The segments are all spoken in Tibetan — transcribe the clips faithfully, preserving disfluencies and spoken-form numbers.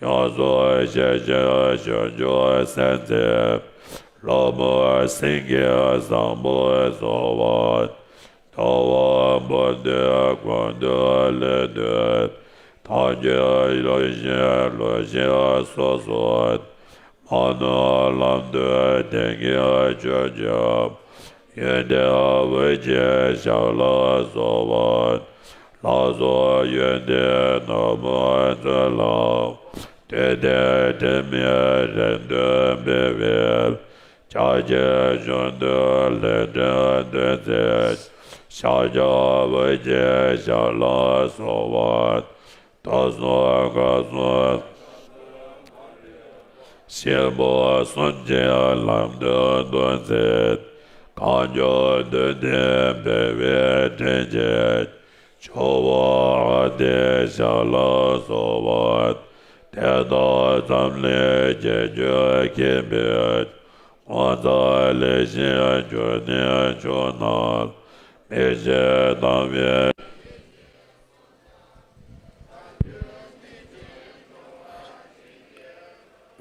ཡོངས་སུ་ཤེས་ཤིང་བྱང་ཆུབ་སེམས་མཛད། སློབ་མ་སེང་གེ་བཟང་པོ་སོགས་པ། ཐུབ་དབང་པོ་ཏི་ཀུན་ཏུ་ལྷོད་དུས། ཐབས་ཀྱིས་ཡིད་བཞིན་ལྷོད་ཞིང་སོ་སོར། མ་ནུ་ལམ་དུ་དེང་གི་ཆོས་ཀྱི། ཡོན་ཏན་འོད་ཀྱི་ཞལ་ལ་སོགས་པ། ལག་སོགས་ཡོན་ཏན་ནོར་བུ་མཚོན་ལ། བསྟོད་དེ་དྲི་མེད་རེ་ལྟོས་འབུལ་བའི། ཕྱག་རྒྱའི་ཞོར་དུ་ལྷ་འདྲེ་འདུལ་མཛད། ཤཱཀྱ་འོད་ཀྱི་ཞལ་ལ་སོགས་པ། དུག་གསུམ་རྒོད་གསུམ་ཞིག་པོ་གསུམ་གྱི་ལམ་དུ་འདུལ་མཛད། གང་བྱུང་འདུལ་ཏེ་འབུལ་བའི་དྲིན་གྱིས། ཇོ་བོ་ཨ་ཏི་ཤ་ལ་སོགས་པ། དེ་དག་འཛམ་གླིང་རྒྱལ་བརྒྱུད་མཁྱེན་པའི། ངོ་མཚར་ལེགས་བཤད་འབྱུང་གནས་ཕྱོགས་རྣམས། མི་ཕྱེད་དང་བའི།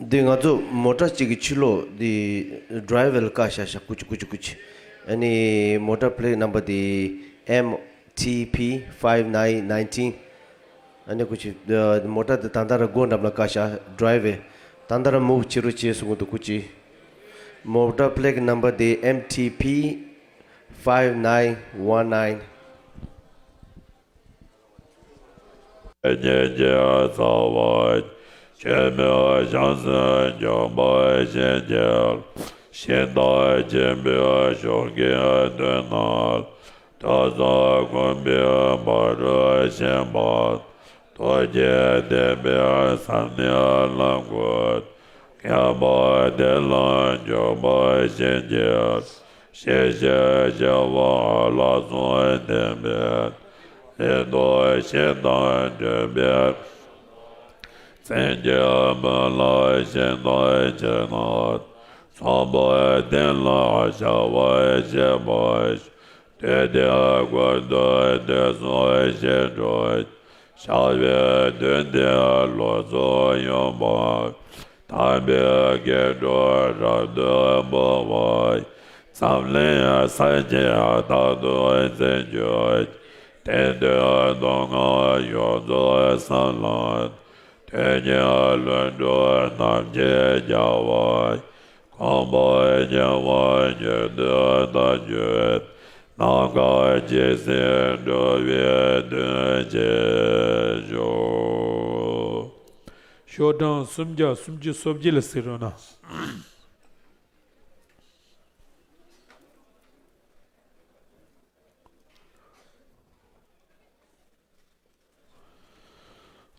འདི་ང་ཚོ་མོ་ཊ་གཅིག་གི་ཕྱི་ལོགས་འདི་ཌ་རའི་ཝར་ལ་བཀག་བཞག་བཞག་ཀུ་ཅི་ཀུ་ཅི་ཀུ་ཅི། ཨ་ནི་མོ་ཊ་པི་ལེཊ་ནམ་བར་འདི་ཨེམ་ཊི་པི་ཕའིབ་ནའིན་ནའིན་ཊིན། ཨ་ནི་ཀུ་ཅི་མོ་ཊ་འདི་ད་ལྟ་ར་སྒོ་འགྲམ་ལ་བཀག་བཞག་ཌ་རའི་ཝར། ད་ལྟ་ར་མུབ་བྱེད་རོགས་བྱེད་གསུང་གི་འདུག་ཀུ་ཅི། མོ་ཊ་པི་ལེཊ་ནམ་བར་འདི་ཨེམ་ཊི་པི་ཕའིབ་ནའིན་ཝན་ནའིན། སྙིང་རྗེ་རྩ་བ་ཆེན་པོས་བྱང་སེམས་སྐྱོང་བར་བྱིན་གྱིས་བརླབ། ཤིང་རྟ་ཆེན་པོའི་གཤོག་གི་མདུན་ན། ཐོས་བསམ་སྒོམ་པའི་བར་དུ་ཕྱིན་པ། ཐུགས་བསྐྱེད་ལྡན་པས་བསམ་ནས་ལམ་བཀོད། ངེས་པར་དེ་ལ་འཇུག་པར་བྱིན་གྱིས། ཤེས་བྱའི་སྐྱེ་བོ་ལ་སོགས་ལྡན་པའི། ལྷན་ཐོབ་ཞིང་དང་འདྲེས་པའི། མཚན་གྱི་སྨོན་ལམ་ཞིང་དང་བཅས་ན། ཚངས་པའི་གཏིང་ལ་ཤར་བར་བྱེད་པ། བདུད་སྡེ་ཀུན་ཏུ་བདེ་སོགས་ཞི་འགྲོ། ཞགས་པའི་བདུད་འདི་ལོག་འཚོ་ཡོང་བ། དམ་པའི་སྐྱེ་འགྲོ་རབ་ཏུ་སྤོང་བ། འཛམ་གླིང་སངས་རྒྱས་རྟག་ཏུ་འཛིན་གྱུར། དེང་འདིར་སྡུག་བསྔལ་ཡོངས་རྫོགས་བསམ་ལ། དོན་གཉིས་ལྷུན་གྲུབ་རྣམ་མཁྱེན་རྒྱལ་བ། གང་བར་ཉེ་བར་མྱུར་དུ་བདག་གྱུར། ནམ་མཁའ་ཇི་སྲིད་འགྲོ་བའི་དོན་བྱེད་ཤོག། ཤོག་གྲངས་སུམ་བརྒྱ་སུམ་ཅུ་སོ་བརྒྱད་ལ་གཟིགས་རོགས་གནང་།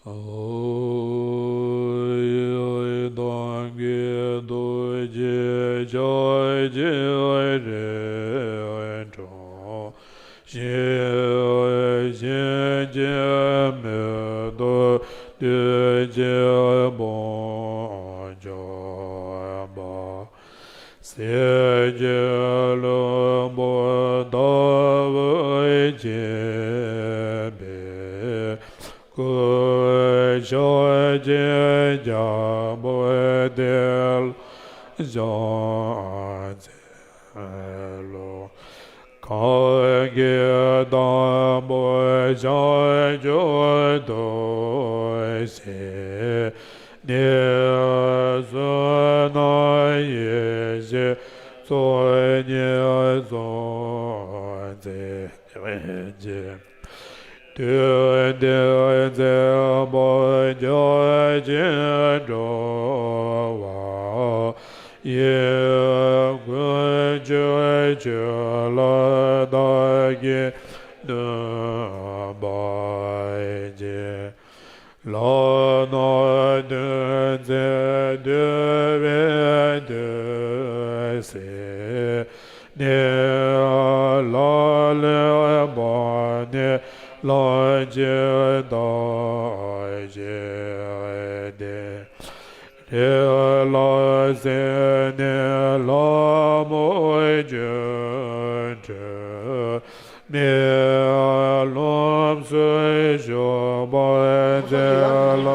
ཨོ། ཡི་དམ་གྱི་ཐུགས་ཀྱི་ཕྱག་རྒྱའི་རིམ་གྲོ་བཞིན་བྱིན་གྱིས་མི་ཐུབ་བདུད་ཀྱི་དཔུང་འཇོམས་པ། གསེར་གྱི་ལྷུན་པོ་ལྟ་བུར་བརྗིད་པའི་སྐུ། ཕྱག་རྒྱའི་རྒྱལ་པོ་དེ་ལ་ཕྱག་འཚལ་ལོ། གང་གིས་དང་པོ་བྱང་ཆུབ་ཐོབ་ཕྱིར། ནི་བསོད་ནམས་ཡེ་ཤེས་ཚོགས་གཉིས་སྩོལ་མཛད་ཅིང་། དུས་འདིར་མཛད་པ་བརྒྱ་བྱིན་འགྲོ་བ་ཡི། ཀུན་གྱི་ཆོས་ལ་བདག་གིས་གནོད་པ་བྱས། ལག་ན་གདུང་འཛིན་འདུལ་བའི་དུས་སུ་ནི། ལག་ལེན་པ་ནི་ལམ་གྱི་བདག་ཅག་སྟེ། རིག་ལ་གཟིགས་ནས་ལྷ་མོ་སྒྱུ་འཕྲུལ་མའི་ལམ་སྲོལ་ཞུགས་པར་མཛད་ལ།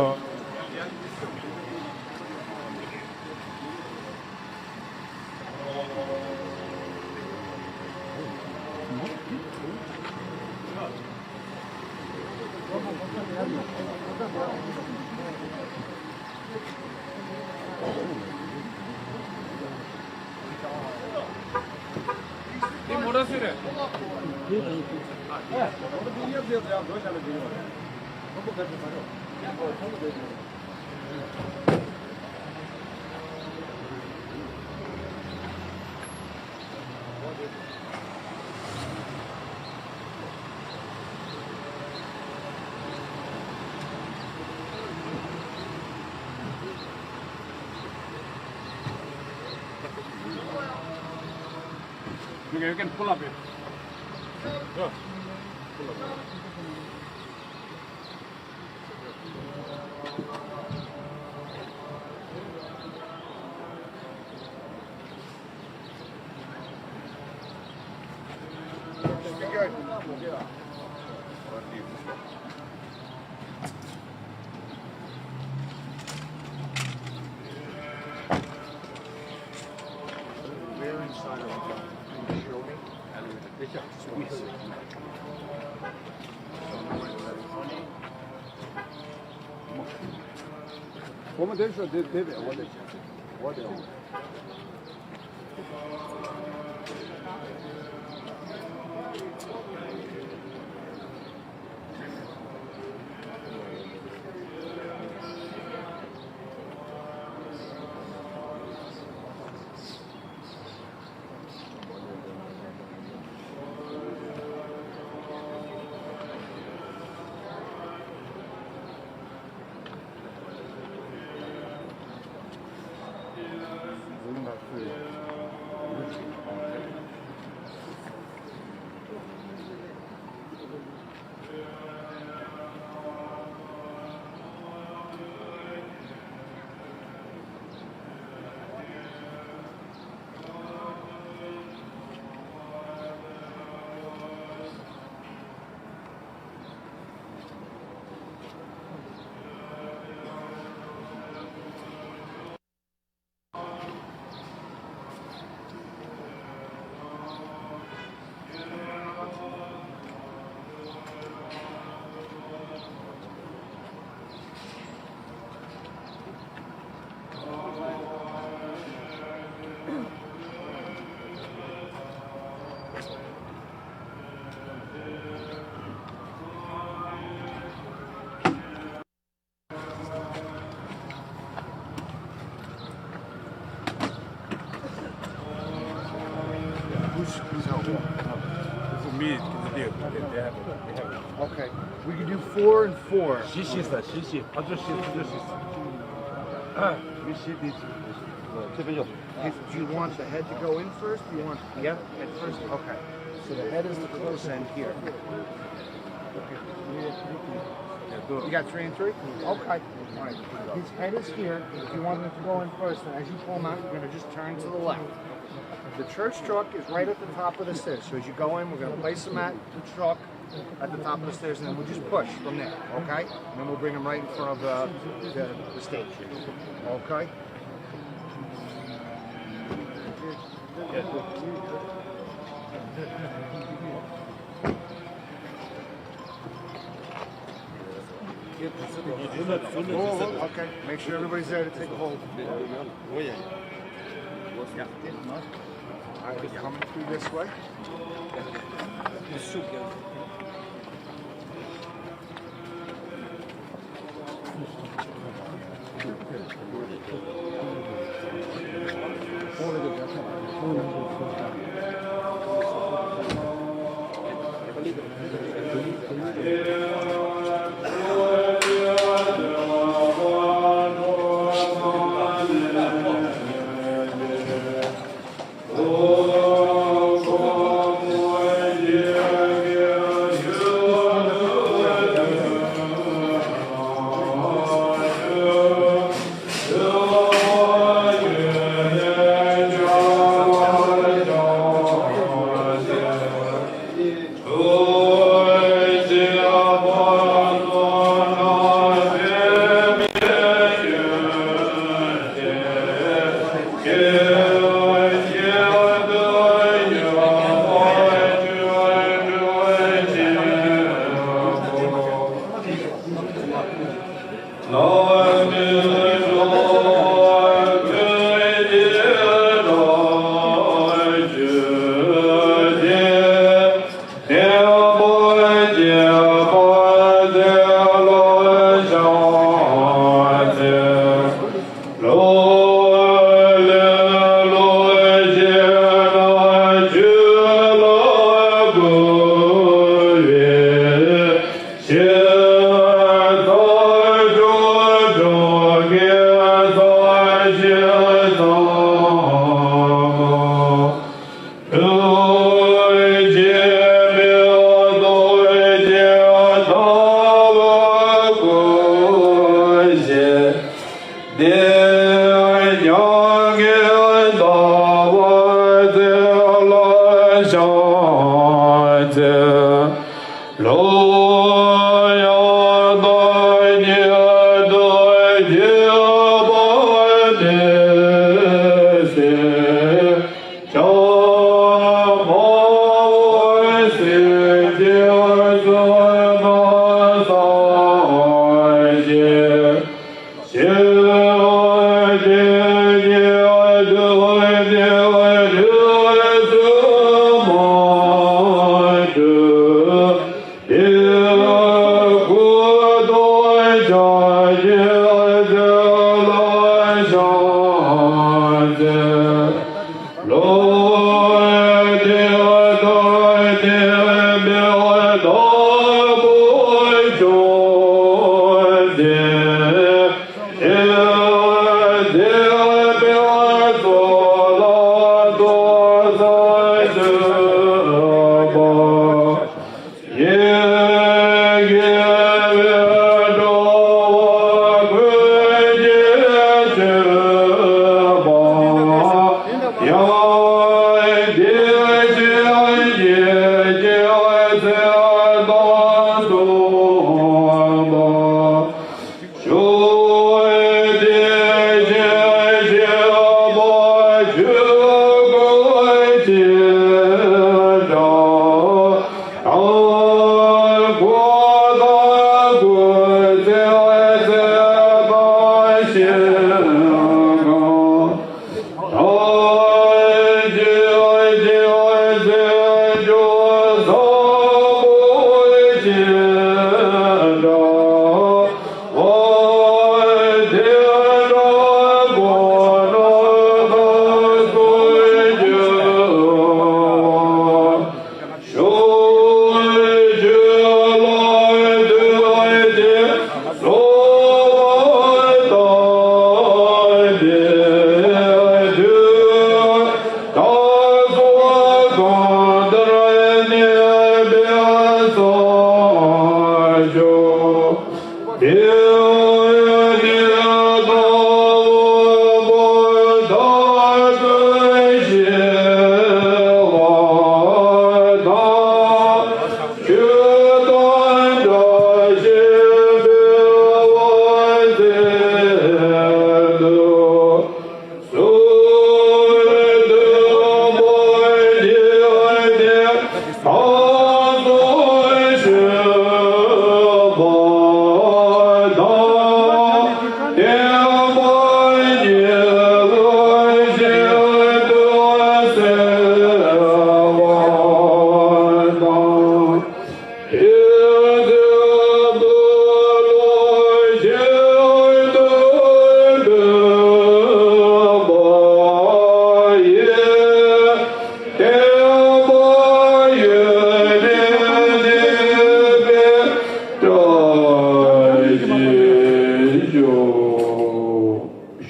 You can, you can pull up it. Yeah. Pull up. Where inside of it? Can you show me? Let me show you. Accommodation, they, they, they, what they, what they want. Who's, who's helping? For me, they, they have, they have. Okay, we can do four and four. She, she's that, she, she. I just, she, she, she. We see this. If you want the head to go in first, you want the head first? Okay. So the head is the close end here. You got three and three? Okay. All right. His head is here. If you want him to go in first, and as you pull him out, you're going to just turn to the left. The church truck is right at the top of the stairs. So as you go in, we're going to place him at the truck at the top of the stairs, and then we'll just push from there, okay? And then we'll bring him right in front of the, the, the stage. Okay? Oh, okay. Make sure everybody's there to take a hold. Oh, yeah. All right, coming through this way. དེ་ཡང་གི་ཟླ་བ་ཚེས་ལ་བྱང་ཚེས། ལོ་ཡང་དང་ཉིད་དུ་སྐྱེས་པ་དེ་སྲས་ལྕམ་མ་བོ་སྲས་ཀྱི་བཙུན་མ་སངས་རྒྱས།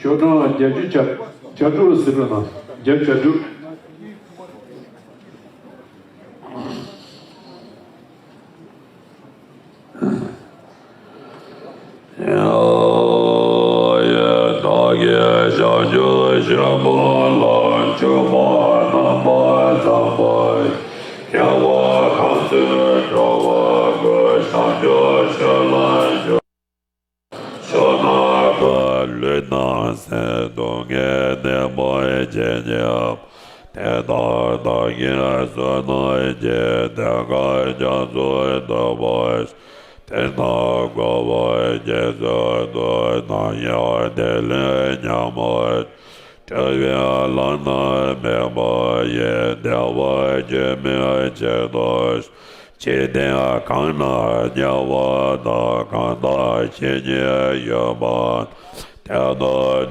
ཤོག་གྲངས་བརྒྱད་ཅུ་གྱ་གྱ་དྲུག་ལ་གཟིགས་རོགས་གནང་། བརྒྱད་ཅུ་གྱ་དྲུག་ཡ་ཡ་བདག་གིས་བྱང་ཆུབ་ཤིང་ཕུག་ལ། ཆོས་པ་རྣམ་པར་བསམ་པ། སྐྱེ་བོ་ཁམས་གསུམ་འགྲོ་བ་ཀུན། བྱང་ཆུབ་ཤིང་ལ་འཇུག་ཕྱོགས་ན་ཀུན་ལུས་དང་ཟས། སྡུག་བསྔལ་ནད་མུག་ཇི་སྙེད་པ། དེ་དག་བདག་གིས་བཟོད་ནས་ཀྱང་། དེ་ཀ་ཀྱང་ཚུར་འདུག་པ། དེ་རྣམས་འཁོར་བའི་རྒྱ་མཚོ་དུ། ནམ་ཡང་དེ་ལས་ཉམས་མ་བྱུང་། འཁྲུལ་པའི་ལམ་རྣམས་མེད་པ་ཡི། བདེ་བ་རྒྱུན་མི་འཆད་དོ། འཇིག་རྟེན་གང་ན་དམྱལ་བ་དང་། གང་དག་ཇི་སྙེད་ཡོད་པ། དེ་དག་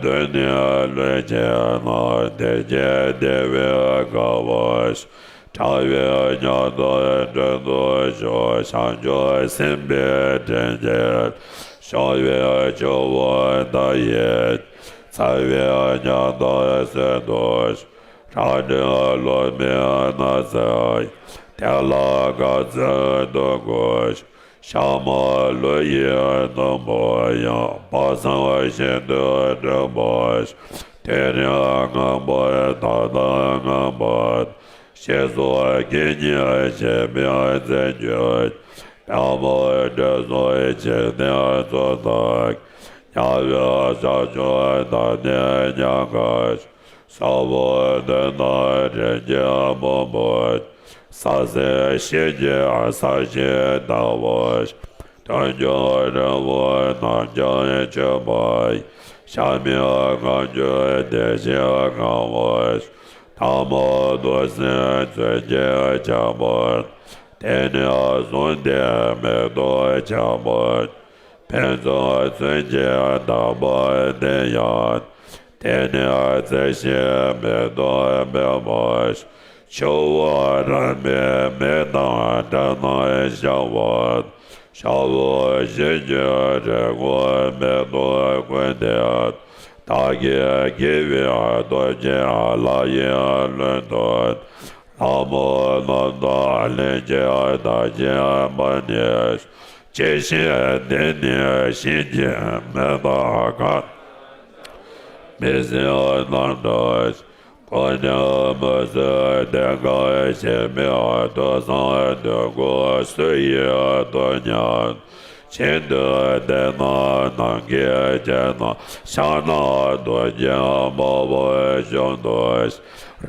ཐོབ་ནས་ལུས་ཅན་རྣམས། དེ་སྐད་བདེ་བའི་དགའ་བ་ཞིག་འཕྲལ་བའི་ཉམས་སུ་བྱུང་དུ་གསོལ། བྱང་ཆུབ་སེམས་དཔའི་སྤྲིན་གྱིས། བསྐྱོད་པའི་ཆུ་བོ་མཐའ་ཡས། འཚེར་བའི་ཉམས་དང་བསོད་དུ། རང་གྲོལ་སློབ་མའི་རྣམ་ཐར། དེ་ལ་སྐབས་སུ་འདུད་དགོས། ཞག་མ་ལུས་ཡི་དུམ་བུ་ཡང་། དཔག་བསམ་ཤིན་ཏུ་འགྲུབ་པར་ཤོག་དེ་ནས་སྔགས་པ་ད་ལྟ་སྔགས་པ། ཞེས་སོགས་དགེ་བསྙེན་བྱེད་པའི་རྩེ་གཅིག་དཔལ་མོའི་གྲོས་སུ་ཆེ་གནས་ཚོགས་བསགས། དམྱལ་བའི་ཤར་ཕྱོགས་དང་ནི་མྱ་ངན་ཞི་བ། སྲོག་པོ་གདོན་དང་འདྲེ་བརྒྱ་མང་པོ། ས་སྲིན་ཞི་བྱེད་ས་གཞི་ལྟ་བུ། དུད་འགྲོ་འདྲེ་བོ་རྣམས་ཀྱང་མཆོད་པ་ཡི། ཞབས་མི་མངར་སྐྱུར་དེ་བཞིན་མངར་བ། ཐལ་མོ་རྡོ་སྲིན་མཚོན་གྱིས་ཁྱབ་པ། དེ་ནས་བཟུང་སྟེ་མེ་ཏོག་ཁྱབ་པ། ཕུན་ཚོགས་མཚོན་གྱིས་བདག་པ་འདི་ཡང་། དེ་ནས་རྩེ་ཤིང་མེ་ཏོག་འབེབས་པ། ཆུ་བོ་རབ་མའི་མེ་དང་འདྲ་རྣམས་ཤར་བ། ཤར་བ་བཞི་བཅུ་རེ་དགུ་མེ་ཏོག་ཀུན་ལྡན། བདག་གི་དགེ་བའི་སྟོབས་ཀྱིས་ལྷ་ཡི་ལྷུན་སྟོབས། ལྷ་མོ་རྣམས་དང་ལྷན་ཅིག་བདག་གི་པ་ཎི། ཇི་ཞིག་འདི་ནི་བྱིན་གྱིས་མི་དག་ག་མི་ཟིན་རྣམ་གྲོལ། ཀུན་ནས་མི་བཟོད་གདེངས་ཀ་ཞེན་པའི་དུག་གསུམ་དུག་ཀོ་སོ་ཡི་དུག་ཉམས། ཤིན་ཏུ་བདེ་ན་ནམ་མཁའི་རྒྱན་ནམ་ཤར་ན་རྡོ་རྗེ་དམར་པོ་བཞིན་དུ།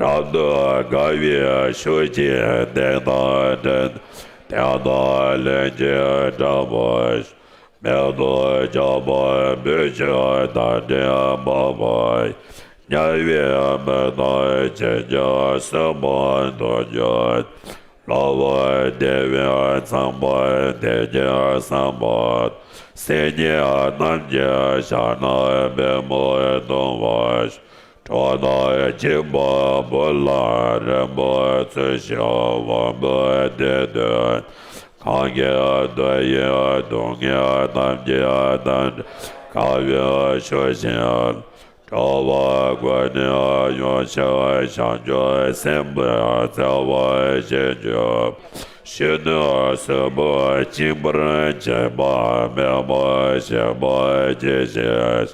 རབ་ཏུ་དགའ་བའི་ཤུགས་ཀྱིས་གདེངས་དང་འབྲེལ་ནས་དེ་དག་ལྷན་ཅིག་འདྲེས་པར་ཤོག་མེ་ཏོག་ཆགས་པ་འབུལ་ཕྱིར་བདག་འདྲའི་འཕགས་པ། དམྱལ་བའི་མི་རྣམས་ཇི་སྙེད་སྲིན་པོ་དུག་གིས། རློབ་པ་བདེ་བའི་ཚངས་པར་དེ་སྐད་བསམ་པ། སེམས་ཉིད་རྣམས་ཀྱི་ཞག་ན་པུས་མོ་གཏུམ་པར་ཤོག་གྲོགས་རྣམས་འཇིགས་པ་བུ་ལ་རིང་པོར་ཚུལ་བཞིན་དབང་པོ་བདེ་འདོད། གང་གིས་འདོད་ཡོན་སྡུག་བསྔལ་རྣམས་ཀྱི་དང་འདྲ་དཀའ་བའི་ཤུགས་ཀྱིས། སྤྲོ་བ་ཀུན་ནས་ཡོངས་ཤར་བྱང་ཆུབ་སེམས་དཔའི་བརྩེ་བ་ཞེས་བརྗོད། གཞོན་ནུ་གཟུགས་པོ་བཅིངས་པར་བྱེད་པ་མེ་མོ་ཞིག་པོ་སྐྱེ་ཞིང་།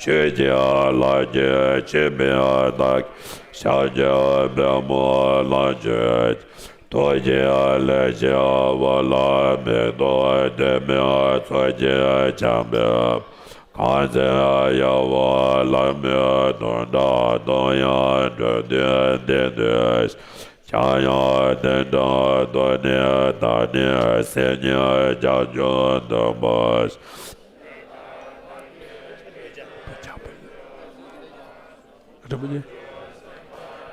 ཆོས་ཀྱི་ལྷ་བརྒྱ་མཆོད་པའི་བདག་གིས་ཞབས་ཀྱི་པུས་མོ་ལ་བརྗོད། ཐུགས་ཀྱི་ལྷས་བྱིན་འོད་ལ་མེ་ཏོག་ལྡུམ་མེ་ཚོགས་ཀྱིས་ཁྱབ་པའི། གང་ཚེ་ཡང་བ་ལང་མེ་དུང་འདྲ་སྟོང་ཡང་འགྲོ་དོན་བདེ་འདོད། ཀྱང་ཡང་དེ་འདྲ་སྟོང་ནི་བདག་ནི་སེམས་ཉིད་བྱང་ཆུབ་ཏུ་འབབ།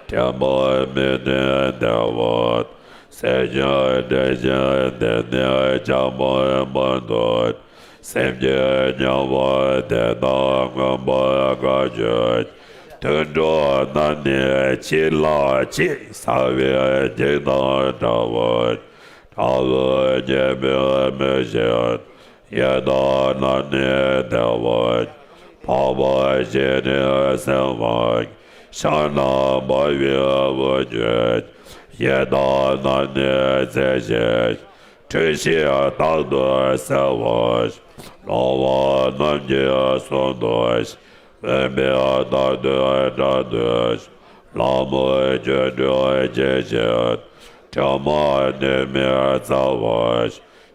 ཕྲེང་བ་མི་མཐུན་བདེ་བ། སེམས་ཅན་བསྒྲལ་ཞིང་བདེ་གནས་ཀྱང་མ་མ་ཐོབ། སེམས་ཀྱི་དམྱལ་བ་དེ་དག་མངོན་པར་དགའ་སྤྱོད། དུད་འགྲོ་རྣམས་ནི་གཅིག་ལ་གཅིག་ཟ་བའི་འཇིགས་དང་འདྲ་བར། དགྲ་བོ་ཉེས་པའི་མི་ཤེས། ཡི་དྭགས་རྣམས་ནི་བདེ་བ། འཕགས་པ་སྤྱན་རས་གཟིགས་དབང་། ཕྱག་ན་འབར་བའི་དབུ་ཁྱུད། ཡི་དྭགས་རྣམས་ནི་རྩེ་གཅིག་ཁྲོས་ཤིང་རྟག་ཏུ་བསྲེག་པར། ལོང་བ་རྣམས་ཀྱི་གསུང་དུ། འོན་པའི་རྟགས་དུ་སྒྲ་སྡུད། ལྷ་མོ་སྒྱུ་འཕྲུལ་སྐྱེ་ཞིང་། དྲི་མ་གནོད་མེད་རྩ་བ།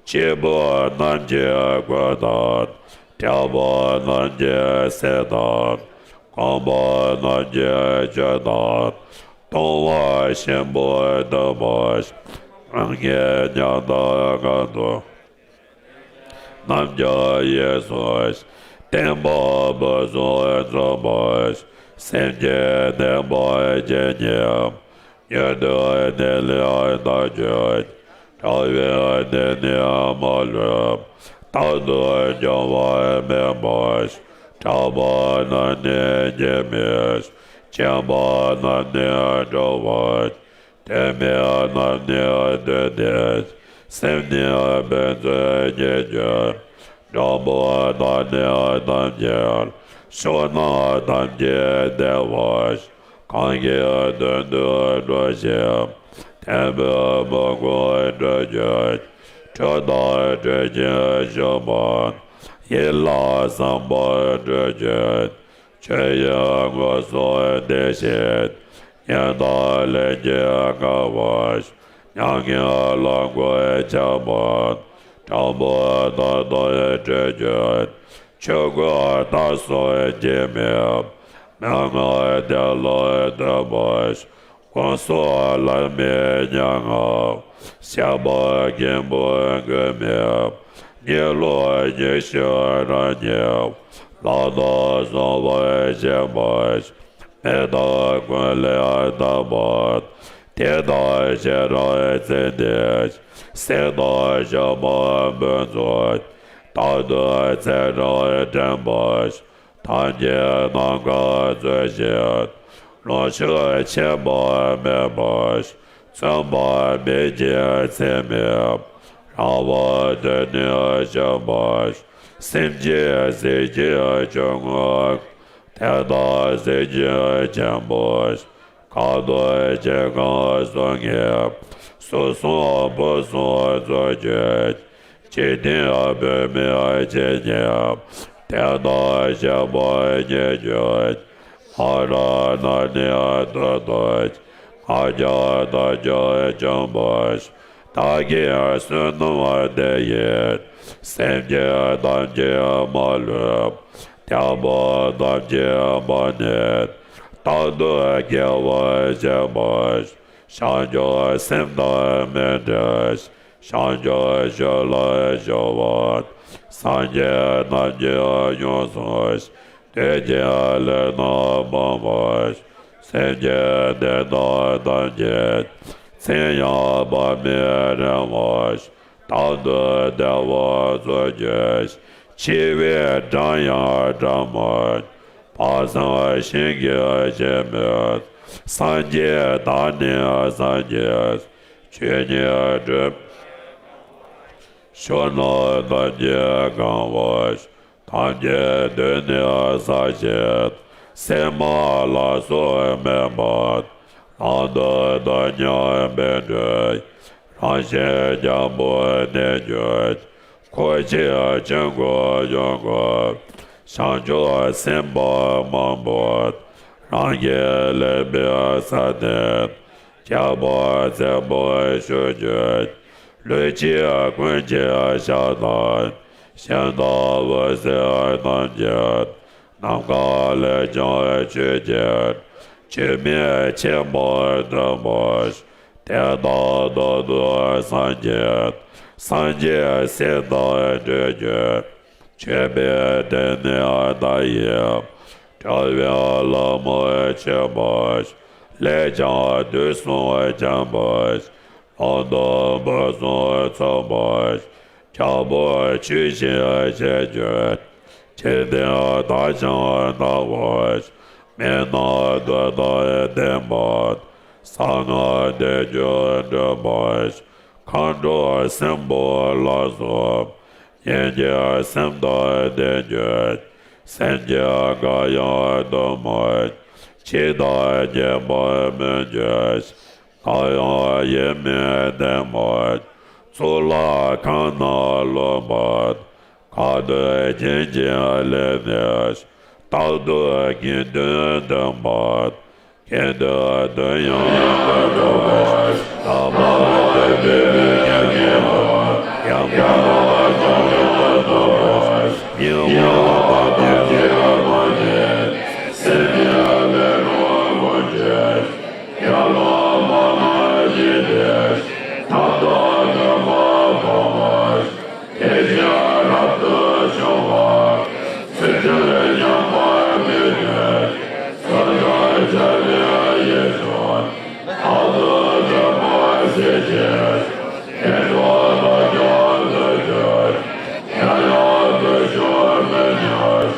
སྐྱེས་བུ་རྣམས་ཀྱི་གོས་དང་། སྐྲག་པ་རྣམས་ཀྱི་སེན་དང་། རྐང་པ་རྣམས་ཀྱི་གྱོན་དང་། གདུང་བ་ཞིམ་པོ་བཏུང་བ། ངན་ཉམས་དང་གང་དུ། རྣམས་ཀྱང་ཡིད་སུ། སྟོན་པ་ཕུན་སུམ་ཚོགས་པ། སེམས་ཀྱི་བདེན་པ་ཇི་སྙེད། མྱུར་དུ་ནི་ལེགས་ཐག་ཆོད། འཕྲལ་བའི་གནས་ནི་མ་ལུས། རྟག་ཏུ་འབྱུང་བ་མེད་པ། སྐྲག་པ་རྣམས་ནི་སྐྱེ་མེད། སྐྱེ་བ་རྣམས་ནི་འགྲོ་བ། དོན་མེད་རྣམས་ནི་དོན་ཏེ། སེམས་ནི་ཕན་ཚུན་ཉིད་ཀྱི། འགྲོ་འབོར་རྣམས་ནི་ཐམས་ཅད། ཕྱོགས་རྣམས་ཐམས་ཅད་བདེ་བར། གང་གི་དོན་དུ་འགྲོ་ཞིང་། ཐེམ་པའི་མུ་གུ་འགྲོ་ཀྱང་ སྤྲོས་དང་སྤྲོས་ཀྱི་ཞུགས་པ། ཡིད་ལ་བསམ་པ་སྤྲོས་བཅས། ཆོས་དབྱིངས་ངོས་སུ་བསྟན་ཞིང་། ཉན་དང་ལེན་གྱིས་དགའ་བ། མྱ་ངན་ལས་འགོག་བྱེད་པ། དྲང་པོ་ཐོབ་ཐང་སྤྲོས་བཅས། ཆོས་སྐུ་རྟག་བཟོ་སྐྱེ་མེད། མན་ངག་དེ་ལ་ལྟོས་པ། ཀུན་རྫོབ་ལྷད་མེད་མྱ་ངམ། གཤེགས་པ་མཁན་པོ་འགོག་མེད། གཉིད་ལོག་གཉིད་ཤེས་རང་ཉིད། ལག་ཏུ་བཟུང་བར་བྱེད་པ། མེ་ཏོག་ཀུན་ལས་དག་པ། དེ་དག་ཤེས་རབ་ཚད་འདས། གཟིགས་དང་ཞུགས་པ་ཕུན་ཚོགས། རྟག་ཏུ་ཚེ་རབས་དྲན་པ། ཐམས་ཅད་ནམ་མཁའ་མཚོན་བཞིན། ལོངས་སྤྱོད་ཆད་པ་མེད་པ། མཚུངས་པ་མེད་ཀྱི་ཚད་མེད། རང་དབང་དོན་ནི་བྱེད་པ། སེམས་ཅན་གཟིགས་ཀྱི་ཆོས་མངོན། དེ་དག་གཟིགས་ཀྱི་མཁན་པོ། གང་དུ་སྐྱེ་ཁམས་སོགས་ངན། སོ་སོ་ཕུན་སུམ་ཚོགས་ཀྱི། འཇིག་རྟེན་བུད་མེད་ཇི་སྙེད། དེ་དག་གཤེགས་པ་མཉེས་གྱུར། མ་རིག་ནད་ནི་ཐོག་ཏུ། ང་རྒྱལ་དག་ཀྱང་བཅོམ་པ། བདག་གིས་བསོད་ནམས་བསགས་ཡོད། སེམས་ཅན་ཐམས་ཅད་མ་ལུས། རྒྱལ་པོ་ཐམས་ཅད་པ་ནི། རྟག་ཏུ་དགེ་བ་བྱེད་པ། བྱང་ཆུབ་སེམས་དང་མི་འབྲལ། བྱང་ཆུབ་ཕྱོགས་ལ་སྤྱོད་པ། སངས་རྒྱས་རྣམས་ཀྱིས་ཡོངས་སུ། བདུད་ཀྱི་ལས་རྣམས་སྤངས་པ། སེམས་ཅན་བདེ་སྟོང་ཐམས་ཅད། ཚེ་ཡང་བག་མེད་རིང་བ། རྟག་ཏུ་བདེ་བ་འཚོལ་གྱུར། འཆི་བའི་འགྲམ་ཡང་འགྲམ་མ། དཔག་བསམ་ཤིང་གི་རྗེས་མི། སངས་རྒྱས་དང་ནི་སངས་རྒྱས། ཆོས་ཉིད་གྲུབ། ཕྱོགས་རྣམས་ཐམས་ཅད་གང་བ། ཐམས་ཅད་དུ་ནི་ས་བཅད། སྲན་མ་ལ་སོགས་མེད་པ། ལམ་དུ་བདག་ཉིད་མི་འགྲོ། རང་བཞིན་རྒྱལ་པོ་གནས་གྱུར། འཁོར་བཅས་ཆོས་འཁོར་ཡོངས་བསྐོར། བྱང་ཆུབ་སེམས་དཔའ་མང་པོ། རང་གིས་ལེགས་པའི་ས་བསྟན། རྒྱལ་པོ་བཙན་པོ་བཞུགས་གྱུར། ལུས་ཅན་ཀུན་གྱི་ཞག་དང་། ཞིང་དང་འོད་ཟེར་རྣམས་ཀྱིས། ནམ་མཁའ་ལས་ཀྱང་ཆོས་ཀྱི། ཆོས་མིན་ཁྱད་པར་སྟོན་པ། དེ་དག་ཐོབ་ཏུ་སངས་རྒྱས། སངས་རྒྱས་སྲས་དང་འཕྲད་གྱུར། མཆོད་པའི་དེ་ནི་བདག་ཡི། གྲོལ་བའི་ལམ་མཆོད་པ། ལས་ཀྱང་དུས་གསུམ་འཁྱམས་པ། ལམ་དུ་ཕུན་སུམ་ཚོགས་པ། རྒྱལ་པོ་ཆོས་བཞིན་གཤེགས་གྱུར། འཇིག་རྟེན་བདག་ཀྱང་དག་པ། མི་རྣམས་འདོད་དང་ལྡན་པ། གསང་སྔགས་བསྟན་བཅོས་འགྲུབ་པ། མཁའ་འགྲོ་སྲིན་པོ་ལ་སོགས། ཡིད་ཀྱི་སེམས་དང་ལྡན་གྱུར། སེམས་ཀྱི་འགའ་ཡང་སྡུག་བསྔལ། འཆི་བདག་ཉེས་པ་སྨོས་གྱུར། འགའ་ཡང་ཡིད་མི་བརྟན་པར། གཙུག་ལག་ཁང་ནང་ལོག་པར། གང་འདུལ་བྱིན་གྱིས་བརླབས་ནས། རྟག་ཏུ་དགེ་འདུན་འདུན་པ། དགེ་འདུན་འདུན་ཡང་འདུན་པ། ལྷག་པར་འདུན་པའི་དགེ་འདུན་ཡང་དག་པར་སྦྱོང་བར་འདུན་པ། ཉེ་བར་བདག་གིས་བསྔོ་བ་ནི། སེམས་ཅན་ལས་རུང་བར་བྱེད། ཡར་ལངས་མར་ལངས་བྱས་ཏེ། ཐབས་དང་ནུས་པ་སྤངས་པ། དེ་བཞིན་རབ་ཏུ་བྱུང་བ། ཚུལ་ཁྲིམས་ཉམས་པར་མི་ནུས། ཚུལ་དང་བྱ་བའི་ཡིད་བྱུང་། ལྷག་ཏུ་གྲུབ་པར་བྱེད་ཅིང་། དེ་འགྲོ་བདག་ཀྱང་ཐུབ་གྱུར། ཡང་ཡང་བསྐུལ་ཞིང་མི་ནུས།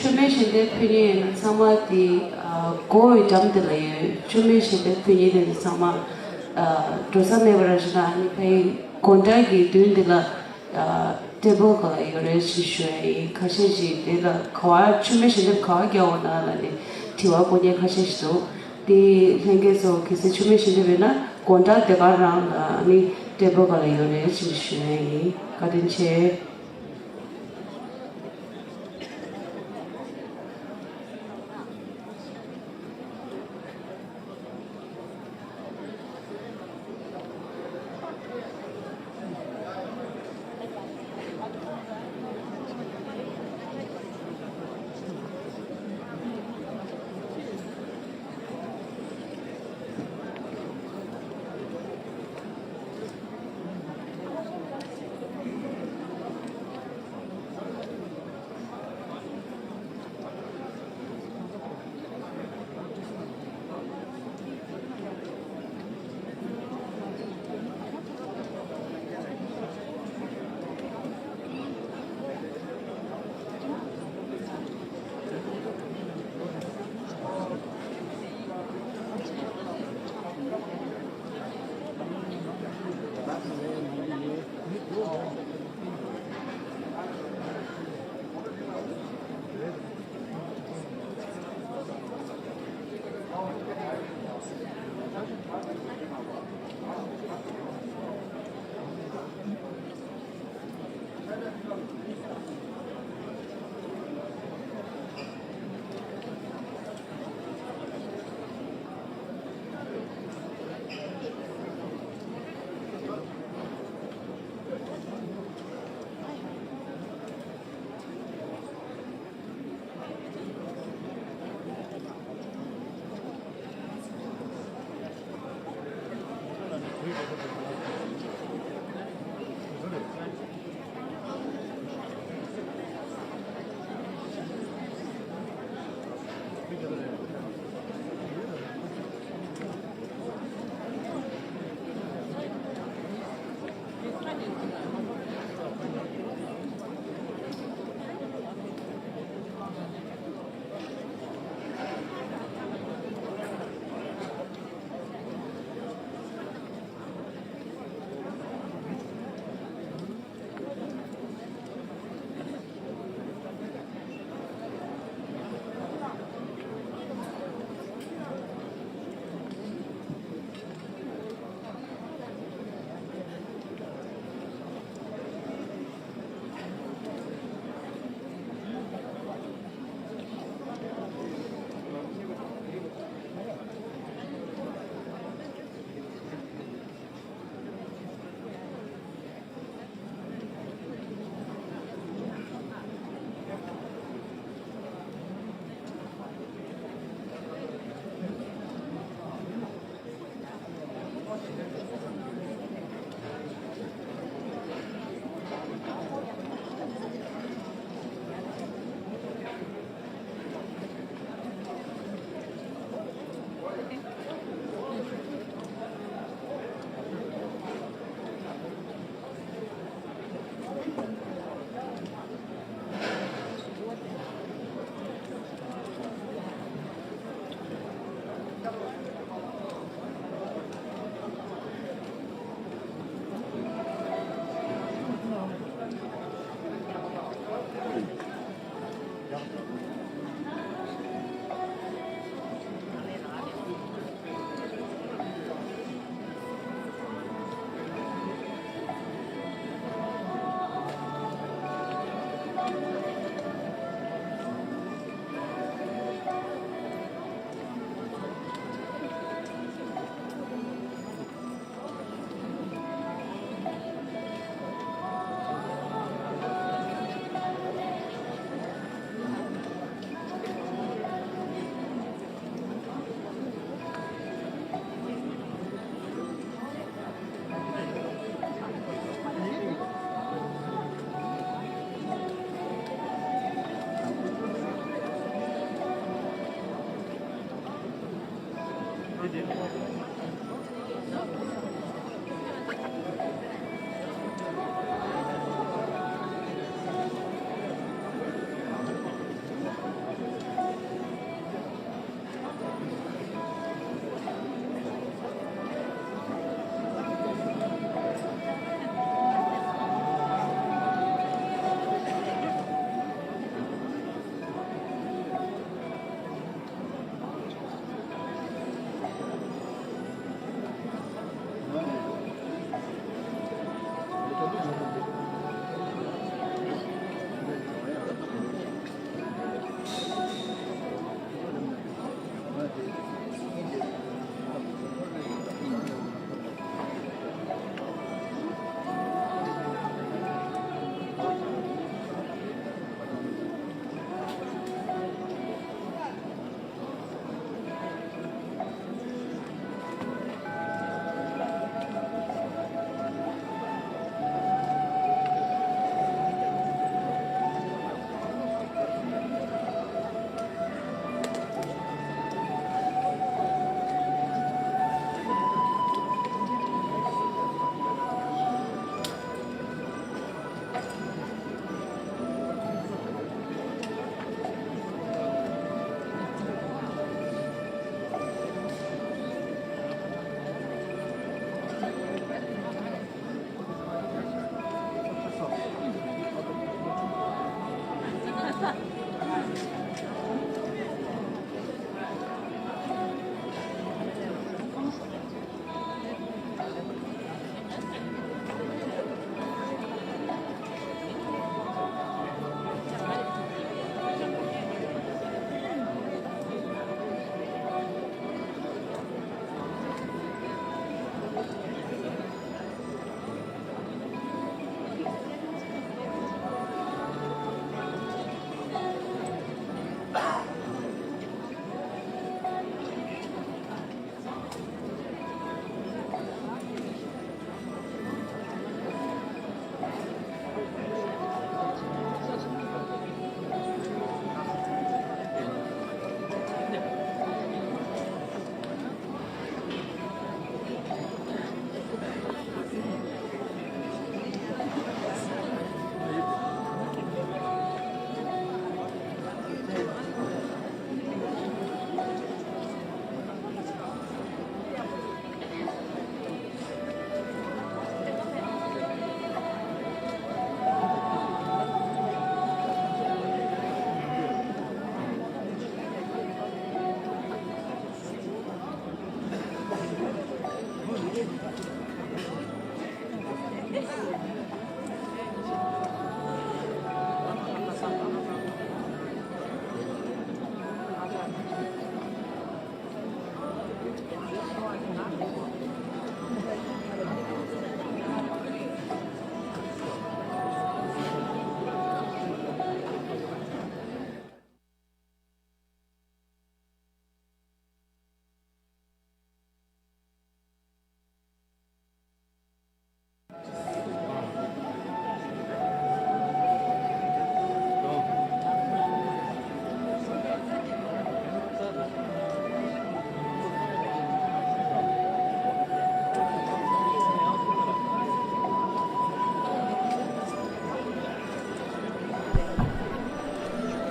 མཆོད་མེ་ཞལ་འདེབས་ཕུལ་མཁན་ཚང་མ་དེ་ཨ་སྒོ་བའི་འགྲམ་དེ་ལ་ཡོད། མཆོད་མེ་ཞལ་འདེབས་ཕུལ་མཁན་དེ་ཚོ་ཚང་མ་ཨ་འགྲོ་ས་མེད་པ་ར་ཞིག་ན་ཨ་ནི་ཕའི་སྒོ་འགྲམ་གྱི་མདུན་དེ་ལ་ཨ་ཊེ་བལ་སྒང་ལ་ཡོད་རེད་ཅེས་ཞུ་ཡ་ཡིན། ཁ་ཤས་ཤིག་དེ་ལ་ག་བ་མཆོད་མེ་ཞལ་འདེབས་ག་བ་རྒྱག་འོང་ན་ལ་ནི་དྲི་བ་བཀོད་མཁན་ཁ་ཤས་ཤིག་འདུག་དེ་ལྷན་རྒྱས་ཚོ་གལ་སྲིད་མཆོད་མེ་ཞལ་འདེབས་ཡོད་ན་སྒོ་འགྲམ་དེ་ག་རང་ལ་ཨ་ནི་ཊེ་བལ་སྒང་ལ་ཡོད་རེད་ཅེས་ཞུ་ཡ་ཡིན། བཀའ་དྲིན་ཆེ།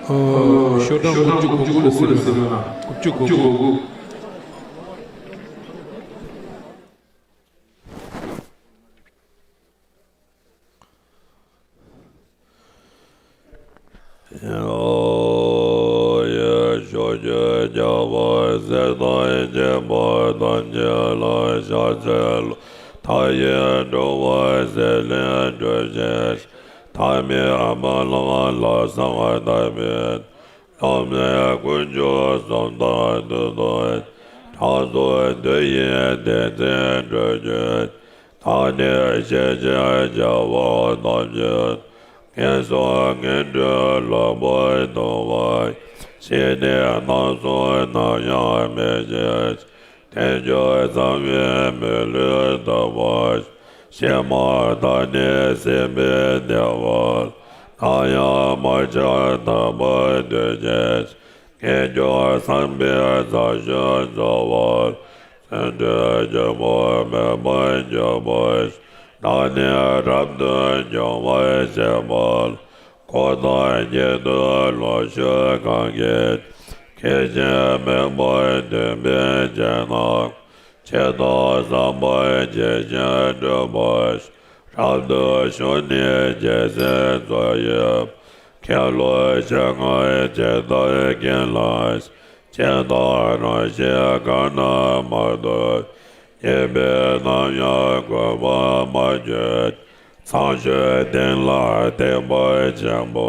ཤོག་གྲངས་དགུ་བཅུ་གོ་དགུ་ལ་ཟེར་ན། དགུ་བཅུ་གོ་དགུ། ཡེ་ཤེས་ཀྱི་རྒྱལ་པོ་གསེར་ཐང་ཆེན་པོ་ཐམས་ཅད་ལ་ཕྱག་འཚལ་ལོ། མཐའ་ཡས་འགྲོ་བ་སེམས་ལས་སྒྲོལ་བྱེད། ཐ་མལ་རྨི་ལམ་ལ་སངས་རྒྱས་པའི། ཐོབ་ནས་དཀོན་མཆོག་གསུམ་དང་ཐུགས་མཐུན། དྲང་སྲོང་འདོད་ཡོན་དེ་ཚེ་སྒྲོལ་གྱུར། ད་ནི་ཤེས་བྱའི་རྒྱལ་པོ་ཐམས་ཅད། ངན་སོང་ངན་འགྲོའི་ལུས་པོ་ཐུལ་བར། ཞི་གནས་རྣམ་གསུམ་ནམ་ཡང་མི་སྐྱེ། དལ་འབྱོར་ཚང་བའི་མི་ལུས་ཐོབ་པར། ཕྱི་མ་དག་ནི་སྲིད་པའི་བདེ་བ། ནམ་ཡང་མ་ཆགས་ཐོབ་པར་འདོད་ཅིང་། ངེས་འབྱུང་བསམ་པའི་མཚར་ཆོས་རྫོགས་པར། བརྩོན་འགྲུས་ཆེན་པོ་མེད་པར་གྱུར་པ། བདག་ནི་རབ་ཏུ་འབྱུང་བར་བྱེད་པ། འཁོར་དང་ཉན་ཐོས་ལོངས་སྤྱོད་གང་གིས། སྐྱེ་འཆི་མེད་པར་སྟོན་པའི་ཕྱིར་ན། ཇི་ལྟར་བསམ་པར་བྱས་ཀྱང་འགྲུབ་པར། རབ་ཏུ་བྱུང་ནས་རྒྱལ་སྲས་རྫོགས་ཡི། ཁྱེད་ལུ་ཆེད་མངགས་ཇི་ལྟར་མཁྱེན་ལགས། ཇི་ལྟར་རང་བཞིན་གང་ན་མ་ཐོབ། ཉེས་པའི་རྣམ་གཡེང་གོམས་པར་མ་གྱུར། ཚངས་སྤྱོད་སྟེང་ལ་དེངས་པར་བྱེད་པ།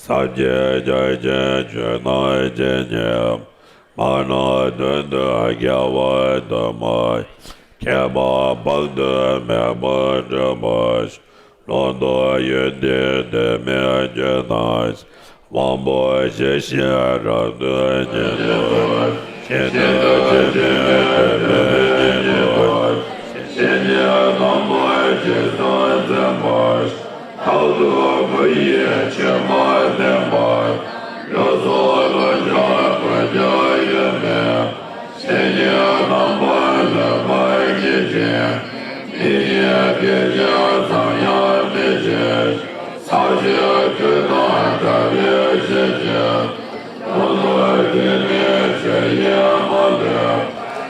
ཟབ་རྒྱས་རྒྱ་ཆེན་ཆོས་རྣམས་ཇི་སྙེད་པ། མ་རྣམས་དོན་དུ་དགེ་བ་དུ་མ། ཁྱད་པར་དཔག་ཏུ་མེད་པར་སྒྲུབ་པ། ལུང་དང་ཡོན་ཏན་དོན་མེད་སྤྱོད་དང་། དབང་པོ་ཇི་བཞིན་རབ་ཏུ་མཉེས་པ། ཤིན་ཏུ་ཆེས་མེད་པའི་དད་པས་མཉེས་པ། བཤེས་གཉེན་དམ་པ་རྗེས་སུ་འཛིན་པ། ཐབས་སྡུག་བུ་ཡིས་ཆོས་མ་བསྟན་པ། ལུགས་སྲོལ་ལོ་བཅུ་དགུ་བརྒྱ་ཡོད་མེད། བཤེས་གཉེན་དམ་པ་ལེགས་པར་བརྒྱུད་ཅིང་། མི་ཉན་དགེ་སྦྱོར་ཙམ་ཡང་མི་བྱེད། ཚར་གཅོད་ཁྲུས་དང་གྲྭ་པའི་ཆོས་བྱེད། དོན་དུ་དྲན་ནས་ཆོས་ཡིན་མ་ལུས།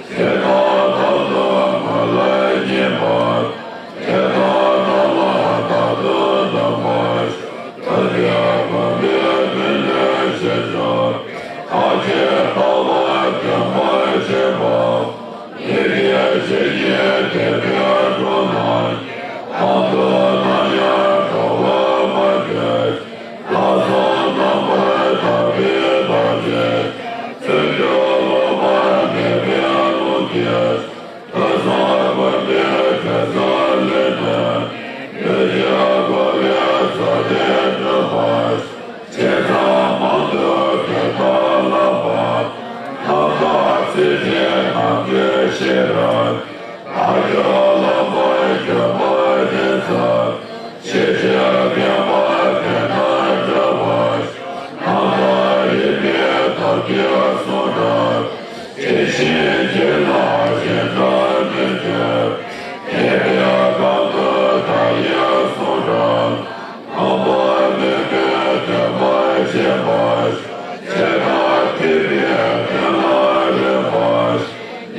ཇི་ལྟར་བདག་ཏུ་མ་ལུས་བསྙེན་པ། དེ་ལྟར་བདག་ལ་བདག་ཏུ་གདམས་པར་ཤོག། ཐུབ་པས་གོམས་པའི་མཐུ་ལས་བྱེད་ཕྱིར། ཐབས་ཀྱིས་ལྟ་བ་བདེན་པར་བྱེད་པ། ཡིད་ཀྱི་བཤེས་གཉེན་དད་པས་དཀྲུགས་ན། དབང་དུ་ནམ་ཡང་འགྲོ་བར་མ་འདོད། ལྷག་བསམ་རྣམ་པར་དག་པའི་ཐབས་ཀྱིས། བརྩོན་འགྲུས་ལོག་པ་མེད་པའི་ལུགས་ཀྱིས། ཐོས་བསམ་སྒོམ་པའི་དྲན་གསོ་ལས་ནུས། ལུས་ཀྱི་རྒོལ་བའི་ཚོགས་དེ་འགྲུབ་པར། བྱས་ཙང་མང་དུ་གུས་པ་བསླབ་པ། རྣམ་དག་ཚིག་བཞིན་ནམ་མཁའི་ཤེས་རབ། བདག་ཀྱང་བསླབ་པར་གྱུར་པ་དེ་ཚོ། ཆེས་ཆེར་བརྟན་པ་དེ་ན་འགྲུབ་པར། རྣམ་དག་རིག་པའི་ཐབས་ཀྱིས་བཟུང་དྲག། དེ་བཞིན་རྒྱུད་ལ་གཞན་དག་མི་འདོད། དད་པའི་གང་དུ་བདག་ཡིད་བཟུང་དྲག། རྣམ་པར་སྨིན་པའི་འདུན་པ་བྱེད་པ། ཇི་ལྟར་ཐིགས་པའི་གདན་ལ་རེག་པ།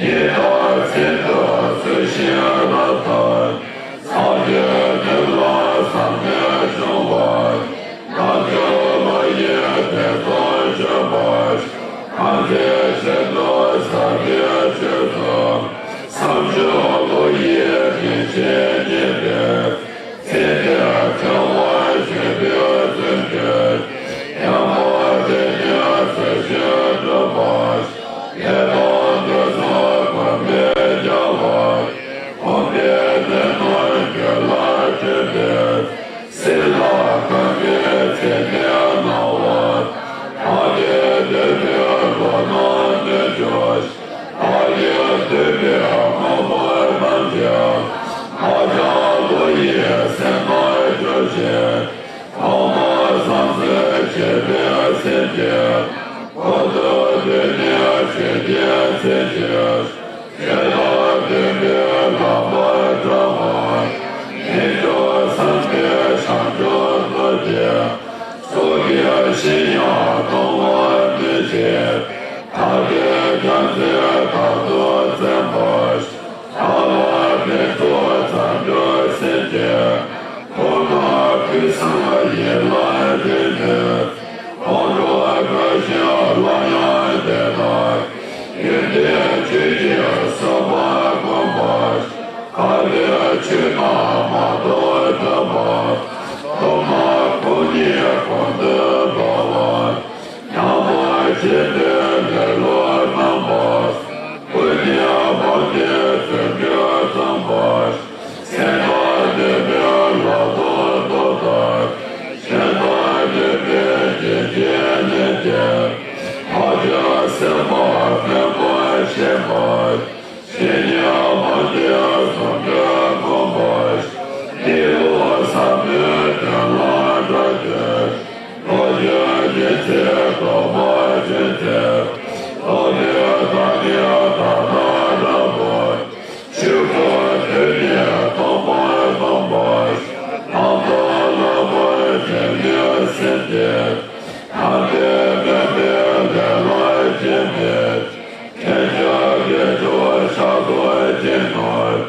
ཉི་ཟླ་མཚན་དུ་བསུ་ཞིང་རབ་ལྟར། སངས་རྒྱས་དོན་ལ་བསམ་གཏན་སྦྱོང་བ། རྣལ་འབྱོར་བློ་ཡིས་ཐེ་ཚོམ་ཆོད་པ། གང་ཚེ་ཆེད་དུ་ཟབ་པའི་ ཡང་གཏོང་བར་མི་བྱེད། ཐར་པའི་རྒྱལ་མཚན་རྟག་ཏུ་འཛིན་པ། ཐར་པའི་ཕུན་ཚོགས་མཚམས་སྦྱོར་སེམས་ཅན། ཐོག་མར་ཕུན་སུམ་ཡིད་ལ་དྲན་ནས། ཁོང་ཁྲོ་དགའ་ཞིང་སླར་ཡང་བདེ་བླག་ཡོན་ཏན་ཆོས་ཀྱི་བསམ་པ་བསྒོམ་པ། ཐར་པའི་ཆོས་རྣམས་མ་ཐོབ་ཐོབ་པ། ཐོག་མར་ཁོང་ཉིད་གོང་དུ་འགྲོ་བ། ཉམས་པར་བྱེད་པའི་ལེ་ལོ་རྣམ་པ། ཀུན་ནས་སྤངས་ཏེ་བརྩོན་འགྲུས་བརྩམས་པ། སེམས་དང་ལྡན་པའི་ལག་ཏུ་ཐོགས་ལྟར། སེམས་དང་ལྡན་པའི་རྒྱན་གྱིས་བརླན་ཏེ། ཐར་པའི་སེམས་དཔའ་ཕན་པར་བྱེད་པ། ཇི་སྙེད་མ་ལུས་བཟང་པོའི་གོ་འཕང་། འདི་ལུགས་ཟབ་མོའི་དོན་ལ་བཀྲ་སྟེ། ལོངས་སྤྱོད་སྦྱིན་སྲེག་བཟློག་པ་ཅན་ཚེ། བཟློག་པའི་བདག་ཉིད་ད་ལྟ་འདྲ་པོ། ཆོས་སྐུ་དུས་ནི་སྟོང་པར་སྟོང་པ། ལམ་དུ་ལུས་པར་བྱེད་ནུས་སེམས་ཅན། ཐར་པའི་དམན་པའི་ལས་ལ་སྤྱད་ནས། ཁྱེད་ཅག་དགེ་སྦྱོར་ཕྱག་རྫོགས་ཅན་རྣམས།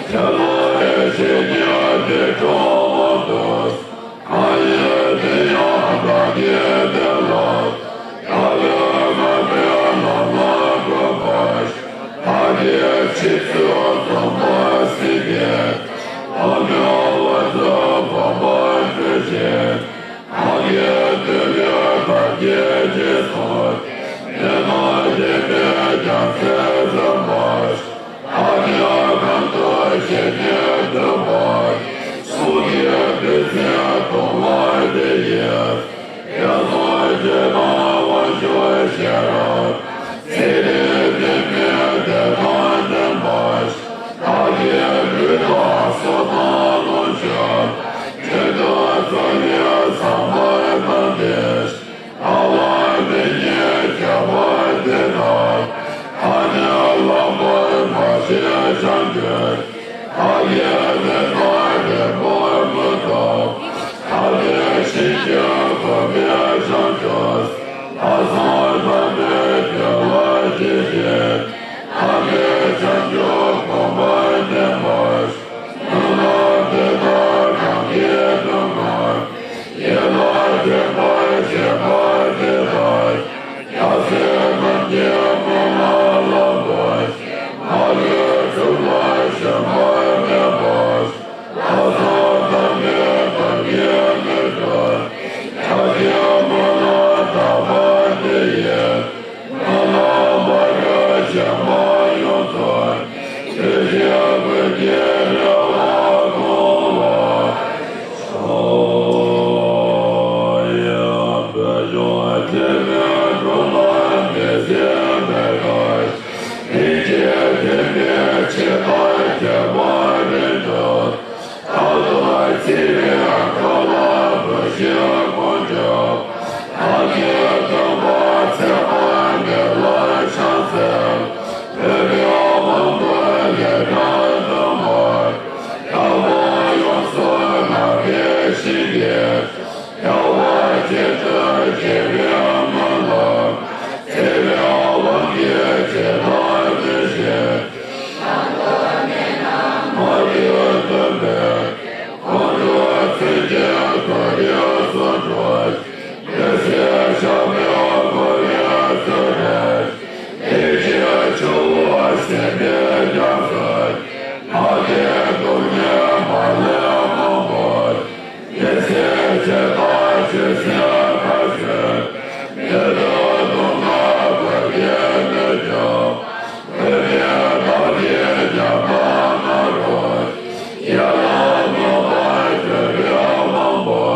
ཁྱེད་ལ་ཡེ་ཤེས་ཉིད་དུ་འགྲོ་འོང་དུ། གང་ཡིན་དེ་ཡང་བདག་གིས་དེ་ལ། བདག་ལ་མངོན་པའི་ལམ་ལ་བཀོད་པ། བདག་གིས་ཕྱིས་སུ་འཛོམས་པ་སྲིད་པའི། འོག་མིན་འོག་ཏུ་གོམ་པ་འགྲུབ་ཅིང་། བདག་གི་འདོད་ཡོན་ཐམས་ཅད་རྗེས་སུ། མི་སྣང་བདེན་པའི་རྒྱལ་མཚན་འཛིན་པ། བདག་ཉིད་གང་དུ་ཞིག་ནས་འདུས་པ། གཟུགས་ཀྱི་བདུད་རྩིས་གདུང་བ་དེ་ཡི། དགེ་སློང་སྤྱོད་དང་དབང་ཕྱུག་ཤེས་རབ། ཚེ་རིང་ལྡན་མིན་བདེ་དང་ལྡན་པ། བདག་གི་ལུས་དང་གསུང་དང་ལོངས་སྤྱོད། རྒྱུན་དུ་རྩ་བའི་བསམ་པ་བཏང་སྟེ། ལྟ་བ་མེད་ཉིད་སྤྱོད་པ་དེ་དག །ཐ་སྙད་ལམ་པར་མ་བྱེད་བྱང་ཆུབ། བདག་གིས་དེ་དག་འབྲས་བུ་མངོན་ཐོབ། ཐར་པའི་ཞིང་གཅིག་བཀོད་པའི་བྱང་ཆུབ། ལྷག་བསམ་དམ་པའི་རྒྱུད་ལ་སྐྱེས་ཤིང་། ཐར་པའི་བྱང་ཆུབ་གོམ་པ་བརྟན་པར། སྨོན་ལམ་དེ་དག་གང་གིས་འདོད་པ། ཡིད་ལ་དྲན་པར་བྱེད་པ་དེ་དག །སྐྱབས་སེམས་རྣམས་ཀྱི་སྨོན་ལམ་ལ་བསྔོ། མ་ལུས་སྒྲུབ་ལ་ཞེན་པ་མེད་པར། ལྷག་བསམ་དམ་པའི་ཐབས་ཀྱིས་མི་འགྲུབ། བདག་གི་སྨོན་ལམ་དག་པ་འདི་ཡིས། སྨོན་ལམ་མ་རུངས་བྱེད་པ་ཡོངས་སུ། དུས་གཅིག་ཀུན་གྱི་རེ་བ་སྐོང་བར་ཤོག །ཡ་བོད་ལྗོངས་ཐེག་དམན་འགྲོ་ལ་མི་ཟད་པའི་བཀའ། ལྷན་ཅིག་ཐེག་དམན་ཆེ་མཐར་ཁྱབ་པ་རེ་འདོད། རྟག་ཏུ་བརྩེ་བའི་བཀའ་ལ་བུ་བཞིན་དཀོན་མཆོག །བདག་གི་སྟོན་པ་ཚེ་དཔག་མེད་ལ་ཕྱག་འཚལ། བོད་པའི་དབང་པོ་ལས་སྒྲ་དུ་མར། རྒྱལ་པོ་ཡོངས་སུ་བསྔགས་པའི་ཞིང་གི། རྒྱལ་བ་ཆེ་བསྟོད་ཆེ་བའི་སྨོན་ལམ། བརྩེ་བའི་དབང་གིས་ཆེ་ལ་མི་ཤེས། མ་གྱུར་སྟོན་པའི། ཁོང་ཁྲོ་མཚོན་ཆའི་ཐོག་གིས་སོ་འཕྲོ། འོད་ཟེར་ཞགས་པས་བསྐོར་བའི་ཚུལ་དུ། ལྷན་ཅིག་ཆུ་བོ་ཟད་པའི་རྒྱ་མཚོ། ལྷག་པའི་སྡུག་བསྔལ་མ་ལུས་མང་པོ། དེ་ཚེ་ཚེ་དང་ཆོས་སེམས་ཐག་ཆོད། མྱུར་དུ་སྡུག་བསྔལ་བོད་ཀྱི་མི་སྐྱོབ། བོད་པའི་བདག་གིས་རྒྱ་དམར་ནང་རུ། ཡ་ལ་མོ་པ་བོད་པའི་དབང་པོ།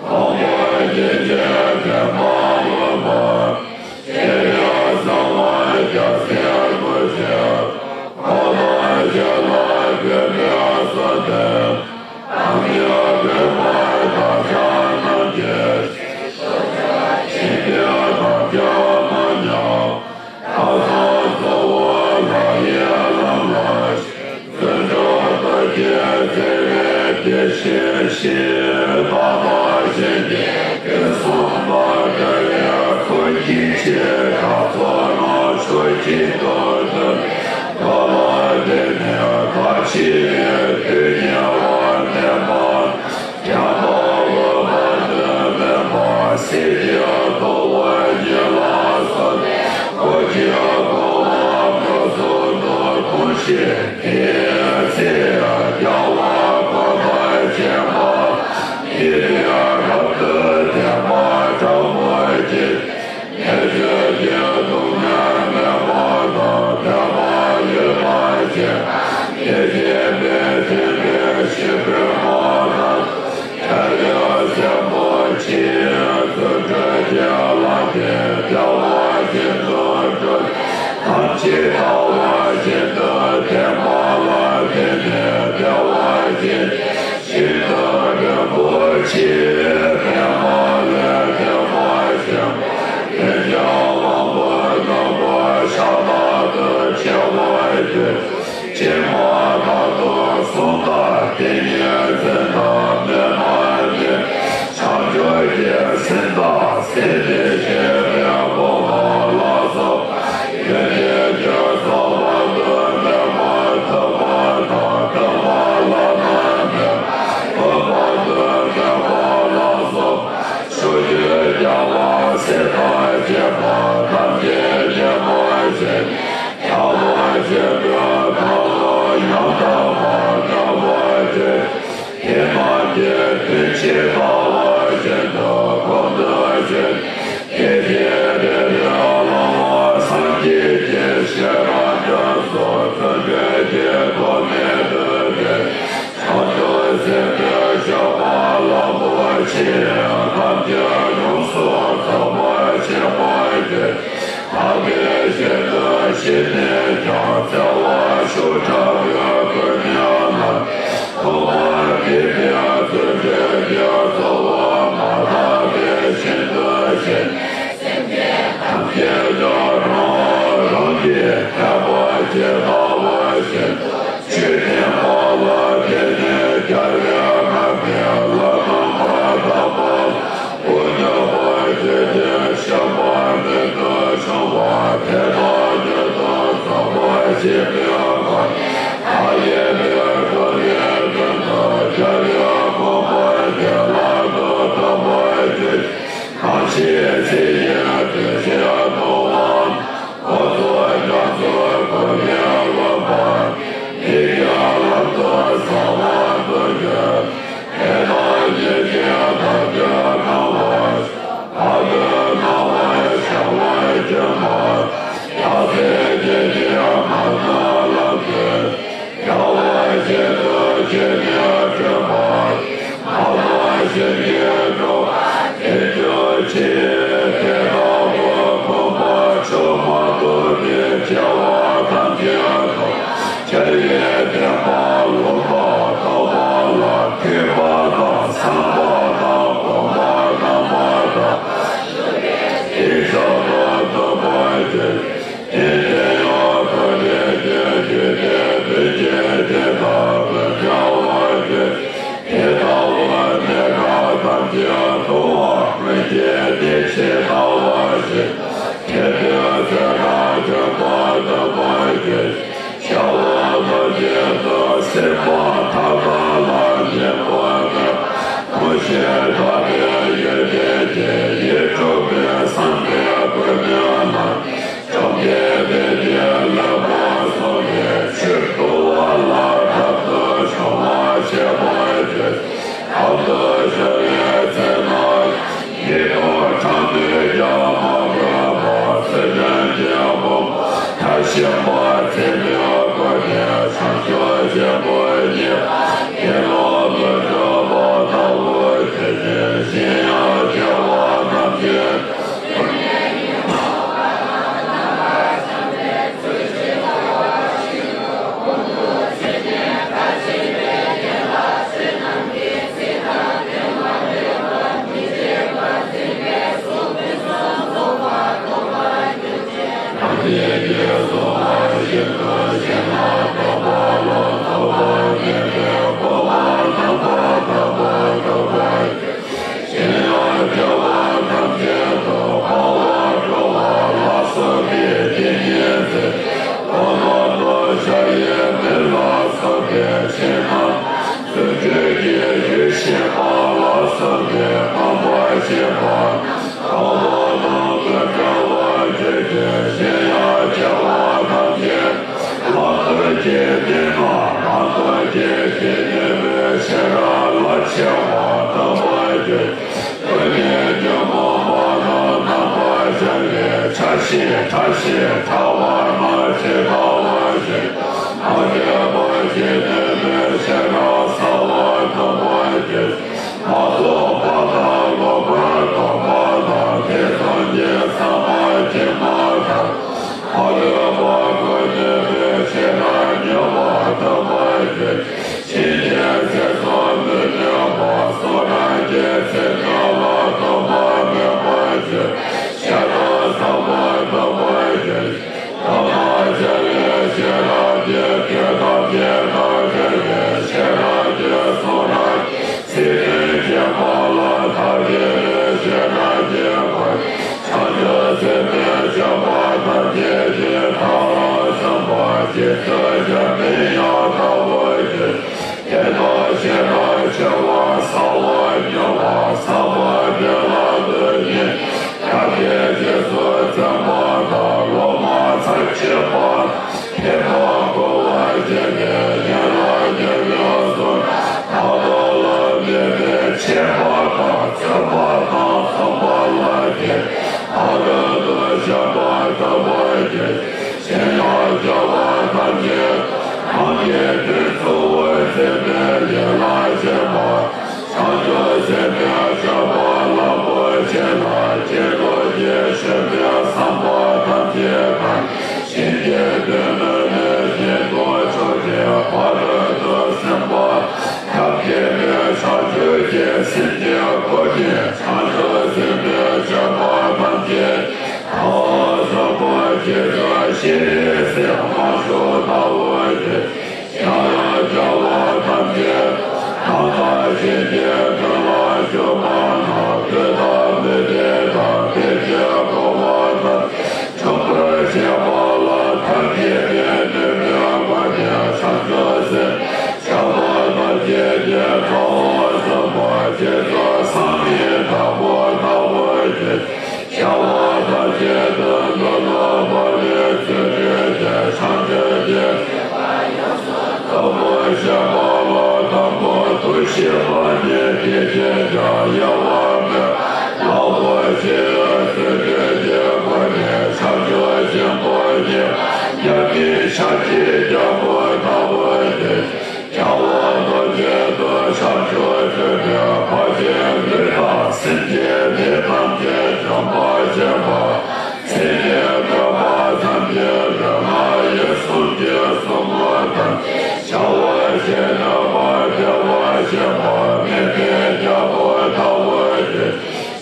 དབང་པོ་སྐྱེ་མཆེད་དྲན་པ་ལོ་མ། ཁྱེད་ཡང་གསང་བ་རྒྱལ་སྲས་སྐུ་ཞབས། འཁོར་དང་གཞན་ལ་གུས་པས་གསོལ་འདེབས། དམ་ཉམས་དགོས་པར་བདག་ཅག་རྣམས་ཀྱིས། ཕྱི་དོན་དམ་བཅའ་མ་ཉམས། ཐབས་དང་གཙོ་བོ་ལྷ་ཡི་ལམ་ལ། བརྩོན་འགྲུས་རྡོ་རྗེའི་རྩེ་བས་དེ་བཞིན་གཤེགས། ད་ལྟ་ ཞིང་གི་སྐད་གསུམ་པ་འདྲ་བའི་ཁོ་གཉིས་ཀྱི་ཁ་ཚོ་ནང་ཆོས་ཀྱི་མདོ་འདི་ཐོས་ལ་དེ་ནས་ཐ་ཆད་པའི་དུས་ཉེ་བར་གནས་པ། ཁྱད་པར་འོད་དཔག་ཏུ་མེད་པ་སྲིད་ཞིའི་རྡོ་རྗེ་ལ་སོགས་ཏེ་སྒོ་བཞི་བསྐོར་བ་མངོན་སུམ་དུ་མཐོང་ཞིང་། དེའི་ཚེ་རྒྱལ་བ་དགོངས་པ་ཆེན་པོ་འདི་ལྟའི་རབ་ཏུ་བརྟན་པ་དྲག་པོ་ཅན། ཉེས་སྤྱོད་ཀྱི་སྡུག་བསྔལ་མེད་པ་དང་ལྡན་པ་ཡོད་པ་ཞིག་དེ་བཞིན་གཤེགས་པའི་ཤེས་པའི་མ་དང་། ཐར་པའི་སེམས་པོ་ཆེའི་རྫུ་འཕྲུལ་གྱི་ལྷ་དེ་བདེ་བ་ཅན་དུ་གྲོལ། ཐམས་ཅད་ལྟ་བ་བཞིན་དུ་བསྟན་པ་ལ་བརྟེན་ནས་བདེ་བ་ཅན་ཤིན་ཏུ་རིན་པོ་ཆེའི་བསྟན་པ་ལས་བདེ་བ་ཅན་དེ་ཡང་དབང་པོའི་སྣམ་བུ་ཤ་སྟག་ཏུ་ཕྱེ་བ་ཡོད། སྐྱེས་མ་ཐག་ཏུ་གསུང་དང་ཏིང་ངེ་འཛིན་དང་མི་སྨྲ་ནི་བྱང་ཆུབ་ཀྱི་སེམས་དང་སེམས་ལས་སྐྱེས་པའི་སྤོབས་པ་ལ་སོགས་པ་ཡོན་ཏན་གྱི་ཚོགས་དཔག་ཏུ་མེད་པ་ཐོབ་པ་དང་ཐོབ་པ་བླ་ན་མེད་པ་དཔག་ཏུ་མེད་པ་ལ་སོགས་པ་ཕྱོགས་བཅུའི་རྒྱལ་བ་སྲས་དང་བཅས་པ་ཐམས་ཅད་ཀྱི་ངོ་ཤེས་ནས། ཐལ་བ་ཆེན་པོའི་ཁ་ལོ་ཡང་དག་པར་བཀྲ་བ་སྟེ། དེ་རྣམས་ཀྱི་དོན་ཇི་ལྟ་བ་བཞིན་དུ་གོང་དུ་བརྗོད། དེ་བཞིན་གཤེགས་པའི་ལྷ་དབང་སངས་རྒྱས་ཀྱི་ཞལ་རབ་འབྱམས་སུ་བརྩོན་འགྲུས་ཀྱི་ཐོགས་མེད་དུ་བསྟོད། བྱང་ཆུབ་སེམས་དཔའི་སྤྱོད་པ་རླབས་པོ་ཆེ་ཐམས་ཅད་ཡོངས་སུ་རྫོགས་པར་བྱེད་པར་འདོད། ཐབས་མཁས་བཞིན་དུ་བྱས་ནས་ཀྱང་བརྩེ་བ་ཤུགས་དྲག་པོས་ཀུན་ནས་བསླངས་ཏེ། ཐོག་མར་འདས་པའི་རྫུ་འཕྲུལ་གྱི་རྩ་བ་མ་དག་པའི་ཞིང་དུ་སྐྱེས་ནས། སེམས་ཅན་ཐམས་ཅད་ཀྱང་རང་དབང་རང་གིས་ཐེག་པ་ཇི་ལྟ་བ་བཞིན་དུ་ཆོས་བསྟན་པ་ལ་བརྟེན་ནས་རྒྱལ་བའི་བསྔགས་པའི་ལྷ་རྣམ་པར་དག་པ་ལ་སྐུ་མྱུར་བར་སྤྱོད་ཅིང་བྱམས་པ་མྱུར་དུ་བྱུང་བ་དེ་དག་མྱུར་དུ་རྫོགས་པར་བྱེད་པའི་སྒོ་ནས། མཐའ་ཡས་པའི་སྒོ་ནས་མདུན་དུ་རྒྱལ་བའི་དགོངས་པ་བདེ་བླག་ཏུ་ཐོབ་པར་འགྱུར། གང་ཕྱིར་ཚེ་ཡི་དུས་བཞིར་འདུལ་བ། འཁོར་ཚོགས་རྒྱ་མཚོར་བཀོད་པའི་བློ་འབར། འདི་ཡི་ལམ་དུ་བཟང་བར་འདུལ་གྱུར། དེ་དག་ཉིད་ཀྱང་ཐམས་ཅད་སྣང་བར་ཤོག། བར་དུ་སྣང་བར་ཤར་བར་གྱུར་པ། ཡབ་སྲས་བརྒྱད་ཀྱི་མ་ཎི་ལ་འདུད། རྒྱལ་བ་ཞིང་དུ་སྤྱན་ནས་སྤྲུལ་པ། མ་ལུས་ཞིང་གི་འགྲོ་བ་འདི་གྱུར་ཅིག། དེ་ལྟ་བུའི་མངོན་པར་བྱང་མ་ཐོབ་པའི་སྐྱེ་བོ་ཐམས་ཅད་དུ། རྒྱལ་བའི་བསྟན་པ་ལུང་དང་རྟོགས་པ་ལ་གུས་པ་དང་བསམ་པ་དང་སྒོམ་པ་རྣམ་པར་དག་པ་ཞིག་གིས་ཞབས་ཏོག་ཐོབ་པར་འགྱུར། དེ་ནས་ཡང་ཐུགས་རྗེ་ཆེན་པོས་དེ་དོན་གྱི་དེ་དག་ཏུ་བྱ་བར་འགྱུར། དེ་ལྟ་བུའི་གནས་སྐབས་ཐམས་ཅད་དུའང་སྔོན་གྱི་གནས་ཇི་ལྟ་བ་བཞིན་དུ་དེ་དུས་ཚེ་དང་ལྡན་པར་ཐོབ་པར་འགྱུར། སྐྱེ་བོ་ཐམས་ཅད་དུ་སེམས་ཕམ་ཐག་ཆོད་ལ་གཉེན་པོ་མེད་པ། ཐུགས་རྗེ་དྲག་པོས་ཡོན་ཏན་གྱི་ཡིད་འཕྲོག་པའི་བསམ་པས་ཀུན་ནས་བསླངས། བཅོམ་ལྡན་འདས་ཀྱིས་ལེགས་པར་གསུངས་པའི་ཆོས་འདུལ་བ་ལ་རབ་ཏུ་བྱུང་བར་བྱེད་པར་འགྱུར། རབ་ཏུ་བྱུང་བའི་ཚེ་ན་ཡིད་དུ་འཕྲོག་ནས་ཀྱང་མ་གོས་པ། ཚུལ་ཁྲིམས་ཀྱི་དཔུང་པ་མཐར་ཕྱིན་པ་འཛིན་པའི་སྒོ་ནས་བྱང་ཆུབ་ཆེན་པོའི་ཉེ་བར་ཡིད་ལོག་ཏུ་འགྲོ་བ་ལྟ་བུ་དེ་ཉིད་གཞན་ཡང་སྐྱེ་བོ་ཐམས་ཅད་དུ། ཞེས་ཕྲ་ཞིང་ཕྲ་བ་ན་ཇི་ལྟ་བ་བཞིན་དུ། མ་སྐྱེས་པ་ཞིག་ནི་མེད་ཕྱིར་རོ། གསལ་བ་དམ་པ་ཉིད་མ་རྟོགས་པ་དང་། ལོག་པར་རྟོག་པ་དང་། དེ་ཙམ་གྱིས་ཟད་པར་བགྱིད་མ་ཐག་མ་ལུས་པ་ཀུན་བསྡུས་པའི་ཕྱིར་རོ། མྱུར་བ་དམ་པ་ཉིད། ཕྱིན་ཆད་ཚེ་སྲོག་མི་གནོད་པ། གསུང་རབ་ཀྱི་ཚིག་ཉིད་ལ་སྡོམ་པ་མེད་པར་གྱུར། ཞེ་སྡང་ཟད་པ་དམ་པ་ཉིད། ཐོག་མར་རྒྱལ་བའི་ཤེས་རབ་ཀྱིས། དུས་ཐམས་ཅད་དང་བྲལ་བའི་ཤེས་རབ་ཀྱིས། གསུང་རབ་ཀྱི་ཚིག་དོན་མཁྱེན་པ་ལ། ཐབས་མཁས་པའི་ཤེས་རབ་ཀྱིས་བསྐོར། བྱང་ཆུབ་སེམས་དཔའི་སྤྱོད་པ་ཐམས་ཅད་ཀྱི། མཐའ་རུ་སོན་པ་རྗེས་སུ་བྱ་བའི་ཡང་དག་པར་གྱུར། དེ་དག་ཤེས་རབ་ཆེ་བ་གསལ་བར་མྱུར་བ། ཟབ་པ་དེ་ལ་དོན་གཉིས། ཐབས་མཁས་རྗེས་སུ་འཛིན་པ་དང་། སློབ་མ་ཚར་གཅོད་པ་དང་། ཕན་པ་བསྐུར་བར་བྱེད་པའི་ཡན་ལག་རྒྱ་ཆེན་གསུམ། བར་དོ་ལ་དམིགས་པའི་འཆད་པ་དང་། བརྩོན་པ་དང་། རྩོམ་པ་ལ་དགྱེས། ཕ་རོལ་ཏུ་ཕྱིན་པ་ཐོབ་པར་བགྱི། གཞན་ཡང་བྱ་བ་ཐམས་ཅད་ཐབས་མཁས་དོན་གཙོ་བོར་མཛད་པའི་ཡན་ལག་བཞི་པ། བྱང་ཆུབ་སེམས་དཔའི་སྤྱོད་པ་རླབས་པོ་ཆེ་ལ། རྗེ་རྡོ་རྗེ་གཞོན་པས་བསམ་པ་ཐམས་ཅད་བཀང་། གཞན་གྱི་དོན་ནི་ལས་གཞན་དུ་འཇོག་ཅིང་། ཕ་རོལ་ཏུ་སེམས་དཔའ་ཐབས་མཁས་པས། བྱང་ཆུབ་ཀྱི་སེམས་ཀྱི་སྒོ་ནས། བྱང་ཆུབ་སེམས་དཔའི་སྤྱོད་པ་ཐམས་ཅད་མཐར་སོན་པར་བགྱིད་དོ། ཞེས་ཤེས་རིག་སེམས་དབང་ཕྱུག་ལྟ་བུ་སྟེ། ཡང་ཡང་བྱ་བ་ཐམས་ཅད་ཐ་མ་གཞན་གྱི་དོན་ལ་འཇུག་པ་ན། དུས་དང་མུ་སྟེགས་དང་། དེ་ཕྱིར་འཁོར་བ་ཐམས་ཅད་འཇོམས་པར་བྱེད་པ་ལ། ཐབས་མཁས་པའི་ནུས་པའི་སྒོ་ནས། བྱང་ཆུབ་སེམས་དཔའི་སྤྱོད་པ་ཐམས་ཅད་ཀྱི་མཐར་སོན་པར་བགྱིད་དོ། ཟག་མེད་བདག་པོ་ལྟ་བུ་སྟེ། བྱ་བ་ཐམས་ཅད་དུ་འདོད་ལ་བབ་པའི་ཚུལ་བསྟན་ཏེ། བྱང་ཆུབ་ཀྱི་སྡོམ་པ་བཤད་པ་ལ། དང་པོ་ཐུགས་ཞིབ་པ་ནི། དེ་བཞིན་ཀྱང་དབྱེ་བ་མེད་པར་ལེགས་པར་ཕྱེ་བའི་ཚུལ་བསྟན་ཏེ། སྒོ་ནས་བྱང་ཆུབ་ཆེན་པོ་ཉིད་ལ་མཉམ་པའི་ཞབས་ཀྱིས་བརྐྱང་བ་ལྟ་བུ་སྟེ། བྱ་བ་ཐམས་ཅད་དུ་བྱང་ཆུབ་སེམས་དཔའི་བར་ཆད་ཀུན་དང་། སེམས་ཅན་དེ་ཐམས་ཅད་འཇོམས་པར་བྱེད་པ། མཚན་ཉིད་འདོད་པ་ཐམས་ཅད་ལུས་ངག་ཡིད་གསུམ་གྱི་གཟུགས་སྐུ་ཐམས་ཅད་བྱ་བ་བྱེད་ནུས་པ། བདེ་བར་གཤེགས་པ་མི་མཐུན་རྒྱལ་པོ་ལྟ་བུ་སྟེ།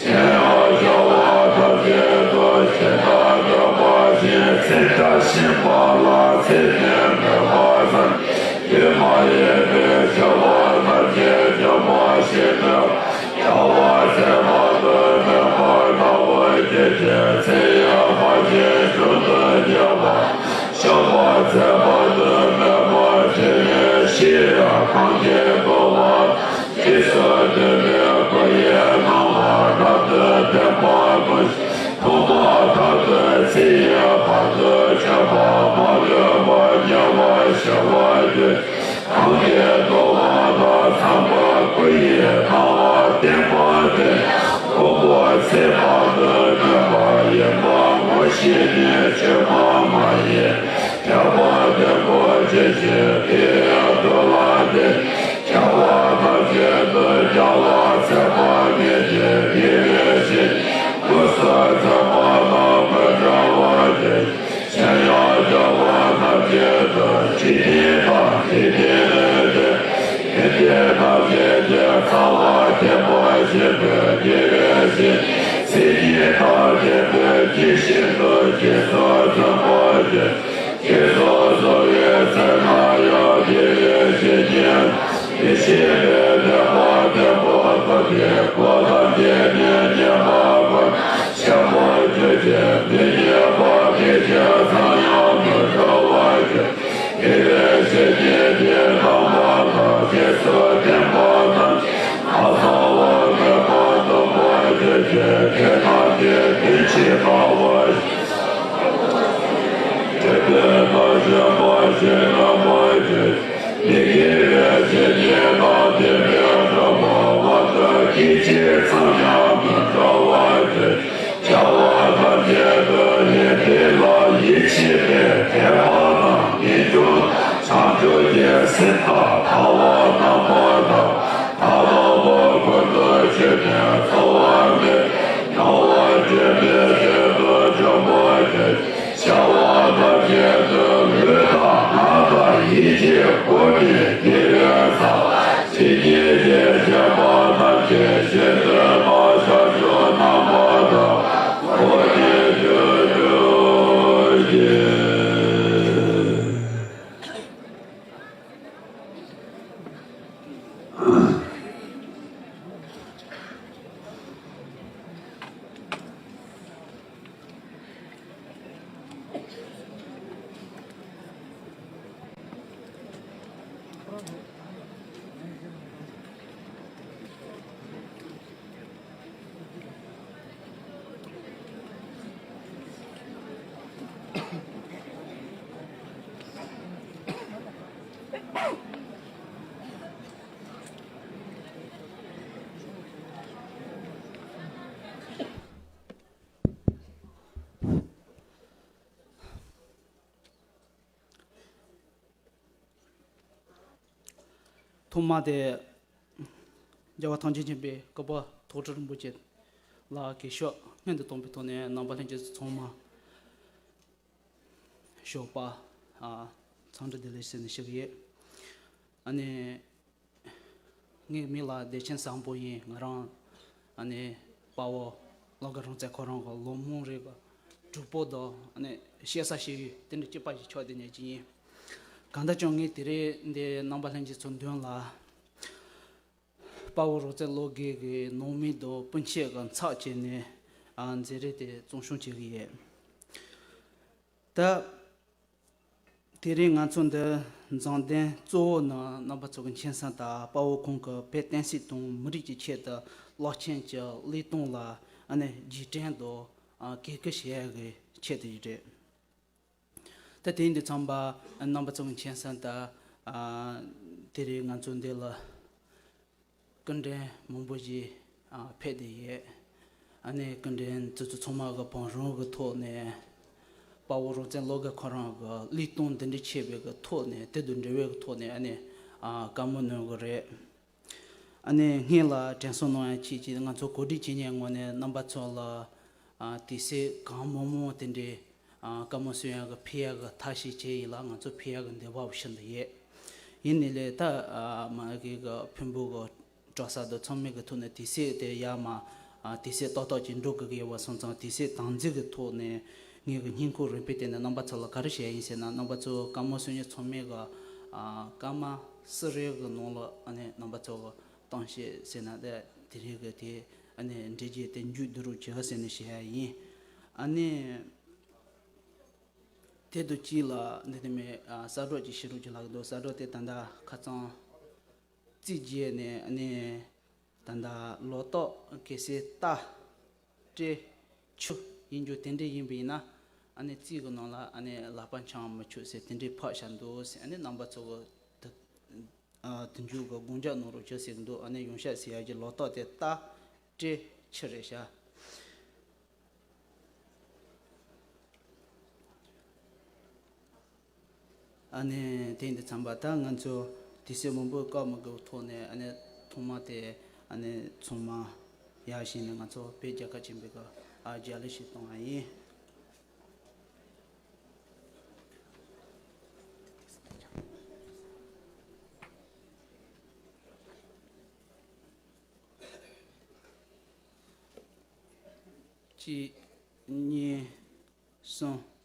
གཞན་ཡང་བྱ་བ་ཐམས་ཅད་དུ་ཞེ་སྡང་འདོད་པ་བཞིན། ཚེ་འདི་ཞིང་པ་ལ་ཚེ་ནི་མེད་པ་ཙམ། དུས་མ་ཡིན་པའི་བྱ་བ་ཐམས་ཅད་འཇོམས་པར་བྱེད་ནུས་པ། བྱ་བ་ཚད་པ་དང་ལྡན་པ་ལྟ་བུ་སྟེ། ཚེ་ཡི་བར་ཆད་མཆོག་ཏུ་གྱུར་པ། བྱ་བ་ཚད་པ་དང་ལྡན་པ་དེ་ནི་ཤི་ཡང་གང་གིས་བཟློག་པ། རྗེས་སུ་མཐུན་པའི་སྐུ་ཡི་སྣང་བ་རབ་ཏུ་བརྟན་པ་ཀུན། ཐོག་མ་ཐག་ཏུ་ཚེ་ཡི་བར་དུ་གཅོད་པ། མ་ལུས་པ་ཉེ་བར་ཞི་བར་འགྱུར། གང་གིས་བཟློག་པ་དང་འཚམས་པ། སྐུ་ཡི་སྣང་བ་བརྟན་པ་དེ། མགོན་པོ་ཚེ་དཔག་ཏུ་མེད་པ་ཡིན་པ་ངོ་ཤེས་ནས། བཅོས་མ་མ་ཡིན་ཐེག་པ་དོན་གོ་ཇི་བཞིན། དེ་ཡི་མཐུ་ལ་བརྟེན། བྱ་བ་ཐམས་ཅད་དུ་རྒྱལ་བ་ཚེ་དཔག་མེད་ཀྱི་དགེ་བའི་བཤེས་གཉེན་སྐུ་གསུམ་མཚོན་པ་དང་མི་འབྲལ་བར་བྱེད། གཞན་ཡང་བྱ་བ་ཐམས་ཅད་དུ་འཇིག་རྟེན་དང་། འཇིག་རྟེན་ལས་འདས་ཡོན་ཏན་ཐམས་ཅད་ཀྱི་རྩ་བ་བརྟན་པར་བྱེད་པའི་དགེ་བའི་བཤེས་གཉེན་མཚན་ཉིད་དང་ལྡན་པས་ཇི་བཞིན་དུ་རྗེས་སུ་འཛིན་པར་བྱེད། རྗེས་སུ་བཟུང་བའི་ཚེ་ན་ཡང་དགེ་བའི་བཤེས་གཉེན་མི་ཤེས་པའི་བདེན་པ་བརྟན་པོ་ཐོབ་སྟེ། འཁོར་ཐམས་ཅད་ནས་ཉེས་པ་ཀུན་ཆེན་པོར་གྱུར་ཅིང་མི་ཉེས་པ་སྐད་ཅིག་ཙམ་ཡང་མི་འགྲོ་བར་གྱུར། དགེ་བའི་བཤེས་གཉེན་གྱི་དམ་པ་དང་། རྗེས་སུ་བསྟེན་པ་ཐམས་ཅད་མ་ཚང་བར་མེད་པར་སྟོན་པར་གྱུར་ཅིང་ ཐོག་མ་དེ། རྒྱལ་བ་ཐམས་ཅད་མཁྱེན་པའི་བཀའ་བབས་དོག་དྲི་རིན་པོ་ཆེ་ལ་གུས་ཞབས་སྔོན་དུ་བཏང་པའི་ཐོག་ནས། རྣམ་པ་ལྷན་རྒྱས་ཚོ་ཚང་མ་ཞོགས་པ། ཨ། འཚམས་འདྲི་བདེ་ལེགས་ཟེར་ནས་ཞུ་གི་ཡོད། ཨ་ནི། ངའི་མིང་ལ་བདེ་ཆེན་བཟང་པོ་ཡིན། ང་རང་ཨ་ནི་དཔའ་བོ་བློ་དགའ་རང་བཙན་ཁོ་རང་གི་ལོ་མང་རིང་གི་གྲོགས་པོ་དང་། ཨ་ནི་བཤད་ས་བཤད་ཡུལ་དེ་འདྲ་གཅིག་པ་ཞིག་ཆགས་བསྡད་མཁན་ཅིག་ཡིན། གང་ལྟར་ཀྱང་ངས་དེ་རིང་འདི་རྣམ་པ་ལྷན་རྒྱས་ཚོའི་མདུན་ལ། དཔའ་བོ་རོགས་རྩེ་བློ་དགའ་གི་ནང་མི་དང་སྤུན་མཆེད་ཀྱི་ཚབ་བྱས་ནས། ཨ། མཛད་རིམ་དེ་གཙང་སྐྱོང་བྱེད་ཀྱི་ཡོད། ད། དེ་རིང་ང་ཚོ་འདིར་མཛངས་བསྟོད་གཙོ་བོ་ནི་རྣམ་པ་ཚོ་གི་མཁྱེན་གསལ་ལྟར། དཔའ་བོ་ཁོང་གིས་བོད་བསྟན་སྲིད་དང་མི་རིགས་ཀྱི་ཆེད་དུ་རླབས་ཆེན་གྱི་བློས་གཏོང་ལ། ཨ་ནི་རྗེས་དྲན་དང་། ཨ། གུས་བཀུར་བྱེད་ཡག་གི་ཆེད་དུ་རེད། ད་དེ་ཡིན་དུས་ཙམ་པ། རྣམ་པ་ཚོ་གི་མཁྱེན་གསལ་ལྟར། ཨ། དེ་རིང་ང་ཚོ་འདི་ལ་སྐུ་མགྲོན་མང་པོ་ཞིག་ཨ། ཕེབས་བསྡད་ཡོད། ཨ་ནི་སྐུ་མགྲོན་དེ་ཚོ་ཚང་མ་གི་བང་རིམ་གི་ཐོག་ནས། དཔའ་བོ་རོགས་རྩེ་བློ་དགའ་ཁོ་རང་གི་བློས་གཏོང་འདི་འདྲ་བྱས་པའི་གི་ཐོག་ནས། དེ་དང་འབྲེལ་བའི་གི་ཐོག་ནས། ཨ་ནི། ཨ། བཀའ་མོལ་གནང་གི་རེད། ཨ་ནི་སྔོན་ལ་དྲན་གསོ་གནང་ཡག་ཆེད་ཀྱི། ང་ཚོ་གོ་སྒྲིག་བྱེད་མཁན་ངོས་ནས་རྣམ་པ་ཚོ་ལ། ཨ། དུས་ཚོད་གང་མང་མང་དེ་འདྲའི། ཨ། བཀའ་མོལ་གསུང་ཡག་གི་ཕུལ་ཡག་གི་ཐབས་ཤེས་བྱས་ཡིན་ལ། ང་ཚོ་ཕུལ་ཡག་གི་འདོད་པ་ཤིན་ཏུ་ཡོད། ཡིན་ནའི་ལས་ད། ཨ། མ་གི་གི་ཕུན་པོ་གི་གྲོགས་ས་དང་ཚང་མའི་གི་ཐོག་ནས་དུས་ཚོད་དེ་ཡར་མར། ཨ། དུས་ཚོད་ཏག་ཏག་ཅིག་འགྲོ་དགོས་ཀྱི་ཡོད་པ་སོང་ཙང་། དུས་ཚོད་དམ་འཛིན་གི་ཐོག་ནས་ངས་གི་སྙིང་ཁོང་རུས་པའི་གཏིང་ནས་རྣམ་པ་ཚོ་ལ་ག་རེ་ཞུ་ཡ་ཡིན་ཟེར་ན། རྣམ་པ་ཚོ་བཀའ་མོལ་གསུང་མཁན་ཚང་མས་གི། ཨ། སྐར་མ་གསུམ་རེ་གི་ནང་ལ། ཨ་ནི་རྣམ་པ་ཚོ་གི་གཏམ་བཤད་ཟེར་ན། ད་དེ་རིང་གི་དེ། ཨ་ནི་འགྲེལ་བརྗོད་དེ་མཇུག་བསྡུ་རོགས་བྱེད་ཟེར་ནས་ཞུ་ཡ་ཡིན། ཨ་ནི། དེ་དང་གཅིག་ལ་འདི་ནས་མི། ཨ། གསལ་བསྒྲགས་ཅིག་ཞུ་རོགས་ཅིག་ལབ་ཀྱི་འདུག་གསལ་བསྒྲགས་དེ་ད་ལྟ་ཁ་སང་རྩིས་བརྒྱབ་ནས། ཨ་ནི་ད་ལྟ་ལོ་ཏོག་གལ་སྲིད་རྟ་སྤྲེལ་ཆུ་ཡིན་རྒྱུ་དེ་འདྲ་ཡིན་པ་ཡིན་ན། ཨ་ནི་རྩིས་ཀྱི་ནང་ལ། ཨ་ནི་ལག་པ་འཆང་མི་ཆོག་ཟེར་དེ་འདྲ་ཕབ་བཞག་འདུག་ཟེར། ཨ་ནི་རྣམ་པ་ཚོ་གི་དེ། ཨ། དེ་མཇུག་གི་དགོངས་འཇགས་གནང་རོགས་བྱེད་ཟེར་གྱི་འདུག་ཨ་ནི་ཡོང་ཤག་ཟེར་ཡག་གི་ལོ་ཏོག་དེ་རྟ་སྤྲེལ་ཆུ་རེད་ཤག་ཨ་ནི་དེ་ཡིན་དུས་ཙམ་པ། ད་ང་ཚོ་དུས་ཚོད་མང་པོ་བཀག་མི་དགོས་ཐོག་ནས། ཨ་ནི་ཐོག་མ་དེ། ཨ་ནི་ཚང་མ་ཡར་བཞེངས་ནས་ང་ཚོ་བོད་རྒྱལ་ཁབ་ཆེན་པོའི་གི། ཨ། རྒྱལ་གླུ་ཞིག་གཏོང་བ་ཡིན། གཅིག་གཉིས། གསུམ།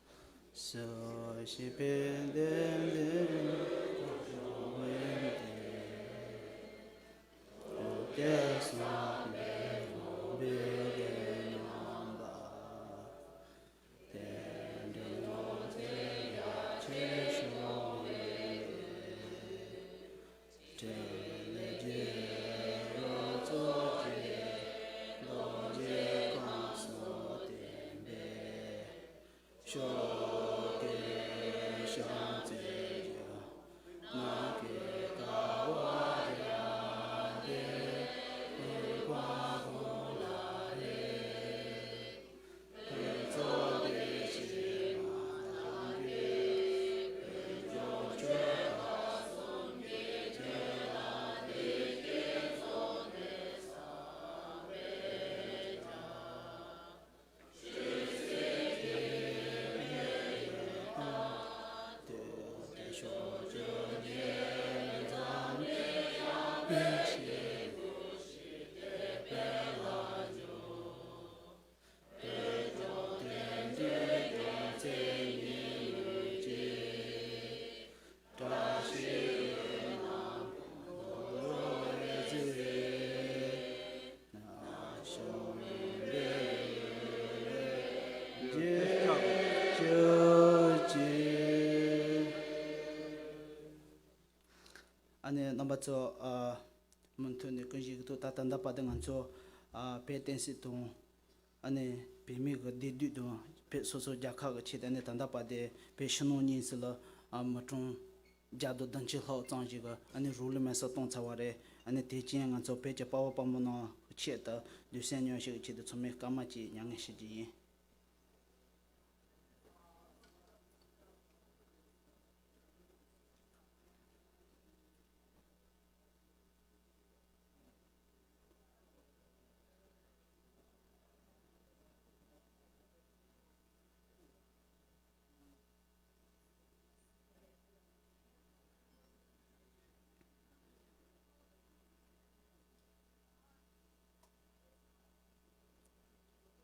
ང་ཚོ་ཨ་མུ་མཐུད་ནས་སྐུ་གཞུག་གི་ཐོག་ད་ད་ལྟ་བར་དུ་ང་ཚོ་ཨ་བོད་བསྟན་སྲིད་དང་ཨ་ནི་བོད་མི་གི་བདེ་སྡུག་དང་བོད་སོ་སོ་རྒྱལ་ཁབ་ཀྱི་ཆེད་དུ་ཨ་ནི་ད་ལྟ་བར་དུ་བོད་ཕྱི་ནང་གཉིས་སུ་ལ་ཨ་མི་གྲངས་བརྒྱ་དང་བདུན་ཅུ་ལྷག་ཙམ་ཞིག་གི་ཨ་ནི་རོགས་ལུས་མེ་སྲེག་བཏང་ཚར་བ་རེད། ཨ་ནི་དེ་རྐྱེན་ང་ཚོ་བོད་ཀྱི་དཔའ་བོ་དཔའ་མོ་རྣམས་ཆེད་དུ་ལུས་སེམས་མཉམ་སྐྱེད་ཀྱི་ཆེད་དུ་ཚང་མས་སྐར་མ་གཅིག་མྱ་ངན་ཞུ་རྒྱུ་ཡིན།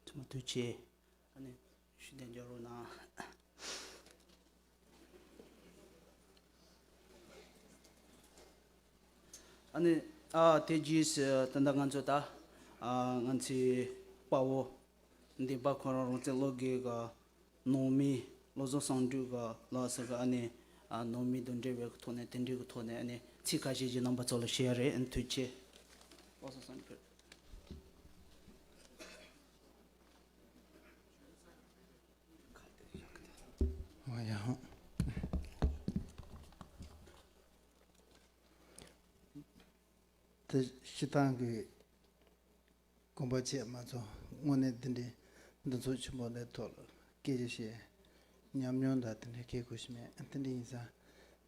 ཚང་མ་ཐུགས་རྗེ་ཆེ། ཨ་ནི་ཞུ་དན་འཇོག་རོགས་གནང་། ཨ་ནི་ཨ་དེ་རྗེས་སུ་ད་ལྟ་ང་ཚོ་ད་ཨ་ང་ཚོའི་དཔའ་བོ་འདན་མ་ཁོ་རང་རང་བཙན་སློབ་དགེ་གི་ནང་མི་བློ་བཟང་བསམ་གྲུབ་གི་ལགས་སོ་གི་ཨ་ནི་ཨ་ནང་མི་དང་འབྲེལ་བའི་ཐོག་ནས་དེ་འདྲའི་གི་ཐོག་ནས་ཨ་ནི་ཚིག་ཁ་ཤས་ཅིག་རྣམ་པ་ཚོ་ལ་བཤད་ཡ་རེད། ཨ་ནི་ཐུགས་རྗེ་ཆེ། བློ་བཟང་བསམ་གྲུབ། ཨོ་ཡ། དེ་སྤྱིར་བཏང་གི་དགོངས་པ་བཅས་མ་ཚོགས་དངོས་གནས་འདི་འདྲའི་འདུ་ཚོགས་ཆེན་པོ་འདིའི་ཐོག་ལ་སྐད་ཆ་བཤད་ཉམས་མྱོང་དང་དེ་འདྲའི་སྐད་ཁུར་ཞིག་མེད། དེ་འདྲ་ཡིན་ཙང་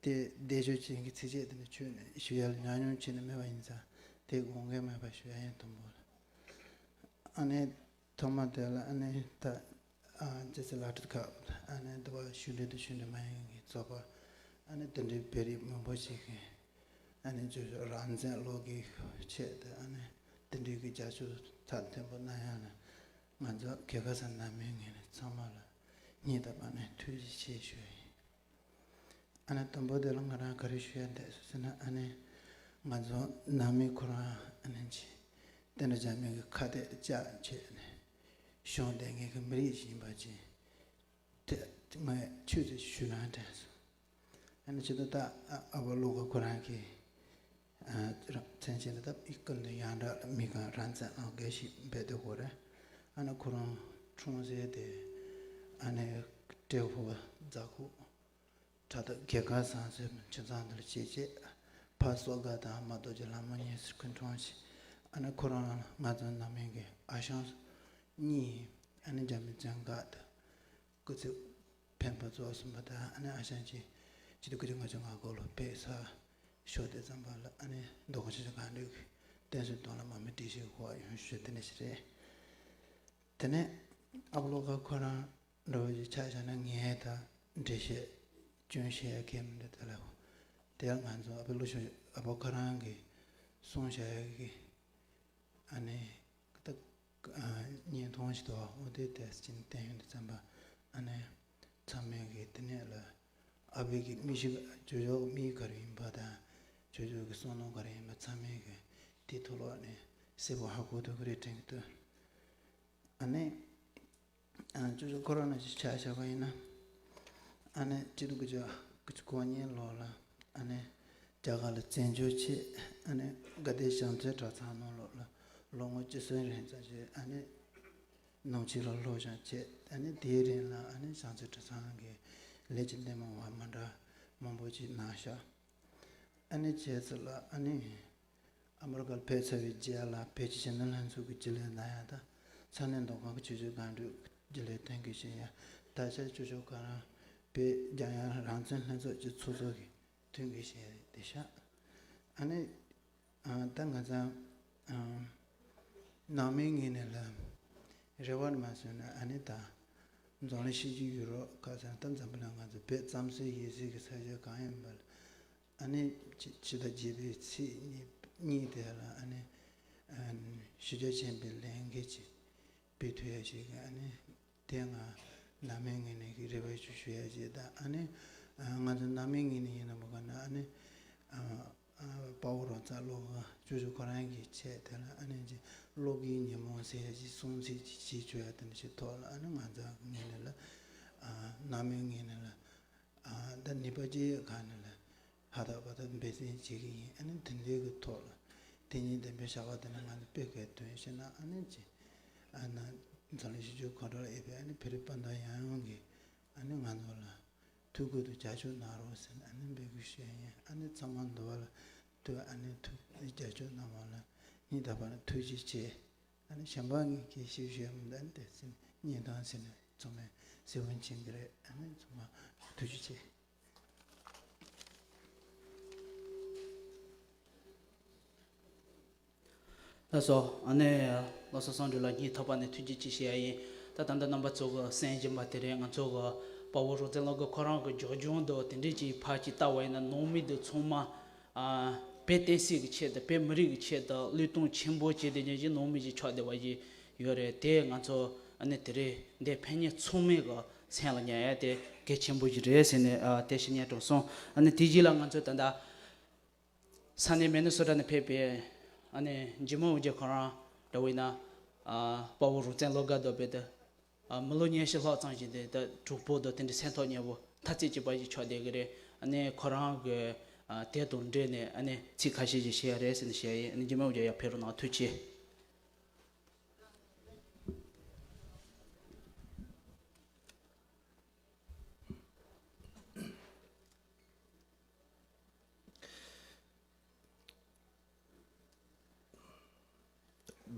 དེ་བདེ་ཤོས་ཅན་གྱི་ཚིགས་བཅད་དེ་འདྲ་ཁྱོན་ནས་ཞུ་ཡ་ལ་ཉམས་མྱོང་ཁྱོན་ནས་མེད་པ་ཡིན་ཙང་དེ་དགོངས་འགལ་མེད་པ་ཞུ་ཡ་ཡིན། དང་པོ་ལ་ཨ་ནི་ཐོག་མ་དེ་ལ་ཨ་ནི་ད་ཨ་ཅེ་ཙེ་ལ་ཏི་ཁ་ཨ་ནི་འདི་བ་ཞུ་འདྲེ་དང་ཞུ་འདྲེ་མ་ཡིན་གྱི་ཚོགས་པ་ཨ་ནི་དེ་འདྲའི་བོད་རིགས་མང་པོ་ཞིག་གིས་ཨ་ནི་ཅོ་ཅོ་རང་བཙན་སློབ་དགེ་ཆེད་དུ་ཨ་ནི་དེ་འདྲའི་གི་རྒྱབ་སྐྱོར་ཚད་མཐོན་པོ་གནང་ཡ་ལ་ང་ཚོ་རྒྱལ་ཁབ་ས་ནང་མི་ངོས་ནས་ཚང་མ་ལ་སྙིང་ཐག་པ་ནས་ཐུགས་རྗེ་ཆེ་ཞུ་ཡ་ཡིན། ཨ་ནི་དང་པོ་དེ་ལ་ང་རང་ག་རེ་ཞུ་ཡ་འདོད་སོང་ཟེར་ན། ཨ་ནི་ང་ཚོ་ནང་མི་ཁོ་རང་ཨ་ནི་ཅི་བསྟན་དགྲ་རྒྱ་མི་གི་ཁ་གཏད་བཅག་བྱས་ནས་གཞུང་འདེམས་མཁན་གི་མི་རིགས་ཤིག་ཡིན་པ་ཅིག་དེ་ངས་ཆུད་ཟོས་ཞུ་རང་དྲན་སོང་། ཨ་ནི་ཇི་ལྟར་ད་ཨ་ཨ་བོ་བློ་དགའ་ཁོ་རང་གིས་ཨ་རང་མཚན་ཅན་ལ་ད་ཨི་ཀུན་ཏུ་ཡང་དག་མི་གང་རང་བཙན་ལ་དགའ་ཞིག་འབད་དེ་ཧོ་རེད། ཨ་ནི་ཁོ་རང་འཁྲུངས་ཟེར་དེ་ཨ་ནི་ཏྲེ་ཧོ་རྫ་ཁོག་ད་ལྟ་རྒྱལ་ཁབ་བཟང་སའི་ཁྱིམ་ཚང་དེར་བྱས་རྗེས་ཕ་སོག་དགའ་དང་མ་རྡོ་རྗེ་ལྷ་མོ་གཉིས་སུ་ཁོ་འཁྲུངས་ཤིང་། ཨ་ནི་ཁོ་རང་ང་ཚོ་ནང་མི་གི་ཨ་ཞང་གཉིས་ཨ་ནི་རྒྱ་མི་བཙོན་འགག་དང་སྐུ་ཚེ་འཕེན་པ་རྫོགས་སོང་བ་དང་། ཨ་ནི་ཨ་ཞང་གཅིག་ཆིག་སྟོང་དགུ་བརྒྱ་ལྔ་བཅུ་ང་དགུ་ལོ་བོད་ས་ཤོར་དེ་ཙམ་པ་ལ་ཨ་ནི་མདོ་ཁམས་ཆུ་བཞི་སྒང་དྲུག་གི་བསྟན་སྲིད་དོན་ལ་མ་མི་སྒྲིག་གཞི་གི་ཧོ་ཡོང་ཞུ་དེ་འདྲ་ཞིག་རེད། དེ་ནས་ཨ་བོ་བློ་དགའ་ཁོ་རང་འདྲ་བོ་ཞིག་ཆ་བཞག་ན་ངས་ད་འགྲེལ་བཤད་སྐྱོན་བཤད་ཡ་གལ་མི་འདུག་དེ་ལ་དེ་ང་ཚོ་ཨ་ཕའི་བློ་ཤོད་ཨ་ཕ་ཁོ་རང་གིས་གསུངས་བཞག་ཡ་གི་ཨ་ནི་ད་བརྙན་ཐུང་ཞིག་འདུག་འོ་དེ་དེ་ཅིན་བསྟན་ཡོང་དུས་ཙམ་པ་ཨ་ནི་ཚང་མས་གི་དེ་ནས་ལ་ཨ་ཕའི་གི་མི་ཞིག་ཇོ་ཇོ་གི་མི་ག་རེ་ཡིན་པ་དང་ཇོ་ཇོ་གི་བསམ་བློ་ག་རེ་ཡིན་པ་ཚང་མས་གི་དེ་ཐོག་ལ་ཨ་ནི་གསལ་པོ་ཧ་གོ་ཐུབ་ཀྱི་རེད་དྲན་གྱི་འདུག་ཨ་ནི། ཨ་ཅོ་ཅོ་ཁོ་རང་ནང་བཞིན་ཆ་བཞག་པ་ཡིན་ན། ཨ་ནི་སྤྱི་ལོ་དགུ་བརྒྱ་དགུ་བཅུ་གོ་གཉིས་ལོ་ལ་ཨ་ནི་རྒྱ་གར་ལ་བཙན་བྱོལ་ཆེད་ཨ་ནི་དགའ་ལྡན་བྱང་རྩེ་གྲྭ་ཚང་ནང་ལོགས་ལ་ལོ་ངོ་བཅུ་གསུམ་རིང་ཙམ་ཞིག་ཨ་ནི་ནང་ཆོས་ལ་སློབ་སྦྱོང་བྱས། ཨ་ནི་དེའི་རིང་ལ་ཨ་ནི་བྱང་རྩེ་གྲྭ་ཚང་གི་ལས་ཀྱི་འདེམས་མ་བ་མི་འདྲ་མང་པོ་ཅིག་གནང་ཤག་ཨ་ནི་བྱས་ཚུལ་ལ་ཨ་ནི། ཨ་མི་རི་ཀར་ཕེབས་ཚར་བའི་རྗེས་ལ་བོད་ཀྱི་གཞོན་ནུ་ལྷན་ཚོགས་ཀྱི་རྒྱུན་ལས་གནང་ཡ་དང་ས་གནས་མདོ་ཁམས་ཀྱི་ཆུ་བཞི་སྒང་དྲུག་རྒྱུན་ལས་ཐོན་སྐྱེད་བྱེད་ཡ། ད་ཆ་ཅོ་ཅོ་ཁོ་རང་བོད་རྒྱལ་ཡོངས་རང་བཙན་ལྷན་ཚོགས་ཀྱི་ཚོགས་གཙོ་གི་ཐོན་སྐྱེད་བྱེད་ཡ་དེ་ཤག་ཨ་ནི་ཨ་ད་ང་ཚང་ཨ་ནང་མིའི་ངོས་ནས་ལ་རེ་བ་མ་བཟོས་ན་ཨ་ནི་ད་འཛམ་གླིང་ཤེས་ཀྱི་ཡོད་རོགས་ཁ་སང་ད་འཛམ་བུ་གླིང་ང་ཚོ་བོད་རྩམ་ཟོས་ཡོད་ཟོས་ཀྱི་ས་ཆ་གང་ཡིན་པ་ལ། ཨ་ནི་ཕྱི་ཕྱི་ཟླ་བརྒྱད་པའི་ཚེས་གཉིས་གཉིས་དེ་ལ་ཨ་ནི་ཨ་ནི་ཕྱི་རྒྱལ་ཆེན་པོའི་ལས་འགུལ་ཅིག་སྤེལ་ཐུབ་ཡ་ཞིག་ཨ་ནི་དེ་ང་ནང་མིའི་ངོས་ནས་ཀྱི་རེ་བ་ཞུ་ཞུ་ཡ་ཞིག་དང་། ཨ་ནི་ང་ཚོ་ནང་མིའི་ངོས་ནས་ཡིན་ན་མ་ག་ན་ཨ་ནི་དཔའ་བོ་རང་ཚ་བློ་དགའ་ཅོ་ཅོ་ཁོ་རང་གི་ཆེད་དེ་ལ་ཨ་ནི་ཅི་བློ་དགའི་ཉིན་མོ་ཟེར་ཡ་ཅིག་སྲུང་བརྩི་ཅིག་བྱེད་ཆོག་ཡ་དེ་འདྲ་ཞིག་ཐོག་ལ་ཨ་ནི་ང་ཚོ་ངོས་ནས་ལ་ནང་མིའི་ངོས་ནས་ལ་ད་ནད་པ་ཅིག་ག་ནས་ལ། ཧ་ད་པ་ད་འབད་བརྩོན་བྱེད་ཀྱི་ཡིན། ཨ་ནི་དེ་འདྲའི་གི་ཐོག་ལ་དེ་ཉིད་བདེན་པའི་ཞགས་པ་དེ་ནི་ང་ཚོ་དཔེ་གལ་དོན་ཤེས་ན། ཨ་ནི་ཅི་ཨ་ན་འཛམ་གླིང་སྤྱི་སྤྱོད་གོ་ལྡོག་ལ་ཡོད་པའི་ཨ་ནི་བོད་རིགས་སྤུན་ཟླ་ཡང་ཡང་གིས་ཨ་ནི་ང་ཚོ་ལ་ཐུགས་ཁུར་དུ་རྒྱབ་སྐྱོར་གནང་རོགས་ཟེར་ནས་ཨ་ནི་འབོད་སྐུལ་ཞུ་ཡ་ཡིན། ཨ་ནི་ཚང་མ་འདུ་བ་ལ་ཐུགས་ཨ་ནི་ཐུགས་རྒྱབ་སྐྱོར་གནང་བ་ལ་སྙིང་ཐག་པ་ནས་ཐུགས་རྗེ་ཆེ། ཨ་ནི་གཞན་པ་ངས་སྐད་ཆ་ཞུ་ཡ་མི་འདུག་ཨ་ནི་དེ་ཚེ་སྙིང་ཐག་ཟེར་ནས་ཚང་མས་གསལ་པོ་མཁྱེན་གྱི་རེད། ཨ་ནི་ཚང་མ་ཐུགས་རྗེ་ཆེ། ལགས་སོ། ཨ་ནི་བློ་བཟང་བསམ་གྲུབ་ལགས་སྙིང་ཐག་པ་ནས་ཐུགས་རྗེ་ཆེ་ཞུ་ཡ་ཡིན། ད་ད་ལྟ་རྣམ་པ་ཚོ་གི་གསན་བཞིན་པ་དེ་རེད། ང་ཚོ་གི་དཔའ་བོ་རོང་བཙན་སློབ་དགའ་ཁོ་རང་གི་རྒྱབ་ལྗོངས་དང་དེ་འདྲས་ཀྱི་ཕར་ཅིག་ལྟ་བ་ཡིན་ན་ནང་མི་དེ་ཚང་མ་ཨ་བོད་བསྟན་སྲིད་ཀྱི་ཆེད་དུ་བོད་མི་རིགས་ཀྱི་ཆེད་དུ་བློས་གཏོང་ཆེན་པོ་བྱས་ཏེ་ཉན་གྱི་ནང་མི་ཅིག་ཆགས་བསྡད་པ་ཞིག་ཡོད་རེད། དེ་ང་ཚོ་ཨ་ནི་དེ་རིང་འདིར་ཕེབས་མཁན་ཚང་མའི་གི་སེམས་ལ་ཉར་ཡ་དེ་གལ་ཆེན་པོ་ཞིག་རེད་ཟེར་ནས་ཨ་དེ་ཞུ་སྙིང་བྲོ་སོང་། ཨ་ནི་དེ་རྗེས་ལ་ང་ཚོ་ད་ལྟ་ས་གནས་མི་ནི་སོ་ཊ་ནས་ཕེབས་པའི་ཨ་ནི་འཇིགས་མེད་དབང་རྒྱལ་ཁོ་རང་འདྲ་བོ་ཡིན་ན་ཨ་དཔའ་བོ་རོང་བཙན་སློབ་དགའ་དང་བོད་དུ་ཨ་མི་ལོ་ཉི་ཤུ་ལྷག་ཙམ་ཞིག་འདི་ད་གྲོགས་པོ་དང་དེ་འདྲའི་སེམས་ཐག་ཉེ་བོ་ཐ་ཚིག་གཅིག་པ་ཞིག་ཆགས་བསྡད་ཀྱི་རེད། ཨ་ནི་ཁོ་རང་གི་ཨ་དེ་དང་འབྲེལ་ནས་ཨ་ནི་ཚིག་ཁ་ཤས་ཤིག་བཤད་ཡ་རེད་ཟེར་ནས་བཤད་ཡིན། ཨ་ནི་འཇིགས་མེད་དབང་རྒྱལ་ཡར་ཕེབས་རོགས་གནང་། ཐུགས་རྗེ་ཆེ།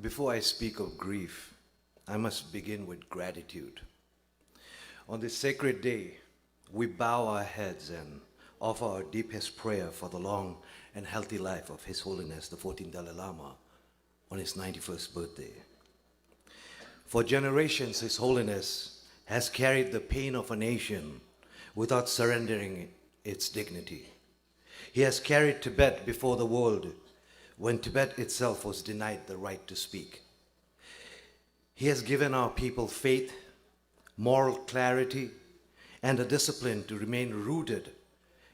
Before I speak of grief, I must begin with gratitude. On this sacred day, we bow our heads and offer our deepest prayer for the long and healthy life of His Holiness the fourteenth Dalai Lama on his ninety-first birthday. For generations, His Holiness has carried the pain of a nation without surrendering its dignity. He has carried Tibet before the world when Tibet itself was denied the right to speak. He has given our people faith, moral clarity, and the discipline to remain rooted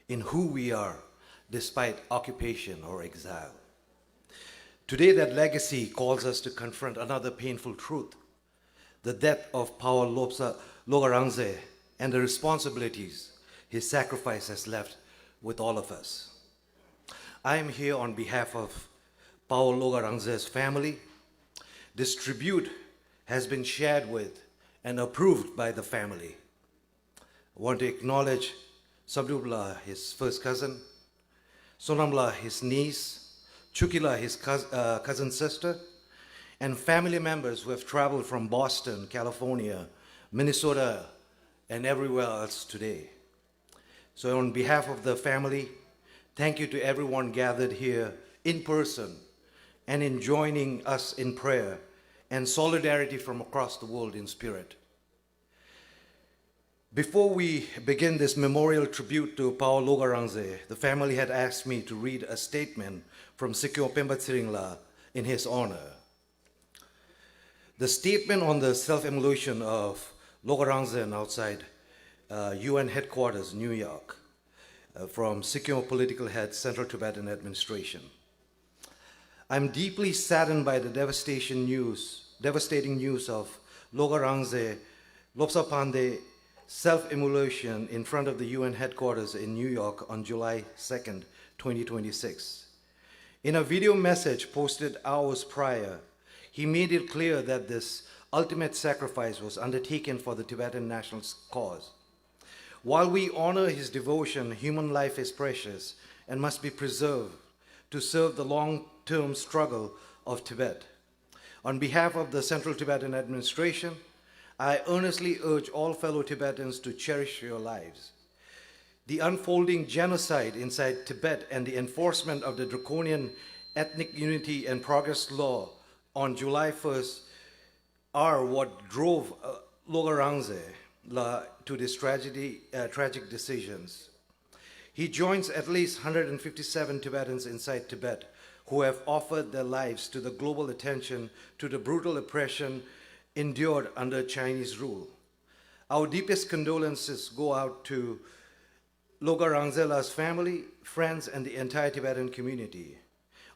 in who we are despite occupation or exile. Today, that legacy calls us to confront another painful truth: the death of Pawo Lobsa Logarangze and the responsibilities his sacrifice has left with all of us. I am here on behalf of Pawo Logarangze's family. This tribute has been shared with and approved by the family. I want to acknowledge Sabdubla, his first cousin, Sonamla, his niece, Chukila, his cous- uh, cousin sister, and family members who have traveled from Boston, California, Minnesota, and everywhere else today. So, on behalf of the family, thank you to everyone gathered here in person and in joining us in prayer and solidarity from across the world in spirit. Before we begin this memorial tribute to Pawo Logarangze, the family had asked me to read a statement from Sikyo Pemba Tsiringla in his honor. The statement on the self-immolation of Logarangzen outside uh, U N headquarters, New York, uh, from Sikyo political head, Central Tibetan Administration. I'm deeply saddened by the devastation news, devastating news of Logarangze Lobsa Pande self-immolation in front of the U N headquarters in New York on July second, twenty twenty-six. In a video message posted hours prior, he made it clear that this ultimate sacrifice was undertaken for the Tibetan national cause. While we honor his devotion, human life is precious and must be preserved to serve the long-term struggle of Tibet. On behalf of the Central Tibetan Administration, I earnestly urge all fellow Tibetans to cherish your lives. The unfolding genocide inside Tibet and the enforcement of the draconian Ethnic Unity and Progress Law on July first are what drove uh, Logarangze la to these tragedy, uh, tragic decisions. He joins at least one hundred fifty-seven Tibetans inside Tibet who have offered their lives to the global attention to the brutal oppression endured under Chinese rule. Our deepest condolences go out to Logarangzela's family, friends, and the entire Tibetan community.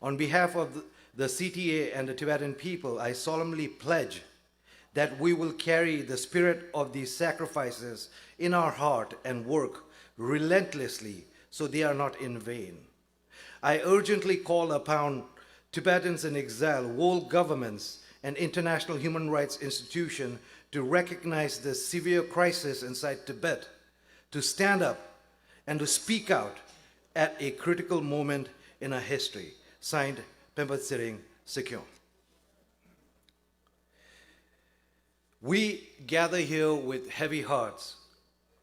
On behalf of the C T A and the Tibetan people, I solemnly pledge that we will carry the spirit of these sacrifices in our heart and work relentlessly so they are not in vain. I urgently call upon Tibetans in exile, world governments, and international human rights institutions to recognize the severe crisis inside Tibet, to stand up, and to speak out at a critical moment in our history. Signed, Pemba Tsering Sekyong. We gather here with heavy hearts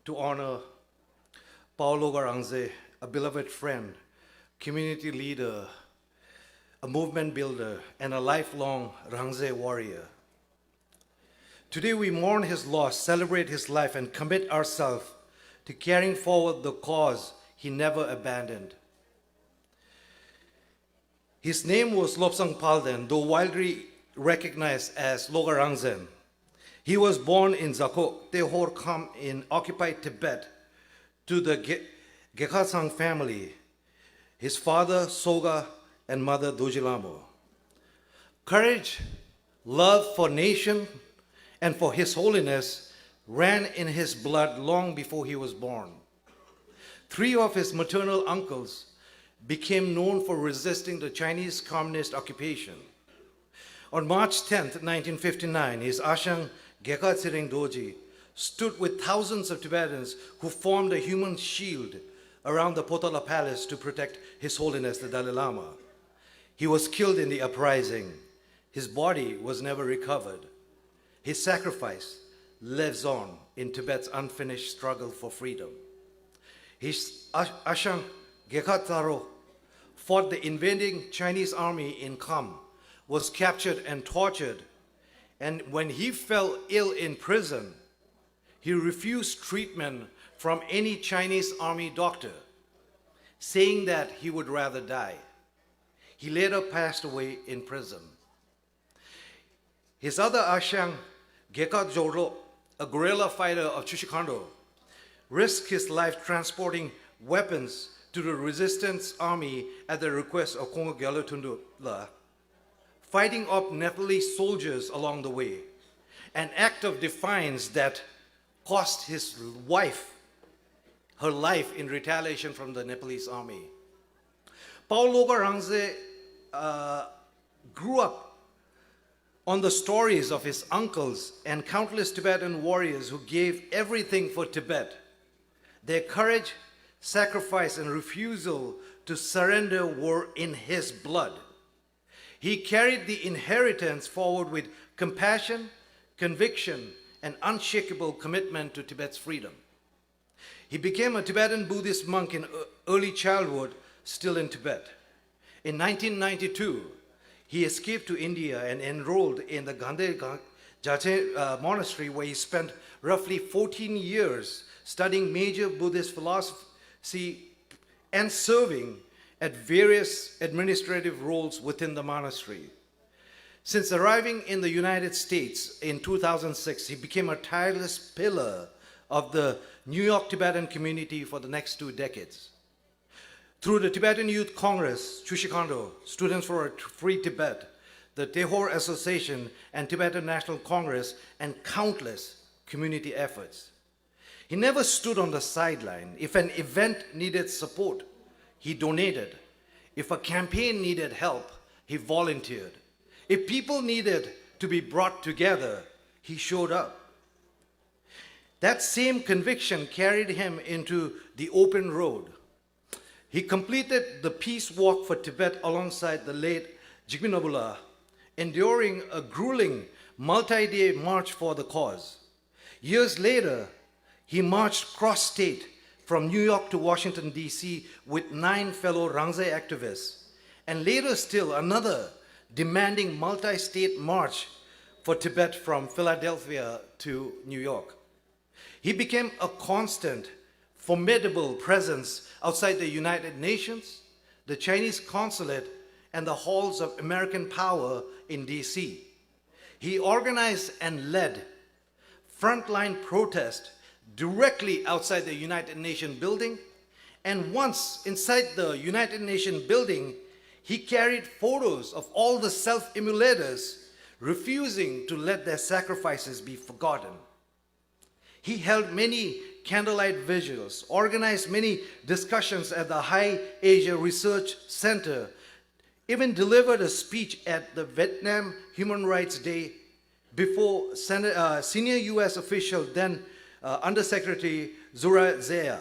to honor Paul Logar Rangze, a beloved friend, community leader, a movement builder, and a lifelong Rangze warrior. Today we mourn his loss, celebrate his life, and commit ourselves to carrying forward the cause he never abandoned. His name was Lobsang Palden, though widely recognized as Logar Rangzen. He was born in Zakok, Tehor Kham in occupied Tibet to the Ge- Gekhatsang family, his father Soga and mother Dojilamo. Courage, love for nation, and for His Holiness ran in his blood long before he was born. Three of his maternal uncles became known for resisting the Chinese communist occupation. On March tenth, nineteen fifty-nine, his Ashang Gekha Tshering Dorji stood with thousands of Tibetans who formed a human shield around the Potala Palace to protect His Holiness the Dalai Lama. He was killed in the uprising. His body was never recovered. His sacrifice lives on in Tibet's unfinished struggle for freedom. His Ash- Ashang Gekha Tsaro fought the invading Chinese army in Kham, was captured and tortured, and when he fell ill in prison, he refused treatment from any Chinese army doctor, saying that he would rather die. He later passed away in prison. His other Ashang, Gekha Jorlo, a guerrilla fighter of Chushikando, risked his life transporting weapons to the resistance army at the request of Kongo Gyalo Tundula, fighting off Nepalese soldiers along the way, an act of defiance that cost his wife her life in retaliation from the Nepalese army. Paul Logar Rangze uh, grew up on the stories of his uncles and countless Tibetan warriors who gave everything for Tibet. Their courage, sacrifice, and refusal to surrender were in his blood. He carried the inheritance forward with compassion, conviction, and unshakable commitment to Tibet's freedom. He became a Tibetan Buddhist monk in early childhood, still in Tibet. In nineteen ninety-two, he escaped to India and enrolled in the Gande Jachen uh, monastery, where he spent roughly fourteen years studying major Buddhist philosophy and serving at various administrative roles within the monastery. Since arriving in the United States in two thousand six, he became a tireless pillar of the New York Tibetan community for the next two decades. Through the Tibetan Youth Congress, Chushikando, Students for a Free Tibet, the Tehor Association, and Tibetan National Congress, and countless community efforts. He never stood on the sideline. If an event needed support, he donated. If a campaign needed help, he volunteered. If people needed to be brought together, he showed up. That same conviction carried him into the open road. He completed the Peace Walk for Tibet alongside the late Jigme Nabula, enduring a grueling multi day march for the cause. Years later, he marched cross state from New York to Washington, D C, with nine fellow Rangze activists, and later still another demanding multi state march for Tibet from Philadelphia to New York. He became a constant, formidable presence outside the United Nations, the Chinese consulate, and the halls of American power in D C. He organized and led frontline protest directly outside the United Nations building, and once inside the United Nations building, he carried photos of all the self-immolators, refusing to let their sacrifices be forgotten. He held many candlelight vigils, organized many discussions at the High Asia Research Center, even delivered a speech at the Vietnam Human Rights Day before Sen- uh, senior U S official, then uh, Undersecretary Zura Zea,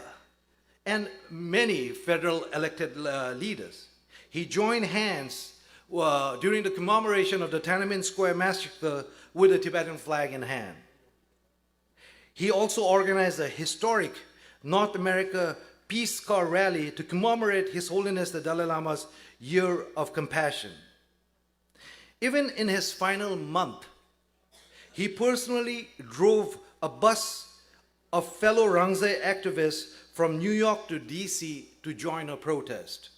and many federal elected uh, leaders. He joined hands uh, during the commemoration of the Tiananmen Square massacre with a Tibetan flag in hand. He also organized a historic North America Peace Corps rally to commemorate His Holiness the Dalai Lama's Year of Compassion. Even in his final month, he personally drove a bus of fellow Rangzei activists from New York to D C to join a protest.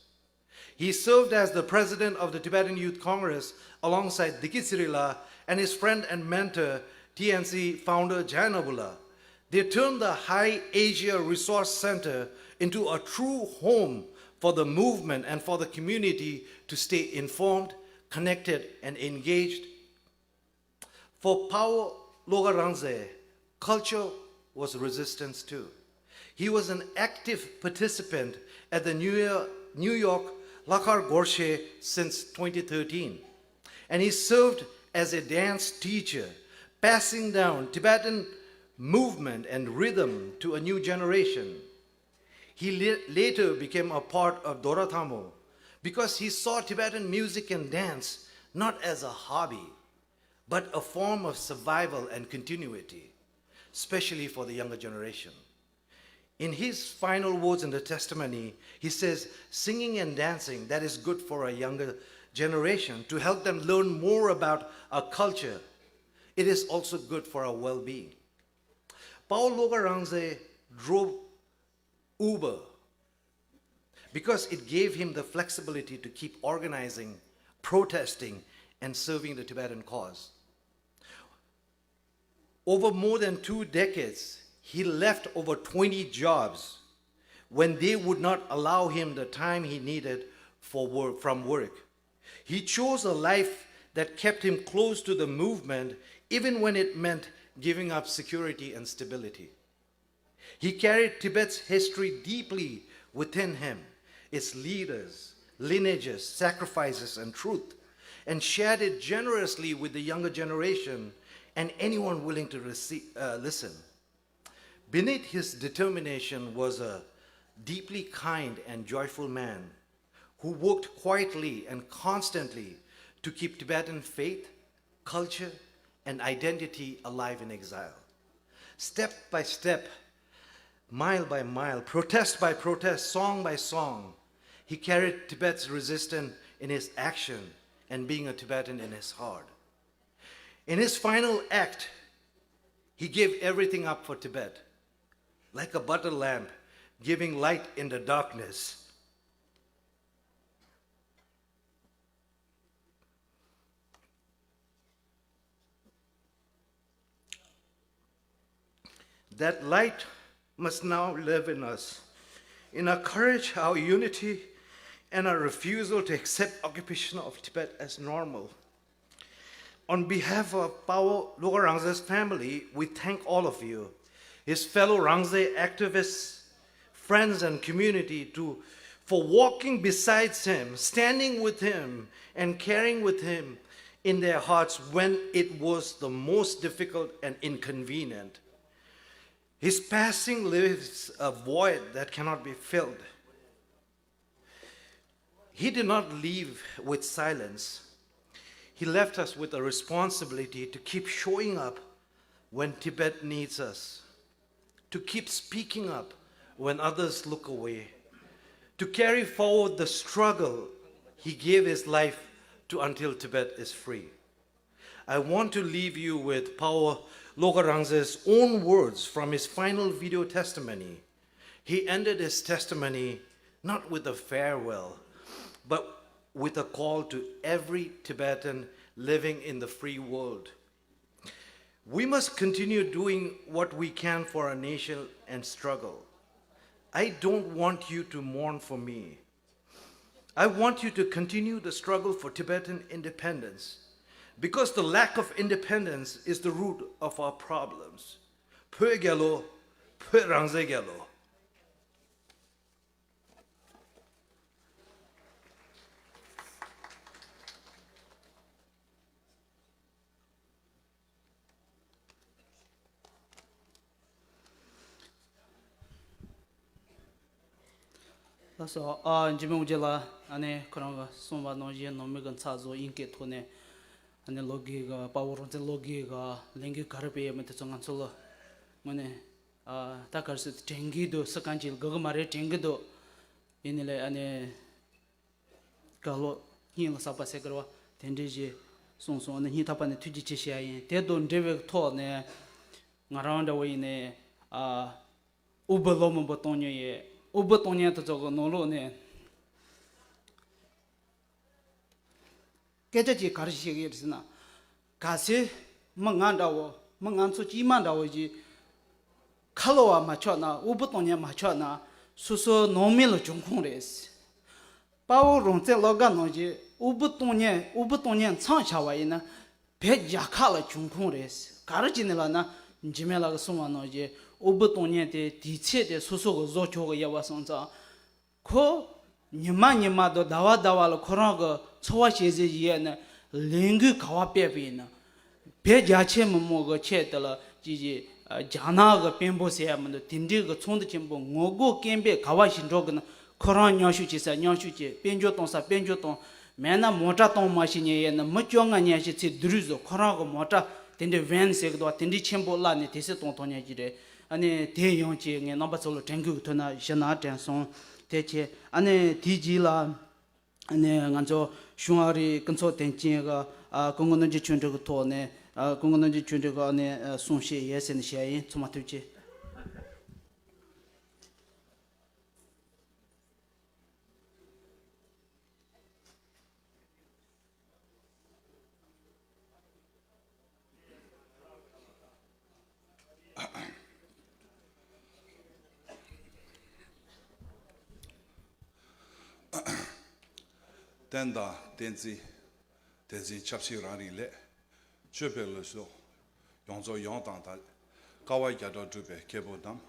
He served as the president of the Tibetan Youth Congress alongside Diki Sirila and his friend and mentor, T N C founder Jai Nabula. They turned the High Asia Resource Center into a true home for the movement and for the community to stay informed, connected, and engaged. For Pawo Loga Rangze, culture was resistance too. He was an active participant at the New Year, New York Lakar Gorshe since twenty thirteen, and he served as a dance teacher, passing down Tibetan movement and rhythm to a new generation. He la- later became a part of Dorathamo because he saw Tibetan music and dance not as a hobby, but a form of survival and continuity, especially for the younger generation. In his final words in the testimony, he says, "Singing and dancing, that is good for a younger generation to help them learn more about our culture. It is also good for our well being." Paul Logarangze drove Uber because it gave him the flexibility to keep organizing, protesting, and serving the Tibetan cause. Over more than two decades, he left over twenty jobs when they would not allow him the time he needed for work, from work. He chose a life that kept him close to the movement, even when it meant giving up security and stability. He carried Tibet's history deeply within him, its leaders, lineages, sacrifices, and truth, and shared it generously with the younger generation and anyone willing to receive, uh, listen. Beneath his determination was a deeply kind and joyful man who worked quietly and constantly to keep Tibetan faith, culture, and identity alive in exile. Step by step, mile by mile, protest by protest, song by song, he carried Tibet's resistance in his action and being a Tibetan in his heart. In his final act, he gave everything up for Tibet, like a butter lamp giving light in the darkness. That light must now live in us, in our courage, our unity, and our refusal to accept occupation of Tibet as normal. On behalf of Pawo Logarangze's family, we thank all of you, his fellow Rangze activists, friends, and community, to, for walking beside him, standing with him, and carrying with him in their hearts when it was the most difficult and inconvenient. His passing leaves a void that cannot be filled. He did not leave with silence. He left us with a responsibility to keep showing up when Tibet needs us, to keep speaking up when others look away, to carry forward the struggle he gave his life to until Tibet is free. I want to leave you with Pawo Logarangze's own words from his final video testimony. He ended his testimony not with a farewell, but with a call to every Tibetan living in the free world. We must continue doing what we can for our nation and struggle. I don't want you to mourn for me. I want you to continue the struggle for Tibetan independence, because the lack of independence is the root of our problems. བོད་རྒྱལ་ལོ། བོད་རང་བཙན་རྒྱལ་ལོ། ལགས་སོ། ཨ་འཇིགས་མེད་དབང་རྒྱལ་ལགས། ཨ་ནི་ཁོ་རང་གིས་གསུངས་པ་ནང་བཞིན་ནང་མི་གི་ཚགས་བཟོ་དབྱིན་སྐད་ཐོག་ནས། ཨ་ནི་ལོ་དགུའི་གི་དཔའ་བོ་རང་བཙན་ལོ་དགུའི་གི་ལས་འགུལ་ག་རེ་སྤེལ་ཡོད་མེད་དེ་ཚོ་ང་ཚོ་ལ་དངོས་གནས་ཨ་ད་ག་རེ་ཟེར། དྲན་གྱི་འདུག། སུ་གང་ཅིག་ལ་དགའ་གི་མ་རེད། དྲན་གྱི་འདུག། ཡིན་ནའི་ལས་ཨ་ནི་དགའ་ལོ་སྙིང་ལ་ཟགས་པ་ཟེར་གི་རེད་བ། དེ་འདྲ་ཞིག་གསུངས་སོང་། ཨ་ནི་སྙིང་ཐག་པ་ནས་ཐུགས་རྗེ་ཆེ་ཞུ་ཡ་ཡིན། དེ་དང་འབྲེལ་བའི་ཐོག་ནས་ང་རང་འདྲ་བོ་ཡིན་ནའི་ཨ་དབུལ་པོ་ལོ་མང་པོ་གཏོང་མྱོང་ཡོད། དབུལ་པོ་གཏོང་མཁན་དེ་ཚོ་གི་ནང་ལོགས་ནས་སྐད་ཆ་ཅིག་ག་རེ་བཤད་ཀྱི་ཡོད་ཟེར་ན། གལ་སྲིད་མི་ང་འདྲ་བོ། མི་ང་ཚོ་སྐྱེས་མ་འདྲ་བོ་ཞིག་ཁ་ལོ་བ་མ་ཆགས་ན། དབུལ་པོ་གཏོང་མཁན་མ་ཆགས་ན། སོ་སོའི་ནང་མི་ལ་གྱོང་ཁུངས་རེད། དཔའ་བོ་རང་བཙན་སློབ་གྲྭ་ནང་བཞིན་དབུལ་པོ་གཏོང་མཁན། དབུལ་པོ་གཏོང་མཁན་མཚམས་བཞག་པ་ཡིན་ན། བོད་རྒྱལ་ཁབ་ལ་གྱོང་ཁུངས་རེད། ག་རེ་བྱས་ནས་ལབ་ན། འཇིགས་མེད་ལགས་ཀྱིས་གསུངས་པ་ནང་བཞིན་དབུལ་པོ་གཏོང་མཁན་དེ་དུས་ཚོད་དེ་སོ་སོ་གིས་བཟོ་ཆོག་གི་ཡོད་པ་སོང་ཙང་། ཁོ་ཉི་མ་ཉི་མ་དང་ཟླ་བ་ཟླ་བ་ལ་ཁོ་རང་གི་འཚོ་བ་སྐྱེལ་ཟེར་གྱི་ཡོད་ན། ལས་འགུལ་ག་པར་སྤེལ་བ་ཡིན་ན། བོད་རྒྱ་ཆེ་མི་མང་གི་ཆེད་དུ་ལ་ཅིག་ཅིག་རྒྱ་ནག་གི་དཔོན་པོ་ཟེར་ཡ་མི་འདུག། དེ་འདྲའི་གི་ཚོགས་འདུ་ཆེན་པོ་ངོ་རྒོལ་སྐད་འབོད་ག་པར་ཞིག་འགྲོ་གི་ན། ཁོ་རང་མཉམ་ཞུགས་བྱེད་ས་མཉམ་ཞུགས་བྱེད། དཔལ་འབྱོར་གཏོང་ས་དཔལ་འབྱོར་གཏོང་། མེད་ན་མོ་ཊ་གཏོང་མ་ཤེས་མཁན་ཡོད་ན། མི་བཅོ་ལྔ་ཉི་ཤུ་ཚེ་བདུན་རིང་སོ་ཁོ་རང་གི་མོ་ཊ་དེ་འདྲའི་ཝེན་ཟེར་གི་འདུག་བ། དེ་འདྲའི་ཆེན་པོ་གླ་ནས་དེ་སེ་གཏོང་གཏོང་མཁན་ཅིག་རེད། ཨ་ནི་དེ་ཡང་ཅིག་ངས་རྣམ་པ་ཚོ་ལ་དྲན་སྐུལ་གི་ཐོག་ན་ཞུ་ན་དྲན་སོང་། དེ་བྱས་ཨ་ནི་དེའི་རྗེས་ལ་ཨ་ནི་ང་ཚོ་གཞུང་ཨ་རིའི་སྐུ་ཚབ་དོན་གཅོད་ཀྱི་ཨ་སྐུ་ངོ་རྣམ་རྒྱལ་ཆོས་སྒྲོན་གྱི་ཐོག་ནས། ཨ་སྐུ་ངོ་རྣམ་རྒྱལ་ཆོས་སྒྲོན་གྱིས་ཨ་ནི་ཨ་གསུང་བཤད་ཡོད་ཟེར་ནས་བཤད་ཡིན། ཚང་མ་ཐུགས་རྗེ་ཆེ། བསྟན་དང་བསྟན་འཛིན། བསྟན་འཛིན་ཆབ་སྲིད་རང་རིགས་ལས། ཆོས་འཕེལ་ལ་སོགས་ཡོངས་རྫོགས་ཡོངས་དང་དག། དཀའ་བ་བརྒྱ་ཕྲག་སྒྲུབ་པའི་སྐྱེས་བུ་རྣམས།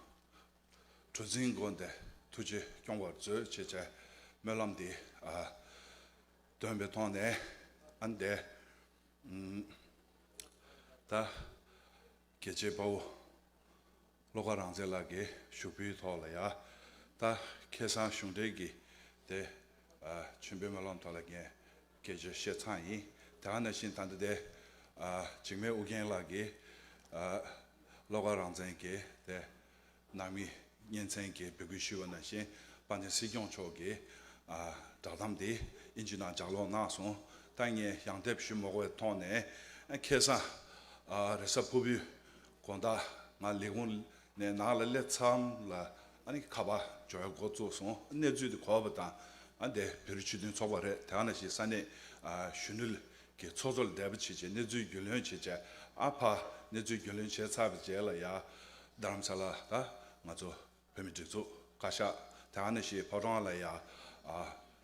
གྲུ་འཛིན་སྒོ་འདིར་ཐུགས་རྗེས་སྐྱོང་བར་མཛོད་ཅེས་བྱ་སྨོན་ལམ་འདི་ཨ་འདོན་པའི་ཐོག་ནས། ཨ་ནི་དེ་ཨམ་ད་རྒྱལ་གཅེས་དཔའ་བོ་བློ་དགའ་རང་བཙན་ལགས་ཀྱི་བཞུགས་ཁྲི་ཐོག་ལ་ཡ། ད་ཁ་སང་གཞུང་འབྲེལ་གྱི་དེ་ཨ་མཆོད་འབུལ་སྨོན་ལམ་ཐོག་ལ་ངས་སྐད་ཆ་བཤད་ཚར་ཡིན། དེ་ག་ནང་བཞིན་ད་ལྟ་དེ་ཨ་འཇིགས་མེད་ཨོ་རྒྱན་ལགས་ཀྱིས་ཨ་བློ་དགའ་རང་བཙན་གྱི་དེ་ནང་མི་གཉེན་ཚན་གྱིས་འབོད་སྐུལ་ཞུས་པ་ནང་བཞིན། དཔལ་ལྡན་སྲིད་སྐྱོང་མཆོག་གིས་ཨ་བསྒྲགས་གཏམ་དེ་ཨིན་ཇི་ནང་ལྗགས་ཀློག་གནང་སོང་། ད་ངས་ཡང་དེབ་ཞུ་མ་དགོས་པའི་ཐོག་ནས། ཨ་ཁ་སང་ཨ་རེས་གཟའ་ཕུར་བུའི་དགོང་དག་ང་ལས་ཁུངས་ནས་ནང་ལ་སླེབས་མཚམས་ལ། ཨ་ནི་ཁ་པར་འབྱོར་ཡ་འགོ་བཙུགས་སོང་། གནས་ཚུལ་དེ་གོ་བ་དང་། ཨ་འདི་བོད་རིགས་སྤྱི་མཐུན་ཚོགས་པ་རེད། དེ་ག་ནང་བཞིན་ས་གནས་ཨ་གཞོན་ནུ་གི་ཚོགས་གཙོ་ལ་འབྲེལ་བ་བྱེད་བྱས་གནས་ཚུལ་རྒྱུས་ལོན་བྱེད་བྱས། ཨ་ཕ་གནས་ཚུལ་རྒྱུས་ལོན་བྱས་ཚར་བའི་རྗེས་ལ་ཡ། རྡ་རམ་ས་ལ་ད་ང་ཚོ་བོད་མི་སྒྲིག་འཛུགས་བཀའ་ཤག་དེ་ག་ནང་བཞིན་ཕོ་བྲང་ལ་ཡ་ཨ་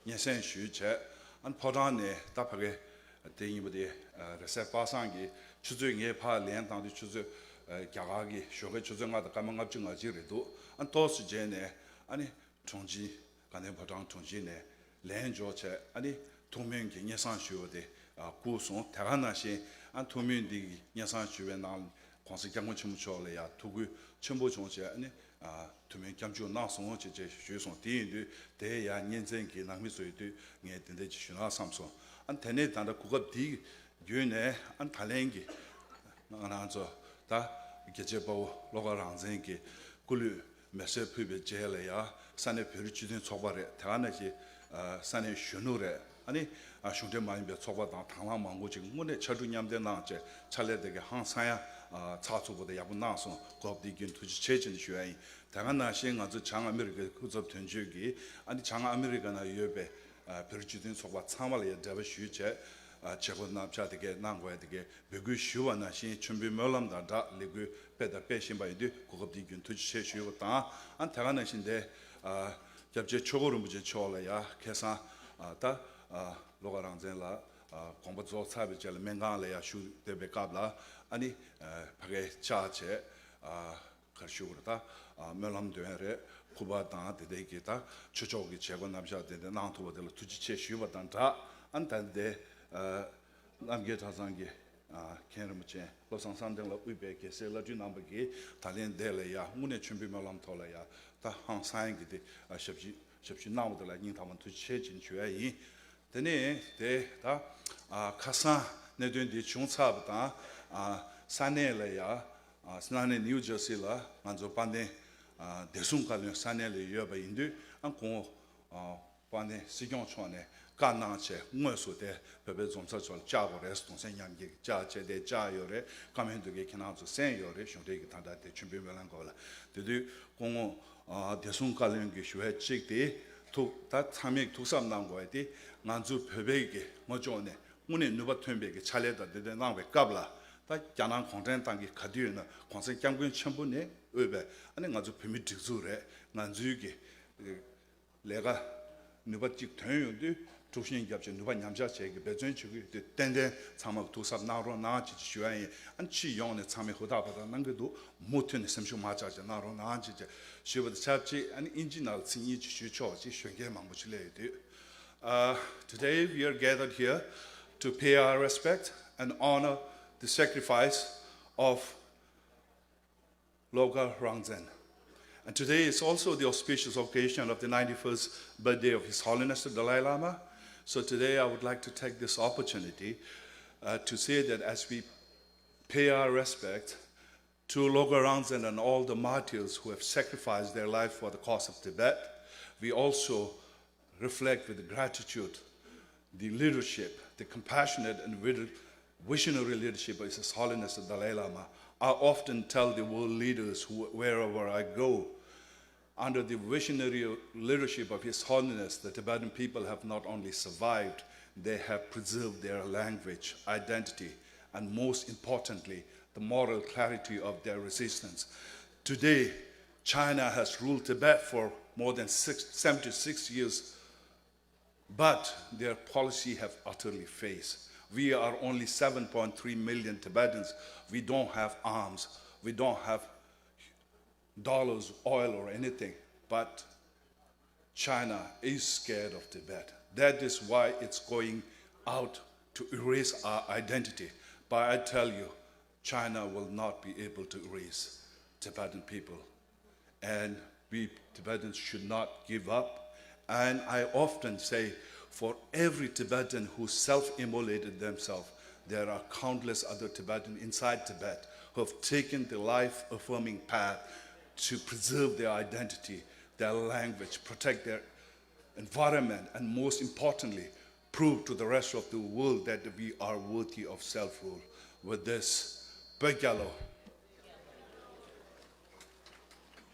སྙན་སེང་ཞུས་བྱས། ཨ་ཕོ་བྲང་ནས་ད་ཕ་གི་དེ་ཡིན་པ་དེ་ཨ་རེས་གཟའ་པ་སངས་ཀྱི་ཆུ་ཚོད། ངས་ཕར་ལན་བཏང་དུས་ཆུ་ཚོད་ཨ་རྒྱ་གར་གྱི་ཞོགས་ཀའི་ཆུ་ཚོད་ལྔ་དང་སྐར་མ་ལྔ་བཅུ་ང་གཅིག་རེད་འདུག། ཨ་ཏོག་ཙམ་རྗེས་ནས་ཨ་ནི་ཁྲུང་ཆིང་དགའ་ལྡན་ཕོ་བྲང་ཁྲུང་ཆིང་ནས་ལན་འབྱོར་བྱས། ཨ་ནི་ཐུགས་སྨོན་གྱི་སྙན་སེང་ཞུས་པ་དེ་ཨ་བསྐུར་སོང་། དེ་ག་ནང་བཞིན་ཨ་ཐུགས་སྨོན་འདི་གི་སྙན་སེང་ཞུ་བའི་ནང་ལ་༸གོང་ས་༸སྐྱབས་མགོན་ཆེན་པོ་མཆོག་ལ་ཡང་ཐུགས་ཁུར་ཆེན་པོ་བྱུང་བྱས། ཨ་ནི་ཨ་ཐུགས་སྨོན་སྐྱབས་འཇུག་གནང་སོང་ཅེས་ཅེས་ཞུས་སོང་། དེ་ཡིན་དུས་དེ་ཡང་གཉེན་ཚན་གྱི་ནང་མི་ཚོ་ཡིན་དུས་ངས་དེ་འདྲ་ཅིག་ཞུ་ན་བསམ་སོང་། ཨ་དེ་ནས་ད་ལྟ་གོ་སྐབས་འདི་བརྒྱུད་ནས་ཨ་ད་ལན་གྱི་ང་རང་ཚོ་ད་རྒྱལ་གཅེས་དཔའ་བོ་བློ་དགའ་རང་བཙན་གྱི་སྐུ་ལུས་མེ་སྲེག་ཕུལ་བའི་རྗེས་ལ་ཡ། ས་གནས་བོད་རིགས་སྤྱི་མཐུན་ཚོགས་པ་རེད། དེ་ག་ནང་བཞིན་ཨ་ས་གནས་གཞོན་ནུ་རེད། ཨ་ནི་ཨ་གཞུང་འབྲེལ་མ་ཡིན་པའི་ཚོགས་པ་དང་དང་བླངས་མང་པོ་ཅིག་དངོས་གནས་ཕྱར་གྲུ་མཉམ་འདེགས་གནང་བྱས་ཕྱག་ལས་དེ་གའི་ཧང་སང་ཡ་ཨ་ཚགས་ཚུད་པོ་དང་ཡག་པོ་གནང་སོང་། གོ་སྐབས་འདི་བརྒྱུད་ཐུགས་རྗེ་ཆེ་ཅེས་ཞུ་ཡ་ཡིན། དེ་ག་ནང་བཞིན་ང་ཚོ་བྱང་ཨ་མི་རི་ཀའི་སྐུ་ཚབ་དོན་གཅོད་ཀྱིས་ཨ་ནི་བྱང་ཨ་མི་རི་ཀ་ནང་ཡོད་པའི་ཨ་བོད་རིགས་སྤྱི་མཐུན་ཚོགས་པ་ཚང་མ་ལ་ཡང་འབྲེལ་བ་ཞུས་བྱས། ཨ་བྱེད་སྒོ་རྣམ་གཞག་དེ་གའི་གནང་དགོས་ཡ་དེ་གའི་འབོད་སྐུལ་ཞུས་པ་ནང་བཞིན་མཆོད་འབུལ་སྨོན་ལམ་དང་སྦྲགས་ལས་འགུལ་སྤེལ་དང་སྤེལ་བཞིན་པ་ཡིན་དུས་གོ་སྐབས་འདི་བརྒྱུད་ཐུགས་རྗེ་ཆེ་ཞུ་ཡ་དང་། ཨ་དེ་ག་ནང་བཞིན་དེ་ཨ་སྐྱབས་རྗེ་ཆོས་འཁོར་རིན་པོ་ཆེ་མཆོག་ལ་ཡ་ཁ་སང་ཨ་ད་ཨ་བློ་དགའ་རང་བཙན་ལགས་ཨ་དགོངས་པ་རྫོགས་ཚར་བའི་རྗེས་ལ་སྨན་ཁང་ལ་ཡ་བཞུགས་བསྡད་པའི་སྐབས་ལ། ཨ་ནི་ཨ་ཕ་གིར་བཅར་བྱས། ཨ་ག་རེ་ཞུ་དགོས་རེད། ད་ཨ་སྨོན་ལམ་འདོན་རེད། སྐུ་པར་དང་དེ་འདྲའི་གི་ད་ཆོས་ཕྱོགས་ཀྱི་བྱེད་སྒོ་རྣམ་གཞག་དེ་འདྲ་གནང་ཐུབ་པ་དེ་ལ་ཐུགས་རྗེ་ཆེ་ཞུས་པ་དང་སྦྲགས། ཨ་ནི་ད་འདི་ཨ་རྣམ་རྒྱལ་གྲྭ་ཚང་གི་ཨ་མཁན་རིན་པོ་ཆེ་བློ་བཟང་བསམ་གཏན་ལ་དབུས་པའི་རྒྱལ་སྲས་བླ་སྤྲུལ་རྣམ་པ་གིས་ད་ལན་འདི་ལ་ཡ་དངོས་གནས་མཆོད་འབུལ་སྨོན་ལམ་ཐོག་ལ་ཡ་ད་ཧང་སང་གི་དེ་ཨ་ཞབས་ཕྱི་ཞབས་ཕྱི་གནང་བ་དེ་ལ་སྙིང་ཐག་པ་ཐུགས་རྗེ་ཆེ་ཅེས་ཞུ་ཡ་ཡིན། དེ་ནས་དེ་ད་ཨ་ཁ་སང་གནད་དོན་འདི་བྱུང་ཚར་བ་དང་ཨ་ས་གནས་ལ་ཡ་ཨ་ས་གནས་ནིའུ་ཇར་སི་ལ་ང་ཚོ་དཔལ་ལྡན་ཨ་བདེ་སྲུང་བཀའ་བློན་ས་གནས་ལ་ཡོད་པ་ཡིན་དུས། ཨ་ཁོང་ཨ་དཔལ་ལྡན་སྲིད་སྐྱོང་མཆོག་ནས་བཀའ་གནང་བྱས་དངོས་སུ་དེ་བོད་པའི་འཛོམས་ས་ཕྱོགས་ལ་བཅར་དགོས་རེད། གདུང་སེམས་མཉམ་སྐྱེད་ཀྱི་བཅར་བྱས་དེ་བཅར་ཡོད་རེད། བཀའ་མོལ་འདི་གའི་ཁྱེད་རང་ཚོ་གསན་ཡོད་རེད། གཞུང་འབྲེལ་གྱི་ད་ལྟ་དེ་མཆོད་འབུལ་སྨོན་ལམ་སྐོར་ལ། དེ་དུས་ཁོང་ཨ་བདེ་སྲུང་བཀའ་བློན་གྱིས་ཞུ་བ་གཅིག་དེ་ཐུགས་ད་ཚང་མས་ཐུགས་གཟབ་གནང་དགོས་ཡ་དེ། ང་ཚོ་བོད་པའི་གི་ངོས་ཕྱོགས་ནས་དངོས་གནས་ནུས་པ་ཐོན་པའི་གི་ཕྱག་ལས་དང་དེ་འདྲ་གནང་བའི་སྐབས་ལ། ད་རྒྱ་ནག་གུང་ཁྲན་ཏང་གིས་ག་དུས་ཡིན་ན་གོང་ས་སྐྱབས་མགོན་ཆེན་པོ་ནས་དབུས་པའི་ཨ་ནི་ང་ཚོ་བོད་མི་སྒྲིག་འཛུགས་རེད། ང་ཚོའི་གི་ལས་ཀ་ནུས་པ་གཅིག་ཐོན་ཡོང་དུས་དཀྲུག་ཤིང་བརྒྱབ་བྱས་ནུས་པ་ཉམས་ཆག་བྱེད་ཀྱི་འབད་བརྩོན་བྱེད་ཀྱི་ཡོད་དུས་ཏན་ཏན་ཚང་མ་ཐུགས་གཟབ་གནང་རོགས་གནང་ཅེས་ཞུ་ཡ་ཡིན། ཨ་ནི་སྤྱི་ཡོངས་ནས་ཚང་མས་ཧུར་ཐག་འབད་ཐག་གནང་གི་འདུག་མུ་མཐུད་ནས་སེམས་ཤུགས་མ་ཆག་ཅིག་གནང་རོགས་གནང་ཅེས་ཞུས་པ་དང་ཆབས་ཅིག་ཨ་ནི་དབྱིན་ཇི་ནང་ལ་ཚིག་གཉིས་ཅིག་ཞུས་ཆོག་ཅེས། གཞོན་སྐྱེས་མང་པོ་ཅིག་སླེབས་ཡོད་དུས། Uh, today we are gathered here to pay our respect and honor the sacrifice of Logkha Rangzen. And today is also the auspicious occasion of the ninety-first birthday of His Holiness the Dalai Lama. So today I would like to take this opportunity uh, to say that as we pay our respect to Logkha Rangzen and all the martyrs who have sacrificed their life for the cause of Tibet, we also reflect with gratitude the leadership, the compassionate and vid- visionary leadership of His Holiness the Dalai Lama. I often tell the world leaders who, wherever I go, under the visionary leadership of His Holiness, the Tibetan people have not only survived, they have preserved their language, identity, and most importantly, the moral clarity of their resistance. Today, China has ruled Tibet for more than six, seventy-six years, but their policy have utterly failed. We are only seven point three million Tibetans. We don't have arms. We don't have dollars, oil, or anything. But China is scared of Tibet. That is why it's going out to erase our identity. But I tell you, China will not be able to erase Tibetan people. And we Tibetans should not give up. And I often say, for every Tibetan who self immolated themselves, there are countless other Tibetans inside Tibet who have taken the life affirming path to preserve their identity, their language, protect their environment, and most importantly, prove to the rest of the world that we are worthy of self rule. With this, བོད་རྒྱལ་ལོ།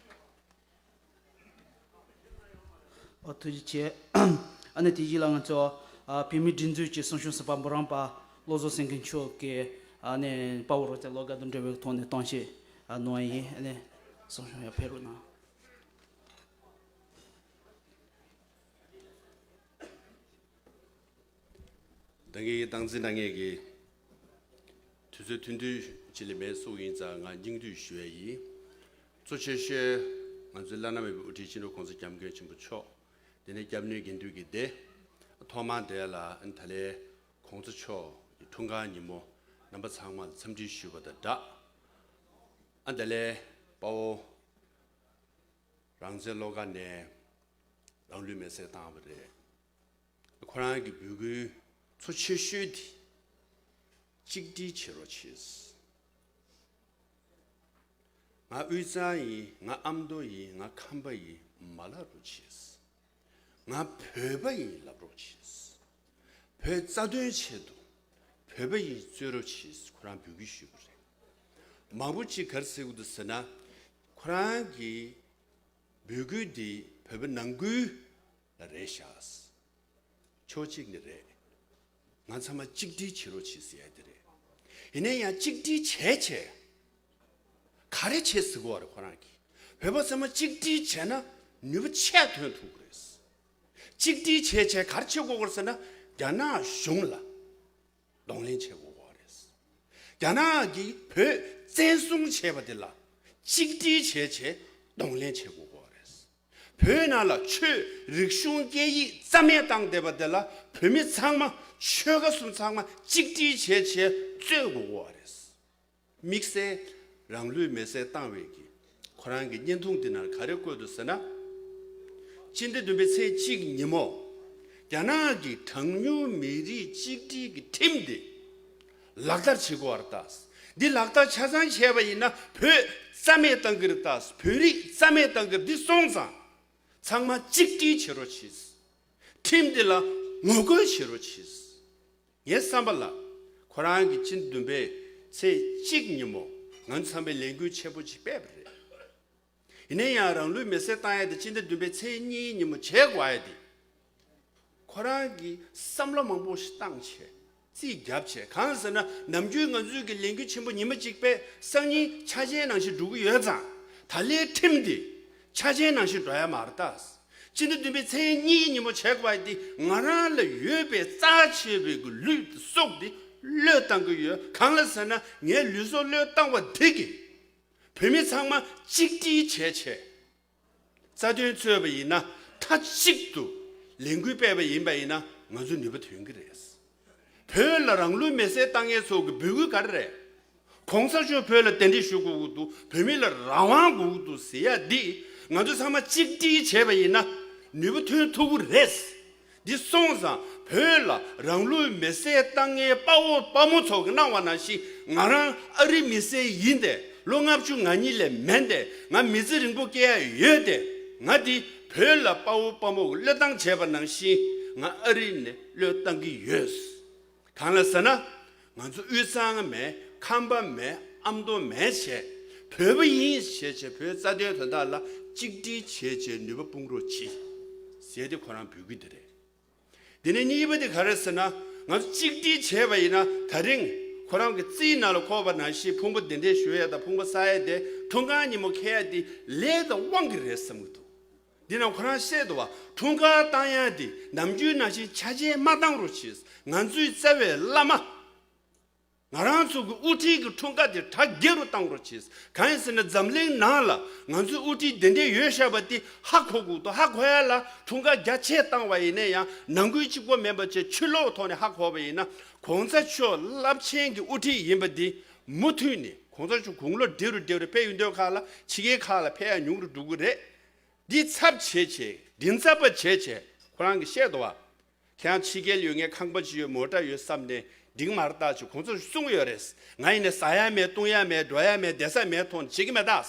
ཨོ་ཐུགས་རྗེ་ཆེ། ཨ་ནི་དེ་རྗེས་ལ་ང་ཚོ་ཨ་བོད་མིའི་སྒྲིག་འཛུགས་ཀྱི་གསུང་བཤད་གསར་པ་འབུམ་རམས་པ་བློ་བཟང་སེང་གེ་མཆོག་གིས་ཨ་ནི་དཔའ་བོ་རོགས་སྐྱོར་བློ་དགའ་དང་འབྲེལ་བའི་ཐོག་ནས་གཏམ་བཤད་ཨ་གནང་བ་ཡིན། ཨ་ནི་གསུང་བཤད་ཡར་ཕེབས་རོགས་གནང་། ད་ངས་སྟངས་འཛིན་གནང་མཁན་གྱི་དུས་ཚོད་ཐུང་ཐུང་ཅིག་ལས་མེད་སོང་ཡིན་ཙང་ང་སྙིང་བསྡུས་ཞུ་ཡ་ཡིན། གཙོ་ཆེ་ཤོས་ང་ཚོའི་བླ་ན་མེད་པའི་དབུ་ཁྲིད་སྤྱི་ནོར་༸གོང་ས་༸སྐྱབས་མགོན་ཆེན་པོ་མཆོག་དེ་ནས་སྐྱབས་གནས་དགེ་འདུན་གྱི་སྡེ། ཐོག་མར་དེ་ལ་ཨ་ནི་ད་ལན་༸གོང་ས་མཆོག་གི་འཁྲུངས་སྐར་ཉིན་མོ་རྣམ་པ་ཚང་མ་ལ་འཚམས་འདྲི་ཞུས་པ་དང་སྦྲགས། ཨ་ད་ལན་དཔའ་བོ་རང་བཙན་བློ་དགའ་ནས་རང་ལུས་མེར་སྲེག་བཏང་བ་རེད། ཁོ་རང་གི་འབོད་སྐུལ་གཙོ་ཆེ་ཤོས་དེ་གཅིག་སྒྲིལ་བྱེད་རོགས་བྱེད། ང་དབུས་གཙང་ཡིན། ང་ཨ་མདོ་ཡིན། ང་ཁམས་པ་ཡིན། མ་ལབ་རོགས་བྱེད། ང་བོད་པ་ཡིན་ལབ་རོགས་བྱེད། བོད་རྩ་དོན་ཆེད་དུ་བོད་པ་ཡིན་རྩོད་རོགས་བྱེད། ཁོ་རང་འབོད་སྐུལ་ཞུས་པ་རེད། མང་པོ་ཅིག་ག་རེ་ཟེར་གི་འདུག་ཟེར་ན། ཁོ་རང་གི་འབོད་སྐུལ་འདི་བོད་པ་ནང་ཁུལ་ལ་རེད་ཤག་ཕྱོགས་གཅིག་ནས་རེད། ང་ཚང་མ་གཅིག་སྒྲིལ་བྱེད་རོགས་བྱེད་ཟེར་ཡ་དེ་རེད། ཡིན་ན་ཡང་གཅིག་སྒྲིལ་བྱས་བྱས། ག་རེ་བྱེད་ཟེར་གོ་བ་རེད་ཁོ་རང་གིས། བོད་པ་ཚང་མ་གཅིག་སྒྲིལ་བྱས་ན་ནུས་པ་ཆེ་ཐོན་ཐུབ་ཀྱི་རེད། གཅིག་སྒྲིལ་བྱས་བྱས་ག་རེ་བྱེད་དགོས་ཀྱི་རེད་ཟེར་ན། རྒྱ་ནག་གཞུང་ལ་གདོང་ལེན་བྱེད་དགོས་ཀྱི་རེད། རྒྱ་ནག་གིས་བོད་བཙན་བཟུང་བྱས་པ་དེ་ལ་ གཅིག་སྒྲིལ་བྱས་བྱས་གདོང་ལེན་བྱེད་དགོས་ཀྱི་རེད། བོད་ནང་ལ་ཆོས་རིག་གཞུང་སྐད་ཡིག་རྩ་མེད་བཏང་བསྡད་པ་དེ་ལ་བོད་མི་ཚང་མ་ཆོལ་ཁ་གསུམ་ཚང་མ་གཅིག་སྒྲིལ་བྱས་བྱས་རྩོད་དགོས་ཀྱི་རེད། དམིགས་བསལ་རང་ལུས་མེར་སྲེག་བཏང་བའི་གི་ཁོ་རང་གི་བརྙན་ཐུང་འདི་ནང་ག་རེ་བཀོད་འདུག་ཟེར་ན། སྤྱི་ཟླ་བདུན་པའི་ཚེས་གཅིག་ཉིན་མོ། རྒྱ་ནག་གི་གྲངས་ཉུང་མི་རིགས་གཅིག་སྒྲིལ་གྱི་ཁྲིམས་འདི་ལག་བསྟར་བྱེད་དགོས་པ་རེད་ད། འདི་ལག་བསྟར་ཆ་ཚང་བྱས་པ་ཡིན་ན་བོད་རྩ་མེད་བཏང་གི་རེད་ད། བོད་རིགས་རྩ་མེད་བཏང་གི་རེད། འདི་སོང་ཙང་ཚང་མ་གཅིག་སྒྲིལ་བྱེད་རོགས་གྱིས། ཁྲིམས་འདི་ལ་ངོ་རྒོལ་བྱེད་རོགས་གྱིས། ངའི་བསམ་པ་ལ། ཁོ་རང་གིས་སྤྱི་ཟླ་བདུན་པའི་ཚེས་གཅིག་ཉིན་མོ་ང་ཚོ་ཚང་མས་ལས་འགུལ་ཆེན་པོ་ཅིག་སྤེལ་བ་རེད། ཡིན་ན་ཡང་རང་ལུས་མེར་སྲེག་བཏང་ཡ་དེ་སྤྱི་ཟླ་བདུན་པའི་ཚེས་གཉིས་ཉིན་མོ་བྱེད་དགོས་ཡ་དེ། ཁོ་རང་གིས་བསམ་བློ་མང་པོ་ཞིག་བཏང་བྱས། རྩིས་བརྒྱབ་བྱས། གང་ཟེར་ན་ནམ་རྒྱུན་ང་ཚོའི་གི་ལས་འགུལ་ཆེན་པོ་ཉི་མ་གཅིག་པའི་སང་ཉིན་འཆར་ཅན་ནང་བཞིན་འགྲོ་གི་ཡོད་ཙང་། ད་ལོའི་ཁྲིམས་དེ་འཆར་ཅན་ནང་བཞིན་འགྲོ་ཡ་མ་རེད་ད། སྤྱི་ཟླ་བདུན་པའི་ཚེས་གཉིས་ཉིན་མོ་བྱེད་དགོས་པ་དེ་ང་རང་ལ་ཡོད་པའི་རྩ་ཆེ་བའི་གི་ལུས་སྲོག་དེ་བློས་བཏང་གི་ཡོད། གང་ལ་ཟེར་ན་ངའི་ལུས་སྲོག་བློས་བཏང་བ་དེ་གིས་བོད་མི་ཚང་མ་གཅིག་སྒྲིལ་བྱས་བྱས། རྩ་དོན་རྩོད་པ་ཡིན་ན་མཐའ་གཅིག་ཏུ་ལས་འགུལ་སྤེལ་བ་ཡིན་པ་ཡིན་ན་ང་ཚོ་ནུས་པ་ཐོན་གྱི་རེད། བོད་ལ་རང་ལུས་མེར་སྲེག་བཏང་མཁན་ཚོ་གི་འབོད་སྐུལ་ག་རེ་རེད། གོང་ས་མཆོག་བོད་ལ་གདན་འདྲེན་ཞུ་དགོས་ཀྱི་འདུག་བོད་མི་ལ་རང་དབང་དགོས་ཀྱི་འདུག་ཟེར་ཡ་འདི་ང་ཚོ་ཚང་མ་གཅིག་སྒྲིལ་བྱས་པ་ཡིན་ན་ནུས་པ་ཐོན་ཐུབ་ཀྱི་རེད། འདི་སོང་ཙང་བོད་ལ་རང་ལུས་མེར་སྲེག་བཏང་མཁན་དཔའ་བོ་དཔའ་མོ་ཚོ་གིས་གནང་བ་ནང་བཞིན་ང་རང་ཨ་རི་མི་སེར་ཡིན་ཏེ་ལོ་ལྔ་བཅུ་ང་གཉིས་ལས་མེད་དེ་ང་མི་ཚེ་རིང་པོ་སྐྱེལ་ཡ་ཡོད་དེ་ང་འདི་བོད་ལ་དཔའ་བོ་དཔའ་མོ་གིས་བློས་བཏང་བྱས་པ་ནང་བཞིན་ང་ཨ་རི་ནས་བློས་བཏང་གི་ཡོད། གང་ལ་ཟེར་ན། ང་ཚོ་དབུས་གཙང་མེད་ཁམས་པ་མེད་ཨ་མདོ་མེད་བྱས་བོད་པ་ཡིན་བྱས་བྱས་བོད་རྩ་དོན་དོན་དག་ལ་གཅིག་སྒྲིལ་བྱས་བྱས་ནུས་པ་སྤུངས་རོགས་གྱིས། ཟེར་ཏེ་ཁོ་རང་འབོད་སྐུལ་འདི་རེད། དེ་ནས་གཉིས་པ་དེ་ག་རེ་ཟེར་ན། ང་ཚོ་གཅིག་སྒྲིལ་བྱས་པ་ཡིན་ན་ད་རིང་ཁོ་རང་གི་རྩིས་ནང་ལ་འཁོར་བ་ནང་བཞིན་ཕུང་པོ་གདན་འདྲེན་ཞུ་ཡ་དང་ཕུང་པོ་བསག་ཡ་དེ་འཁྲུངས་སྐར་ཉིན་མོ་འཁེལ་ཡ་དེ་ལས་དང་དབང་གིས་རེད་བསམ་གྱི་འདུག་འདི་ནང་ཁོ་རང་བཤད་འདུག་བ། འཁྲུངས་སྐར་བཏང་ཡ་དེ་ནམ་རྒྱུན་ནང་བཞིན་འཆར་ཅན་མ་བཏང་རོགས་གྱིས། ང་ཚོའི་རྩ་བའི་བླ་མ། ང་རང་ཚོ་གི་དབུ་ཁྲིད་ཀྱི་འཁྲུངས་སྐར་དེ་གྲ་རྒྱས་རུ་བཏང་རོགས་གྱིས། གང་ཡིན་ཟེར་ན་འཛམ་གླིང་ནང་ལ་ང་ཚོའི་དབུ་ཁྲིད་དེ་འདྲས་ཡོད་བཞག་པ་དེ་ཧ་གོ་དགོས་འདུག་ཧ་གོ་ཡ་ལ་འཁྲུངས་སྐར་རྒྱ་ཆེ་བཏང་བ་ཡིན་ན་ཡང་ནང་ཁུལ་གཅིག་པོ་མིན་པ་བྱས་ཕྱི་ལོགས་ཐོག་ནས་ཧ་གོ་བ་ཡིན་ན་གོང་ས་མཆོག་རླབས་ཆེན་གྱི་དབུ་ཁྲིད་ཡིན་པ་འདི་མུ་མཐུད་ནས་གོང་ས་མཆོག་དགུང་ལོ་བགྲེས་རུ་བགྲེས་རུ་ཕེབས་ཡོང་དུས་ཁག་ལ་ཕྱི་རྒྱལ་ཁག་ལ་ཕེབས་ཡ་ཉུང་རུ་འགྲོ་གི་རེད། འདི་ཚབ་བྱས་བྱས་མགྲིན་ཚབ་པ་བྱས་བྱས་ཁོ་རང་གིས་བཤད་འདུག་བ། ཁྱེད་རང་ཕྱི་རྒྱལ་ཡོད་མཁན་ཁང་པ་ཅིག་ཡོད་མོ་ཊ་ཡོད་བསམ་ནས་འགྲིག་མ་རེད་ད་ཅེས་གོང་ས་མཆོག་གསུང་གི་ཡོད་རེད། ང་ཡིན་ནས་ཟ་ཡ་མེད་བཏུང་ཡ་མེད་འགྲོ་ཡ་མེད་བསྡད་ས་མེད་ཐོག་ནས་བྱེད་ཀྱི་མེད་ད།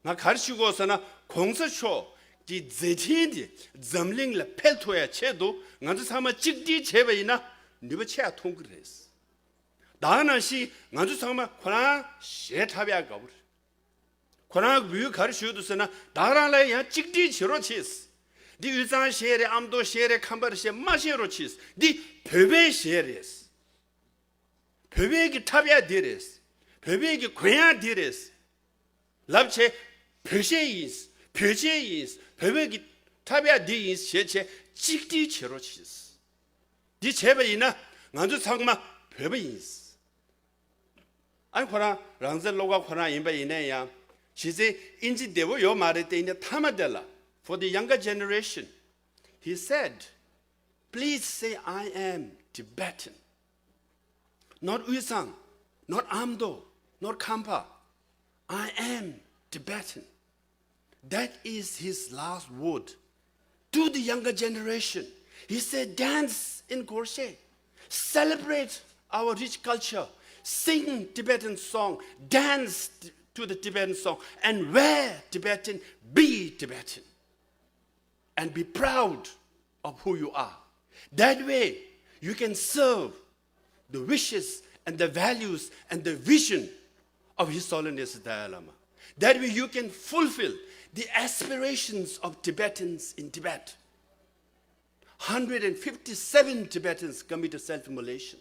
ང་ག་རེ་ཞུ་དགོས་ཟེར་ན་གོང་ས་མཆོག་གི་མཛད་འཕྲིན་དེ་འཛམ་གླིང་ལ་འཕེལ་ཐུབ་ཡ་ཆེད་དུ་ང་ཚོ་ཚང་མ་གཅིག་སྒྲིལ་བྱས་པ་ཡིན་ན་ནུས་པ་ཆེ་ཡ་ཐོན་གི་རེད། ད་ག་ནང་བཞིན་ང་ཚོ་ཚང་མ་ཁོ་རང་གཞས་འཁྲབ་ཡ་དགའ་བོ་རེད། ཁོ་རང་གི་བུས་ག་རེ་ཞུས་འདུག་ཟེར་ན་བདག་རང་ལ་ཡང་གཅིག་སྒྲིལ་བྱེད་རོགས་བྱེད། འདི་དབུས་གཙང་གཞས་རེད་ཨ་མདོ་གཞས་རེད་ཁམས་པ་གཞས་མ་བཤད་རོགས་བྱེད། འདི་བོད་པའི་གཞས་རེད། བོད་པའི་གི་འཁྲབ་ཡ་འདི་རེད། བོད་པའི་གི་གོན་ཡ་འདི་རེད། ལབ་བྱས། བོད་གཞས་ཡིན། བོད་ཆས་ཡིན། བོད་པའི་གི་འཁྲབ་ཡ་འདི་ཡིན་ཞེས་བྱས་གཅིག་སྒྲིལ་བྱེད་རོགས་བྱེད། འདི་བྱས་པ་ཡིན་ན་ང་ཚོ་ཚང་མ་བོད་པ་ཡིན། ཨ་ཁོ་རང་རང་བཙན་བློ་དགའ་ཁོ་རང་ཡིན་པ་ཡིན་ན་ཡང་གཞི་རྩའི་ཨིན་ཇི་བདེ་བོ་ཡོད་མ་རེད་དེ་ཡིན་ན་མཐའ་མ་དེ་ལ། For the younger generation, he said, please say I am Tibetan. Not Uyesang, not Amdo, not Khampa. I am Tibetan. That is his last word to the younger generation. He said, dance in Gorshe, celebrate our rich culture, sing Tibetan song, dance to the Tibetan song, and wear Tibetan, be Tibetan, and be proud of who you are. That way, you can serve the wishes and the values and the vision of His Holiness the Dalai Lama. That way you can fulfill the aspirations of Tibetans in Tibet. Hundred and fifty-seven Tibetans committed self-immolation.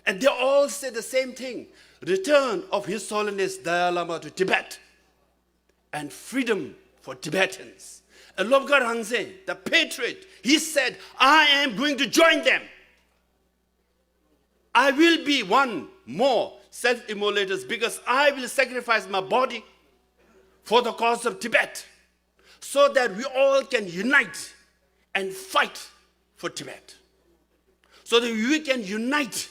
And they all say the same thing, return of His Holiness Dalai Lama to Tibet and freedom for Tibetans. And Lobgar Hansen, the patriot, he said, I am going to join them. I will be one more self-immolators, because I will sacrifice my body for the cause of Tibet, so that we all can unite and fight for Tibet, so that we can unite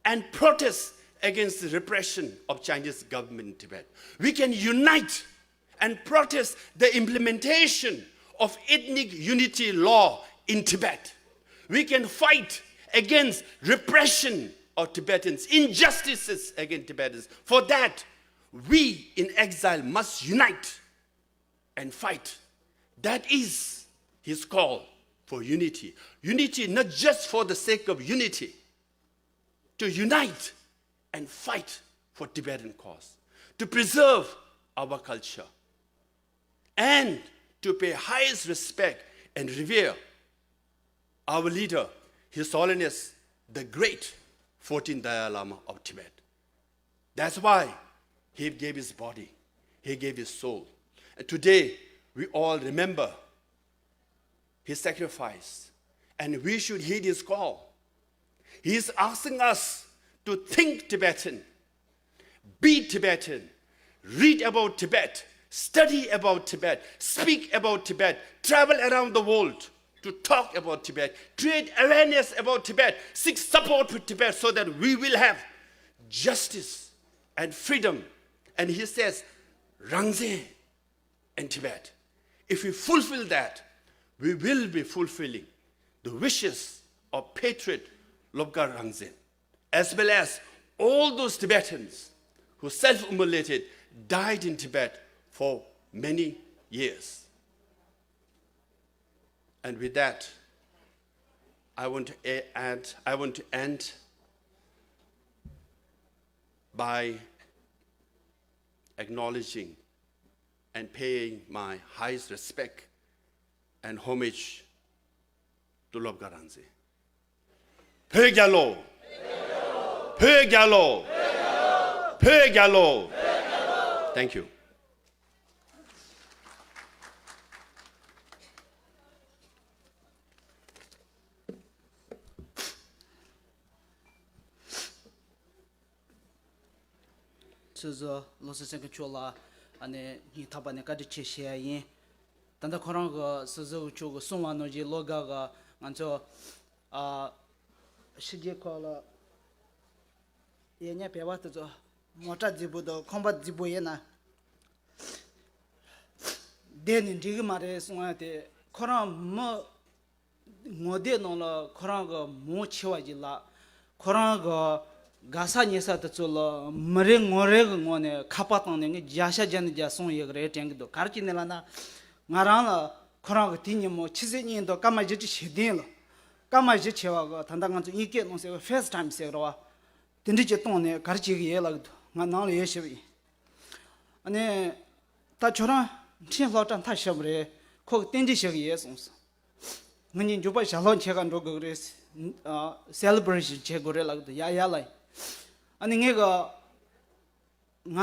and protest against the repression of Chinese government in Tibet. We can unite and protest the implementation of ethnic unity law in Tibet. We can fight against repression of Tibetans, injustices against Tibetans. For that, we in exile must unite and fight. That is his call for unity. Unity not just for the sake of unity, to unite and fight for Tibetan cause, to preserve our culture, and to pay highest respect and revere our leader, His Holiness the Great fourteenth Dalai Lama of Tibet. That's why he gave his body, he gave his soul. And today, we all remember his sacrifice, and we should heed his call. He is asking us to think Tibetan, be Tibetan, read about Tibet, study about Tibet, speak about Tibet, travel around the world to talk about Tibet, create awareness about Tibet, seek support for Tibet so that we will have justice and freedom. And he says, Rangzen and Tibet. If we fulfill that, we will be fulfilling the wishes of patriot Lobgar Rangzen, as well as all those Tibetans who self-immolated, died in Tibet for many years. And with that, I want to a- add, I want to end by acknowledging and paying my highest respect and homage to Lobgar Rangzen. བོད་རྒྱལ་ལོ། བོད་རྒྱལ་ལོ། བོད་རྒྱལ་ལོ། Thank you. སྲིད་ཟུར་བློ་བཟང་སེང་གེ་མཆོག་ལ་ཨ་ནི་སྙིང་ཐག་པ་ནས་བཀའ་དྲིན་ཆེ་ཞུ་ཡ་ཡིན། ད་ལྟ་ཁོ་རང་གི་སྲིད་ཟུར་མཆོག་གིས་གསུངས་པ་ནང་བཞིན་ལོ་འགའ་གི་ང་ཚོ་ཨ་ཕྱི་རྒྱལ་ཁག་ལ་ཡོད་མཁན་བོད་པ་དེ་ཚོ་མོ་ཊ་རྫིག་པོ་དང་ཁང་པ་རྫིག་པོ་ཡིན་ན་བསྡད་ནས་འགྲིག་གི་མ་རེད་གསུང་ཡ་དེ། ཁོ་རང་མི་ངོ་དེབ་ནང་ལ་ཁོ་རང་གི་མང་ཆེ་བ་ཞིག་ལ་ཁོ་རང་གི་དགའ་ས་ཉེ་ས་དེ་ཚོ་ལ་མི་རེ་ངོ་རེ་གི་ངོ་ནས་ཁ་པར་བཏང་ནས་ངས་བརྒྱ་ཆ་བརྒྱ་ནས་བརྒྱ་གསུང་ཡོད་གི་རེད་དྲན་གི་འདུག་ག་རེ་བྱས་ནས་ལབ་ན། ང་རང་ལ་ཁོ་རང་གི་དེ་ཉིན་མོ་ཕྱི་ཚེས་གཉིས་དང་སྐར་མ་བཞི་བཅུ་ཞེ་བདུན་ལ་སྐར་མ་བཞི་བྱས་པ་གི་ད་ལྟ་ང་ཚོ་དབྱིན་སྐད་ནང་ཟེར་བ་ཕེ་སི་ཊའིམ་ཟེར་གི་རེད་བ། དེ་འདྲ་ཅིག་བཏང་ནས་ག་རེ་བྱེད་གི་ཡོད་ལབ་གི་འདུག་ང་ནང་ལ་ཡོད་ཞེས་པ་ཡིན། ཨ་ནི། ད་ཁྱོད་རང་འཕྲིན་སློབ་གྲྭ་མཐར་ཕྱིན་པ་རེད། ཁོ་གིས་རྟེན་འབྲེལ་ཞུ་གི་ཡོད་གསུངས་སོང་། ང་གཉིས་མགྱོགས་པ་ཞལ་ལག་མཇལ་ག་འགྲོ་དགོས་ཀྱི་རེད། ཨ། སེ་ལེ་བྷ་རེ་ཤན་བྱེད་དགོས་རེད་ལབ་གི་འདུག་ཡ་ཡ་ལ། ཨ་ནི་ངས་གི། ང་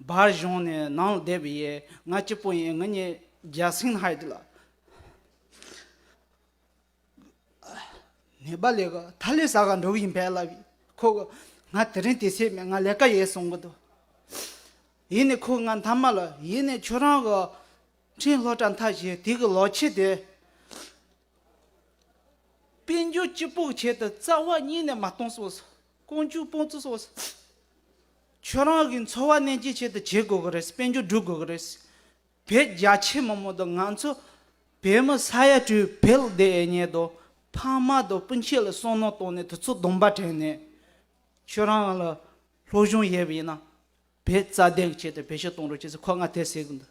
བར་གཞུང་ནས་ནང་ལ་བསྡད་པ་ཡིན། ང་གཅིག་པོ་ཡིན། ང་གཉིས་རྒྱལ་སེང་ཧའེ་ཊི་ལ། ནེ་པ་ལི་གི་ཐ་ལི་ཟ་ག་འགྲོ་གི་ཡིན་པས་ལབ། ཁོ་གིས་ང་དེ་རིང་དུས་ཚོད་མེད། ང་ལས་ཀ་ཡོད་གསུང་གི་འདུག་ཡིན་ནའི་ཁོ་ང་མཐའ་མ་ལ་ཡིན་ནའི་ཁྱོད་རང་གི་འཕྲིན་སློབ་གྲྭ་མཐར་ཕྱིན་དེ་གི་ལོ་ཕྱེད་དེ་དཔལ་འབྱོར་སྤྱི་པོ་གི་ཆེད་དུ་རྩ་བ་ཉིད་ནས་མ་གཏོང་སོང་། ཀོང་ཇོ་པང་ཙུའུ་སོང་། ཁྱོད་རང་གི་འཚོ་བ་གནས་ཀྱི་ཆེད་དུ་བྱེད་དགོས་གི་རེད། དཔལ་འབྱོར་སྒྲུབ་དགོས་གི་རེད། བོད་རྒྱ་ཆེ་མི་མང་དང་ང་ཚོ་བོད་མི་ས་ཡ་དྲུག་བོད་ལ་བསྡད་ཡོད་མཁན་དང་ཕ་མ་དང་སྤུན་མཆེད་ལ་བསམ་མནོ་བཏང་ནས་དུས་ཚོད་བསྡོམས་པ་དྲན་ནས་ཁྱོད་རང་ལ་སློབ་སྦྱོང་ཡོད་པ་ཡིན་ན་བོད་རྩ་དོན་གྱི་ཆེད་དུ་བེད་སྤྱོད་གཏོང་རོགས་བྱེད་ཟེར་ཁོ་ང་དེ་ཟེར་གི་འདུག་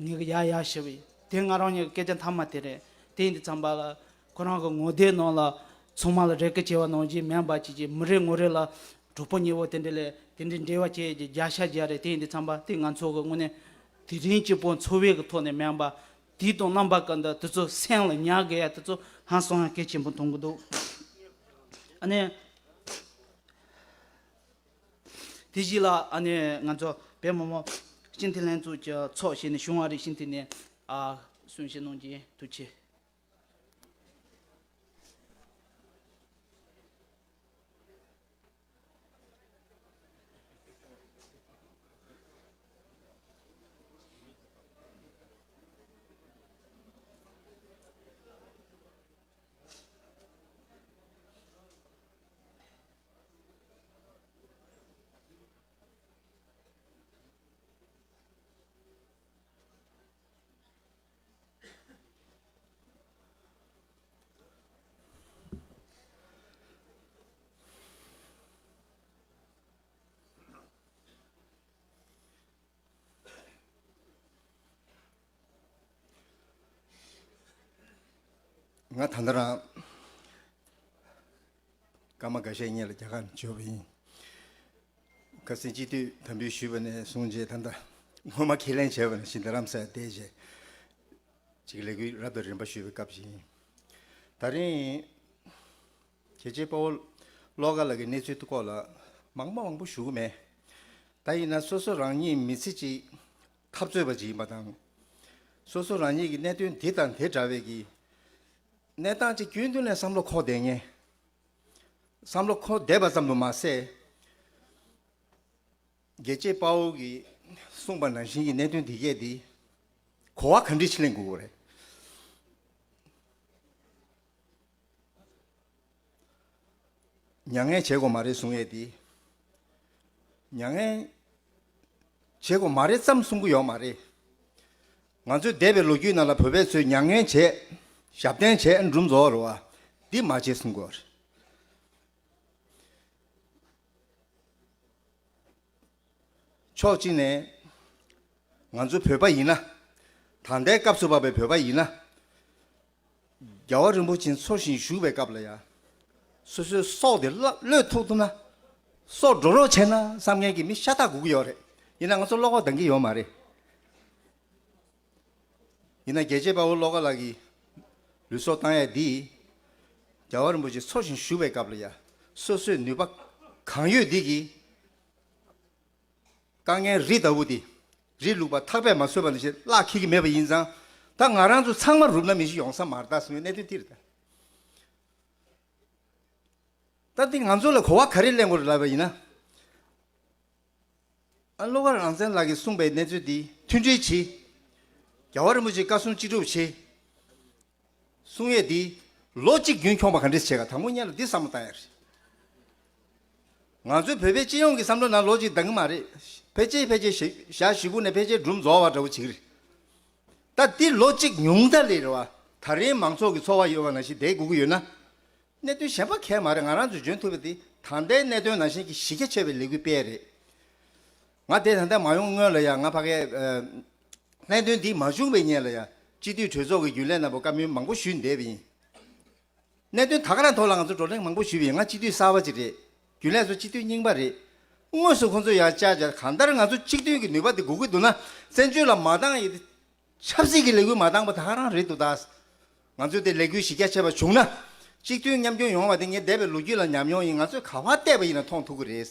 ངས་གི་ཡ་ཡ་ཞུ་བ་ཡིན། དེ་ང་རང་ཉིད་ཀྱི་སྐད་ཆ་མཐའ་མ་དེ་རེད། དེ་ཡིན་དུས་ཙམ་པ་ལ་ཁོ་རང་གི་ངོ་དེབ་ནང་ལ་ཚང་མ་ལ་རེ་སྐུལ་བྱས་པ་ནང་བཞིན་མིན་པ་ཅིག་ཅིག་མི་རེ་ངོ་རེ་ལ་གྲོགས་པོ་ཉེ་བོ་དེ་འདྲ་ལས་དེ་འདྲའི་འབྲེལ་བ་བྱས་ཀྱི་བརྒྱ་ཆ་བརྒྱ་རེད། དེ་ཡིན་དུས་ཙམ་པ་དེ་ང་ཚོ་གི་དངོས་གནས་དེ་རིང་གཅིག་པོ་འཚོ་བའི་གི་ཐོག་ནས་མིན་པ་དུས་དང་རྣམ་པ་ཀུན་ཏུ་དེ་ཚོ་སེམས་ལ་ཉར་དགོས་ཡ་དེ་ཚོ་ཧང་སང་ཡ་གལ་ཆེན་པོ་མཐོང་གི་འདུག་ཨ་ནི། དེ་བཞིན་ལ་ཨ་ནི་ང་ཚོ་བོད་མི་མང་སྤྱི་འཐུས་ལྷན་ཚོགས་ཀྱི་ཚོགས་བཞེས་ནས་བྱུང་བ་རེད། ཤིན་ཏུ་ནས་ཨ་གསུང་བཤད་གནང་རྒྱུ་ཐུགས་ཆེ། ང་ད་ལྟ་རང་སྐར་མ་འགའ་ཤས་སྔོན་ལ་རྒྱ་གར་ནས་བྱོན་པ་ཡིན། ཁ་སང་སྤྱི་འཐུས་དམ་འབུལ་ཞུས་པ་ནས་བཟུང་རྗེས་ད་ལྟ་སྔོན་མ་ཁས་ལེན་བྱས་པ་ནང་བཞིན་རྡ་རམ་ས་ལ་བསྡད་རྗེས་ཅིག་ལས་འགུལ་རབ་དང་རིམ་པ་ཞུས་པའི་སྐབས་ཤིག་ཡིན། ད་རིང་རྒྱལ་གཅེས་དཔའ་བོ་བློ་དགའ་ལགས་ཀྱི་གནས་ཚུལ་སྐོར་ལ་མང་པོ་མང་པོ་ཞུ་གི་མེད། ད་ཡིན་ན་སོ་སོ་རང་ཉིད་མི་ཚེ་གཅིག་འཐབ་རྩོད་པ་ཅིག་ཡིན་པ་དང་། སོ་སོ་རང་ཉིད་ཀྱི་གནད་དོན་འདི་དང་དེ་འདྲ་བའི་གི་གནས་སྟངས་ཅིག་རྒྱུན་དུ་ནས་བསམ་བློ་འཁོར་བསྡད་མཁན། བསམ་བློ་འཁོར་བསྡད་པ་ཙམ་དུ་མ་ཟད། རྒྱལ་གཅེས་དཔའ་བོ་གིས་གསུངས་པ་ནང་བཞིན་གྱི་གནད་དོན་འདི་གས་འདི་གོ་བ་ག་འདྲ་ཅིག་ལེན་དགོས་ཀྱི་རེད། མྱ་ངན་བྱེད་དགོས་མ་རེད་གསུང་ཡས་དེ། མྱ་ངན་བྱེད་དགོས་མ་རེད་ཙམ་གསུང་གི་ཡོད་མ་རེད། ང་ཚོའི་འདས་པའི་ལོ་རྒྱུས་ནང་ལ་བོད་པའི་ཚོས་མྱ་ངན་བྱས། ཞབས་བརྟན་བྱས་འགྲུབ་རྫོགས་རེད་བ། འདི་མ་བྱེད་གསུང་དགོས་རེད། ཕྱོགས་གཅིག་ནས་ང་ཚོ་བོད་པ་ཡིན་ན། ད་ལྟའི་སྐབས་སུ་བབས་པའི་བོད་པ་ཡིན་ན། རྒྱལ་བ་རིན་པོ་ཆེ་འཚོ་ཞིང་བཞུགས་པའི་སྐབས་ལ་ཡང་། སོ་སོའི་སྲོག་དེ་བློས་ཐུབ་ཐུབ་ན། སྲོག་འགྲོ་རོགས་བྱས་ན་བསམ་མཁན་གྱི་མི་ཤ་སྟག་དགོས་ཀྱི་ཡོད་རེད། ཡིན་ན་ང་ཚོ་བློ་ཁོག་འདང་གི་ཡོད་མ་རེད། ཡིན་ན་རྒྱལ་གཅེས་དཔའ་བོ་བློ་དགའ་ལགས་ཀྱིས་ལུས་སྲོག་བཏང་ཡས་འདི། རྒྱལ་བ་རིན་པོ་ཆེ་འཚོ་ཞིང་བཞུགས་པའི་སྐབས་ལ་ཡང་སོ་སོའི་ནུས་པ་གང་ཡོད་འདི་གིས། དཀའ་ངལ་རི་ལྟ་བུ་དེ། རི་ལུག་པ་ཐག་པས་མ་བཟོས་པ་ནང་བཞིན་བརླག་འཁེལ་གྱི་མེད་པ་ཡིན་ཙང་། ད་ང་རང་ཚོ་ཚང་མ་རུབ་ན་མི་ཞིག་ཡོང་ས་མ་རེད་ད་གསུངས་པའི་གནད་དོན་དེ་རེད་ད། ད་འདི་ང་ཚོ་ལ་གོ་བ་ག་རེ་ལེན་དགོས་རེད་ལབ་པ་ཡིན་ན། ཨ་བློ་དགའ་རང་བཙན་ལགས་ཀྱིས་གསུངས་པའི་གནས་ཚུལ་འདི་མཐུན་སྒྲིལ་བྱེད། རྒྱལ་བ་རིན་པོ་ཆེའི་བཀའ་གསུང་ཅི་སྒྲུབ་བྱེད། གསུང་ཡས་འདི་ལོ་གཅིག་རྒྱུན་འཁྱོངས་པ་ག་འདྲས་བྱེད་ག་དང་པོ་སྔོན་ལ་འདི་བསམ་བློ་བཏང་ཡ་རེད། ང་ཚོའི་བོད་པའི་སྤྱི་ཡོངས་ཀྱི་བསམ་བློ་ནང་ལོ་གཅིག་འདང་གི་མ་རེད། ཕལ་ཆེར་ཕལ་ཆེར་ཞེ་ཞག་ཞེ་དགུ་ནས་ཕལ་ཆེར་སྒྲུབ་རྫོགས་པ་འདྲ་བོ་བྱེད་ཀྱི་རེད། ད་འདི་ལོ་གཅིག་ཉུང་མཐའ་ལས་རེད་བ། ད་རེས་མང་ཚོགས་ཀྱི་ཚོར་བ་ཡོད་པ་ནང་བཞིན་བསྡད་དགོས་ཀྱི་ཡོད་ན། གནད་དོན་གཞན་པ་གང་ཡང་མ་རེད། ང་རང་ཚོས་འཇོན་ཐུབ་པ་དེ་ད་ལྟའི་གནད་དོན་ནང་བཞིན་གྱི་གཞི་རྒྱ་ཆེ་བའི་ལས་འགུལ་སྤེལ་རེད། ང་དེ་ད་ལྟ་མ་ཡོང་སྔོན་ལ་ཡང་ང་ཕ་གའི་ཨ་གནད་དོན་འདི་མ་བྱུང་བའི་སྔོན་ལ་ཡང་སྤྱི་འཐུས་གྲོས་ཚོགས་ཀྱི་རྒྱུན་ལས་རྣམ་པ་བཀའ་མོལ་མང་པོ་ཞུས་བསྡད་པ་ཡིན། གནད་དོན་ད་ག་རང་ཐོག་ལ་ང་ཚོ་བགྲོ་གླེང་མང་པོ་ཞུས་པ་ཡིན། ང་སྤྱི་འཐུས་གསར་པ་ཅིག་རེད། རྒྱུན་ལས་ཚོ་སྤྱི་འཐུས་རྙིང་པ་རེད། དངོས་སུ་ཁོང་ཚོ་ཡར་བཅར་བྱས་གང་ལྟར་ང་ཚོ་གཅིག་མཐུན་གྱི་ནུས་པ་དེ་དགོས་ཀྱི་འདུག་ན། བཙན་བྱོལ་ལ་མ་བཏང་ཡི་དེ། ཆབ་སྲིད་ཀྱི་ལས་འགུལ་མ་བཏང་པ་ད་ག་རང་རེད་འདུག་ད། ང་ཚོས་དེ་ལས་འགུལ་གཞི་རྒྱ་ཆེ་བ་བྱུང་ན། གཅིག་མཐུན་མཉམ་སྐྱོང་ཡོང་བ་དེ་ངས་འདས་པའི་ལོ་རྒྱུས་ལ་ཉམས་མྱོང་ཡིན། ང་ཚོས་ག་པར་བལྟས་པ་ཡིན་ན་མཐོང་ཐུབ་ཀྱི་རེད། བྱས་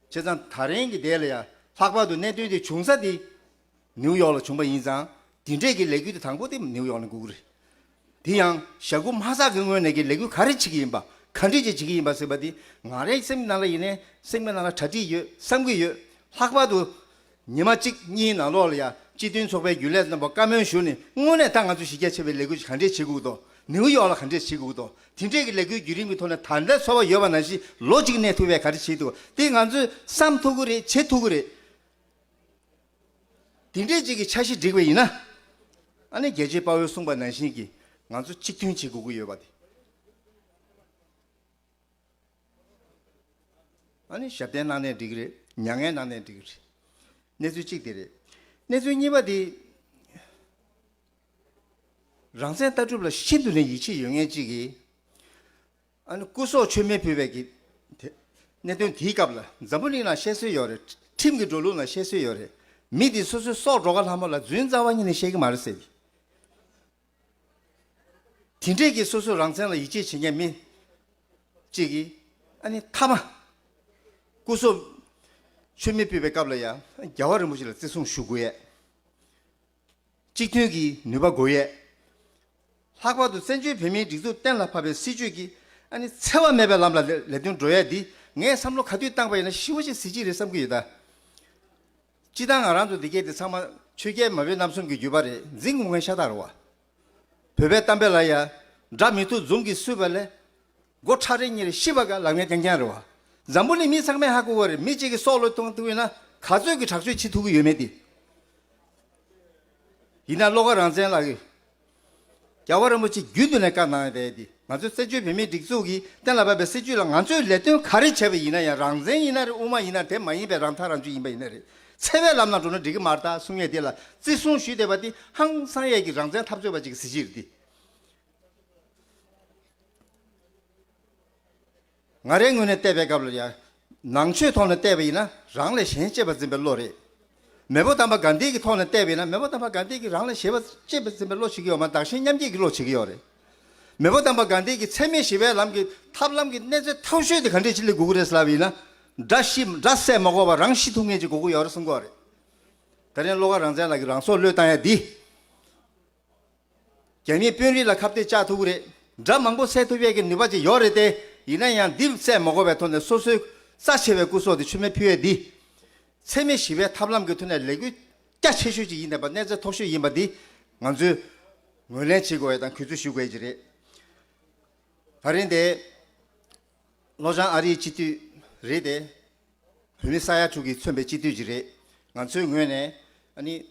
ཙང་ད་རིང་གི་དེ་ལ་ཡང་ལྷག་པར་དུ་གནད་དོན་དེ་བྱུང་ས་དེ་ནིའུ་ཡོག་ལ་བྱུང་པ་ཡིན་ཙང་། དེ་འདྲས་ཀྱི་ལས་འགུལ་དེ་དང་པོ་དེ་ནིའུ་ཡོག་ནས་འགོ་གི་རེད། དེ་ཡང་ཞྭ་གུ་མ་ཟག་གི་སྔོན་ནས་ཀྱི་ལས་འགུལ་ག་རེ་བྱེད་ཀྱི་ཡིན་པ། ག་འདྲས་ཅིག་བྱེད་ཀྱི་ཡིན་པ་ཟེར་བ་དེ་ང་རའི་སེམས་ནང་ལ་ཡིན་ནའི་སེམས་ཀྱི་ནང་ལ་གྲ་སྒྲིག་ཡོད་བསམ་གྱི་ཡོད། ལྷག་པར་དུ་ཉི་མ་གཅིག་གཉིས་ནང་ལོགས་ལ་ཡང་སྤྱི་མཐུན་ཚོགས་པའི་རྒྱུན་ལས་རྣམ་པ་བཀའ་མོལ་ཞུས་ནས་དངོས་གནས་ད་ང་ཚོ་གཞི་རྒྱ་ཆེ་བའི་ལས་འགུལ་ག་འདྲས་བྱེད་དགོས་འདུག་ནིའུ་ཡོག་ལ་ག་འདྲས་བྱེད་དགོས་འདུག་དེ་འདྲས་ཀྱི་ལས་འགུལ་བརྒྱུད་རིམ་གྱི་ཐོག་ནས་ད་ལྟ་ཚོར་བ་ཡོད་པ་ནང་བཞིན་ལོ་གཅིག་གནས་ཐུབ་པའི་ག་རེ་བྱེད་ཐུབ་དེ་ང་ཚོས་བསམ་ཐུབ་ཀྱི་རེད། བྱེད་ཐུབ་ཀྱི་རེད། དེ་འདྲས་ཅིག་གི་འཆར་གཞི་བསྒྲིགས་པ་ཡིན་ན། ཨ་ནི་རྒྱལ་གཅེས་དཔའ་བོས་གསུངས་པ་ནང་བཞིན་གྱི་ང་ཚོ་གཅིག་མཐུན་བྱེད་དགོས་ཀྱི་ཡོད་པ་དེ། ཨ་ནི་ཞབས་བརྟན་གནང་ནའི་འགྲིག་གི་རེད། མྱ་ངན་གནང་ནའི་འགྲིག་གི་རེད། གནས་ཚུལ་གཅིག་དེ་རེད། གནས་ཚུལ་གཉིས་པ་དེ། རང་བཙན་ལྟ་གྲུབ་ལ་ཤིན་ཏུ་ནས་ཡིད་ཆེས་ཡོད་མཁན་གཅིག་གིས། ཨ་ནི་སྐུ་སྲོག་མཆོད་མེ་ཕུལ་བའི་གི་དེ་གནད་དོན་དེའི་སྐབས་ལ་འཛམ་བུ་གླིང་ལ་བཤད་སྲོལ་ཡོད་རེད། ཁྲིམས་ཀྱི་འགྲོ་ལུགས་ལ་བཤད་སྲོལ་ཡོད་རེད། མི་དེ་སོ་སོའི་སྲོག་འགྲོ་ག་ལྷ་མོ་ལ་རྫུན་རྩ་བ་ཉིད་ནས་བཤད་ཀྱི་མ་རེད་ཟེར་གི། དེ་འདྲས་ཀྱི་སོ་སོའི་རང་བཙན་ལ་ཡིད་ཆེས་བྱེད་མཁན་མི་གཅིག་གིས་ཨ་ནི་མཐའ་མ་སྐུ་སྲོག་མཆོད་མེ་ཕུལ་བའི་སྐབས་ལ་ཡང་རྒྱལ་བ་རིན་པོ་ཆེ་ལ་བརྩི་སྲུང་ཞུ་དགོས་ཡས། གཅིག་མཐུན་གྱི་ནུས་པ་དགོས་ཡས། ལྷག་པར་དུ་བཙན་བྱོལ་བོད་མིའི་སྒྲིག་འཛུགས་གཏན་ལ་ཕབ་པའི་སྲིད་བྱུས་ཀྱིས་ཨ་ནི་འཚེ་བ་མེད་པའི་ལམ་ལ་ལས་ལས་དོན་འགྲོ་ཡས་འདི་ངས་བསམ་བློ་ག་དུས་བཏང་པ་ཡིན་ན་ཤི་བོ་ཞིག་གཟི་བརྗིད་རེད་བསམ་གྱི་ཡོད་ད། སྤྱི་བཏང་ང་རང་ཚོ་འདི་གས་དེ་ཚང་མ་ཆོས་རྒྱལ་མ་བོས་རྣམ་གསུམ་གྱི་བརྒྱུད་པ་རེད། འཛིང་ངུ་མཁན་ཤ་སྟག་རེད་བ། བོད་པའི་གཏམ་དཔེ་ལ་ཡ། དགྲ་མི་ཐུབ་འཛུམ་གྱིས་བསུས་པ་ལས། མགོ་ཁྲ་རེ་གཉིས་རེ་ཤི་བ་ག་ལབ་མཁན་རྐྱང་རྐྱང་རེད་བ། འཛམ་བུ་གླིང་མི་ཚང་མས་ཧ་གོ་བ་རེད། མི་གཅིག་གི་སྲོག་བློས་གཏོང་ཐུབ་ཡོད་ན་ག་ཚོད་ཀྱི་དྲག་སྤྱོད་བྱེད་ཐུབ་ཀྱི་ཡོད་མེད་དེ། ཡིན་ན་བློ་དགའ་རང་བཙན་ལགས་ཀྱིས། རྒྱལ་བ་རིན་པོ་ཆེ་རྒྱུན་དུ་ནས་བཀའ་གནང་ཡོད་དེ། ང་ཚོའི་བཙན་བྱོལ་བོད་མིའི་སྒྲིག་འཛུགས་ཀྱིས་གཏན་ལ་ཕབ་པའི་སྲིད་བྱུས་ལ་ང་ཚོས་ལས་དོན་ག་རེ་བྱས་པ་ཡིན་ན་ཡང་། རང་བཙན་ཡིན་ན་རེད། དབུ་མ་ཡིན་ན། དེ་མ་ཡིན་པའི་རང་ཐག་རང་གཅོད་ཡིན་པ་ཡིན་ན་རེད། འཚེ་བའི་ལམ་ལ་འགྲོ་ན་འགྲིག་གི་མ་རེད་ད་གསུང་ཡས་དེ་ལ་བརྩི་སྲུང་ཞུས་བསྡད་པ་དེ་ཧང་སང་ཡས་ཀྱི་རང་བཙན་འཐབ་རྩོད་པ་ཅིག་གི་གཟི་བརྗིད་རེད་དེ། ང་རའི་ངོས་ནས་བལྟས་པའི་སྐབས་ལ་ཡང་། ནང་ཆོས་ཐོག་ནས་བལྟས་པ་ཡིན་ན་རང་ལས་གཞན་གཅེས་པར་འཛིན་པའི་བློ་རེད། མེས་པོ་དམ་པ་གྷན་དྷི་གི་ཐོག་ནས་བལྟས་པ་ཡིན་ན་མེས་པོ་དམ་པ་གྷན་དྷི་གིས་རང་ལས་གཞན་པ་གཅེས་པར་འཛིན་པའི་བློ་བྱེད་ཀྱི་ཡོད་མ་རེད། བདག་གཞན་མཉམ་བསྐྱེད་ཀྱི་བློ་བྱེད་ཀྱི་ཡོད་རེད། མེས་པོ་དམ་པ་གྷན་དྷི་གིས་འཚེ་མེད་ཞི་བའི་ལམ་གྱི་ཐབས་ལམ་གྱི་གནད་འགག་མཐའ་དག་དེ་ག་འདྲས་ཅིག་སླེབས་དགོས་ཀྱི་རེད་ཟེར་ལབ་པ་ཡིན་ན། དགྲ་ཤི་དགྲ་བསད་མ་དགོས་པར་རང་ཤི་ཐུབ་མཁན་ཅིག་དགོས་ཀྱི་ཡོད་རེད་གསུང་གི་ཡོད་རེད། ད་རིང་བློ་དགའ་རང་བཙན་ལགས་ཀྱིས་རང་སྲོག་བློས་བཏང་ཡ་འདི། རྒྱ་མིའི་དཔོན་རིགས་ལ་ཁ་གཏད་བཅག་ཐུབ་ཀྱི་རེད། དགྲ་མང་པོ་བསད་ཐུབ་ཡས་ཀྱི་ནུས་པ་ཅིག་ཡོད་རེད་དེ། ཡིན་ན་ཡང་འདི་བསད་མ་དགོས་པའི་ཐོག་ནས་སོ་སོའི་རྩ་ཆེ་བའི་སྐུ་སྲོག་དེ་མཆོད་མེ་ཕུལ་ཡས་འདི། འཚེ་མེད་ཞི་བའི་ཐབས་ལམ་གྱི་ཐོག་ནས་ལས་འགུལ་རྒྱ་ཆེ་ཤོས་ཅིག་ཡིན་པ་གནས་ཚད་མཐོ་ཤོས་ཡིན་པ་འདི་ང་ཚོས་ངོས་ལེན་བྱེད་དགོས་ཡས་དང་གུས་བརྩི་ཞུ་དགོས་ཡས་ཅིག་རེད། ད་རིང་དེ་ལྷོ་བྱང་ཨ་རིའི་སྤྱི་འཐུས་རེད་དེ། བོད་མི་ས་ཡ་དྲུག་གིས་མཚོན་པའི་སྤྱི་འཐུས་ཅིག་རེད། ང་ཚོའི་ངོས་ནས་ཨ་ནི།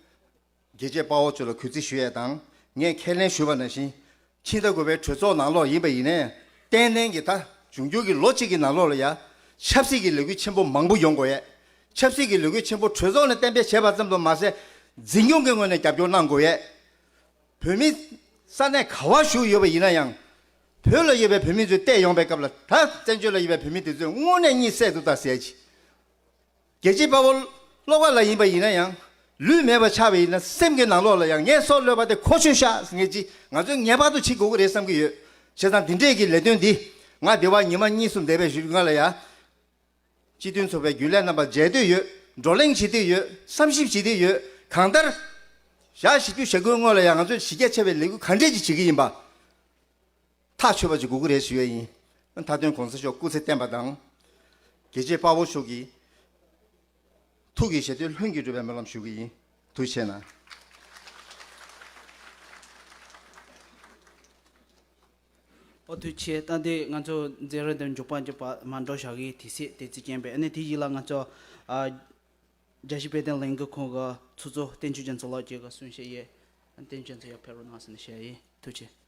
རྒྱལ་གཅེས་དཔའ་བོ་ཚོ་ལ་གུས་བརྩི་ཞུ་ཡས་དང་། ངས་ཁས་ལེན་ཞུས་པ་ནང་བཞིན། ཕྱི་ཟླ་དགུ་པའི་གྲོས་ཚོགས་ནང་ལོགས་ཡིན་པ་ཡིན་ནའི། ཏན་ཏན་གྱི་ད་འབྱུང་འགྱུར་གྱི་ལོ་གཅིག་གི་ནང་ལོགས་ལ་ཡ། ཆབ་སྲིད་ཀྱི་ལས་འགུལ་ཆེན་པོ་མང་པོ་ཡོང་དགོས་ཡས། ཆབ་སྲིད་ཀྱི་ལས་འགུལ་ཆེན་པོ་གྲོས་ཚོགས་ནས་གཏན་འབེབས་བྱས་པ་ཙམ་དུ་མ་ཟད། འཛིན་སྐྱོང་གི་ངོས་ནས་རྒྱབ་སྐྱོར་གནང་དགོས་ཡས། བོད་མི་ས་གནས་ག་བར་བཞུགས་ཡོད་པ་ཡིན་ན་ཡང་། བོད་ལ་ཡོད་པའི་བོད་མི་ཚོས་བལྟས་ཡོང་པའི་སྐབས་ལ། ད་བཙན་བྱོལ་ལ་ཡོད་པའི་བོད་མི་དེ་ཚོས་དངོས་གནས་གཉིད་སད་འདུག་ད་ཟེར་གྱི། རྒྱལ་གཅེས་དཔའ་བོ་བློ་དགའ་ལགས་ཡིན་པ་ཡིན་ན་ཡང་། ལུས་མེད་པ་ཆགས་པ་ཡིན་ན་སེམས་ཀྱི་ནང་ལོགས་ལ་ཡང་ངའི་སྲོག་བློས་པ་དེ་གོ་ཆོད་ཤག་ཟེར་མཁན་ཅིག་ང་ཚོས་ངེས་པར་དུ་བྱེད་དགོས་ཀྱི་རེད་བསམ་གྱི་ཡོད། བྱས་ཙང་འདི་འདྲས་ཀྱི་ལས་དོན་འདི་ང་འདི་བར་ཉི་མ་གཉིས་གསུམ་འདས་པའི་གཞུག་ང་ལ་ཡ། སྤྱི་མཐུན་ཚོགས་པའི་རྒྱུན་ལས་རྣམ་པ་མཇལ་འདོད་ཡོད། བགྲོ་གླེང་བྱེད་འདོད་ཡོད། བསམ་ཞིབ་བྱེད་འདོད་ཡོད། གང་ལྟར། ཞག་བཞི་བཅུ་ཞེ་དགུའི་སྔོན་ལ་ཡང་ང་ཚོས་གཞི་རྒྱ་ཆེ་བའི་ལས་འགུལ་ག་འདྲས་ཅིག་བྱེད་ཀྱི་ཡིན་པ། ཐག་ཆོད་པ་ཅིག་དགོས་ཀྱི་རེད་ཞུ་ཡས་ཡིན། མཐའ་དོན་གོང་ས་མཆོག་སྐུ་ཚེ་བརྟན་པ་དང་། རྒྱལ་གཅེས་དཔའ་བོ་མཆོག་གི་ཐུགས་ཀྱི་བཞེད་དོན་ལྷུན་གྱིས་འགྲུབ་པའི་སྨོན་ལམ་ཞུ་གི་ཡིན། ཐུགས་རྗེ་ཆེ་གནང་། ཨོ་ཐུགས་རྗེ་ཆེ། ད་འདི་ང་ཚོ་མཛད་རིམ་འདི་མཇུག་པ་མཇུག་པ་མ་འགྲོ་བཞག་གི་དུས་ཚོད་དེ་ཚོད་རྐྱེན་པས། ཨ་ནི་དེ་ཡིན་ལ་ང་ཚོ་ཨ། རྒྱལ་སྤྱིའི་དཔེ་སྟོན་ལས་འགུལ་ཁང་གི་ཚོགས་གཙོ་བསྟན་ཆོས་རྒྱ་མཚོ་ལགས་ཀྱིས་གསུང་བཤད་ཡོད། བསྟན་ཆོས་རྒྱ་མཚོ་ཡར་ཕེབས་རོགས་གནང་ཟེར་ནས་བཤད་ཡོད། ཐུགས་རྗེ་ཆེ།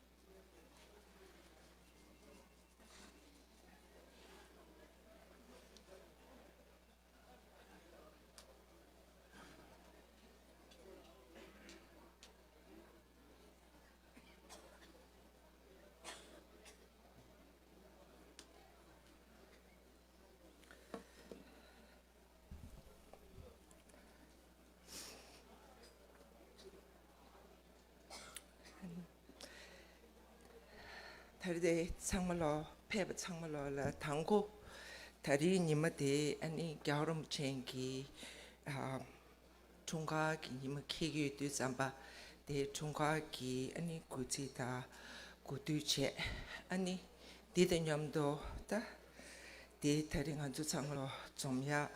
ད་རེས་དེ་ཚང་མ་ལོ་ཕེབས་པ་ཚང་མ་ལོ་ལ་དང་པོ། ད་རེས་ཉི་མ་དེ་ཨ་ནི་རྒྱལ་བ་རིན་པོ་ཆེ་གི་ཨ་འཁྲུངས་སྐར་གྱི་ཉི་མ་འཁེལ་གྱི་ཡོད་དུས་ཙམ་པ། དེ་འཁྲུངས་སྐར་གྱི་ཨ་ནི་གུས་བརྩི་དང་གུས་འདུད་བྱས། ཨ་ནི་འདི་དང་མཉམ་དུ་ད་དེ་ད་རེས་ང་ཚོ་ཚང་མ་ལོ་འཛོམས་ཡ། རྒྱལ་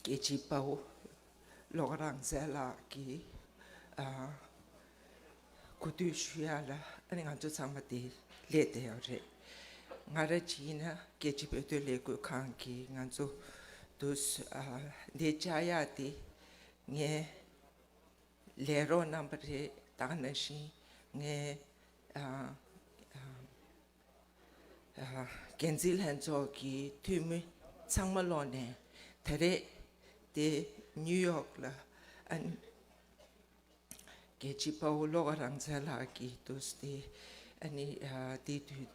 གཅེས་དཔའ་བོ་བློ་དགའ་རང་བཙན་ལགས་ཀྱི་ཨ་གུས་འདུད་ཞུ་ཡ་ལ་ཨ་ནི་ང་ཚོ་ཚང་མ་དེ་སླེབས་བསྡད་ཡོད་རེད། ང་རང་གཅིག་ཡིན་ན་རྒྱལ་སྤྱིའི་བོད་དོན་ལས་འགུལ་ཁང་གིས་ང་ཚོ་དུ་ཨ་འདི་བཅར་ཡ་དེ་ངའི་ལས་རོགས་རྣམ་པ་རེད། ད་ག་ནང་བཞིན་ངའི་ཨ་ཨ། འགན་འཛིན་ལྷན་ཚོགས་ཀྱི་འཐུས་མི་ཚང་མ་ལོག་ནས་ད་རེས་དེ་ནིའུ་ཡོག་ལ་ཨ་ནི་རྒྱལ་གཅེས་དཔའ་བོ་བློ་དགའ་རང་བཙན་ལགས་ཀྱི་དུས་དེ་ཨ་ནི་དེ་དུས་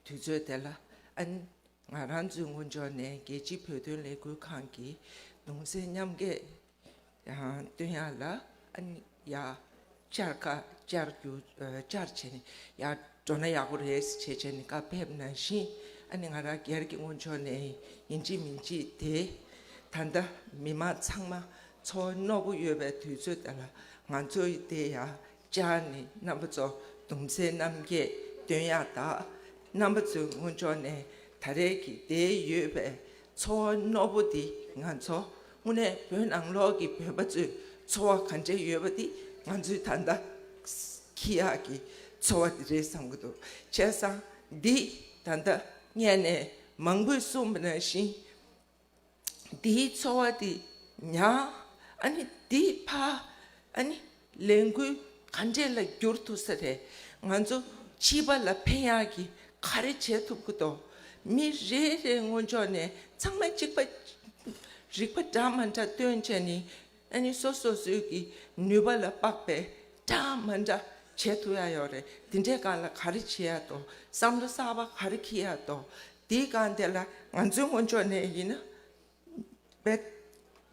དུས་ཚོད་དེ་ལ་ཨ་ནི་ང་རང་ཚོའི་ངོས་ཕྱོགས་ནས་རྒྱལ་སྤྱིའི་བོད་དོན་ལས་འགུལ་ཁང་གི་གདུང་སེམས་མཉམ་སྐྱེད་སྟོན་ཡག་ལ་ཨ་ནི་ཡ་བཅར་ཁ་བཅར་རྒྱུ་བཅར་བྱས་ནས་ཡ་འགྲོ་ན་ཡག་པོ་རེད་ཟེར་བྱས་བྱས་ནས་བཀའ་ཕེབས་ནང་བཞིན་ཨ་ནི་ང་རང་སྒེར་གྱི་ངོས་ཕྱོགས་ནས་ཡིན་གཅིག་མིན་གཅིག་དེ་ད་ལྟ་མི་མང་ཚང་མ་ཚོར་བ་རྣོ་པོ་ཡོད་པའི་དུས་ཚོད་དེ་ལ་ང་ཚོ་ཡི་དེ་ཡ་བཅར་ནས་རྣམ་པ་ཚོ་གདུང་སེམས་མཉམ་སྐྱེད་སྟོན་ཡག་དང་། རྣམ་པ་ཚོའི་ངོས་ཕྱོགས་ནས་ད་རེས་ཀྱི་དེ་ཡོད་པའི་ཚོར་བ་རྣོ་པོ་འདི་ང་ཚོ་དངོས་གནས་བོད་ནང་ལོགས་ཀྱི་བོད་པ་ཚོའི་ཚོར་བ་ག་འདྲས་ཡོད་པ་འདི་ང་ཚོའི་ད་ལྟ་འཁྱེར་ཡག་གི་ཚོར་བ་འདི་རེད་བསམ་གྱི་འདུག་བྱས་ཙང་འདི་ད་ལྟ་སྔོན་ནས་མང་པོས་གསུངས་པ་ནང་བཞིན། འདིའི་ཚོར་བ་འདི་ཉར། ཨ་ནི་འདི་ཕར་ཨ་ནི་ལས་འགུལ་ག་འདྲས་ལ་འགྱུར་ཐུབ་ས་རེད། ང་ཚོ་སྤྱི་པ་ལ་ཕན་ཡག་གི་ག་རེ་བྱེད་ཐུབ་ཀྱི་འདུག་མི་རེ་རེའི་ངོས་ཕྱོགས་ནས་ཚང་མ་གཅིག་པ་རིག་པ་འདྲ་མ་འདྲ་བཏོན་བྱས་ནས་ཨ་ནི་སོ་སོ་སོའི་གི་ནུས་པ་ལ་དཔག་པའི་འདྲ་མ་འདྲ་བྱེད་ཐུབ་ཡག་ཡོད་རེད། འདི་འདྲའི་སྒང་ལ་ག་རེ་བྱེད་ཡག་འདུག་བསམ་བློ་གསར་པ་ག་རེ་འཁྱེར་ཡག་འདུག་དེའི་སྒང་དེ་ལ་ང་ཚོའི་ངོས་ཕྱོགས་ནས་ཡིན་ན། པེད།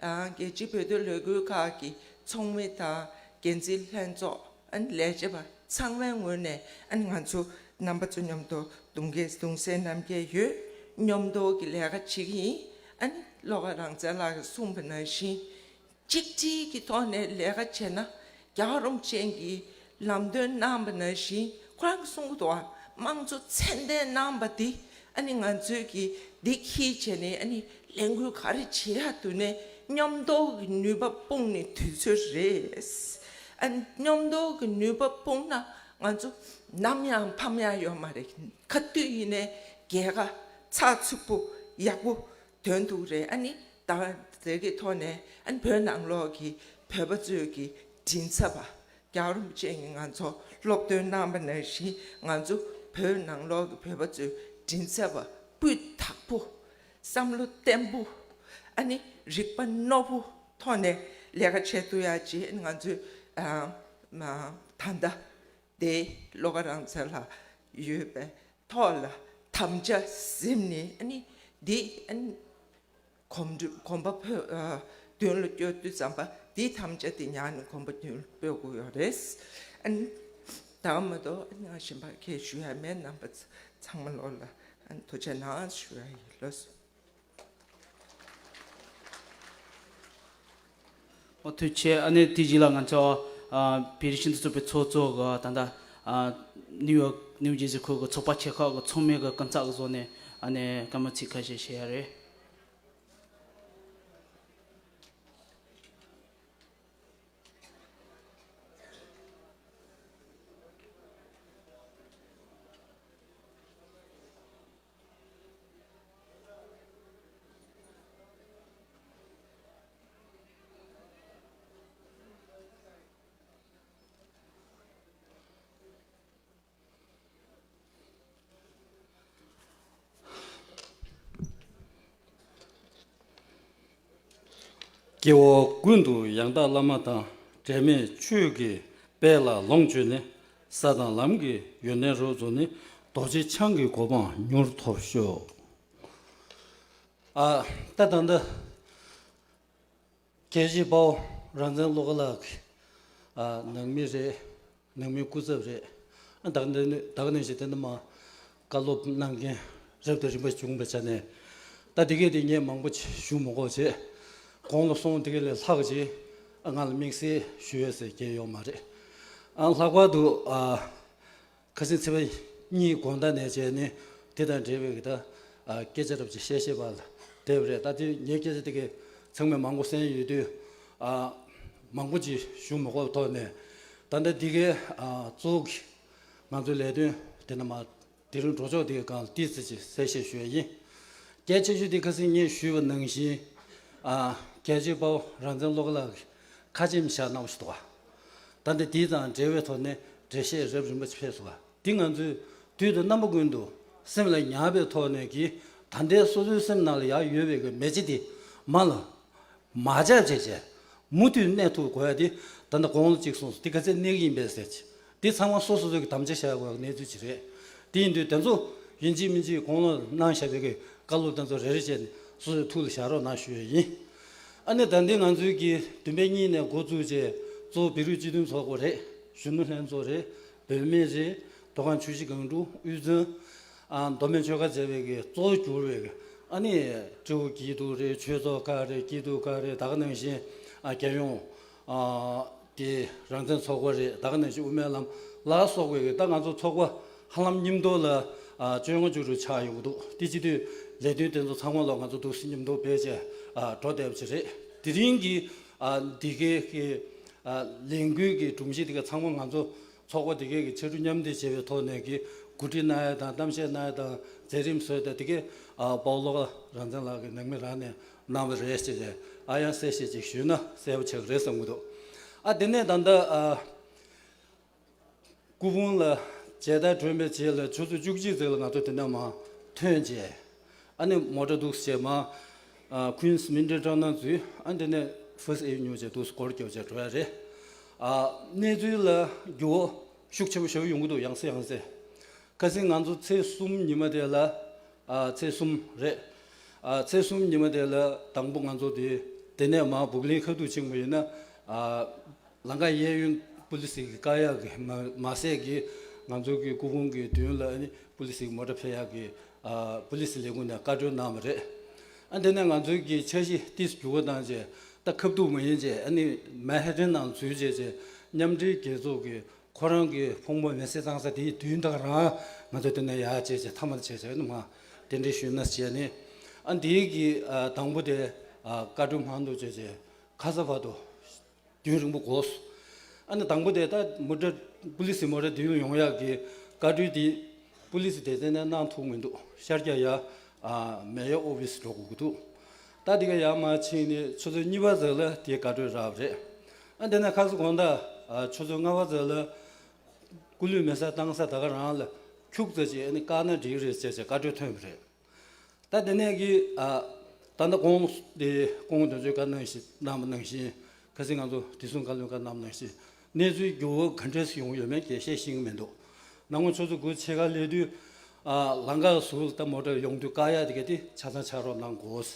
ཨ། རྒྱལ་སྤྱིའི་བོད་དོན་ལས་འགུལ་ཁག་གི་ཚོགས་མི་དང་འགན་འཛིན་ལྷན་ཚོགས། ཨ་ནི་ལས་བྱེད་པ་ཚང་མའི་ངོས་ནས། ཨ་ནི་ང་ཚོ་རྣམ་པ་ཚོ་མཉམ་དུ་གདུང་གི་གདུང་སེམས་མཉམ་སྐྱེད་ཡོད། མཉམ་དུ་གི་ལས་ཀ་བྱེད་ཀྱི་ཡིན། ཨ་ནི་བློ་དགའ་རང་བཙན་ལགས་ཀྱིས་གསུངས་པ་ནང་བཞིན། གཅིག་སྒྲིལ་གྱི་ཐོག་ནས་ལས་ཀ་བྱས་ན། རྒྱལ་བ་རིན་པོ་ཆེ་གིས་ལམ་སྟོན་གནང་པ་ནང་བཞིན། ཁོ་རང་གིས་གསུང་གི་འདུག་བ། དམངས་གཙོ་ཚད་ལྡན་གནང་པ་འདི། ཨ་ནི་ང་ཚོས་ཀྱིས་འདི་ཁྱེར་བྱས་ནས། ཨ་ནི་ལས་འགུལ་ག་རེ་བྱེད་ཡག་འདུག་ནས། མཉམ་དུ་གི་ནུས་པ་སྤུངས་ནས་དུས་ཚོད་རེད། ཨ་ནི་མཉམ་དུ་གི་ནུས་པ་སྤུངས་ན། ང་ཚོ་ནམ་ཡང་ཕམ་ཡག་ཡོད་མ་རེད། ག་དུས་ཡིན་ནའི་རྒྱལ་ཁ་ཚགས་ཚུད་པོ་ཡག་པོ་ཐོན་ཐུབ་རེད། ཨ་ནི་ད་དེ་གི་ཐོག་ནས། ཨ་ནི་བོད་ནང་ལོགས་ཀྱི་བོད་པ་ཚོས་ཀྱི་མགྲིན་ཚབ་པ། རྒྱལ་བ་རིན་པོ་ཆེ་གིས་ང་ཚོ་སློབ་སྟོན་གནང་པ་ནང་བཞིན། ང་ཚོ་བོད་ནང་ལོགས་ཀྱི་བོད་པ་ཚོའི་མགྲིན་ཚབ་པ་སྤུས་དག་པོ། བསམ་བློ་བརྟན་པོ། ཨ་ནི་རིག་པ་རྣོ་པོ་ཐོག་ནས་ལས་ཀ་བྱེད་ཐུབ་ཡག་ཅིག། ང་ཚོས། ཨ། མ། ད་ལྟ་དེ་བློ་དགའ་རང་བཙན་ལགས་ཡོད་པའི་ཐོག་ལ་དམ་བཅའ་ཟིན་ནས། ཨ་ནི་འདི། ཨ་ནི་གོམ་བགྲོད། གོམ་པ་སྤོས། ཨ། མདུན་ལ་སྐྱོད་དུས་ཙམ་པ། འདིའི་དམ་བཅའ་དེ་ཉར་ནས་གོམ་པ་མདུན་ལ་སྤོ་དགོས་ཡོད་རེད། ཨ་ནི་ད་མ་གཏོགས། ཨ་ནི་ང་གཞན་པ་ཁས་ཞུ་ཡག་མེད། རྣམ་པ་ཚང་མ་ལོག་ལ། ཨ་ནི་ཐུགས་རྗེ་གནང་ཞུ་ཡག་ཡིན། ལགས་སོ། ཨོ། ཐུགས་རྗེ་ཆེ། ཨ་ནི་དེ་རྗེས་ལ་ང་ཚོ། ཨ། བོད་རིགས་སྤྱི་མཐུན་ཚོགས་པའི་ཚོགས་གཙོ་གིས་ད་ལྟ། ཨ། ནིའུ་ཡོག་ནིའུ་ཇར་སི་ཁུལ་གྱི་ཚོགས་པ་ཆེ་ཁག་གི་ཚོགས་མི་གི་སྐུ་ཚབ་བཟོས་ནས། ཨ་ནི་སྐར་མ་ཚིག་ཁ་ཤས་བཤད་ཡག་རེད། སྐྱེ་བོ་ཀུན་ཏུ་ཡང་དག་བླ་མ་དང་། འབྲལ་མེད་ཆོས་ཀྱི་དཔལ་ལ་ལོངས་སྤྱོད་ནས། ས་དང་ལམ་གྱི་ཡོན་ཏན་རབ་རྫོགས་ནས། རྡོ་རྗེ་འཆང་གི་གོ་འཕང་མྱུར་ཐོབ་ཤོག། ཨ། ད་ད་ལྟ་རྒྱལ་གཅེས་དཔའ་བོ་རང་བཙན་བློ་དགའ་ལགས་ཀྱི། ཨ། ནང་མི་རེད། ནང་མི་སྐུ་ཚབ་རེད། ཨ། ད་ག་ནང་བཞིན་དེ་འདྲ་མ་བཀའ་སློབ་གནང་མཁན་རབ་དང་རིམ་པ་བྱུང་བའི་ཆ་ནས། ད་དེ་གས་དེ་ངས་མང་པོ་ཞུ་མི་དགོས་བྱས། གོང་ལ་སོང་། དེ་གས་ལས་ལྷག་ཅིག། ཨ། ང་ལ་དམིགས་བསལ་ཞུ་ཡས་ཟེར་མཁན་ཡོད་མ་རེད། ཨ། ལྷག་པར་དུ། ཨ། ཁ་སང་ཚེས་པ་གཉིས་དགོང་དག་ནས་བྱས་ནས་དེ་དང་འབྲེལ་བའི་གི་ད། ཨ། སྐད་ཆ་རབ་ཅིག་བཤད་ཤེས་པ་ལ་བསྡད་པ་རེད། ད་དེ་ངས་སྐད་ཆ་དེ་གས་ཚང་མས་མང་པོ་གསན་ཡོད་དུས། ཨ། མང་པོ་ཅིག་ཞུ་མི་དགོས་པའི་ཐོག་ནས། ད་ལྟ་འདི་གའི། ཨ། གཙོ་བོ་གི་ང་ཚོའི་ལས་དོན་དེ་ནི་མ། དེ་རིང་འགྲོ་ཕྱོགས་དེའི་སྒང་ལ་ཏོག་ཙམ་ཅིག་གསལ་བཤད་ཞུ་ཡ་ཡིན། གལ་ཆེ་ཤོས་དེ་ཁ་སང་ངས་ཞུས་པ་ནང་བཞིན། ཨ། རྒྱལ་གཅེས་དཔའ་བོ་རང་བཙན་བློ་དགའ་ལགས་ཀྱིས་ཁ་ཆེམས་བཞག་གནང་བ་ཞིག་འདུག་ག། ད་ལྟ་དེ་དང་འབྲེལ་བའི་ཐོག་ནས་འགྲེལ་བཤད་རབ་རིམ་པ་ཕེབས་སོང་བ། འདི་ང་ཚོས་དུས་དང་རྣམ་པ་ཀུན་ཏུ་སེམས་ལ་ཉར་བའི་ཐོག་ནས་ཀྱི། ད་ལྟའི་སོ་སོའི་སེམས་ནང་ལ་ཡར་ཡོད་པའི་གི་མེ་ལྕེ་དེ་མར་ལ་མ་ཆག་བྱས་བྱས། མུ་མཐུད་གནས་ཐུབ་དགོས་ཡ་དེ། ད་ལྟ་གོང་ལ་གཅིག་གསུངས་སོང་། དེ་ག་ཚད་གནས་ཀྱི་ཡིན་པས་ཟེར་གྱི། དེ་ཚང་མ་སོ་སོ་སོ་གི་དམ་བཅའ་བཞག་དགོས་ཡ་གནས་ཚུལ་ཅིག་རེད། དེ་ཡིན་དུས་དེ་ཚོ་ཡིན་གཅིག་མིན་གཅིག་གོང་ལ་གནང་བཞག་པའི་གི་བཀའ་སློབ་དེ་ཚོ་རེ་རེ་བྱས་ནས་སོ་སོའི་ཐུགས་ལ་བཞག་རོགས་གནང་ཞུ་ཡ་ཡིན། ཨ་ནི་ད་ལྟའི་ང་ཚོའི་གི་བདུན་པ་གཉིས་ནས་འགོ་བཙུགས་བྱས། གཙོ་བོ་བོད་རིགས་སྤྱི་མཐུན་ཚོགས་པ་རེད། གཞོན་ནུ་ལྷན་ཚོགས་རེད། བུད་མེད་རེད། མདོ་ཁམས་ཆུ་བཞི་སྒང་དྲུག་དབུས་གཙང་། ཨ། མདོ་སྨད་ཆོལ་ཁ་བཅས་པའི་གི་གཙོ་བོ་གྱུར་བའི་གི། ཨ་ནི་སྤྲེའུ་སྐྱིད་སྡུག་རེད། ཆོས་ཚོགས་ཁག་རེད། སྐྱིད་སྡུག་ཁག་རེད། ད་ག་ནང་བཞིན། ཨ། རྒྱལ་ཡོངས། ཨ། དེ་རང་བཙན་ཚོགས་པ་རེད། ད་ག་ནང་བཞིན་དབུ་མའི་ལམ་ལ་སོགས་པའི་གི། ད་ང་ཚོ་ཚོགས་པ་ཧ་ལམ་མཉམ་དུ་ལ། ཨ། བཅོ་ལྔ་བཅུ་དྲུག་ཆགས་ཡོང་གི་འདུག། དེ་བྱེད་དུས་ལས་དོན་དེ་ཚོ་ཚང་མ་ལོག་ང་ཚོ་འདུག་སེ་མཉམ་དུ་སྤེལ་བྱས། ཨ། འགྲོ་བསྡད་པ་ཅིག་རེད། དེ་རིང་གི། ཨ། འདི་གའི་གི། ཨ། ལས་འགུལ་གྱི་སྒྲོམ་གཞི་དེ་ག་ཚང་མ་ང་ཚོ་ཚོགས་པ་དེ་གའི་གི་ཕྱར་གྲུ་མཉམ་འདེགས་བྱས་པའི་ཐོག་ནས་ཀྱི་གོ་སྒྲིག་གནང་ཡ་དང་། གཏམ་བཤད་གནང་ཡ་དང་། མཛད་རིམ་བཟོས་ཏེ་དེ་གའི། ཨ། དཔའ་བོ་བློ་དགའ་རང་བཙན་ལགས་ཀྱིས་ནང་མི་རང་ནས་གནང་བ་རེད་ཟེར་ཏེ། ཨ། ཡང་གསལ་བཤད་ཅིག་ཞུས་ན་གསལ་པོ་ཆགས་ཀྱི་རེད་བསམ་གྱི་འདུག། ཨ། དེ་ནས་ད་ལྟ། ཨ། སྐུ་ཕུང་ལ་མཇལ་དར་སྒྲོན་པའི་རྗེས་ལ་ཆུ་ཚོད་བཅུ་གཅིག་ཙམ་ལ་ང་ཚོ་དེ་ནས་མར་ཐོན་རྗེས། ཨ་ནི་མོ་ཊ་འདུག་སེ་མར། ཨ། Queen's Minter Terminal འཛུལ། ཨ། དེ་ནས་First Avenue བྱས་འདུག་སེ་སྒོར་རྒྱབ་བྱས་འགྲོ་ཡ་རེད། ཨ། གནས་ཚུལ་ལ་འགྱུར་བ་ཤུགས་ཆེན་པོ་ཞིག་ཡོང་གི་འདུག། ཡང་སེ་ཡང་སེ། ཁ་སང་ང་ཚོ་ཚེས་གསུམ་ཉི་མ་དེ་ལ། ཨ། ཨ་ཚེས་གསུམ་རེད། ཨ་ཚེས་གསུམ་ཉི་མ་དེ་ལ་དང་པོ་ང་ཚོ་དེ་དེ་ནས་མར་སྦུག་ལིང་ཁ་ཐུག་ཕྱིན་པ་ཡིན་ན། ཨ་ལམ་ཁ་གཡས་གཡོན་པུ་ལི་སི་གི་བཀག་ཡག་གི་མ་མ་ཟད་ཀྱི་ང་ཚོ་གི་སྐུ་ཕུང་གི་མདུན་ལ་ཨ་ནི་པུ་ལི་སི་གི་མོ་ཊ་ཕེབས་ཡག་གི་ཨ་པུ་ལི་སི་ལས་ཁུངས་ནས་བཀའ་འཁྲོལ་གནང་བ་རེད། ཨ་དེ་ནས་ང་ཚོའི་གི་འཆར་གཞི་ཏིས་འགྱུར་བ་བཏང་རྗེས་ད་ཁ་ཐུག་མ་ཡིན་རྗེས་ཨ་ནི་མན་ཧེ་ཏན་ནང་འཛུལ་རྗེས་རྗེས་མཉམ་འབྲེལ་རྒྱལ་ཚོགས་ཀྱི་ཁོ་རང་གི་ཕོ་མོ་མེ་བསྲེགས་བཏང་ས་དེའི་མདུན་དང་རང་ང་ཚོ་དེ་ནས་ཡར་བྱས་བྱས་མཐའ་མར་བྱས་བྱས་ནི་མ་གདན་འདྲེན་ཞུས་ན་བྱས་ནི། ཨ་འདིའི་གི་ཨ་དང་པོ་དེ་ཨ་བཀའ་འཁྲོལ་མང་དུ་བྱས་བྱས་ཁ་ས་བར་དུ་རྒྱུན་རིང་པོ་འགོར་སོང་། ཨ་ནི་དང་པོ་དེ་ད་མོ་ཊ་པུ་ལི་སི་མོ་ཊ་མདུན་ཡོང་ཡག་གི་བཀའ་འཁྲོལ་དེ་པུ་ལི་སི་སྡེ་ཚན་ནས་གནང་ཐུབ་མི་འདུག་ཤར་རྒྱག་ཡ་ཨ་མེ་ཡོར་ཨོ་ཕི་སི་འགྲོ་དགོས་ཀྱི་འདུག་ད་དེ་ག་ཡར་མར་ཕྱིན་ནས་ཆུ་ཚོད་གཉིས་པ་ཙམ་ལ་དེའི་བཀའ་འཁྲོལ་རག་པ་རེད། ཨ་དེ་ནས་ཁ་སང་དགོང་དག་ཨ་ཆུ་ཚོད་ལྔ་པ་ཙམ་ལ་སྐུ་ལུས་མེ་སྲེག་བཏང་ས་ད་ག་རང་ལ་ཁྱུག་ཙམ་ཅིག་ཨ་ནི་བཀག་ན་འགྲིག་རེད་ཅེས་བྱས་བཀའ་འཁྲོལ་ཐོན་པ་རེད། ད་དེ་ནས་ཀྱི་ཨ་ད་ལྟ་གོང་དེ་སྐུ་ངོ་དོན་གཅོད་བཀའ་གནང་ཞིག་གནང་བ་ནང་བཞིན། ཁ་སང་ང་ཚོ་བདེ་སྲུང་བཀའ་བློན་བཀའ་གནང་བ་ནང་བཞིན་གནས་ཚུལ་འགྱུར་བ་ག་འདྲས་སུ་ཡོང་ཡོད་མེད་ཀྱི་བཤད་ཤེས་ཀྱི་མི་འདུག་ནང་ངོ་ཆུ་ཚོད་དགུ་ཕྱེད་ཀ་སླེབས་དུས་ཨ་ལམ་ཁ་ཟུར་ད་མོ་ཊ་ཡོང་དུས་བཀག་ཡ་དེ་ག་དེ་ཆ་ཚང་ཆགས་རོགས་གནང་དགོས།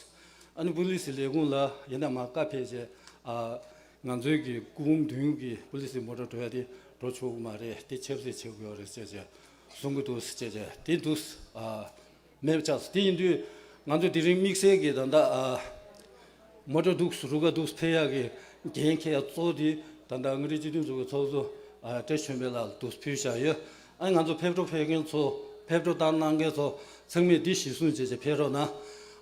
ཨ་ནི་པུ་ལི་སི་ལས་ཁུངས་ལ་ཡིན་ན་མ་བཀའ་ཕེབས་རྗེས་ཨ་ང་ཚོའི་གི་སྐུ་ཕུང་མདུན་གྱི་པུ་ལི་སི་མོ་ཊ་འགྲོ་ཡ་དེ་འགྲོ་ཆོག་གི་མ་རེད། དེ་ཆབ་སྲིད་བྱེད་དགོས་རེད་ཅེས་བྱས་གསུང་གི་འདུག་ཅེས་བྱས་དེ་འདུག་ཨ། མེད་པ་ཆགས་སོང་། དེ་ཡིན་དུས་ང་ཚོ་དེ་རིང་དམིགས་བསལ་གྱི་ད་ལྟ་ཨ་མོ་ཊ་འདུག་རུ་ཁག་འདུག་ཕེབས་ཡག་གི་འགན་འཁྱེར་ཡག་གཙོ་བོ་དེ་ད་ལྟ་མངའ་རིས་སྤྱི་མཐུན་ཚོགས་པའི་ཚོགས་གཙོ་ཨ་བཀྲ་ཤིས་དཔལ་ལགས་འདུག་ཕུལ་བཞག་ཡོད། ཨ་ནི་ང་ཚོ་ཕེབས་འགྲོ་ཕེབས་མཁན་ཚོ་ཕེབས་འགྲོ་བཏང་གནང་མཁན་ཚོ་ཚང་མས་འདི་གཞིར་བཟུང་བྱས་བྱས་ཕེབས་རོགས་གནང་།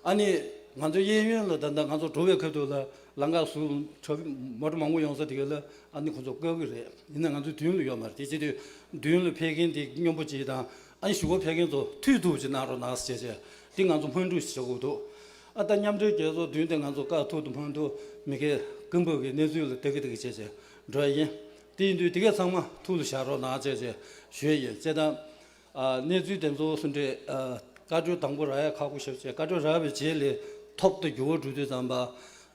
ཨ་ནི་ང་ཚོ་གཡས་གཡོན་ལ་ད་ལྟ་ང་ཚོ་འགྲོ་བའི་ཁ་ཐུག་ལ་ལམ་ཁ་ཟུར་ཁྲ་མོ་ཊ་མང་པོ་ཡོང་ས་དེ་ག་ལ་ཨ་ནི་ཁོ་ཚོ་བཀག་གི་རེད། ཡིན་ན་ང་ཚོ་མདུན་ལ་ཡོད་མ་རེད། དེ་བྱེད་དུས་མདུན་ལ་ཕེབས་མཁན་དེ་སྙོམས་པོ་བྱེད་དང་། ཨ་ནི་གཞུག་གུ་ཕེབས་མཁན་ཚོ་མཐུད་ཐུབ་ཅིག་གནང་རོགས་གནང་ཟེར་བྱས་བྱས་འདི་ང་ཚོ་སྨོན་འདུན་ཞིག་བྱེད་དགོས་འདུག་ཨ་ད་མཉམ་འབྲེལ་རྒྱལ་ཚོགས་མདུན་དེ་ང་ཚོ་བཀག་ཐུབ་དང་མ་ཐུབ་མི་སྒེར་ཀུན་སྤོབས་ཀྱི་གནས་ཚུལ་ལ་ལྟ་གི་ལྟ་གི་བྱས་བྱས་འགྲོ་ཡ་ཡིན། དེ་ཡིན་དུས་དེ་གས་ཚང་མ་ཐུགས་ལ་བཞག་རོགས་གནང་བྱས་བྱས་ཞུ་ཡ་ཡིན། བྱས་ཙང་ཨ་གནས་ཚུལ་དེ་ཚོ་སུ་འདྲས་ཨ་བཀའ་འཁྲོལ་དང་པོ་རག་ཡ་ཁག་པོ་ཞེ་པོ་བྱས། བཀའ་འཁྲོལ་རག་པའི་རྗེས་ལ་ཐོག་ཏུ་འགྱུར་བ་འགྲོ་དུས་ཙམ་པ་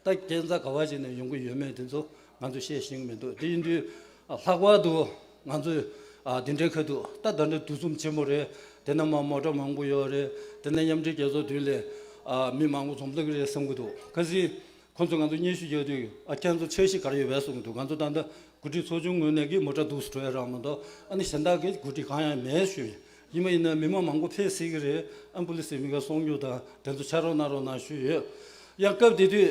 ད་རྐྱེན་རྩ་ག་བ་ཞིག་ནས་ཡོང་གི་ཡོད་མེད་དེ་ཚོ་ང་ཚོས་བཤད་ཤེས་ཀྱི་མི་འདུག་དེ་ཡིན་དུས་ཨ་ལྷག་པར་དུ་ང་ཚོས་ཨ་འདི་འདྲའི་ཁ་ཐུག་ད་ད་འདྲ་འདུ་འཛོམས་ཆེན་པོ་རེད། དེ་ན་མ་མོ་ཊ་མང་པོ་ཡོད་རེད། དེ་ན་མཉམ་འབྲེལ་རྒྱལ་ཚོགས་མདུན་ལ་ཨ་མི་མང་པོ་འཛོམས་ཐུབ་ཀྱི་རེད་བསམ་གྱི་འདུག་གལ་སྲིད་ཁོང་ཚོས་ང་ཚོ་སྙན་ཞུ་རྒྱག་དུས་ཨ་ཁྱེད་ཚོ་འཆར་གཞི་ག་རེ་ཡོད་པས་གསུང་གི་འདུག་ང་ཚོ་ད་ལྟ་འགོ་ཁྲིད་ཚོགས་ཆུང་ངོས་ནས་ཀྱི་མོ་ཊ་འདུག་སེ་འགྲོ་ཡ་རག་མ་གཏོགས་ཨ་ནི་གཞན་དག་གི་འགོ་ཁྲིད་གང་ཡང་མེད་ཞུ། ཡིན་པ་ཡིན་ན་མི་མང་མང་པོ་ཕེབས་སྲིད་ཀྱི་རེད། ཨ་པུ་ལི་སི་མི་ཁ་སོང་རྒྱུ་དང་དེ་ཚོ་ཕྱག་རོགས་གནང་རོགས་གནང་ཞུས་ཡོད། ཡང་སྐབས་དེ་དུས་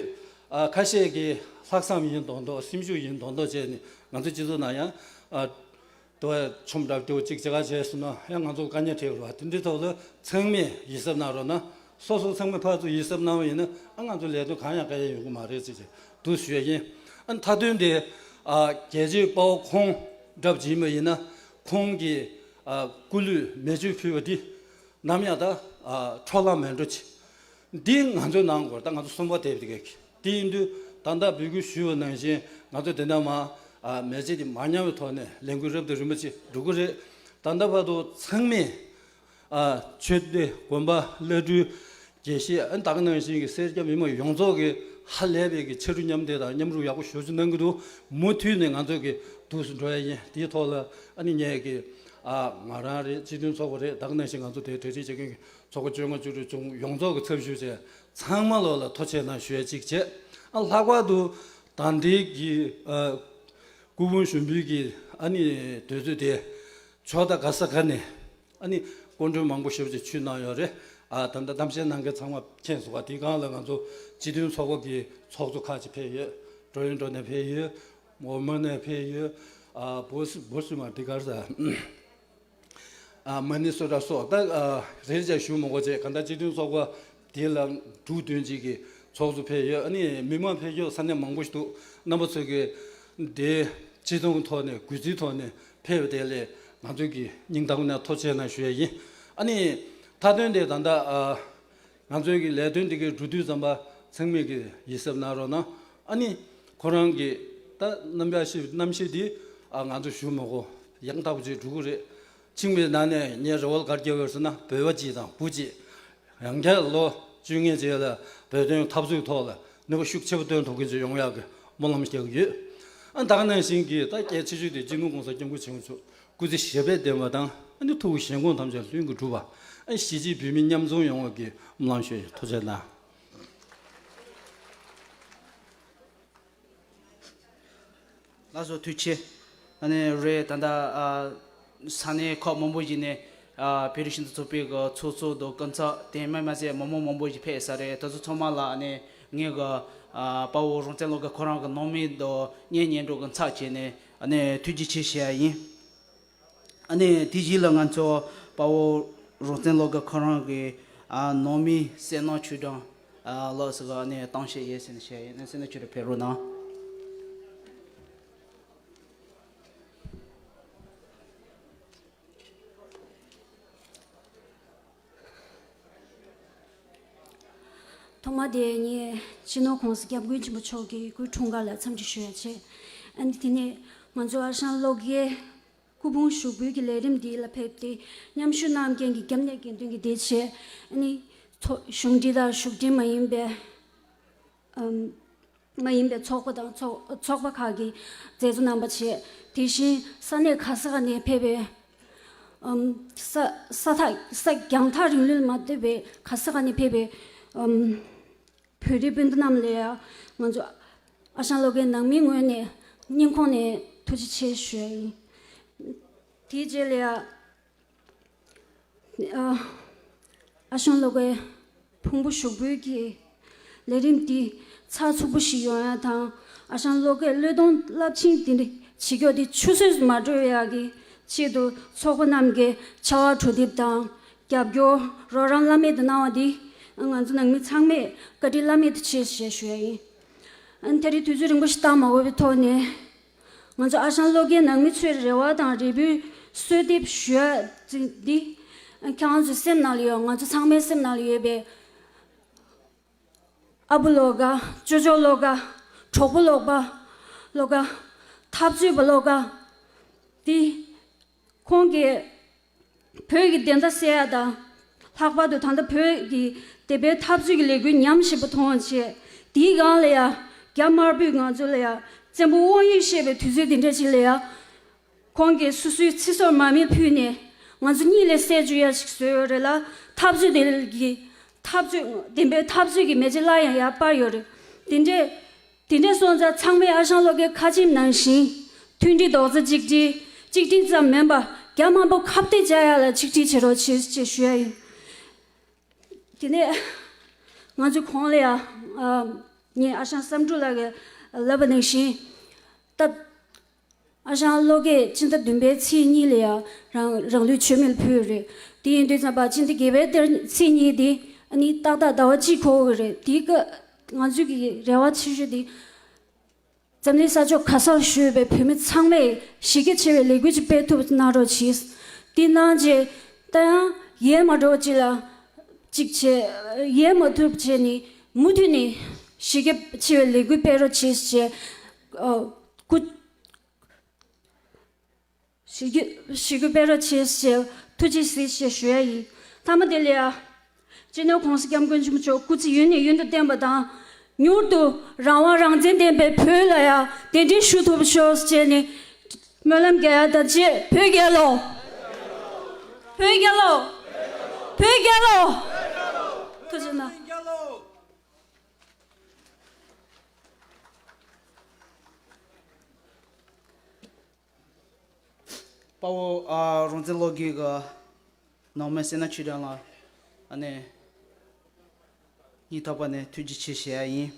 ཨ་ཁ་ཤས་ཀྱིས་ལྷག་བསམ་ཡིན་མདོག་མདོག་སེམས་ཤུགས་ཡིན་མདོག་མདོག་བྱས་ནས་ང་ཚོ་སྤྱི་ཚོགས་ནང་ཡང་ཨ། དུ་བ་ཆོམ་འདྲ་སྐྱོ་གཅིག་ཅི་ག་བྱས་སོང་ན་ཡང་ང་ཚོ་དཀའ་ངལ་འཕྲད་རོགས། དེ་འདྲའི་ཐོག་ལ་ཚང་མས་ཡིད་གཟབ་གནང་རོགས་གནང་། སོ་སོ་ཚང་མས་ཕར་ཚུར་ཡིད་གཟབ་གནང་བ་ཡིན་ན་ཨ་ང་ཚོ་ལས་དོན་གང་ཡང་དཀའ་ཡ་ཡོང་གི་མ་རེད་ཟེར་ཅིག་འདུག་ཞུ་ཡ་ཡིན། ཨ་མཐའ་དོན་དེ་ཨ་རྒྱལ་གཅེས་དཔའ་བོ་ཁོང་འདྲ་བྱིན་པ་ཡིན་ན་ཁོང་གི་ཨ་སྐུ་ལུས་མེ་མཆོད་ཕུལ་བ་འདི་ནམ་ཡང་ད་ཨ་འཕྲོ་བརླག་མེད་འགྲོ་ཅིག་འདི་ང་ཚོའི་ནང་སྐོར་ད་ང་ཚོ་གསུམ་པ་དེབ་དེ་ག་གི་དེ་ཡིན་དུས་ད་ལྟ་འབོད་སྐུལ་ཞུས་པ་ནང་བཞིན་ང་ཚོ་དེ་འདྲ་མ་ཨ་མེ་ལྕེ་དེ་མ་ཉམས་པའི་ཐོག་ནས་ལས་འགུལ་རབ་དང་རིམ་པ་ཅིག་འགྲོ་གི་རེད། ད་ལྟ་བར་དུ་ཚང་མས་ཨ་ཆོས་སྡེ་དགོན་པ་བླ་སྤྲུལ་དགེ་བཤེས་ཨ་ད་ག་ནང་བཞིན་གྱི་སེར་སྐྱ་མི་མང་ཡོངས་རྫོགས་ཀྱིས་ཧ་ལས་པའི་གི་ཕྱར་གྲུ་མཉམ་འདེགས་དང་མཉམ་རུབ་ཡག་པོ་ཞེ་པོ་ཅིག་གནང་གི་འདུག་མུ་མཐུད་ནས་ང་ཚོ་གི་འདུག་སེ་འགྲོ་ཡ་ཡིན། དེའི་ཐོག་ལ་ཨ་ནི་ངས་ཀྱི་ཨ་ང་རང་རེད། སྤྱི་མཐུན་ཚོགས་པ་རེད། ད་ག་ནང་བཞིན་ང་ཚོ་དེ་གྲ་སྒྲིག་བྱེད་མཁན་གྱི་ཚོགས་པ་བཅོ་ལྔ་བཅུ་དྲུག་བཅུ་ཡོངས་རྫོགས་ཀྱི་ཚབ་ཞུས་བྱས་ཚང་མ་ལོག་ལ་ཐུགས་རྗེ་ཆེ་གནང་ཞུ་ཡ་གཅིག་བྱས། ཨ་ལྷག་པར་དུ་ད་ལྟའི་གི་ཨ་སྐུ་ཕུང་ཞུགས་འབུལ་གྱི་ཨ་ནི་དུས་ཚོད་དེ་ཕྱོགས་མཐའ་ག་ས་ག་ནས་ཨ་ནི་སྐུ་མགྲོན་མང་པོ་ཞེ་པོ་ཅིག་ཕྱིན་གནང་ཡོད་རེད། ཨ་ད་ལྟ་གཏམ་བཤད་གནང་མཁན་ཚང་མ་མཁྱེན་སོང་བ། དེའི་སྒང་ལ་ང་ཚོ་སྤྱི་མཐུན་ཚོགས་པ་གི་ཚོགས་གཙོ་ཁག་ཅིག་ཕེབས་ཡོད། ཊོ་རོན་ཊོ་ནས་ཕེབས་ཡོད། ཝོ་མར་ནས་ཕེབས་ཡོད། ཨ་བོ་སི་བོ་སི་མ་དེ་གར་ས་ཨ་མ་ནི་སོ་ཊ་སོགས་ད་ཨ་རེ་རེ་བཞིན་ཞུ་མི་དགོས་བྱས། གང་ལྟར་སྤྱི་མཐུན་ཚོགས་པ་དེ་ལ་དྲུག་བདུན་ཅིག་གི་ཚོགས་གཙོ་ཕེབས་ཡོད། ཨ་ནི་མི་མང་ཕེབས་ཡོད། ས་གནས་མང་པོ་ཞིག་འདུག་རྣམ་པ་ཚོས་ཀྱི་དེ་སྤྱི་མཐོང་ཐོག་ནས་གུས་བརྩིའི་ཐོག་ནས་ཕེབས་པ་དེ་ལ་ང་ཚོས་ཀྱི་སྙིང་ཐག་ནས་ཐུགས་རྗེ་ཆེ་གནང་ཞུ་ཡ་ཡིན། ཨ་ནི་མཐའ་དོན་དེ་ད་ལྟ་ཨ་ང་ཚོའི་གི་ལས་དོན་འདི་གའི་འགྲོ་དུས་ཙམ་པ་ཚང་མས་ཀྱི་ཡིད་གཟབ་གནང་རོགས་གནང་། ཨ་ནི་ཁོ་རང་གི་ད་རྣམ་གཞག་ཞིག་རྣམ་ཤེས་འདི་ཨ་ང་ཚོ་ཞུ་མི་དགོས། ཡང་དག་པོ་ཅིག་འགྲོ་གི་རེད། ཕྱིན་པའི་ནང་ནས་ངས་རེ་བ་ག་རེ་རྒྱག་ཡོད་ཟེར་ན་བོད་པ་གཅིག་དང་བུ་གཅིག་ཡང་བསྐྱར་ལོ་བཅོ་ལྔའི་རྗེས་ལ་བོད་དོན་འཐབ་རྩོད་ཐོག་ལ་ནུས་པ་ཤུགས་ཆེ་པོ་བཏོན་ཐུབ་མཁན་ཅིག་ཡོང་ཡག་གི་སྨོན་ལམ་རྒྱག་གི་ཡོད། ཨ་ད་ག་ནང་བཞིན་གྱི་ད་གལ་ཆེ་ཤོས་དེ་སྤྱི་ནོར་༸གོང་ས་༸སྐྱབས་མགོན་ཆེན་པོ་མཆོག་སྐུ་ཚེ་ཞབས་པད་བརྟན་པ་དང་། ཨ་ནི་ཐུགས་ཀྱི་བཞེད་དགོངས་ཐམས་ཅད་ལྷུན་གྱིས་གྲུབ་པ། གཞིས་བྱེས་བོད་མི་མཉམ་འཛོམས་ཡོང་བ་གི་སྨོན་ལམ་ཞུ་ཡི། ཐུགས་རྗེ་གནང་། ལགས་སོ། ཐུགས་རྗེ་ཆེ། ཨ་ནི་རེད། ད་ལྟ་ཨ་ས་གནས་ཁག་མང་པོ་ཞིག་ནས་ཨ་བོད་རིགས་ཞིབ་འཇུག་ཚོགས་པའི་གི་ཚོགས་གཙོ་དང་སྐུ་ཚབ་དེ་མིན་མ་ཟད་མི་མང་མང་པོ་ཞིག་ཕེབས་ས་རེད། དེ་ཚོ་ཚང་མ་ལ་ཨ་ནི་ངས་གི་ཨ་དཔའ་བོ་རོང་བཙན་སློབ་དགེ་ཁོ་རང་གི་ནང་མི་དང་གཉེན་ཉེ་འབྲེལ་གི་ཚབ་བྱས་ནས་ཨ་ནི་ཐུགས་རྗེ་ཆེ་ཞུ་ཡ་ཡིན། ཨ་ནི་དེ་རྗེས་ལ་ང་ཚོ་དཔའ་བོ་རོང་བཙན་སློབ་དགེ་ཁོ་རང་གི་ཨ་ནང་མི་སེར་སྣ་ཆོས་སྒྲོན་ཨ་ལགས་སུ་གི་ཨ་ནི་གཏམ་བཤད་ཡོད་ཟེར་ནས་བཤད་ཡོད། ཨ་ནི་སེར་སྣ་ཆོས་སྒྲོན་ཕེབས་རོགས་གནང་། ཐོག་མ་དེ་ངས་སྤྱི་ནོར་༸གོང་ས་༸སྐྱབས་མགོན་ཆེན་པོ་མཆོག་གི་སྐུའི་འཁྲུངས་སྐར་ལ་འཚམས་འདྲི་ཞུ་ཡ་བྱས། ཨ་ནི་དེ་ནས་ང་ཚོ་ཨ་ཞང་བློ་དགེ་སྐུ་ཕུང་ཞུགས་འབུལ་གྱི་ལས་རིམ་འདི་ལ་ཕེབས་ཏེ་མཉམ་ཞུགས་གནང་མཁན་གྱི་སྐྱབས་གནས་དགེ་འདུན་གྱི་སྡེ་བྱས། ཨ་ནི་ཚོགས་གཞུང་འབྲེལ་དང་གཞུང་འབྲེལ་མ་ཡིན་པའི་ཨམ་མ་ཡིན་པའི་ཚོགས་པ་དང་ཚོགས་ཚོགས་པ་ཁག་གི་མཛད་གཙོ་རྣམ་པ་བཅས། དེ་བཞིན་ས་གནས་ག་ས་ག་ནས་ཕེབས་པའི་ཨམ་ས་ས་ཐག་ས་རྒྱང་ཐག་རིང་ལུས་མ་ཐེབས་པའི་ག་ས་ག་ནས་ཕེབས་པའི་ཨམ་བོད་རིགས་སྤུན་ཟླ་རྣམས་ལ་ཡང་ང་ཚོ་ཨ་ཞང་བློ་དགེ་ནང་མིའི་ངོས་ནས་སྙིང་ཁོང་ནས་ཐུགས་རྗེ་ཆེ་ཞུ་ཡ་ཡིན། དེའི་རྗེས་ལ་ཡང་ཨ་ཨ་ཞང་བློ་དགེ་ཕུང་པོ་ཞུགས་འབུལ་གྱི་ལས་རིམ་འདི་ཚགས་ཚུད་པོ་ཞིག་ཡོང་ཡ་དང་། ཨ་ཞང་བློ་དགེ་བློས་གཏོང་རླབས་ཆེན་འདི་འདྲ་བྱེད་རྒྱུ་འདི་ཆུད་ཟོས་སུ་མ་འགྲོ་ཡ་གི་ཆེད་དུ་ཚོགས་པ་རྣམས་ཀྱི་ཕྱར་བ་གྲུ་འདེབས་དང་རྒྱབ་སྐྱོར་རོགས་རམ་བླ་མེད་དུ་གནང་བ་འདི་ང་ཚོ་ནང་མི་ཚང་མས་བཀའ་དྲིན་བླ་མེད་དུ་ཆེ་ཞེས་ཞུ་ཡ་ཡིན། ཨ་ནི་ད་རེས་དུས་ཚོད་རིང་པོ་ཞིག་བཏང་མ་དགོས་པའི་ཐོག་ནས། ང་ཚོ་ཨ་ཞང་བློ་དགེ་ནང་མི་ཚོའི་རེ་བ་དང་རེ་འབོད་གསོལ་འདེབས་ཞུ་ཡ་འདི་ཁྱེད་རང་ཚོའི་སེམས་ནང་ལ་ཡོད། ང་ཚོ་ཚང་མའི་སེམས་ནང་ལ་ཡོད་པའི་ཨ་བུ་བློ་དགའ། ཅོ་ཅོ་བློ་དགའ། གྲོགས་པོ་བློ་དགའ། བློ་དགའ། འཐབ་རྩོད་པ་བློ་དགའ་འདི་ཁོང་གིས་བོད་ཀྱི་བདེན་མཐའ་གསལ་ཡ་དང་། ལྷག་པར་དུ་ད་ལྟ་བོད་ཀྱི་བདེན་པའི་འཐབ་རྩོད་ཀྱི་ལས་འགུལ་ཉམས་ཞིབ་པ་མཐོང་བ་བྱས། དེའི་སྒང་ལ་ཡ་རྒྱ་དམར་པོས་ང་ཚོ་ལ་ཡ་བཙན་པོ་དབང་ཡོད་བཤད་པའི་དུས་ཚོད་འདི་འདྲ་ཞིག་ལ་ཡ། ཁོང་གིས་སོ་སོའི་ཚེ་སྲོག་མར་མེ་ཕུལ་ནས་ང་ཚོ་གཉིད་ལས་སད་བཅུག་ཡ་ཞིག་བཟོས་ཡོད་རེད་ལ། འཐབ་རྩོད་དེ་གི་འཐབ་རྩོད་བདེན་པའི་འཐབ་རྩོད་ཀྱི་མེ་ལྕེ་སླར་ཡང་ཡར་སྤར་ཡོད་རེད། དེ་འདྲས། དེ་འདྲས་སོང་ཙང་ཚང་མས་ཨ་ཞང་བློ་དགའི་ཁ་ཆེམས་ནང་བཞིན་མཐུན་སྒྲིལ་རྡོག་རྩ་གཅིག་སྒྲིལ། གཅིག་སྒྲིལ་ཙམ་མིན་པར་རྒྱ་དམར་པོ་ཁ་གཏད་བཅག་ཡ་ལ་ཆིག་སྒྲིལ་བྱེད་རོགས་ཞེས་ཞེས་ཞུ་ཡ་ཡིན། དེ་ནས་ང་ཚོ་གོང་ལ་ཡ་ཨ་ངས་ཨ་ཞང་བསམ་གྲུབ་ལགས་ཀྱིས་ལབ་པ་ནང་བཞིན། སྟབས། ཨ་ཞང་བློ་དགེས་སྤྱི་ཟླ་བདུན་པའི་ཚེས་གཉིས་ལ་ཡང་རང་རང་ལུས་མཆོད་མེ་ལ་ཕུལ་ཡོད་རེད། དེ་ཡིན་དུས་ཙམ་པ་སྤྱི་ཟླ་བརྒྱད་པའི་ཚེས་གཉིས་དེ་ཨ་ནི་ཏག་ཏག་ཟླ་བ་གཅིག་འཁོར་གྱི་རེད། དེའི་སྐབས་ང་ཚོའི་གི་རེ་བ་ཆེ་ཤོས་དེ་འཛམ་གླིང་ས་ཕྱོགས་ག་སར་བཞུགས་པའི་བོད་མི་ཚང་མས་གཞི་རྒྱ་ཆེ་བའི་ལས་འགུལ་ཅིག་སྤེལ་ཐུབ་གནང་རོགས་གྱིས། དེ་གནང་རྗེས་ད་ཡང་ཡལ་མ་འགྲོ་ཅིག་ལ་ཅིག་བྱས། ཡལ་མ་ཐུབ་བྱས་ནས་མུ་མཐུད་ནས་གཞི་རྒྱ་ཆེ་བའི་ལས་འགུལ་སྤེལ་རོགས་གྱིས་ཞེས་སྐུ། ཞི་རྒྱུ་ཞི་རྒྱུ་སྤེལ་རོགས་བྱེད་ཞེས་ཐུགས་རྗེ་གཟིགས་ཞེས་ཞུ་ཡ་ཡིན། མཐའ་མ་དེ་ལ་ཡ། སྤྱི་ནོར་༸གོང་ས་༸སྐྱབས་མགོན་ཆེན་པོ་མཆོག་སྐུ་ཚེ་ཡུན་ནས་ཡུན་དུ་བརྟན་པ་དང་། མྱུར་དུ་རང་དབང་རང་བཙན་ལྡན་པའི་བོད་ལ་ཡ་གདན་འདྲེན་ཞུ་ཐུབ་ཤོག་ཅེས་ནས་སྨོན་ལམ་རྒྱག་ཡ་དང་བཅས། བོད་རྒྱལ་ལོ། བོད་རྒྱལ་ལོ། བོད་རྒྱལ་ལོ། ཐུགས་རྗེ་གནང་། དཔའ་བོ་ཨ་རོང་བཙན་སློབ་དགེ་གི་ནང་མི་སེར་སྣ་ཆོས་སྒྲོན་ལ་ཨ་ནི་སྙིང་ཐག་པ་ནས་ཐུགས་རྗེ་ཆེ་ཞུ་ཡ་ཡིན།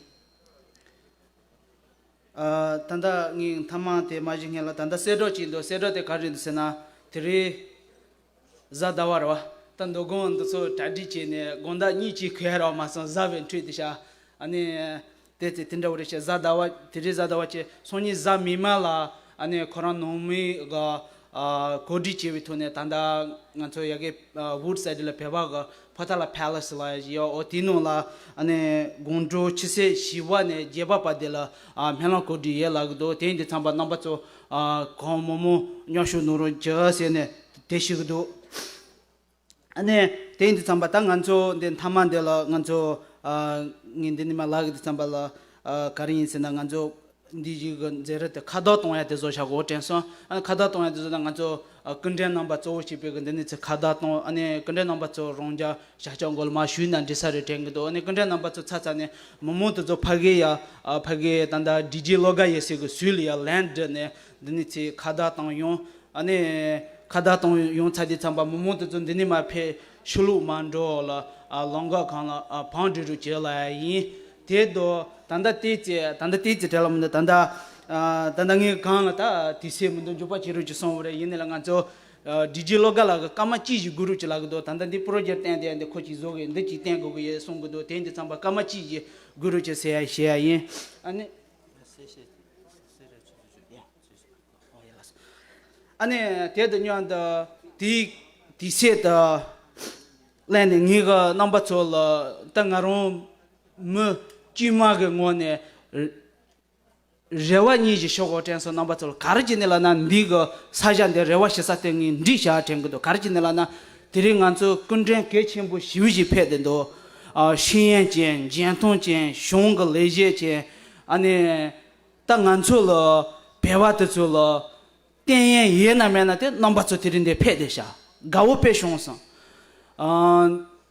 ཨ་ད་ལྟ་ངས་མཐའ་མ་དེ་མ་ཞུས་སྔོན་ལ་ད་ལྟ་གསལ་བསྒྲགས་ཅིག་འདུག་གསལ་བསྒྲགས་དེ་ག་རེ་འདུག་ཟེར་ན། དེ་རིང་གཟའ་ཟླ་བ་རེད་བ། ད་མདོ་དགོང་འདི་ཚོ་གྲ་སྒྲིག་བྱས་ནས་དགོང་དག་གཉིད་ཅིག་ཁུག་ཡ་རག་མ་སོང་། གཟའ་བའི་འཕྲོས་དེ་ཤག་ཨ་ནི། དེ་ཚེ་དེ་འདྲ་བོ་རེད་ཤག་གཟའ་ཟླ་བ་དེ་རིང་གཟའ་ཟླ་བ་བྱས། སང་ཉིན་གཟའ་མིག་དམར་ལ་ཨ་ནི་ཁོ་རང་ནང་མི་གི་ཨ་གོ་སྒྲིག་བྱས་པའི་ཐོག་ནས་ད་ལྟ་ང་ཚོ་ཡ་གི་ཨ་Woodside ལ་བོད་པ་གི་Potala Palace ལ་ཡོད། འོ་དེའི་ནང་ལ་ཨ་ནི་དགོང་དྲོ་ཆུ་ཚོད་བཞི་པ་ནས་བརྒྱད་པ་བར་དེ་ལ་ཨ་སྨོན་ལམ་གོ་སྒྲིག་ཡོད་ལབ་གི་འདུག་དེ་ཡིན་དུས་ཙམ་པ་རྣམ་པ་ཚོ་ཨ་གང་མང་མང་མཉམ་ཞུགས་གནང་རོགས་བྱེད་ཟེར་ནས་དེ་ཞུ་གི་འདུག་ཨ་ནི་དེ་ཡིན་དུས་ཙམ་པ་ད་ང་ཚོ་འདི་མཐའ་མ་འདི་ལ་ང་ཚོ་ཨ་ངས་འདི་ནས་མར་ལབ་ཀྱི་དུས་ཙམ་པ་ལ་ཨ་ག་རེ་ཡིན་ཟེར་ན། ང་ཚོ་ འདི་ཞིག་གི་མཛད་རིམ་དེ་ཁ་བརྡ་གཏོང་ཡ་དེ་བཟོ་བྱ་དགོས་དྲན་སོང་། ཨ་ནི་ཁ་བརྡ་གཏོང་ཡ་དེ་བཟོ་ན་ང་ཚོ་ཨ་སྐུ་མགྲོན་རྣམ་པ་གཙོ་བོ་བྱས་པའི་གི་འདི་ནས་ཚེ་ཁ་བརྡ་གཏོང་། ཨ་ནི་སྐུ་མགྲོན་རྣམ་པ་ཚོ་རང་རྒྱལ་ཤ་ཆང་གོལ་མ་ཞུས་ན་འགྲིག་ས་རེད་དྲན་གི་འདུག་ཨ་ནི་སྐུ་མགྲོན་རྣམ་པ་ཚོ་ཚ་ཚ་ནས་མི་མང་དེ་ཚོ་ཕ་གི་ཡ་ཨ་ཕ་གི་ད་ལྟ་ཌི་ཇི་བློ་དགའ་ཡེ་སྲིད་གི་ཟུར་ལ་ཡ་ལན་བསྒྲིལ་ནས་འདི་ནས་ཚེ་ཁ་བརྡ་བཏང་ཡོང་། ཨ་ནི་ཁ་བརྡ་གཏོང་ཡོང་ཚར་དུས་ཙམ་པ་མི་མང་དེ་ཚོ་འདི་ནས་མར་ཕེབས་ཕྱི་ལོགས་མར་འགྲོ་ལ་ཨ་ལམ་ཁ་གང་ལ་ཨ་བང་སྒྲིག་རོགས་བྱེད་ལབ་ཡ་ཡིན། དེ་དུ་ད་ལྟ་ཏོག་ཙམ་ད་ལྟ་ཏོག་ཙམ་བྲེལ་ལ་མི་འདུག་ད་ལྟ་ཨ་ད་ལྟ་ངའི་སྒང་ལ་ད་དུས་ཚོད་མི་འདུག་འཇུག་པ་བྱེད་རོགས་ཀྱི་གསུངས་པ་རེད། ཡིན་ནའི་ལ་ང་ཚོ་ཨ་ཌི་ཇི་བློ་དགའ་ལགས་ཀྱིས་སྐར་མ་གཅིག་ཞིག་སྒུག་རོགས་ཀྱི་ལབ་གི་འདུག་ད་ལྟ་འདི་པོ་རོ་ཇེཀཊ་བསྟན་བསྡད་ཡ་འདི་ཁོ་གཅིག་བཟོ་གི་འདི་གཅིག་བསྟན་དགོས་ཀྱི་ཡོད་གསུང་གི་འདུག་དེ་འདི་ཙམ་པ་སྐར་མ་གཅིག་ཞིག་སྒུག་རོགས་ཀྱི་ཟེར་ཡ་བཤད་ཡ་ཡིན། ཨ་ནི། ཨ་ནི་དེ་དང་མཉམ་དུ་དེའི་དུས་ཚོད་དུ་སླེབས་ནས་ངེད་ཀྱི་རྣམ་པ་ཚོ་ལ་ད་ང་རང་མི་དཀྱུས་མ་གི་ངོས་ནས་རེ་བ་གཉིས་ཤིག་ཞུ་དགོས་དྲན་སོང་། རྣམ་པ་ཚོ་ལ་ག་རེ་བྱས་ནས་ལབ་ན་འདི་གི་ས་ཆ་འདི་རེ་བ་ཞུ་ས་དེ་ངས་འགྲིག་བཞག་དྲན་གི་འདུག་ག་རེ་བྱས་ནས་ལབ་ན་དེ་རིང་ང་ཚོ་སྐུ་མགྲོན་གལ་ཆེན་པོ་ཞེ་པོ་ཞིག་ཕེབས་བསྡད་འདུག་ཨ་ཤེས་ཡོན་ཅན་འཇོན་ཐང་ཅན་གཞུང་གི་ལས་བྱེད་ཅན་ཨ་ནི། ད་ང་ཚོ་ལ་བོད་པ་དེ་ཚོ་ལ་བསྟན་ཡས་ཡོད་ན་མེད་ན་དེ་རྣམ་པ་ཚོ་དེ་རིང་འདིར་ཕེབས་བསྡད་ཤག་དགའ་བོ་དཔེ་བྱུང་སོང་། ཨ་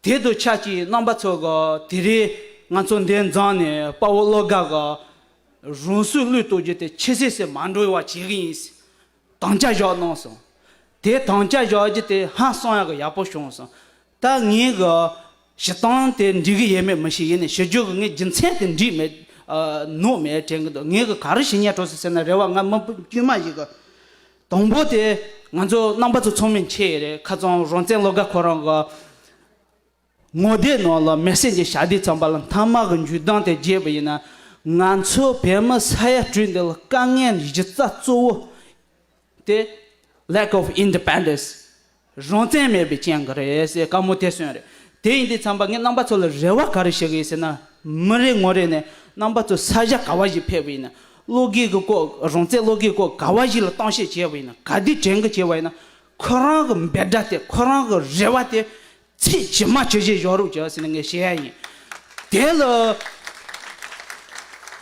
དེ་དང་ཆབས་ཅིག་རྣམ་པ་ཚོ་གི་དེ་རིང་ང་ཚོ་འདིར་འཛོམས་ནས་དཔའ་བོ་བློ་དགའ་གི་རང་སྲོག་བློས་གཏོང་རྒྱུ་དེ་ཆི་ཟེར་ཟེར་མ་འགྲོ་བ་བྱེད་གི་ཡིན། དམ་བཅའ་བཞག་གནང་སོང་། དེ་དམ་བཅའ་བཞག་རྒྱུ་དེ་ཧང་སང་ཡག་གི་ཡག་པོ་བྱུང་སོང་། ད་ངས་གི་ཞུ་སྟངས་དེ་འགྲིག་གི་ཡོད་མེད་མི་ཤེས། ཡིན་ནའི་ཞུ་རྒྱུ་གི་ངའི་རྒྱུ་མཚན་དེ་འགྲིག་མེད་ཨ་ནོར་མེད་དྲན་གི་འདུག་ངས་གི་ག་རེ་ཞུ་སྙིང་བྲོ་སོང་ཟེར་ན་རེ་བ་ང་མི་དཀྱུས་མ་ཞིག་གི་དང་པོ་དེ་ང་ཚོ་རྣམ་པ་ཚོ་ཚང་མས་མཁྱེན་ཡོད་རེད། ཁ་སང་རང་བཙན་བློ་དགའ་ཁོ་རང་གི་ངོ་དེབ་ནང་ལ་མེ་སེ་ཇི་བཞག་དུས་ཙམ་པ་ལ་མཐའ་མ་གི་མཇུག་སྡོམ་དེ་བརྗོད་པ་ཡིན་ན། ང་ཚོ་བོད་མི་ས་ཡ་དྲུག་འདི་ལ་དཀའ་ངལ་གཞི་རྩ་གཙོ་བོ་དེ་lack of independence རང་བཙན་མེད་པའི་རྐྱེན་གྱིས་རེད་ཟེར་བཀའ་མོལ་དེ་གསུངས་རེད། དེ་ཡིན་དུས་ཙམ་པ་ངས་རྣམ་པ་ཚོ་ལ་རེ་བ་ག་རེ་ཞུ་གི་ཡིན་ཟེར་ན། མི་རེ་ངོ་རེ་ནས་རྣམ་པ་ཚོ་ས་ཆ་ག་བ་ཞིག་ཕེབས་པ་ཡིན་ན། བློ་འགྱོད་ཀྱི་སྐོར་རང་བཙན་བློ་འགྱོད་སྐོར་ག་བ་ཞིག་ལ་གཏམ་བཤད་བྱས་པ་ཡིན་ན། ག་དུས་དྲན་གི་བྱས་པ་ཡིན་ན། ཁོ་རང་གི་འབོད་སྒྲ་དེ་ཁོ་རང་གི་རེ་བ་དེ་ཚིག་ཇི་མ་ཇི་བཞིན་བཞག་རོགས་བྱོས་ཟེར་ནས་ངས་ཞུ་ཡ་ཡིན། དེ་ལ་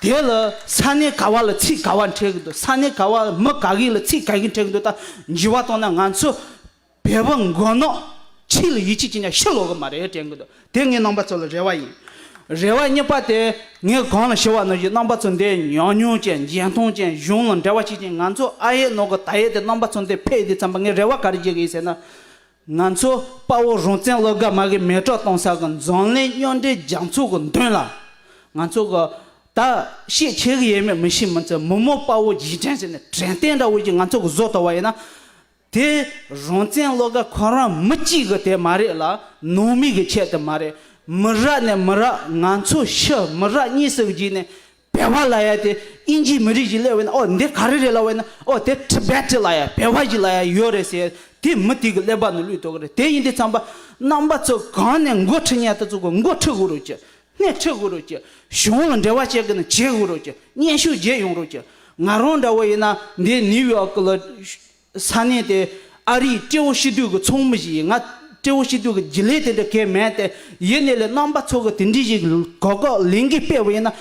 དེ་ལ་ས་གནས་ག་བ་ལ་ཚིག་ག་བ་འཕྲད་གི་འདུག་ས་གནས་ག་བ་མི་ག་གི་ལ་ཚིག་ག་གི་འཕྲད་གི་འདུག་ད་འགྱུར་བ་གཏོང་ན་ང་ཚོ་བོད་པ་མགོ་ནག་ཕྱི་ལ་ཡིད་ཆེས་བྱེད་ཉག་ཤི་ལོག་གི་མ་རེད་དྲན་གི་འདུག་དེ་ངས་རྣམ་པ་ཚོ་ལ་རེ་བ་ཡིན། རེ་བ་གཉིས་པ་དེ་ངས་གོང་ལ་ཞུ་བ་ནང་བཞིན་རྣམ་པ་ཚོ་འདི་ཉམས་མྱོང་ཅན་འཇོན་ཐང་ཅན་གཞུང་ལ་འབྲེལ་བ་བྱེད་ཅིང་ང་ཚོ་ཨ་ཡེ་ནོ་གི་ད་ཡེ་དེ་རྣམ་པ་ཚོ་འདི་ཕེབས་དུས་ཙམ་པ་ངས་རེ་བ་ག་རེ་བྱེད་གི་ཡིན་ཟེར་ན། ང་ཚོ་དཔའ་བོ་རང་བཙན་བློ་དགའ་མ་གི་མེ་སྲེག་གཏོང་ས་གི་འཛམ་གླིང་མཉམ་འབྲེལ་རྒྱལ་ཚོགས་གི་མདུན་ལ་ང་ཚོ་གི་ད་བཤད་ཆེ་གི་ཡོད་མེད་མི་ཤེས། མི་ཚེ་མི་མོ་དཔའ་བོ་རྗེས་དྲན་ཟེར་ནས་དྲན་རྟེན་འདྲ་བོ་ཞིག་ང་ཚོ་གི་བཟོ་ཐུབ་པ་ཡིན་ན། དེ་རང་བཙན་བློ་དགའ་ཁོ་རང་མི་གཅིག་གི་དེ་མ་རེད་ལ། ནང་མི་གི་ཆེད་དུ་མ་རེད། མི་རབས་ནས་མི་རབས་ང་ཚོ་ཕྱི་མི་རབས་གཉིས་སུ་གི་རྗེས་ནས་བོད་པ་ལབ་ཡ་དེ་ཨིན་ཇི་མི་རིགས་ཤིག་སླེབས་པ་ཡིན་ན། ཨོ་འདི་ག་རེ་རེད་ལབ་པ་ཡིན་ན། ཨོ་དེ་ཊི་བེ་ཊི་ལབ་ཡ་བོད་པ་ཞིག་ལབ་ཡ་ཡོད་རེད་ཟེར། དེ་མི་དེ་གི་ཀླད་པ་ནང་བླུགས་ཐུབ་ཀྱི་རེད། དེ་ཡིན་དུས་ཙམ་པ་རྣམ་པ་ཚོ་གང་ནས་འགོ་ཁྲིད་མཁན་དེ་ཚོ་གི་འགོ་ཁྲིད་དགོས་རེད་ཀྱི། སྣེ་ཁྲིད་དགོས་རེད་ཀྱི། གཞུང་ལ་འབྲེལ་བ་བྱེད་དགོས་ན་བྱེད་དགོས་རེད་ཀྱི། སྙན་ཞུ་བརྒྱབ་ཡོང་རེད་ཀྱི། ང་རང་འདྲ་བོ་ཡིན་ན་འདི་ནིའུ་ཡོག་གི་ལ་ས་གནས་དེ་ཨ་རིའི་སྤྲེའུ་སྐྱིད་སྡུག་གི་ཚོགས་མི་ཞིག་ཡིན། ང་སྤྲེའུ་སྐྱིད་སྡུག་གི་རྒྱུན་ལས་དེ་འདྲ་གང་ཡང་མེད་དེ། ཡིན་ནའི་ལས་རྣམ་པ་ཚོ་གི་དེ་འདྲའི་ཞིག་གོ་སྐབས་ལེན་གི་སྤེལ་བ་ཡིན་ན།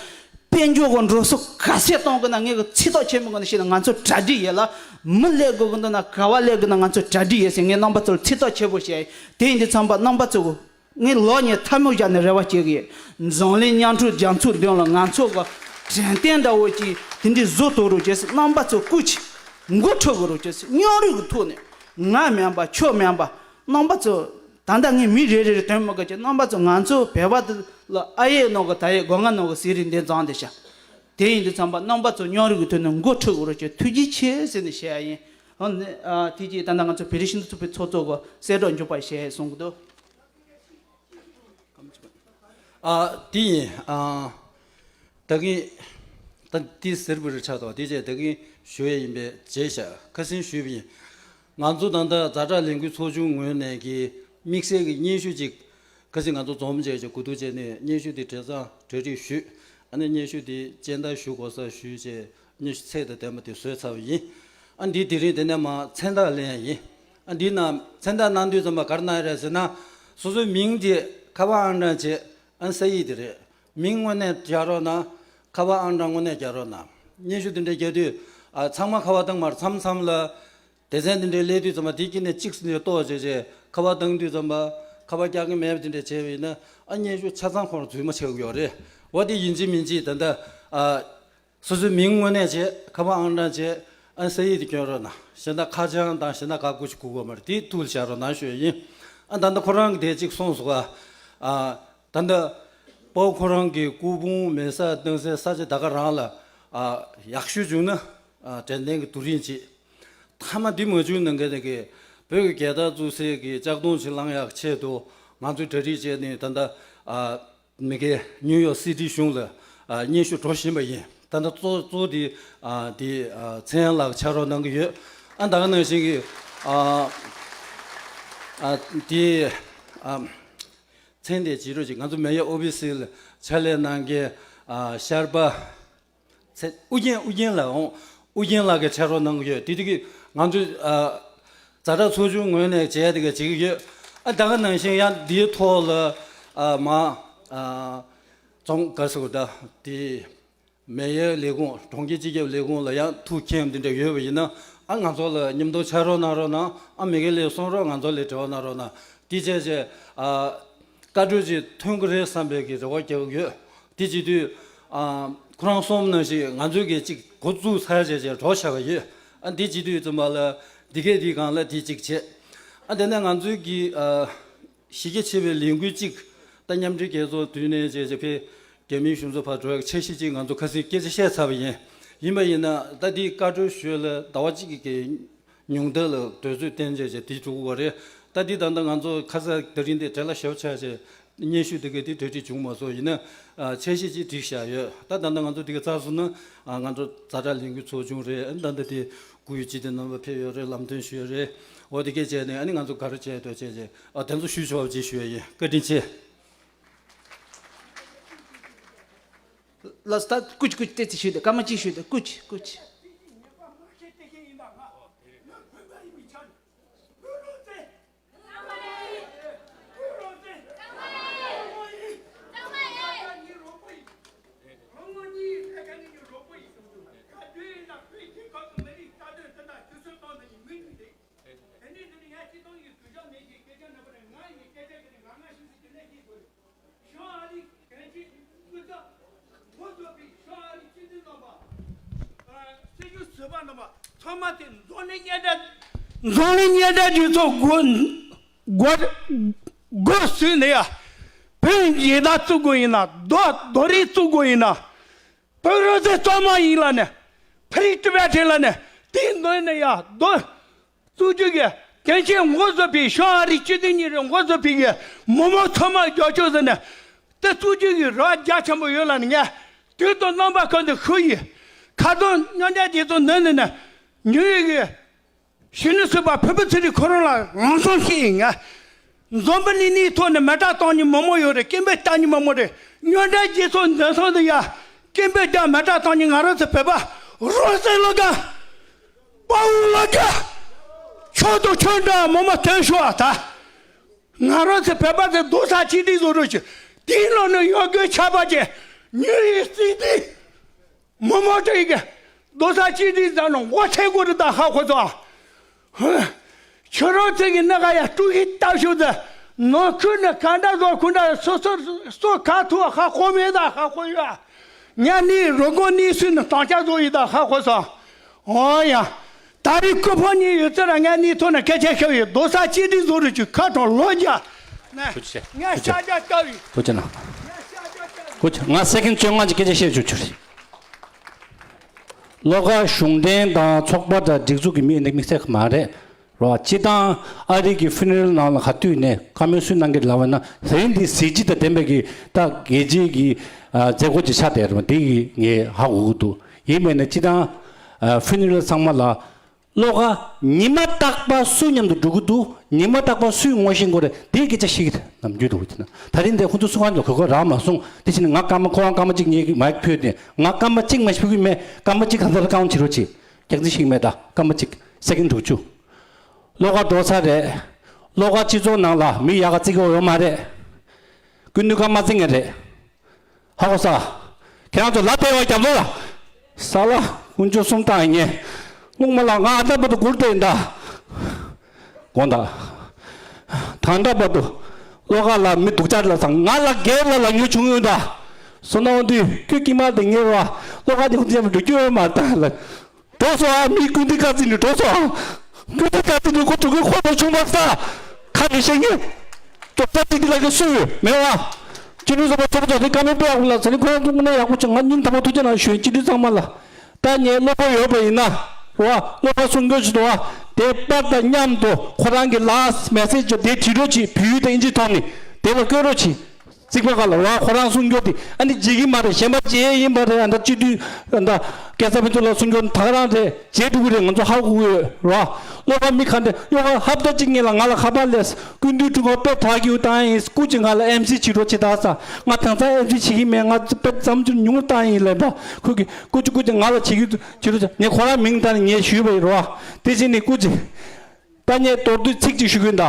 དཔལ་འབྱོར་གི་འགྲོ་སོང་ག་ཚད་གཏོང་དགོས་ན་ངས་གི་ཚིག་ཐག་ཆོད་མི་དགོས་ན་ཤེས་ན་ང་ཚོ་གྲ་སྒྲིག་ཡོད་ལ། མི་སླེབས་དགོས་གི་འདུག་ན་ག་བ་སླེབས་དགོས་ན་ང་ཚོ་གྲ་སྒྲིག་ཡོད་ཟེར་ངས་རྣམ་པ་ཚོར་ཚིག་ཐག་ཆོད་པོ་བཤད་ཡིན། དེ་ཡིན་དུས་ཙམ་པ་རྣམ་པ་ཚོ་གི་ངས་ལོག་ནས་ཐལ་མོ་སྦྱར་ནས་རེ་བ་བྱེད་གི་ཡོད། འཛམ་གླིང་མཉམ་འབྲེལ་རྒྱལ་ཚོགས་མདུན་ལ་ང་ཚོ་གི་དྲན་རྟེན་འདྲ་བོ་ཅིག་དེ་འདྲའི་བཟོ་ཐུབ་རོགས་བྱས་ཟེར། རྣམ་པ་ཚོ་སྐུ་མཁྱེན། འགོ་ཁྲིད་དགོས་རོགས་བྱས་ཟེར། མཉམ་རུབ་ཀྱི་ཐོག་ནས་ང་མིན་པ་ཁྱོད་མིན་པ་རྣམ་པ་ཚོ། ད་ལྟ་ངས་མི་རེ་རེ་རེ་སྟོན་མི་དགོས་ཀྱི། རྣམ་པ་ཚོ་ང་ཚོ་བོད་པ་དེ་ལ་ཨ་ཡེ་ནང་གི་ད་ཡེ་སྒོ་ང་ནང་གི་ཟེར་རིགས་འདི་བརྫངས་བསྡད་ཤག་དེ་ཡིན་དུས་ཙམ་པ་རྣམ་པ་ཚོ་མཉམ་རུབ་ཀྱི་ཐོག་ནས་འགོ་ཁྲིད་དགོས་རོགས་བྱས། ཐུགས་རྗེ་ཆེ་ཟེར་ནས་བཤད་ཡ་ཡིན། ཨ་ནི་ཨ་དེ་རྗེས་ད་ལྟ་ང་ཚོ་བོད་རིགས་ཞི་འཐུས་ཚོགས་པའི་ཚོགས་གཙོ་གི་གསལ་བསྒྲགས་མཇུག་པ་བྱས་གསུང་གི་འདུག་ཨ་དེ་ཡིན། ཨ་ད་གིན་ད་དེ་ཟེར་བ་རེད་ཆགས་འདུག་དེ་རྗེས་ད་གིན་ཞུ་ཡས་ཡིན་པས་བྱས་ཤག་ཁ་སང་ཞུས་པ་ཡིན། ང་ཚོ་ད་ལྟ་ཛ་དྲག་ལས་འགུལ་ཚོགས་ཆུང་ངོས་ནས་ཀྱི་དམིགས་བསལ་གྱི་སྙན་ཞུ་ཅིག་ཁ་སང་ང་ཚོ་འཛོམས་བྱས་ཀྱི་གོ་བསྡུར་བྱས་ནས་སྙན་ཞུ་དེ་བྲིས་ཙང་གྲ་སྒྲིག་ཞུས། ཨ་ནི་སྙན་ཞུ་དེ་སྤྱན་བསྟར་ཞུ་དགོས་ས་ཞུས་བྱས། སྙན་ཞུ་ཚད་དང་ལྡན་པ་དེ་བཟོས་ཚར་བ་ཡིན། ཨ་འདི་དེ་རིང་དེ་ནས་མར་མཚན་རྟགས་ལེན་ཡ་ཡིན། ཨ་འདི་ནང་མཚན་རྟགས་གནང་དུས་ཙམ་པ་ག་རེ་གནང་ཡ་རེད་ཟེར་ན། སོ་སོའི་མིང་དེ་ཁ་པར་ཨང་གྲངས་བྱས། ཨ་ས་ཡིག་དེ་རེད། མིང་དངོས་གནས་རྒྱག་རོགས་གནང་། ཁ་པར་ཨང་གྲངས་དངོས་གནས་རྒྱག་རོགས་གནང་ སྙན་ཞུ་དེ་འདྲ་རྒྱག་དུས་ཨ་ཚང་མ་ཁ་པར་བཏང་མ་རེད། མཚམས་མཚམས་ལ་སྡེ་ཚན་དེ་འདྲའི་སླེབས་དུས་ཙམ་པ་དེ་དཀྱིལ་ནས་གཅིག་ཟིན་ནས་གཏོར་བྱས་བྱས་ཁ་པར་བཏང་དུས་ཙམ་པ་ཁ་པར་རྒྱག་གི་མེད་པ་དེ་འདྲ་བྱས་པ་ཡིན་ན་ཨ་སྙན་ཞུ་ཆ་ཚང་ཁོ་རང་རྫུན་མ་ཆགས་ཀྱི་ཡོད་རེད། འོ་དེ་ཡིན་གཅིག་མིན་གཅིག་ད་ལྟ་ཨ། སོ་སོའི་མིང་དངོས་གནས་བྱས་ཁ་པར་ཨང་གྲངས་བྱས་ཨ་ས་ཡིག་དེ་སྐྱོན་རོགས་གནང་། གཞན་དག་ཁ་བྱང་དང་གཞན་དག་ག་དགོས་ཀྱི་དགོས་པ་མ་རེད། དེ་ཐུགས་ལ་བཞག་རོགས་གནང་ཞུ་ཡ་ཡིན། ཨ་ད་ལྟ་ཁོ་རང་གི་དེ་གཅིག་གསུངས་སོང་ཨ། ཨ་ད་ལྟ་དཔའ་བོ་ཁོ་རང་གི་སྐུ་ཕུང་མེ་སར་བཏང་སའི་ས་ཆ་ད་ག་རང་ལ་ཨ་ཡག་ཤོས་བྱུང་ན་ཨ་དྲན་རྟེན་གྱི་དུས་རིན་ཅིག་མཐའ་མ་འདི་མ་བྱུང་ན་འགའ་དེ་གི་བོད་ཀྱི་རྒྱལ་དར་བཙུགས་སའི་གི་ལྕགས་དོང་ཅིག་བསླང་ཡག་ཆེད་དུ་ང་ཚོས་གྲ་སྒྲིག་བྱས་ནས་ད་ལྟ་ཨ། མི་སྒེར་ནིའུ་ཡོག་སི་ཊི་གཞུང་ལ་ཨ་སྙན་ཞུ་འགྲོ་བཞིན་པ་ཡིན། ད་ལྟ་གཙོ་གཙོ་དེ་ཨ་དེ་ཨ་ཚེ་དབྱངས་ལགས་ཕྱག་རོགས་གནང་གི་ཡོད། ཨ་ད་ག་ནང་བཞིན་གྱི་ཨ་ཨ་དེ་ཨ་མཚན་དེ་བརྗེད་འགྲོ་ཅིག་ང་ཚོ་མེ་ཡོར་ཨོ་ཕི་སི་ལ་ཕྱག་ལས་གནང་མཁན་ཨ་ཤར་པ། ཚེ་ཨུ་རྒྱན། ཨུ་རྒྱན་ལགས། འོང་། ཨུ་རྒྱན་ལགས་ཀྱིས་ཕྱག་རོགས་གནང་གི་ཡོད། དེ་དུས་ཀྱི་ང་ཚོས་ཨ་ཛ་དྲག་ཚོགས་ཆུང་ངོས་ནས་བྱས་དེ་ག་བྱེད་ཀྱི་ཡོད། ཨ་ད་ག་ནང་བཞིན་ཡང་འདིའི་ཐོག་ལ་ཨ་མ་ཨ་རྫོང་དགའ་ཟེར་ད་དེ་མེ་ཡོར་ལས་ཁུངས། གྲོང་ཁྱེར་སྤྱི་ཁྱབ་ལས་ཁུངས་ལ་ཡང་ཐུགས་མཁྱེན་འདི་འདྲ་ཡོད་པ་ཡིན་ན་ཨ་ང་ཚོ་ལ་མཉམ་དུ་ཕྱག་རོགས་གནང་རོགས་གནང་། ཨ་མི་སྒེར་ལ་གསུང་རོགས། ང་ཚོ་ལ་འབྲེལ་བ་གནང་རོགས་གནང་། དེ་བྱས་བྱས་ཨ་བཀའ་འཁྲོལ་ཅིག་ཐོན་གྱི་རེད་བསམ་པའི་གི་རེ་བ་རྒྱག་གི་ཡོད། དེ་བྱེད་དུས་ཨ་ཁོ་རང་གསུངས་ནང་བཞིན་ང་ཚོས་གི་ཅིག་འགོ་བཙུགས་ཚར་བྱས་བྱས་འགྲོ་བཞག་པ་ཡོད། ཨ་འདི་བྱེད་དུས་ཙམ་པ་ལ་འདི་གས་འདི་སྒང་ལ་དེ་ཅིག་བྱས། ཨ་དེ་ནས་ང་ཚོའི་གི་ཨ་གཞི་རྒྱ་ཆེ་བའི་ལས་འགུལ་ཅིག་ད་མཉམ་འབྲེལ་རྒྱལ་ཚོགས་དུས་ནས་བྱས་བྱས་ཕེ་རྒྱ་མིའི་གཞུང་ཚབ་ཕར་འགྲོ་ཡག་འཆར་གཞི་ཅིག་ང་ཚོ་ཁ་སང་སྐད་ཆ་བཤད་ཚར་བ་ཡིན། ཡིན་པ་ཡིན་ན་ད་འདི་བཀའ་འཁྲོལ་ཞུས་ལ་ཟླ་བ་གཅིག་གི་གི་ཉུང་མཐའ་ལ་དུས་ཚོད་བསྟན་བྱས་བྱས་དེ་འགྲོ་གི་ཡོད་རེད། ད་འདི་ད་ལྟ་ང་ཚོ་ཁ་ས་དེ་རིང་འདི་བྲེལ་བ་ཞེ་པོ་ཆགས་བྱས་སྙན་ཞུ་དེ་ག་དེ་གྲ་སྒྲིག་བྱུང་མ་སོང་། ཡིན་ན་ཨ་འཆར་གཞི་ཅིག་བསྒྲིགས་བཞག་ཡོད། ད་ད་ལྟ་ང་ཚོ་དེ་ག་ཚར་སོང་ན་ཨ་ང་ཚོ་ཛ་དྲག་ལས་འགུལ་ཚོགས་ཆུང་རེད། ཨ་ད་ལྟ་དེ་སྐུའི་སྤྱི་འཐུས་རྣམ་པ་ཕེབས་ཡོད་རེད། ལམ་སྟོན་ཞུས་ཡོད་རེད། འོ་དེ་གས་བྱས་ནས་ཨ་ནི་ང་ཚོ་ག་རེ་བྱས་འདུག་བྱས་བྱས་ཨ་དེ་ཚོ་ཞུས་ཆོག་པ་ཅིག་ཞུ་ཡ་ཡིན། བཀའ་དྲིན་ཆེ། ལགས་སོ། ད་ཀུ་ཅི་ཀུ་ཅི་ཏོག་ཙམ་ཞུས་ཏེ་སྐར་མ་གཅིག་ཞུས་ཏེ་ཀུ་ཅི་ཀུ་ཅི། ཤང་ཨ་རིའི་གན་ཆེ་སྐུ་ཚབ་ངོ་ཚབ་པའི་ཤང་ཨ་རིའི་སྤྱི་འཐུས་རྣམ་པ། ཨ་སྲིད་ཇུས་ཟུར་པ་རྣམ་པ་ཚང་མ་དེ་འཛམ་གླིང་སྙན་གྲགས། འཛམ་གླིང་སྙན་གྲགས་ཀྱི་ཚོ་སྒོ་སྒོ་སྒོ་ཟུས་ནས་ཡ། བོད་ཡིག་དང་བཙུགས་དགོས་ཡིན་ན། རྡོ་རྡོ་རིང་བཙུགས་དགོས་ཡིན་ན། བོད་རང་བཙན་གཙང་མ་ཡིན་ལབ་ནས། ཕ་རི་ཏི་བེ་ཏན་ལབ་ནས་དེའི་ནང་ནས་ཡ་རྡོ། གཙོ་རྒྱུ་གི་གལ་ཆེན་ངོ་བཟོ་པའི་ཤང་ཨ་རིའི་སྤྱི་འཐུས་གཉིས་རེ་ངོ་བཟོ་པའི་གི་མི་མང་ཚང་མ་རྒྱབ་སྐྱོར་ཟེར་ནས་དེ་གཙོ་རྒྱུ་གི་རག་རྒྱ་ཆེན་པོ་ཡོད་ལ་ནི་ངས་དུས་དང་རྣམ་པ་ཀུན་ཏུ་ཤུགས་ཡིན། ཁ་སང་མཉམ་འབྲེལ་རྒྱལ་ཚོགས་ནང་ནས་ནི་ཉུ་ཡོག་གི་གཞོན་ནུ་ཚོགས་པ་ཕུར་བུ་ཚེ་རིང་ཁོ་རང་ལ་ལམ་སང་བཤད་ཡིན། ང་འཛམ་བུ་གླིང་ནས་ཐོག་ནས་མེ་སྲེག་བཏང་མཁན་མི་མང་ཡོད་རེད། སྐད་འབོད་བཏང་མཁན་མི་མང་རེད། མཉམ་འབྲེལ་རྒྱལ་ཚོགས་འཛིན་ཚང་དུ་ཡ་སྐད་འབོད་བཏང་མེ་སྲེག་བཏང་མཁན་ང་རང་ཚོ་བོད་པ་རང་སྲིད་ལ་དགའ། དཔའ་བོ་ལ་དགའ། ཆོས་དང་ཆོས་འདྲ་མི་མང་སྟོན་ཤོག་ཨ། ད་ང་རང་ཚོ་བོད་པ་ཚོ་རྡོག་རྩ་གཅིག་སྒྲིལ་བཟོ་རོགས་བྱོས། དེའི་ནང་ནས་ཡོང་དགོས་ཆགས་པ་ཅན་ཉུང་ཡིན་སྲིད་དེ། མི་མང་སྤྲད་ཀྱི་རྡོག་རྩ་གཅིག་སྒྲིལ་ཟེར་ནས་འགོ་ཁྲིད་དགོས་རེད། ད་ཧ་གོ་སོང་ཨ། ཁྱོད་རང་ཚོ་གི་སྣ་ཁ་ཡ་དཀྲུག་ཤིང་བཏབ་ཤོག་ཟེར། ནང་ཁུལ་ནས་ག་འདྲ་བཟོ་ཁུ་འདྲ་སོ་སོ་སོ་ག་ཐུག་ཧ་གོ་མེད། ད་ཧ་གོ་ཡོད་ཨ། ངས་ནི་རོ་སྒོ་ནི་སུས་ནི་དང་ཆ་བཟོ་ཡི། ད་ཧ་གོ་སོང་། འོ་ཡ། ད་རེས་སྐུ་ཕོ་གཉིས་ཡོད་ཚད་ལ་ངས་ནི་ཐོག་ནས་སྐད་ཆ་བཤད་ཡོད། རྡོག་རྩ་གཅིག་སྒྲིལ་བཟོ་རུ་ཅིག་ཁ་དྲང་ལོ་རྒྱ། ནས་ཐུགས་རྗེ་ཆེ། ངས་ཐུགས་རྗེ་ཆེ། ཤ་རྒྱགས་བཀབ་ཡོད། ཐུགས་རྗེ་གནང་། ཐུགས་རྗེ་ཆེ། ང་སེ་ཀེན་བཅོ་ལྔ་ཅིག་སྐད་ཆ་བཤད་ཆོག་ཆོག་རེད། བློ་དགའ་གཞུང་འབྲེལ་དང་ཚོགས་པ་དང་སྒྲིག་འཛུགས་ཀྱི་མི་འདི་དམིགས་བསལ་མ་རེད། རོ། སྤྱི་བཏང་ཨ་རི་གི་ཕུ་ནེ་རལ་ནང་ལ་ག་དུས་ནས་བཀའ་མོལ་སུས་གནང་གི་ལབ་པ་ན། དེ་རིང་འདི་གཟི་བརྗིད་དང་ལྡན་པའི་གི་ད་རྒྱལ་སྤྱིའི་གི་ཨ་མཛད་སྒོ་ཅིག་ཆགས་བསྡད་རེད་པ། འདི་གི་ངས་ཧ་གོ་གི་འདུག་ཡིན་མིན་ན་སྤྱི་བཏང་ཨ་ཕུ་ནེ་རལ་ཚང་མ་ལ་བློ་དགའ་ཉི་མ་རྟག་པར་སུ་མཉམ་དུ་འགྲོ་གི་འདུག་ཉི་མ་རྟག་པར་སུས་ངོ་ཤེས་དགོས་རེད། དེའི་སྐད་ཆ་བཤད་ཀྱི་རེད། ནམ་རྒྱུན་འདུག་དེ་ན་ད་རིང་འདི་ཁོང་ཚོ་སུ་གང་འདུག་གོ་གོ་རག་མ་སོང་། དེ་བཞིན་ང་སྐར་མ་ཁོ་རང་སྐར་མ་གཅིག་ངས་མའིག་ཕུལ་ཏེ། ང་སྐར་མ་གཅིག་མ་ཞིག་ཕུལ་གི་མེད། སྐར་མ་གཅིག་གང་ལྟར་བསྐང་བྱེད་རོགས་གྱིས། རྒྱག་རྩིས་ཤིག་མེད། ད་སྐར་མ་གཅིག་སེ་ཀེན་དྲུག་ཅུ། བློ་དགའ་འགྲོ་ས་རེད། བློ་དགའ་སྤྱི་ཚོགས་ནང་ལ་མི་ཡག་ག་བརྩི་གི་ཡོད་མ་རེད། ཀུན་ནུས་ཀ་མ་བརྩི་ངེས་རེད། ཧ་གོ་ས། ཁྱེད་རང་ཚོ་ལ་བལྟས་བ་རྒྱབ་ལོག་ལ། ས་ལ་དཀོན་མཆོག་གསུམ་བཏང་ངས། སློང་མ་ལ་ང་ཨ་ད་བར་དུ་སྒུར་ཏེ་ཡིན་ད། དགོངས་དག་ད་ལྟ་བར་དུ་བློ་ཁ་ལ་མི་སྡུག་ཅག་ལ་ཚང་ང་ལ་སྒེར་ལ་ལ་ཉོ་བྱུང་ཡོད་ད། སོ་ན་འོ་དུས་ཁྱོད་ཀྱི་མ་དེ་ངེས་བ་བློ་ཁ་དེ་ཁོ་ཚོ་ཡང་འགྲོ་རྒྱུ་ཡོད་མ་ད་ལ། འགྲོ་སོང་ཨ། མི་ཀུན་ཏི་ཀ་ཙི་ནི་འགྲོ་སོང་ཨ། ཀུན་ཏི་ཀ་ཙི་ནི་ཁོ་ཐུག་གི་ཁོ་ལ་ཆུང་མ་ས། ཁ་ནས་བཤད་ངེས། ཏོ་ཏོ་ཏི་ཏི་ལ་གི་སུ་ཡོད་མེད་བ། ཅི་ནུས་ཟོ་པ་ཚོ་པ་ཚོ་དེ་ཀ་མེད་པའི་ཨ་ཁུ་ལ་ཚ་ནི་ཁོ་རང་ཚོ་ངོ་ནས་ཡག་པོ་བྱུང་། ང་སྙིང་ཐག་པ་ཐུགས་རྗེ་གནང་ཞུ་ཡིན། སྤྱི་འཐུས་ཚང་མ་ལ། ད་ངས་བློ་ཕོག་ཡོད་པ་ཡིན་ན། བ་བློ་ཕོག་གསུང་རྒྱུ་ཞིག་འདུག་བ། དེ་པར་དང་མཉམ་དུ་ཁོ་རང་གི་ལཱསི་མེ་སེ་ཇི་དེ་བྲིས་རོགས་གྱིས། བོད་ཡིག་དང་ཨིན་ཇིའི་ཐོག་ནས་དེ་ལ་བཀོད་རོགས་གྱིས། རྩིག་པ་ཁ་ལ་ར་ཁོ་རང་གསུང་རྒྱུ་དེ་ཨ་ནི་བརྗེད་ཀྱི་མ་རེད། གཞན་པ་བརྗེད་ཡིན་པ་རེད། ཨ་ད་སྤྱི་འཐུས་ཨ་ད་སྐལ་བཟང་ཕུན་ཚོགས་ལགས་གསུང་རྒྱུ་ད་ག་རང་རེད། བརྗེད་འགྲོ་གི་རེད། ང་ཚོ་ཧ་གོ་གི་ཡོད་ར། བློ་ཕམ་མི་ག་འདྲ་གཡོ་ག་ཧབ་ད་གཅིག་ངེད་ལ་ང་ལ་ཁ་པར་སླེབས། སྐུ་མདུན་ཀྲུང་གོ་དཔེ་དྲག་གི་ཡོད་བཏང་ཡིན། སྐུ་མཁྱེན་ང་ལ་ཨེམ་སི་བྱེད་རོགས་བྱེད་ད་ས། ང་དེང་སང་ཨེམ་སི་བྱེད་ཀྱི་མེད། ང་དཔེ་བརྩམས་ཆོས་ཉུང་ངུ་བཏང་ཡིན་ལབ་པ། ཁོ་གི་སྐུ་མཁྱེན་སྐུ་མཁྱེན་ང་ལ་བྱེད་ཀྱི་བྱེད་རོགས་བྱེད། ངས་ཁོ་རང་མིང་བཏང་ནས་ངས་ཞུས་པ་ཡིན་ར། དེ་བཞིན་ནི་སྐུ་མཁྱེན། ད་ངས་མདོར་བསྡུས་ཚིག་གཅིག་ཞུ་གི་ཡིན་ད།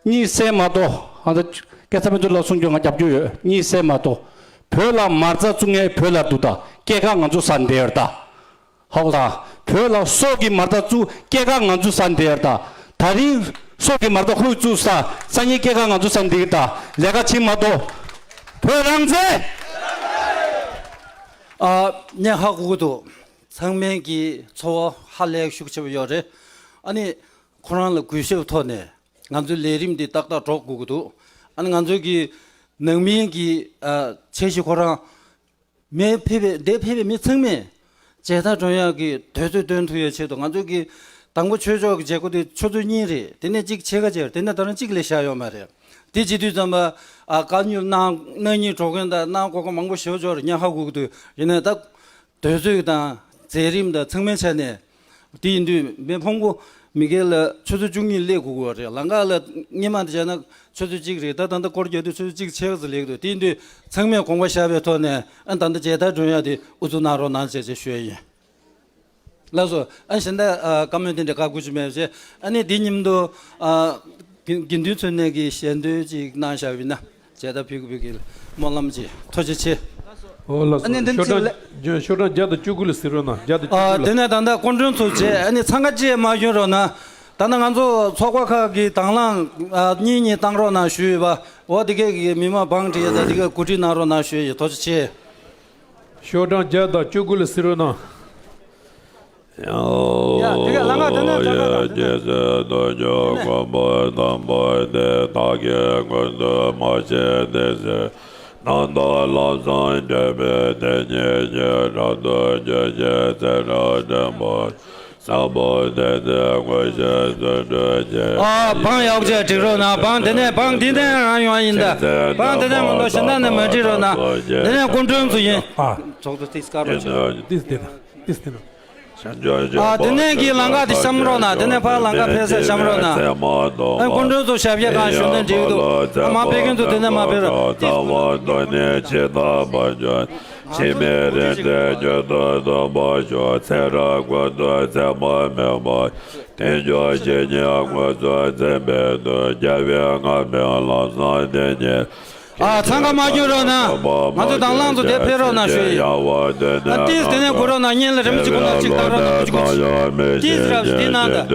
གཉིད་སད་མ་གཏོགས། ཨ་ད་སྐལ་བཟང་ཕུན་ཚོགས་ལགས་གསུང་རྒྱུ་ང་རྒྱབ་སྐྱོར་ཡོད། གཉིད་སད་མ་གཏོགས། བོད་ལ་མ་རྩ་བཙུགས་མཁན་བོད་ལ་འདུག་ད། སྐྱེས་སྐར་ང་ཚོ་ས་འདིར་ད། ཧོག་ད། བོད་ལ་སྲོག་གི་མ་རྩ་བཙུགས། སྐྱེས་སྐར་ང་ཚོ་ས་འདིར་ད། ད་རིང་སྲོག་གི་མ་རྩ་ཁོས་བཙུགས་ས། སང་ཉིན་སྐྱེས་སྐར་ང་ཚོ་ས་འདིར་ད། ལས་ཀ་བྱེད་མ་གཏོགས། བོད་རང་བཙན། ཨ། ངས་ཧ་གོ་གི་འདུག་ཚང་མས་ཀྱི་ཚོར་བ་ཧ་ལས་ཤུགས་ཆེ་བ་ཡོད་རེད། ཨ་ནི་ཁོ་རང་ལ་གུས་ཞབས་ཐོག་ནས་ང་ཚོའི་ལས་རིམ་འདི་ཏག་ཏག་སྒྲོག་དགོས་ཀྱི་འདུག་ཨ་ནི་ང་ཚོའི་གི་ནང་མིའི་གི་ཨ་ཆེ་ཞི་ཁོ་རང་མི་ཕེབས་པའི་འདིར་ཕེབས་པའི་མི་ཚང་མས་མཇལ་དར་སྒྲོན་ཡག་གི་དུས་ཚོད་སྟོན་ཐུབ་ཡག་ཆེད་དུ། ང་ཚོའི་གི་དང་པོ་ཆོས་ཕྱོགས་ཀྱི་མཇལ་སྐོར་དེ་ཆུ་ཚོད་གཉིས་རེད། དེ་ནས་གཅིག་ཕྱེད་ཀ་ཅིག་རེད། དེ་ནས་ད་རུང་གཅིག་ལས་བཞག་ཡོད་མ་རེད། དེ་བྱེད་དུས་ཙམ་པ་ཨ་བཀའ་མོལ་གནང་གནང་སྙིང་བྲོ་མཁན་དང་གནང་དགོས་མཁན་མང་པོ་ཞེ་པོ་ཅིག་ཡོད་རེད། ངས་ཧ་གོ་གི་འདུག་ཡིན་ནའི་ད། དུས་ཚོད་དང་མཛད་རིམ་དང་ཚང་མའི་ཆ་ནས། དེ་ཡིན་དུས་མི་ཕོང་པོ་མི་སྒེར་ལ་ཆུ་ཚོད་བཅུ་གཉིས་སླེབས་དགོས་ཀྱི་ཡོད་རེད། ལམ་ཁ་ལ་སྔོན་མ་དེ་བྱས་ན་ཆུ་ཚོད་གཅིག་རེད། ད་ད་ལྟ་སྐོར་རྒྱག་དུས་ཆུ་ཚོད་གཅིག་ཕྱེད་ཀ་ཙམ་སླེབས་འདུག་དེ་ཡིན་དུས་ཚང་མས་དགོངས་པ་བཞག་པའི་ཐོག་ནས་ཨ་ད་ལྟ་མཇལ་དར་སྒྲོན་ཡག་དེ་ཨུ་ཚུགས་གནང་རོགས་གནང་ཞེས་ཞུ་ཡ་ཡིན། ལགས་སོ། ཨ་གཞན་དག་ཨ་བཀའ་མོལ་དེ་འདྲ་བཀའ་བཀོད་ཅིག་མེད་ཅེས། ཨ་ནི་དེ་མཉམ་དུ་ཨ་དགེ་དགེ་འདུན་ཚོ་ནས་ཀྱི་ཞལ་འདོན་ཅིག་གནང་བཞག་པ་ཡིན་ན། མཇལ་དར་ཕུལ་གྱི་ཕུལ་གྱི་སྨོན་ལམ་ཅིག་ཐུགས་རྗེ་ཆེ། ཨོ་ལགས་སོ། ཨ་ནི་འདི་ཤོག་ཚིག་གྲངས་ལ་ཤོག་གྲངས་བརྒྱ་དང་བཅུ་དགུ་ལ་གཟིགས་རོགས་གནང་། བརྒྱ་དང་བཅུ་ཨ་དགུ་ལ། དེ་ནས་ད་ལྟ་སྐུ་མགྲོན་ཚོ་བྱས། ཨ་ནི་འཚང་ཁ་ཅིག་མ་བྱུང་རོགས་གནང་། ད་ལྟ་ང་ཚོ་ཚོགས་པ་ཁག་གིས་དང་བླངས་ཨ་གཉིས་གཉིས་བཏང་རོགས་གནང་ཞུས་ཡོད་པ། འོ་དེ་གས་ཀྱི་མི་མང་བང་སྒྲིག་ཡ་ད་དེ་གས་གོ་སྒྲིག་གནང་རོགས་གནང་ཞུས་ཡོད། ཐུགས་རྗེ་ཆེ། ཤོག་གྲངས་བརྒྱ་དང་བཅུ་དགུ་ལ་གཟིགས་རོགས་གནང་། ཡ་དེ་ག་ལ་ང་དེ་ནས་ཚང་མ་དང་དེ་ནས། ཨ་བང་ཡག་པོ་བྱས་སྒྲིག་རོགས་གནང་། བང་དེ་ནས་བང་འདི་ནས་རང་ཡོང་ཡིན་ད། བང་དེ་ནས་མ་གཏོགས་གཞན་དག་ནས་མ་སྒྲིག་རོགས་གནང་། དེ་ནས་སྐུ་མགྲོན་ཚོ་ཡིན། ཨ། ཚོགས་གཙོ་ཏིས་ཀ་རོ་ཆེ། ཏིས་དེ་ན་ཏིས་དེ་ན། ཨ་དེ་ནས་ཀྱི་ལམ་ཁ་དེ་བཤམས་རོགས་གནང་། དེ་ནས་ཕར་ལམ་ཁ་ཕེབས་ས་བཤམས་རོགས་གནང་། ཨ་སྐུ་མགྲོན་ཚོ་ཞབས་གཡས་གང་བཞུགས་ན་འགྲིག་འདུག་ཨ་མ་ཕེབས་མཁན་ཚོ་དེ་ནས་མ་ཕེབས་རོགས། ཏིས། ཨ་འཚང་ཁ་མ་བྱུང་རོགས་གནང་། ང་ཚོ་དང་བླངས་ཚོ་དེ་ཕེབས་རོགས་གནང་ཞུ་ཡིན། ཨ་ཏིས་དེ་ནས་གོ་རོགས་གནང་། སྔོན་ལ་རིམ་གཅིག་གོ་ལ་གཅིག་བཏང་རོགས་གནང་། ཀུ་ཅི་ཀུ་ཅི། ཏིས་རབ་ཞིག་འདི་ནང་ད།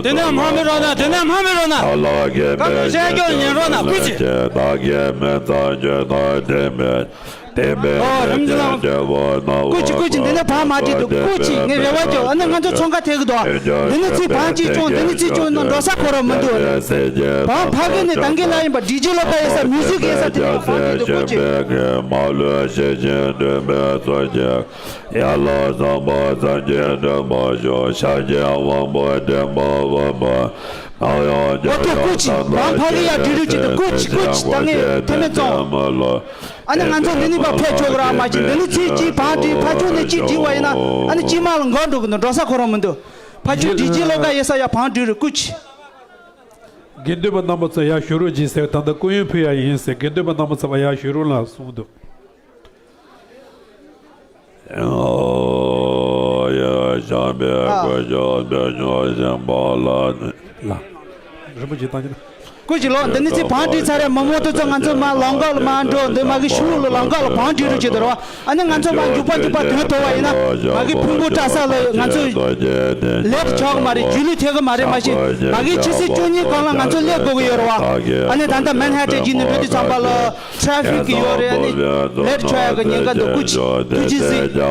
དེ་ནས་མ་མི་རོགས་གནང་། དེ་ནས་མ་མི་རོགས་གནང་། བཀའ་མོལ་བཤད་རྒྱུ་ཉན་རོགས་གནང་། ཀུ་ཅི། ཨོ་རིམ་གྱིས་ལངས། ཀུ་ཅི་ཀུ་ཅི། འདི་ནས་བང་མ་བསྒྲིགས་འདུག་ཀུ་ཅི། ངས་རེ་བ་བཅོལ། ཨ་ནི་ང་ཚོ་ཚོང་ཁང་ཐེག་གི་འདུག་འདི་ནས་ཚིག་བང་གཅིག་བཅོང་། འདི་ནས་ཚིག་བཅོང་ན་འགྲོ་ས་ཁོ་རང་མི་འདུག་བང་ཕ་གི་ནས་དང་གི་ལ་ཡིན་པ། ཌི་ཇེ་ལོ་ཀ་ཡེ་ས། མིའུ་ཟིག་ཡེ་ས། དེ་ནས་བང་བསྒྲིགས་འདུག་ཀུ་ཅི། ཨོ་ཀེ། ཀུ་ཅི། བང་ཕ་གི་ཡ་བསྒྲིགས་རོགས་བྱེད་འདུག་ཀུ་ཅི་ཀུ་ཅི། ད་ངས་མཐའ་མེད་བཙོང་། ཨ་ནི་ང་ཚོ་འདི་ནས་ཕར་ཕེབས་ཆོག་གི་ར་མ་བྱེད། འདི་ནས་ཚིག་གཅིག་བང་བསྒྲིགས། ཕར་ཕྱོགས་ནས་གཅིག་བསྒྲིགས་པ་ཡིན་ན་ཨ་ནི་གཅིག་མ་ལ་འགོར་འགྲོ་གི་འདུག་འགྲོ་ས་ཁོ་རང་མི་འདུག་ཕ་ཆུ་ཌི་ཇེ་ལོ་ཀ་ཡེ་ས་ཡ་བང་བསྒྲིགས་རེད། ཀུ་ཅི། དགེ་འདུན་པ་རྣམ་པ་ཚོ་ཡར་བཞུགས་རོགས་གྱིས་ཟེར། ད་ལྟ་སྐུ་ཡོན་ཕུལ་ཡ་ཡིན་ཟེར། དགེ་འདུན་པ་རྣམ་པ་ཚོ་ཕར་ཡར་བཞུགས་རོགས་ལ་གསུངས་འདུག་ཨ། ལ། རིན་པོ་ཆེ་བཏང་གི་ན། སྐུ་མཁྱེན་ལགས། འདི་ནི་ཚེ་བང་སྒྲིག་ཚར་རེད། མ་མོ་དེ་ཚོ་ང་ཚོ་མ་ལམ་ཁ་ལ་མ་འགྲོ། འདི་མ་གི་ཤུལ་ལ་ལམ་ཁ་ལ་བང་སྒྲིག་རོགས་བྱེད་དོ་ར་བ། ཨ་ནི་ང་ཚོ་མ་མཇུག་པ་མཇུག་པ་དོན་ཐོག་པ་ཡིན་ན། མ་གི་ཕུང་པོ་བཀྲ་ས་ལ་ང་ཚོ་ལེ་ཊི་ཆགས་ཀྱི་མ་རེད། རྒྱུན་ལས་ཐེབས་ཀྱི་མ་རེད། མ་གཞི་མ་གི་ཕྱི་ཚེས་བཅུ་གཉིས་སྒང་ལ་ང་ཚོ་སླེབས་དགོས་ཀྱི་ཡོད་ར་བ། ཨ་ནི་ད་ལྟ་མན་ཧ་ཊན་བརྒྱུད་ནས་འགྲོ་དུས་ཙམ་པ་ལ་ཊ་རེ་ཕིག་ཡོད་རེད། ཨ་ནི་ལེ་ཊི་ཆགས་ཡག་གི་ཉེན་ཁ་འདུག་སྐུ་མཁྱེན། ཐུགས་རྗེ་གཟིགས།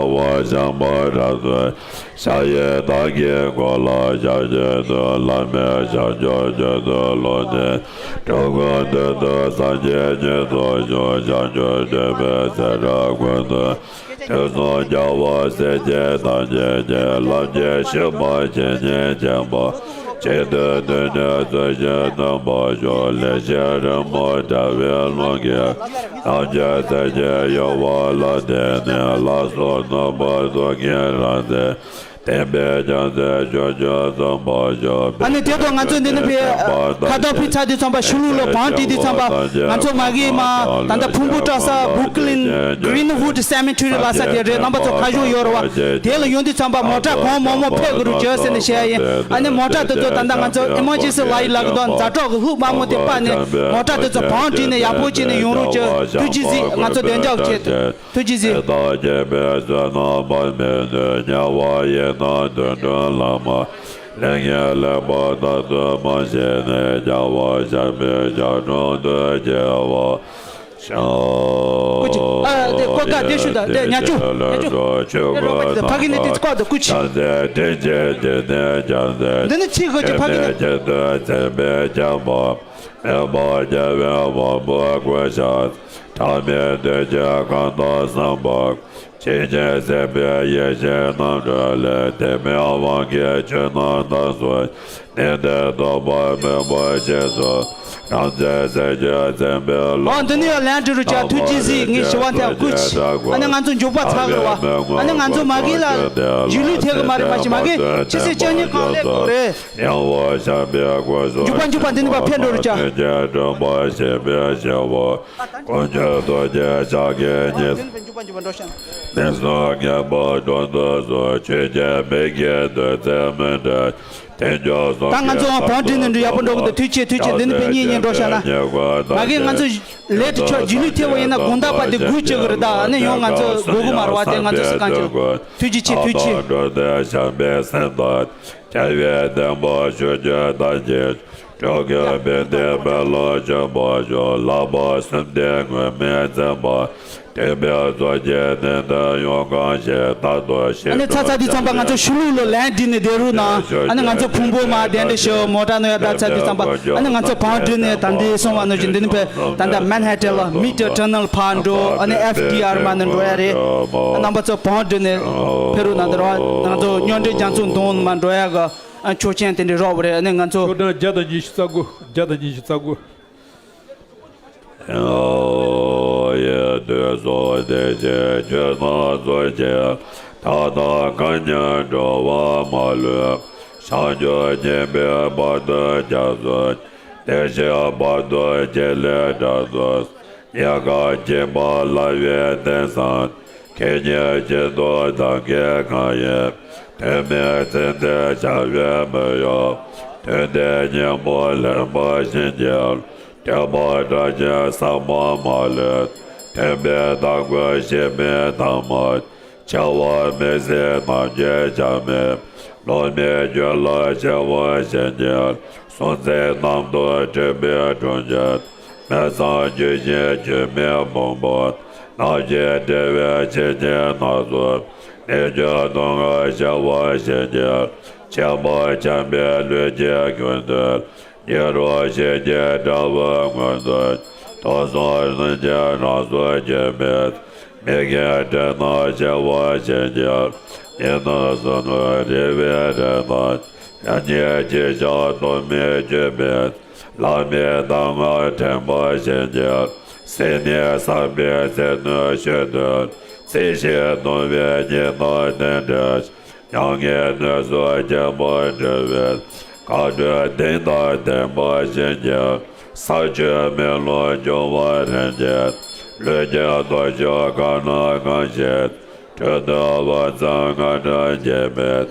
ཤ་ཡི་བདག་གི་མགོ་ལ་ཞབས་ཀྱི་མཐུ། བླ་མའི་ཞབས་ཀྱི་མཐུ་ལོག་ནས། སྤྲུལ་སྐུ་མདུན་དུ་སངས་རྒྱས་ཉིད་དུ་བཞུགས། བྱང་ཆུབ་སྤྲུལ་པའི་ཚེ་རབས་ཀུན་ཏུ། དུས་གསུམ་རྒྱལ་བ་སྲས་བཅས་ཐམས་ཅད་ཀྱིས། ལམ་གྱི་ཞུན་མ་ཇི་སྙེད་མཁྱེན་པ། གཅིག་ཏུ་བསྡུས་ནས་ཚུལ་བཞིན་སྟོན་པར་ཤོག་ལེགས་བཤད་རི་མོ་བཀྲ་བའི་ཀློང་གིས། ཐམས་ཅད་སེམས་ཀྱི་གཡོ་བ་ལ་བརྟེན་ནས། ལ་སོགས་ནོར་བུ་དུག་གི་རང་རྩལ། བསྟན་པའི་རྒྱལ་མཚན་ཕྱོགས་བཅུར་འཛོམས་པར་ཤོག་ཨ་ནི་དེ་དང་ང་ཚོ་འདི་ནི་ཕེ་ཁ་ཐོར་ཕུད་ཚར་དུས་ཙམ་པ། ཤུལ་ལུ་ལ་བང་སྒྲིག་དུས་ཙམ་པ། ང་ཚོ་མ་གི་མ་ད་ལྟ་ཕུང་པོ་བཀྲ་ས་Brooklyn Greenwood Cemetery ལ་ས་དེ་རེད། རྣམ་པ་ཚོ་ཁ་ཤོ་ཡོད་ར་བ། དེ་ལ་ཡོང་དུས་ཙམ་པ་མོ་ཊ་གང་མང་མང་ཕེབས་དགོས་རུ་བྱོས་ཟེར་ནས་བཤད་ཡིན། ཨ་ནི་མོ་ཊ་དེ་ཚོ་ད་ལྟ་ང་ཚོ་ཨེ་མར་ཇེན་སི་ལ་ཡི་ལ་གི་དོན་མཛའ་གྲོགས་ཀྱི་ལྷུག་དམར་མོ་དེ་སྤར་ནས་མོ་ཊ་དེ་ཚོ་བང་སྒྲིག་ནས་ཡག་པོ་བྱས་ནས་ཡོང་རུ་བྱོས། ཐུགས་རྗེ་གཟིགས། ང་ཚོ་བདེ་འཇགས་བྱས། ཐུགས་རྗེ་གཟིགས། དེ་དག་སྐྱེས་པའི་བསོད་ནམས་དཔག་མེད་ནུས། དམྱལ་བ་ཡི་དྭགས་དུད་འགྲོ་ལྷ་དམག་ལས་ངན་ལས་པ་དག་ཏུ་མ་ཞེན་ནས། རྒྱལ་བ་ཞབས་པད་ཞབས་དྲུང་དུ་སྐྱེ་བར་ཤོག་ཨ་དེ་ཀོ་ཀ་དེ་ཤུ་ད་དེ་ཉ་ཆུ་ཉ་ཆུ་དེ་རོགས་པ་དེ་ཕ་གི་ནི་དེ་ཀོ་དེ་ཀུ་ཆི། འདི་ནི་ཚིག་གི་ཕ་གི་ནི། མེད་པར་རྒྱལ་བའི་དབང་པོ་སྐུ་ཤ། ཕྲ་མེན་འདོད་ཀྱི་གང་དག་བསམ་པ། ཇི་སྙེད་སྲིད་པའི་ཡེ་ཤེས་རྣམ་གྲོལ་ལས། དེ་མེད་དབང་གིས་ཆོས་རྣམས་དག་སོང་ནས། ནད་དེ་བཟློག་པར་སྨོན་པ་རྗེས་སུ། རང་རྩལ་སྲས་ཀྱིས་མཚན་དཔེའི་ལོ། འོ་འདི་ནི་ཡང་ལན་འདྲི་རུ་བྱ། ཐུགས་རྗེ་གཟིགས། ངས་ཞུ་བ་འཐེན་སྐུ་མཁྱེན། ཨ་ནི་ང་ཚོ་མཇུག་པ་ཚར་གི་རེད་བ། ཨ་ནི་ང་ཚོ་མ་གི་ལ་རྒྱུས་ལུས་ཐེབས་གི་མ་རེད། མ་གཞི་མ་གི་ཕྱི་ཚེས་བཅུ་གཉིས་གང་སླེབས་དགོས་རེད། ཡང་བ་ཞབས་པད་སྐུ་གསུང་མཇུག་པ་མཇུག་པ་འདི་ནི་བ་ཕན་འགྲོ་རུ་བྱ། ཐུགས་རྗེ་དྲན་པ་ཞེས་པའི་ཞེ་བོ། དཀོན་མཆོག་རྡོ་རྗེ་ཕྱག་གི་ཉིད། ནས་སོ་ངེས་པར་འགྲོ་འདོད་སོ། ཆོས་ཀྱི་མིག་གིས་འདུལ་འཚེ་མི་འདྲ། དེ་མཆོག་གསུང་ད་ང་ཚོ་བང་སྒྲིག་ནས་འགྲོ་ཡག་པོ་འགྲོ་གི་འདུག་ཐུགས་རྗེ་ཆེ། ཐུགས་རྗེ་ཆེ། འདི་ནི་ཕི་གཉིས་གཉིས་འགྲོ་ཤག་ན། མ་གི་ང་ཚོ་ལས་དུ་ཆོག་རྒྱུས་ལུས་ཐེབས་པ་ཡིན་ན་དགོང་དག་པ་དེ་སྒུག་བྱེད་གི་རེད། ད་ཨ་ནི་ཡང་ང་ཚོ་སྒུག་གི་མ་རེད་བ། དེ་ང་ཚོ་སུ་གང་བྱེད། ཐུགས་རྗེ་ཆེ། ཐུགས་རྗེ་ཆེ། བྱ་བའི་བདེན་པ་ཤོད་ཀྱི་ད་ཀྱེ། སྤྲུལ་སྐུ་དཔལ་ལྡན་དཔལ་ལ་སྤྱོད་པར་ཤོག་ལྷག་པར་གསུམ་ལྡན་མངོན་མིན་བརྩོན་པ། སྟོན་པའི་མཚོ་སྐྱེས་གནས་འདིར་ཡོངས་གང་ཞིང་རྟག་ཏུ་ཞིང་ཨ་ནི་ཚ་ཚ་དུས་ཙམ་པ་ང་ཚོ་ཤུ་ལུག་ལ་ལན་བྲིས་ནས་བསྡད་རུ་ན། ཨ་ནི་ང་ཚོ་ཕུང་པོ་མ་གདན་འདྲེན་ཞུ་མོ་ཊ་ནང་ཡར་བསྡད་ཚར་དུས་ཙམ་པ། ཨ་ནི་ང་ཚོ་བང་བསྒྲིགས་ནས་ད་འདི་སོང་བ་ནང་བཞིན་འདི་ནི་ཕེ་ད་ལྟ་མན་ཧ་ཊན་ལ་མི་ཊར་ཊ་ནལ་ཕར་འགྲོ། ཨ་ནི་ཨེཕ་ཌི་ཨར་མ་ནས་འགྲོ་ཡ་རེད། རྣམ་པ་ཚོ་བང་བསྒྲིགས་ནས་ཕེབས་རུ་ན། འདི་རུ་ང་ཚོ་སྨྱོ་འདྲེ་རྒྱ་མཚོ་མདོང་མ་འགྲོ་ཡ་གི་ཨ་ཆོག་མཆན་དེ་འདྲ་རག་པ་རེད། ཨ་ནི་ང་ཚོ། ཆོག་གྲངས་བརྒྱ་དང་ཉི་ཤུ་རྩ་དགུ། བརྒྱ་དང་ཉི་ཤུ་རྩ་དགུ། ཡང་དུས་གསུམ་བདེ་གཤེགས་ཆོས་རྣམས་གཙོ་ཆེ། མཐའ་དག་མཁའ་མཉམ་འགྲོ་བ་མ་ལུས། བྱང་ཆུབ་སྙིང་པོའི་བར་དུ་རྒྱ་མཚོ། བདེ་གཤེགས་བར་དུ་བྱེད་ལས་དྲག་ཏུ། ཉེར་དགའ་འཇིགས་པ་བསླབ་པའི་གདན་ས། ཁེ་ཉེན་གཅིག་ཏུ་ཐབས་མཁས་གང་ཡིན། དོན་མེད་ཚིག་འདི་བྱ་བའི་མི་གཡོ། དོན་དེ་སྙིང་པོར་ལེན་པར་བྱིན་གྱིས་རློབས། སྤྲོས་པ་དགྲ་བཅོམ་ཟབ་མོ་མ་ལུས། སྟོན་པའི་བདག་པོས་བཞེས་པའི་ཐ་མ། འཆི་བ་མི་སྲིད་ནམ་མཁའི་ཆ་མེད། སློབ་མའི་རྒྱུད་ལ་སྐྱེ་བར་བྱིན་གྱིས། གསུང་ཚིག་རྣམས་དང་འཕྲད་པའི་གྲོང་ཁྱེར། མི་གཙང་ལྗོན་ཤིང་སྐྱེ་མེད་ཕུང་པོ། རྣམ་ཤེས་བྲལ་བའི་ཕྱིར་གྱིས་སྣ་ཚོགས། གནོད་སྦྱིན་སྡུག་བསྔལ་ཞི་བར་བྱིན་གྱིས། ཁྱད་པར་འཁྱམས་པའི་ལུས་ཀྱི་ཀུན་འདུལ། ཉེ་རུ་ཞི་རྒྱས་དགྲ་བོའི་མངོན་མཐོ། དུག་གསུམ་རིམས་ཀྱིས་རང་སྲོག་གཅོད་མེད། མི་དགེ་འདྲེ་རྣམས་ཞི་བར་བྱིན་གྱིས། གཉིས་སྣང་གསུམ་ནོར་རེ་བའི་རེ་ལྟར། ཡང་ཉིད་ཅི་བྱ་གཏོལ་མེད་སྤྱོད་པའི། ལྷ་མིའི་གདམས་ངག་དྲན་པར་བྱིན་གྱིས། སྲིད་ནི་ཟག་པའི་ཚེ་སྣོད་ཤོར་དུས། སྲིད་ཞིའི་གདུང་བས་གཉིས་སྣང་བསྟན་འགྲོའི། མྱ་ངན་གནོད་སོགས་ཁྱད་པར་འགྲོ་བའི། བཀའ་དྲིན་གཏིང་དང་ལྡན་པ་བྱིན་གྱིས། ས་ཆུ་མེ་རླུང་འབྱུང་བ་རིམ་གྱིས། ལུས་ཀྱི་སྟོབས་ཤུགས་གང་ན་གང་ཞིག་འཕྲོ་མཐུད་བར་མཚམས་ང་འདྲ་སྐྱེ་མེད།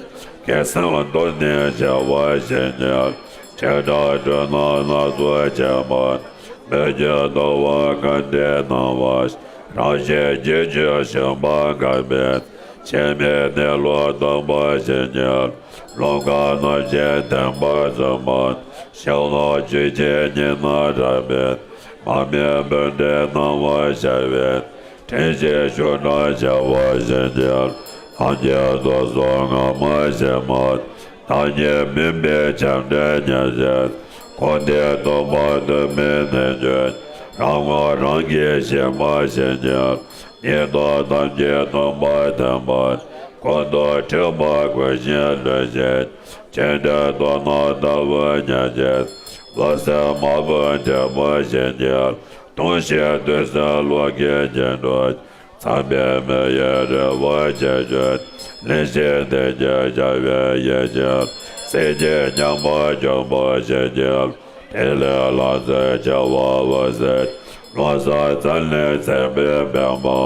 དགེ་སེམས་གདོད་ནས་ཆེ་བ་བྱིན་གྱིས། བྱེ་བྲག་སྤྲོས་བརྣབ་སྣ་ཚོགས་བྱེད་པ། མོས་གུས་རྟོག་པ་ག་འདྲའི་སྣང་བ། རང་བཞིན་གྱིས་ཆོས་ཞེན་པ་འགགས་པའི། ཆེས་མེད་གནས་ལུགས་སྟོང་པ་ཞེས་བརྙས། ལོང་གང་རྣམ་ཤེས་བདེན་པར་བཟུང་བ། ཤིང་ལོང་ཆོས་ཅན་ཉིད་ན་གྲགས་པའི། མ་རྨོས་སྤུན་ཟླའི་སྣང་བ་ཤར་བའི། དྲན་ཤེས་ཤུགས་དྲག་བྱ་བ་ཞེས་བརྙས། ལྷན་སྐྱེས་རྡོ་སོལ་ངང་མ་ཞེས་སྨྲ། བདག་ཉིད་མུན་པའི་ཆ་འདྲ་ཉེར་ཞེན། ཁོ་ནའི་སྟོང་པ་སྟོང་མིན་གནས་བརྗོད། རང་ངོ་རང་གིས་ཤེས་པ་ཞེས་བརྙས། ཉིད་རྟོག་ཐམས་ཅད་སྟོང་པར་ལྡན་པ། ཀུན་ཏུ་འཁྲུལ་པ་ཀུན་ཤེས་ལྷོད་བྱེད། ཅི་འདྲའི་རྟོག་སྣང་ལྟ་བུ་ཉེར་ཞེན། བུ་སྲིང་མ་བུ་འདྲེས་པ་ཞེས་བརྙས། ལྟུང་བྱེད་བདུད་སྲིན་ལོག་གི་རྒྱན་དྲུག། ཚངས་པའི་མེ་ཡིས་རེག་པར་བྱེད་ཅིང་། གླེན་ཞིང་བདེ་སྐྱིད་བྱ་བའི་ཡིད་ཅན། སྲིད་ཞིའི་ཉམས་པ་སྐྱོང་བ་ཞེས་བརྙས། ཐིག་ལེ་ལྷ་མཛེས་བྱ་བ་འོད་ཟེར། ལོ་གསར་མཚན་ལས་མཚན་པའི་པདྨོ།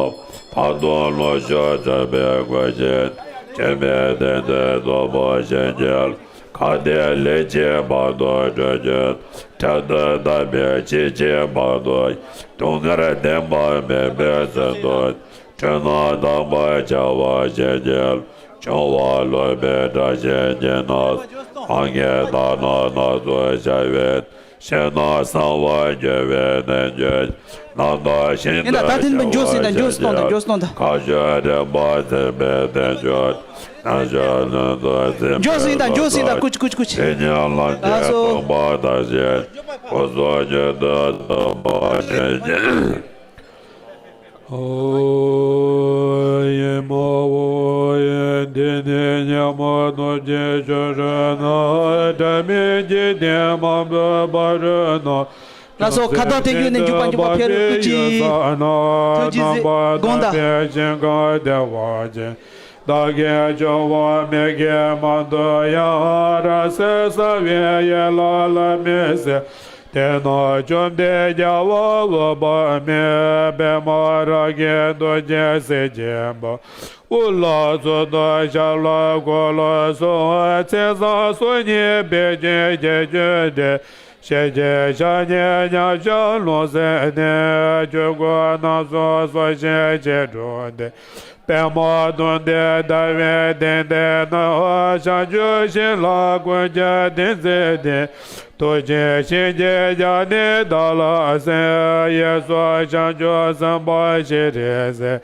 ཕག་གདོང་ལོ་མཆོག་མཛད་པའི་མགོན་ཆེན། སྐྱོན་མེད་བདེན་མཐའི་རྟོགས་པ་ཞེས་བརྙས། ཁ་ཏས་ལན་གཅིག་བར་དོ་གྲོལ་གྱུར། ཕྲག་ཏུ་བཏབ་པས་ཅི་མཆིས་བར་དོ། སྡུག་བསྔལ་བདེན་པ་མེད་པའི་ཚུལ་དུ། འཁྲུལ་སྣང་དག་པར་བྱ་བ་ཞེས་བརྙས། འབྱུང་བ་ལོག་པའི་དགྲ་བཞིན་ཉིད་ན། རང་གི་དག་སྣང་སྣ་ཚོགས་བྱ་བའི། ཕྱི་ནང་གསང་བར་འགྱུར་བའི་གནས་བརྗོད། རྣམ་དག་ཞིང་ཡིན་ད། ད་དུ་ཐིམ་པའི་འཇོག་སྲིད་ད། འཇོག་སྲིད་གཏོང་དང་། འཇོག་སྲིད་གཏོང་དང་། མཁའ་སྤྱོད་འདྲེན་པ་འཛིན་པའི་བདེ་མཆོག་རྣལ་འབྱོར་ལྷུན་གྱིས་འཛིན་པའི། འཇོག་སྲིད་ད། འཇོག་སྲིད་ད། ཀུ་ཅི་ཀུ་ཅི་ཀུ་ཅི། དེ་ཉིད་ལམ་གྱི་སྟོང་པ་དག་བཞིན། སྐུ་གསུང་མྱུར་དུ་སྟོན་པ་ཞེས་བརྙས། ཨོ་ཡེ་མ་ཨོ་ཡེ། འདི་ནི་ཉོན་མོངས་རྣམས་ཀྱི་ཆོ་འཕྲུལ་ན། སྒྲ་མིན་འཇིག་རྟེན་མང་པོའི་བར་དུ་ན། ལགས་སོ། ཁ་དོག་ཐེག་ཡོད་ནས་འཇུག་པ་འཇུག་པ་ཕེ་རུ་ཀུ་ཅི། ཐུགས་རྗེ་གཟིགས། དགོངས་དག། རྣམ་པར་དག་པའི་ཞིང་ཁམས་བདེ་བ་ཅན། བདག་གིས་སྐྱོང་བ་མི་དགེ་མང་དུ་ཡང་། རབ་གསལ་གསལ་བའི་ཡན་ལག་ལ་མི་ཟད། དེ་རྣམས་བཅོམ་ལྡན་རྒྱལ་བ་འོད་དཔག་མེད། པདྨ་རཱ་གའི་རྡོ་རྗེ་སེང་ཆེན་པོ། དབུ་ལ་གཙུག་ཏོར། ཞབས་ལ་འཁོར་ལོ་གསུམ། མཚན་བཟང་སོ་གཉིས་པད་ཅན་གྱི་རྒྱན་སྤྲས། ཞལ་གཅིག་ཕྱག་གཉིས་མཉམ་གཞག་ལྷུང་བཟེད་ནས། ཆོས་སྐུ་རྣམ་གསུམ་སྲོག་ཤིང་ཆེར་དྲངས་ཏེ། པདྨ་འདོན་ཏེ་ཟླ་བའི་གདན་སྟེང་ན། བྱང་ཆུབ་ཤིང་ལ་ཀུན་ཁྱབ་ཏིང་འཛིན་ཏེ། མཐུ་ཆེན་བྱིན་གྱིས་བརྒྱན་ནས་བདག་ལ་གསན། གཡས་སུ་བྱང་ཆུབ་སེམས་དཔའ་སྤྱན་རས་གཟིགས།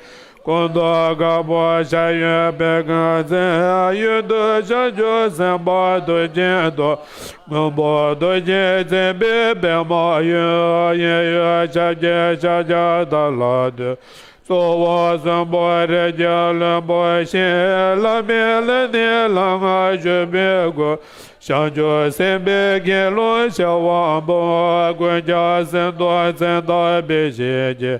སྐུ་མདོག་དཀར་པོ་ཕྱག་གཡོན་པད་ཀྱི་རྩེ། གཡོན་དུ་བྱང་ཆུབ་སེམས་དཔའ་ཐུགས་ཀྱི་ཐོག་སྔོན་པོ་རྡོ་རྗེས་མཛེས་པའི་པདྨ་འོད། གཡས་གཡོན་ཞབས་ཀྱི་ཕྱག་རྒྱ་དར་ལ་འདུད། གཙོ་བོ་གསུམ་པོ་རིགས་ཀྱི་བློན་པོ་ཞིང་། ལྷ་མིན་ལས་ནི་ལྷ་སྔགས་ཕྱུག་པོའི་སྐུ། བྱང་ཆུབ་སེམས་དཔའི་དགེ་སློང་བྱེ་བ་འབུམ། ཀུན་ཁྱབ་སེམས་རྟོག་མཚན་དང་དཔེ་བཞིན་གྱི།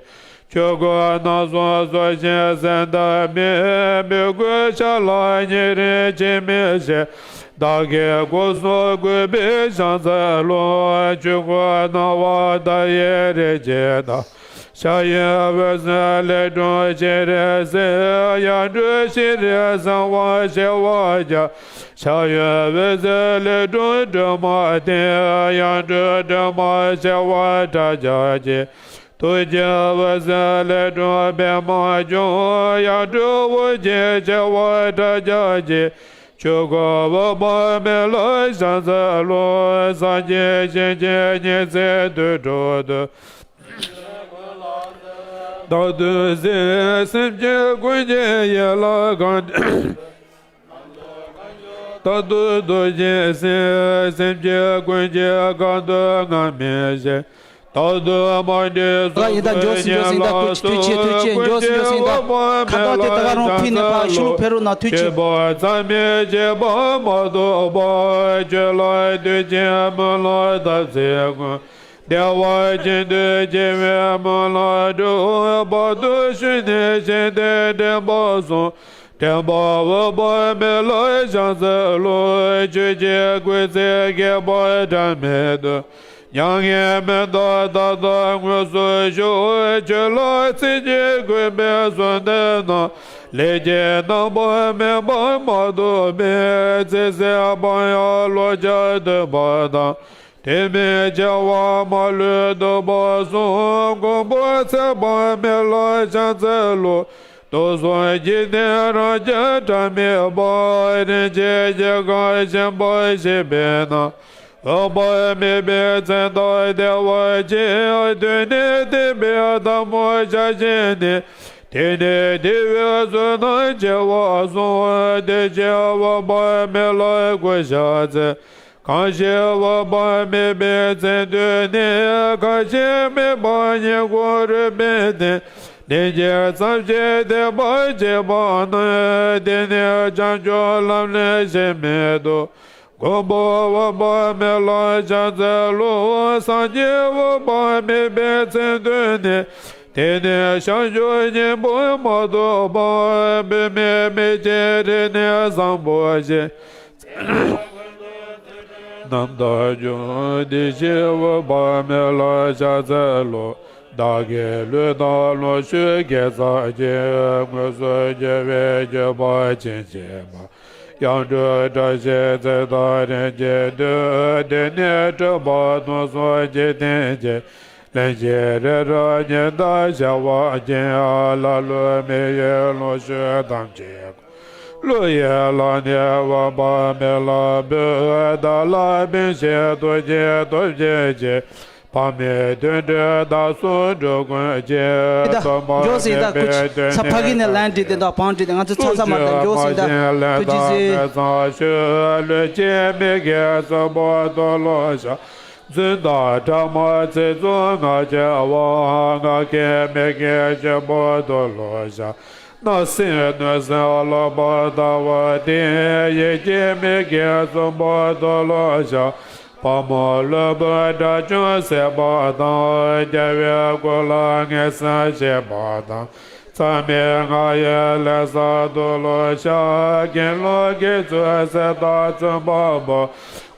ཆོས་སྐུ་རྣམ་གསུམ་སྲོག་ཤིང་ཟད་མཐའ་མེད། མོས་གུས་ཕྱག་ལ་ཉེ་རིང་ཅིས་མི་ཤེས། བདག་གི་སྐུ་གསུང་བཀོད་པའི་ཕྱག་འཚལ་ལོ། ཆོས་སྐུ་སྣང་བ་མཐའ་ཡས་རིགས་ཀྱི་བདག་ཕྱག་གཡས་འོད་ཟེར་ལས་སྒྲོན་སྤྱན་རས་གཟིགས། ཡར་འཕྲོས་སྤྱན་རས་གཟིགས་དབང་བྱེ་བ་བརྒྱ། ཕྱག་གཡོན་འོད་ཟེར་ལས་སྒྲོན་སྒྲོལ་མ་སྟེ། ཡར་འཕྲོས་སྒྲོལ་མ་བྱེ་བ་ཕྲག་བརྒྱ་སྤྱན། ཐུགས་ཀྱི་འོད་ཟེར་ལས་སྒྲོན་པདྨ་འབྱུང་། ཡར་འཕྲོས་དབུ་རྒྱན་བྱེ་བ་ཕྲག་བརྒྱ་སྤྱན། ཆོས་སྐུ་འོད་དཔག་མེད་ལ་ཕྱག་འཚལ་ལོ། སངས་རྒྱས་ཞིང་གི་ཉི་ཚེ་དུས་དྲུག་ཏུ། བདག་ཏུ་གཟིགས་སེམས་ཅན་ཀུན་གྱི་ཡིད་ལ་གང་དྲན། རྟག་ཏུ་འདུ་ཞིང་གཟིགས། སེམས་ཅན་ཀུན་གྱི་གང་དུ་ང་མི་ཤེས། རྟག་ཏུ་མ་འདྲིས་ཡིན་ད། འཇོག་སྲིད་འཇོག་སྲིད་ད། ཀུ་ཅི་ཐུགས་རྗེ་ཆེ། འཇོག་སྲིད་འཇོག་སྲིད་ད། ཁ་བཏགས་དེ་ད་ག་རང་ཕུད་ནས་ཕར་ཤུ་ལུ་ཕེ་རུ་ན། ཐུགས་རྗེ་ཆེ། མཚམས་མེད་བྱེད་པ་མ་གཏོགས་པ། ཆོས་ལ་འདུད་ཅིང་སྨོན་ལམ་བཏབ་ཚེ་ཀུན། བདེ་བ་ཅན་དུ་སྐྱེ་བའི་སྨོན་ལམ་འགྲུབ། བར་དུ་ཞུས་ནས་ཞིང་དེར་འདྲེན་པར་སོང་། འདྲེན་པ་འོད་དཔག་མེད་ལ་ཕྱག་འཚལ་ལོ། ཆོས་ཀྱི་སྐུལ་ཚིག་རྒྱས་པ་འབྲལ་མེད་དུ། མྱ་ངན་མི་འདའ་ད་ལྟ་དངོས་སུ་བཞུགས། ཆོས་ལ་ཚིག་གཅིག་གུས་པས་གསོལ་འདེབས་ན། ལས་ཀྱི་རྣམ་པར་སྨིན་པ་མ་ཐོབ་པས། ཚེ་ཟད་པ་ཡང་བློ་ཁྱབ་བཏུབ་པ་དང་། དེ་མིན་བྱ་བ་མ་ལུས་ཐོབ་པ་སོགས། མགོན་པོ་ཚེ་དཔག་མེད་ལ་ཕྱག་འཚལ་ལོ། དུག་གསུམ་གྱི་གནས་རང་རྒྱལ་གྲངས་མེད་པ། རིན་ཆེན་གྱི་གང་ཞིམ་པ་ཞིག་པས་ན། འོད་དཔག་མེད་པའི་མཚན་དང་བདེ་བ་ཆེ། དུས་ནི་དེ་འབད་ཐལ་མོ་སྦྱར་བྱས་ནས། དེ་ནས་དེ་བས་བསོད་ནམས་ཆེ་བ་གསུངས། དེ་ཕྱིར་འོད་དཔག་མེད་ལ་གུས་ཕྱག་འཚལ། གང་ཞིག་འོད་དཔག་མེད་པའི་མཚན་ཐོས་ནས། གང་ཞིག་དམིགས་པ་ཉེར་དགུ་རུས་པའི་གཏིང་། ལན་བརྒྱ་ཙམ་ཞིག་བཟླས་པ་བྱས་པ་ན། དེ་ནས་བྱང་ཆུབ་ལམ་ལས་གཞན་མི་འདུག། མགོན་པོ་འོད་དཔག་མེད་ལ་ཕྱག་འཚལ་ལོ། སངས་རྒྱས་འོད་དཔག་མེད་པའི་མཚན་ཐོས་ནས། དེ་ནས་བྱང་ཆུབ་སྙིང་པོ་མ་ཐོབ་པ། བུད་མེད་མིག་གི་རིས་ནི་བཟང་པོ་ཞིག། རྣམ་དག་འབྱུང་། དེ་ཕྱིར་འོད་དཔག་མེད་ལ་ཕྱག་འཚལ་ལོ། བདག་གི་ལུས་དང་ལོངས་སྤྱོད་དགེ་རྩ་ཅན། དངོས་སུ་འགྱུར་བའི་སྤྱོད་པ་ཅན་བྱེད་པ། གཡུང་དྲུང་བཀྲ་ཤིས་ཚེ་དང་རིང་གི་དུས། དེ་ནི་སྤྲུལ་པ་སྟོང་གསུམ་འཇིག་རྟེན་གྱི། གླིང་བཞི་རི་རབ་ཉི་ཟླ་ཤར་བ་ཅན། ལ་ལུ་མི་ཡི་ལོངས་སྤྱོད་ཐམས་ཅད། ཀླུ་ཡི་ལག་ནས་འོད་དཔག་མེད་ལ་འབུལ། བདག་ལ་ཕན་ཕྱིར་ཐུགས་རྗེའི་སྟོབས་བསྐྱེད་ཅིང་། འཕགས་མའི་དོན་སྒྲུབ་བདག་སོགས་འགྲོ་ཀུན་གྱི། ད་སྟོན་པ་མགྱོགས་སེ་ད་མཁྱེན་པའི་ཁུ་ཚ་ཕ་གི་ནས་ལན་བྲིས་ཏེ་ད་བང་བྲིས་ཏེ་ང་ཚོ་ཚ་ཚ་མ་ད་མགྱོགས་སེ་ད་ཐུགས་རྗེ་ཆེ། ལུས་ཀྱི་མིག་གིས་གསོན་པོ་དུ་ལོ་བྱ། རྫུན་དང་ཕྲ་མ་ཚིག་རྩུབ་ངག་འཁྱལ་བ། ངག་གི་མིག་གིས་སྐྱེས་བུ་དུ་ལོ་བྱ། རྣ་སེན་སྣུན་སེན་ལག་པ་ལྟ་བུ་སྟེ། ཡིད་ཀྱི་མིག་གིས་གསོན་པོ་དུ་ལོ་བྱ། ཕག་མོ་རློན་པོའི་སྒྲ་ཅུང་ཟད་པ་དང་། རྒྱལ་བའི་སྐུ་ལ་ངན་སེམས་བྱེད་པ་དང་། མཚམས་མེད་ལྔ་ཡི་ལས་བསགས་དུ་ལོ་བྱ། དགེ་སློང་གི་ཚུལ་ཟད་དང་བཙུན་པ་པོ།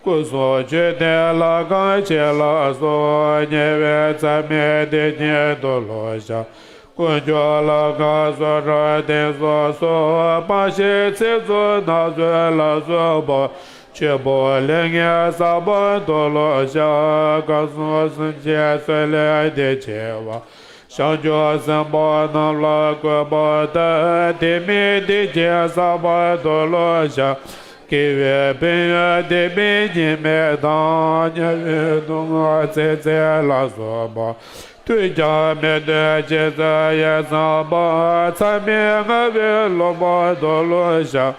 སྐུ་གསུང་ཆོས་སྡེ་ལྷ་ཁང་ཆེ་ལ་སོགས། ཉེ་བའི་མཚམས་མེད་སྡེ་གཉིས་དུ་ལོ་བྱ། དཀོན་མཆོག་ལྷ་ཁང་སོ་སོར་བརྟེན་སོ་སོ། སྤང་བྱའི་ཚིག་རྩུབ་སྣ་ཚོགས་ལ་སོགས་པ། ཆོས་པོ་ལས་ངན་བསགས་པ་དུ་ལོ་བྱ། སྐབས་སུ་སེམས་ཅན་ཚུལ་ལས་འདི་ཆེ་བ། བྱང་ཆུབ་སེམས་དཔའ་རྣམས་ལ་གུས་པ་དང་། དེ་མིན་དེ་བཞིན་བསགས་པ་དུ་ལོ་བྱ། དགེ་བའི་ཕན་ཡོན་དེ་མིན་གཉིས་མེད་དང་། དམྱལ་བའི་སྡུག་བསྔལ་ཚེ་ཚད་ལ་སོགས་པ། མཐུ་རྐྱང་མི་འདོད་ཅི་བྱ་ཡི་བསམ་པ། མཚམས་མེད་ལྔ་བའི་ལོག་པ་དུ་ལོ་བྱ།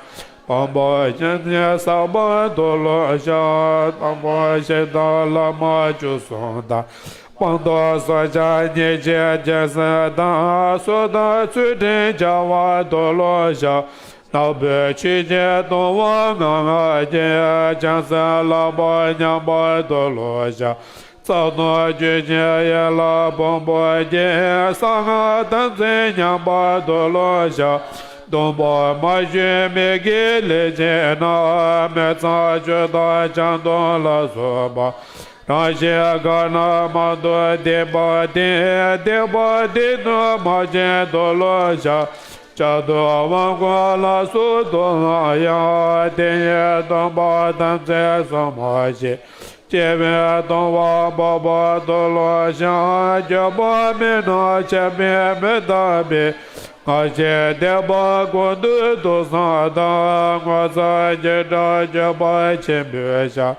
དང་པོ་བཞི་ནི་བསགས་པ་དུ་ལོ་བྱ། དང་པོ་བཞི་དང་བླ་མ་བཅུ་གསུམ་དང་། སྤངས་རྟོགས་བསགས་སྦྱང་སྙིང་རྗེ་བརྒྱ་བྱིན་དང་། སྲོག་དང་ཚུལ་ཁྲིམས་འཆང་བ་དུ་ལོ་བྱ། ནག་པོའི་ཆོས་ཀྱི་ལྟུང་བ་ལྔ་ལྔ་ཡིས། བྱང་སེམས་ལག་པ་མཉམ་པ་དུ་ལོ་བྱ། རྩ་རྣམས་རྒྱུད་ཀྱི་ཡན་ལག་ཕུང་པོ་བརྒྱད། གསང་སྔགས་དམ་ཚིག་མཉམ་པ་དུ་ལོ་བྱ། སྡོམ་པ་མ་ཞུས་མི་དགེའི་ལས་བྱས་ན། མི་ཚངས་སྤྱོད་དང་བྱམས་སྡོམ་ལ་སོགས་པ། རང་གཞན་གང་རྣམས་མང་དུ་བསྟེན་པ་སྟེ། བསྟེན་པ་དེ་ནི་མ་བྱིན་དུ་ལོ་བྱ། བྱ་དུར་དབང་བསྐུར་ལ་སོགས་དུ་བླངས་ཡང་། དེ་ཡི་སྡོམ་པ་དམ་ཚིག་སྲུང་མ་བྱས། སྐྱེ་བའི་ལྟུང་བ་སྤོང་བ་དུ་ལོ་བྱ། འགྱོད་པ་མེད་ན་ཆགས་པས་མི་འདག་པས། སྔར་བྱས་སྡིག་པ་ཀུན་ཏུ་དུག་གསུམ་དག། ངོ་ཚ་བགྱིས་དགྲ་འགྱོད་པ་ཆེན་པོས་བཤགས།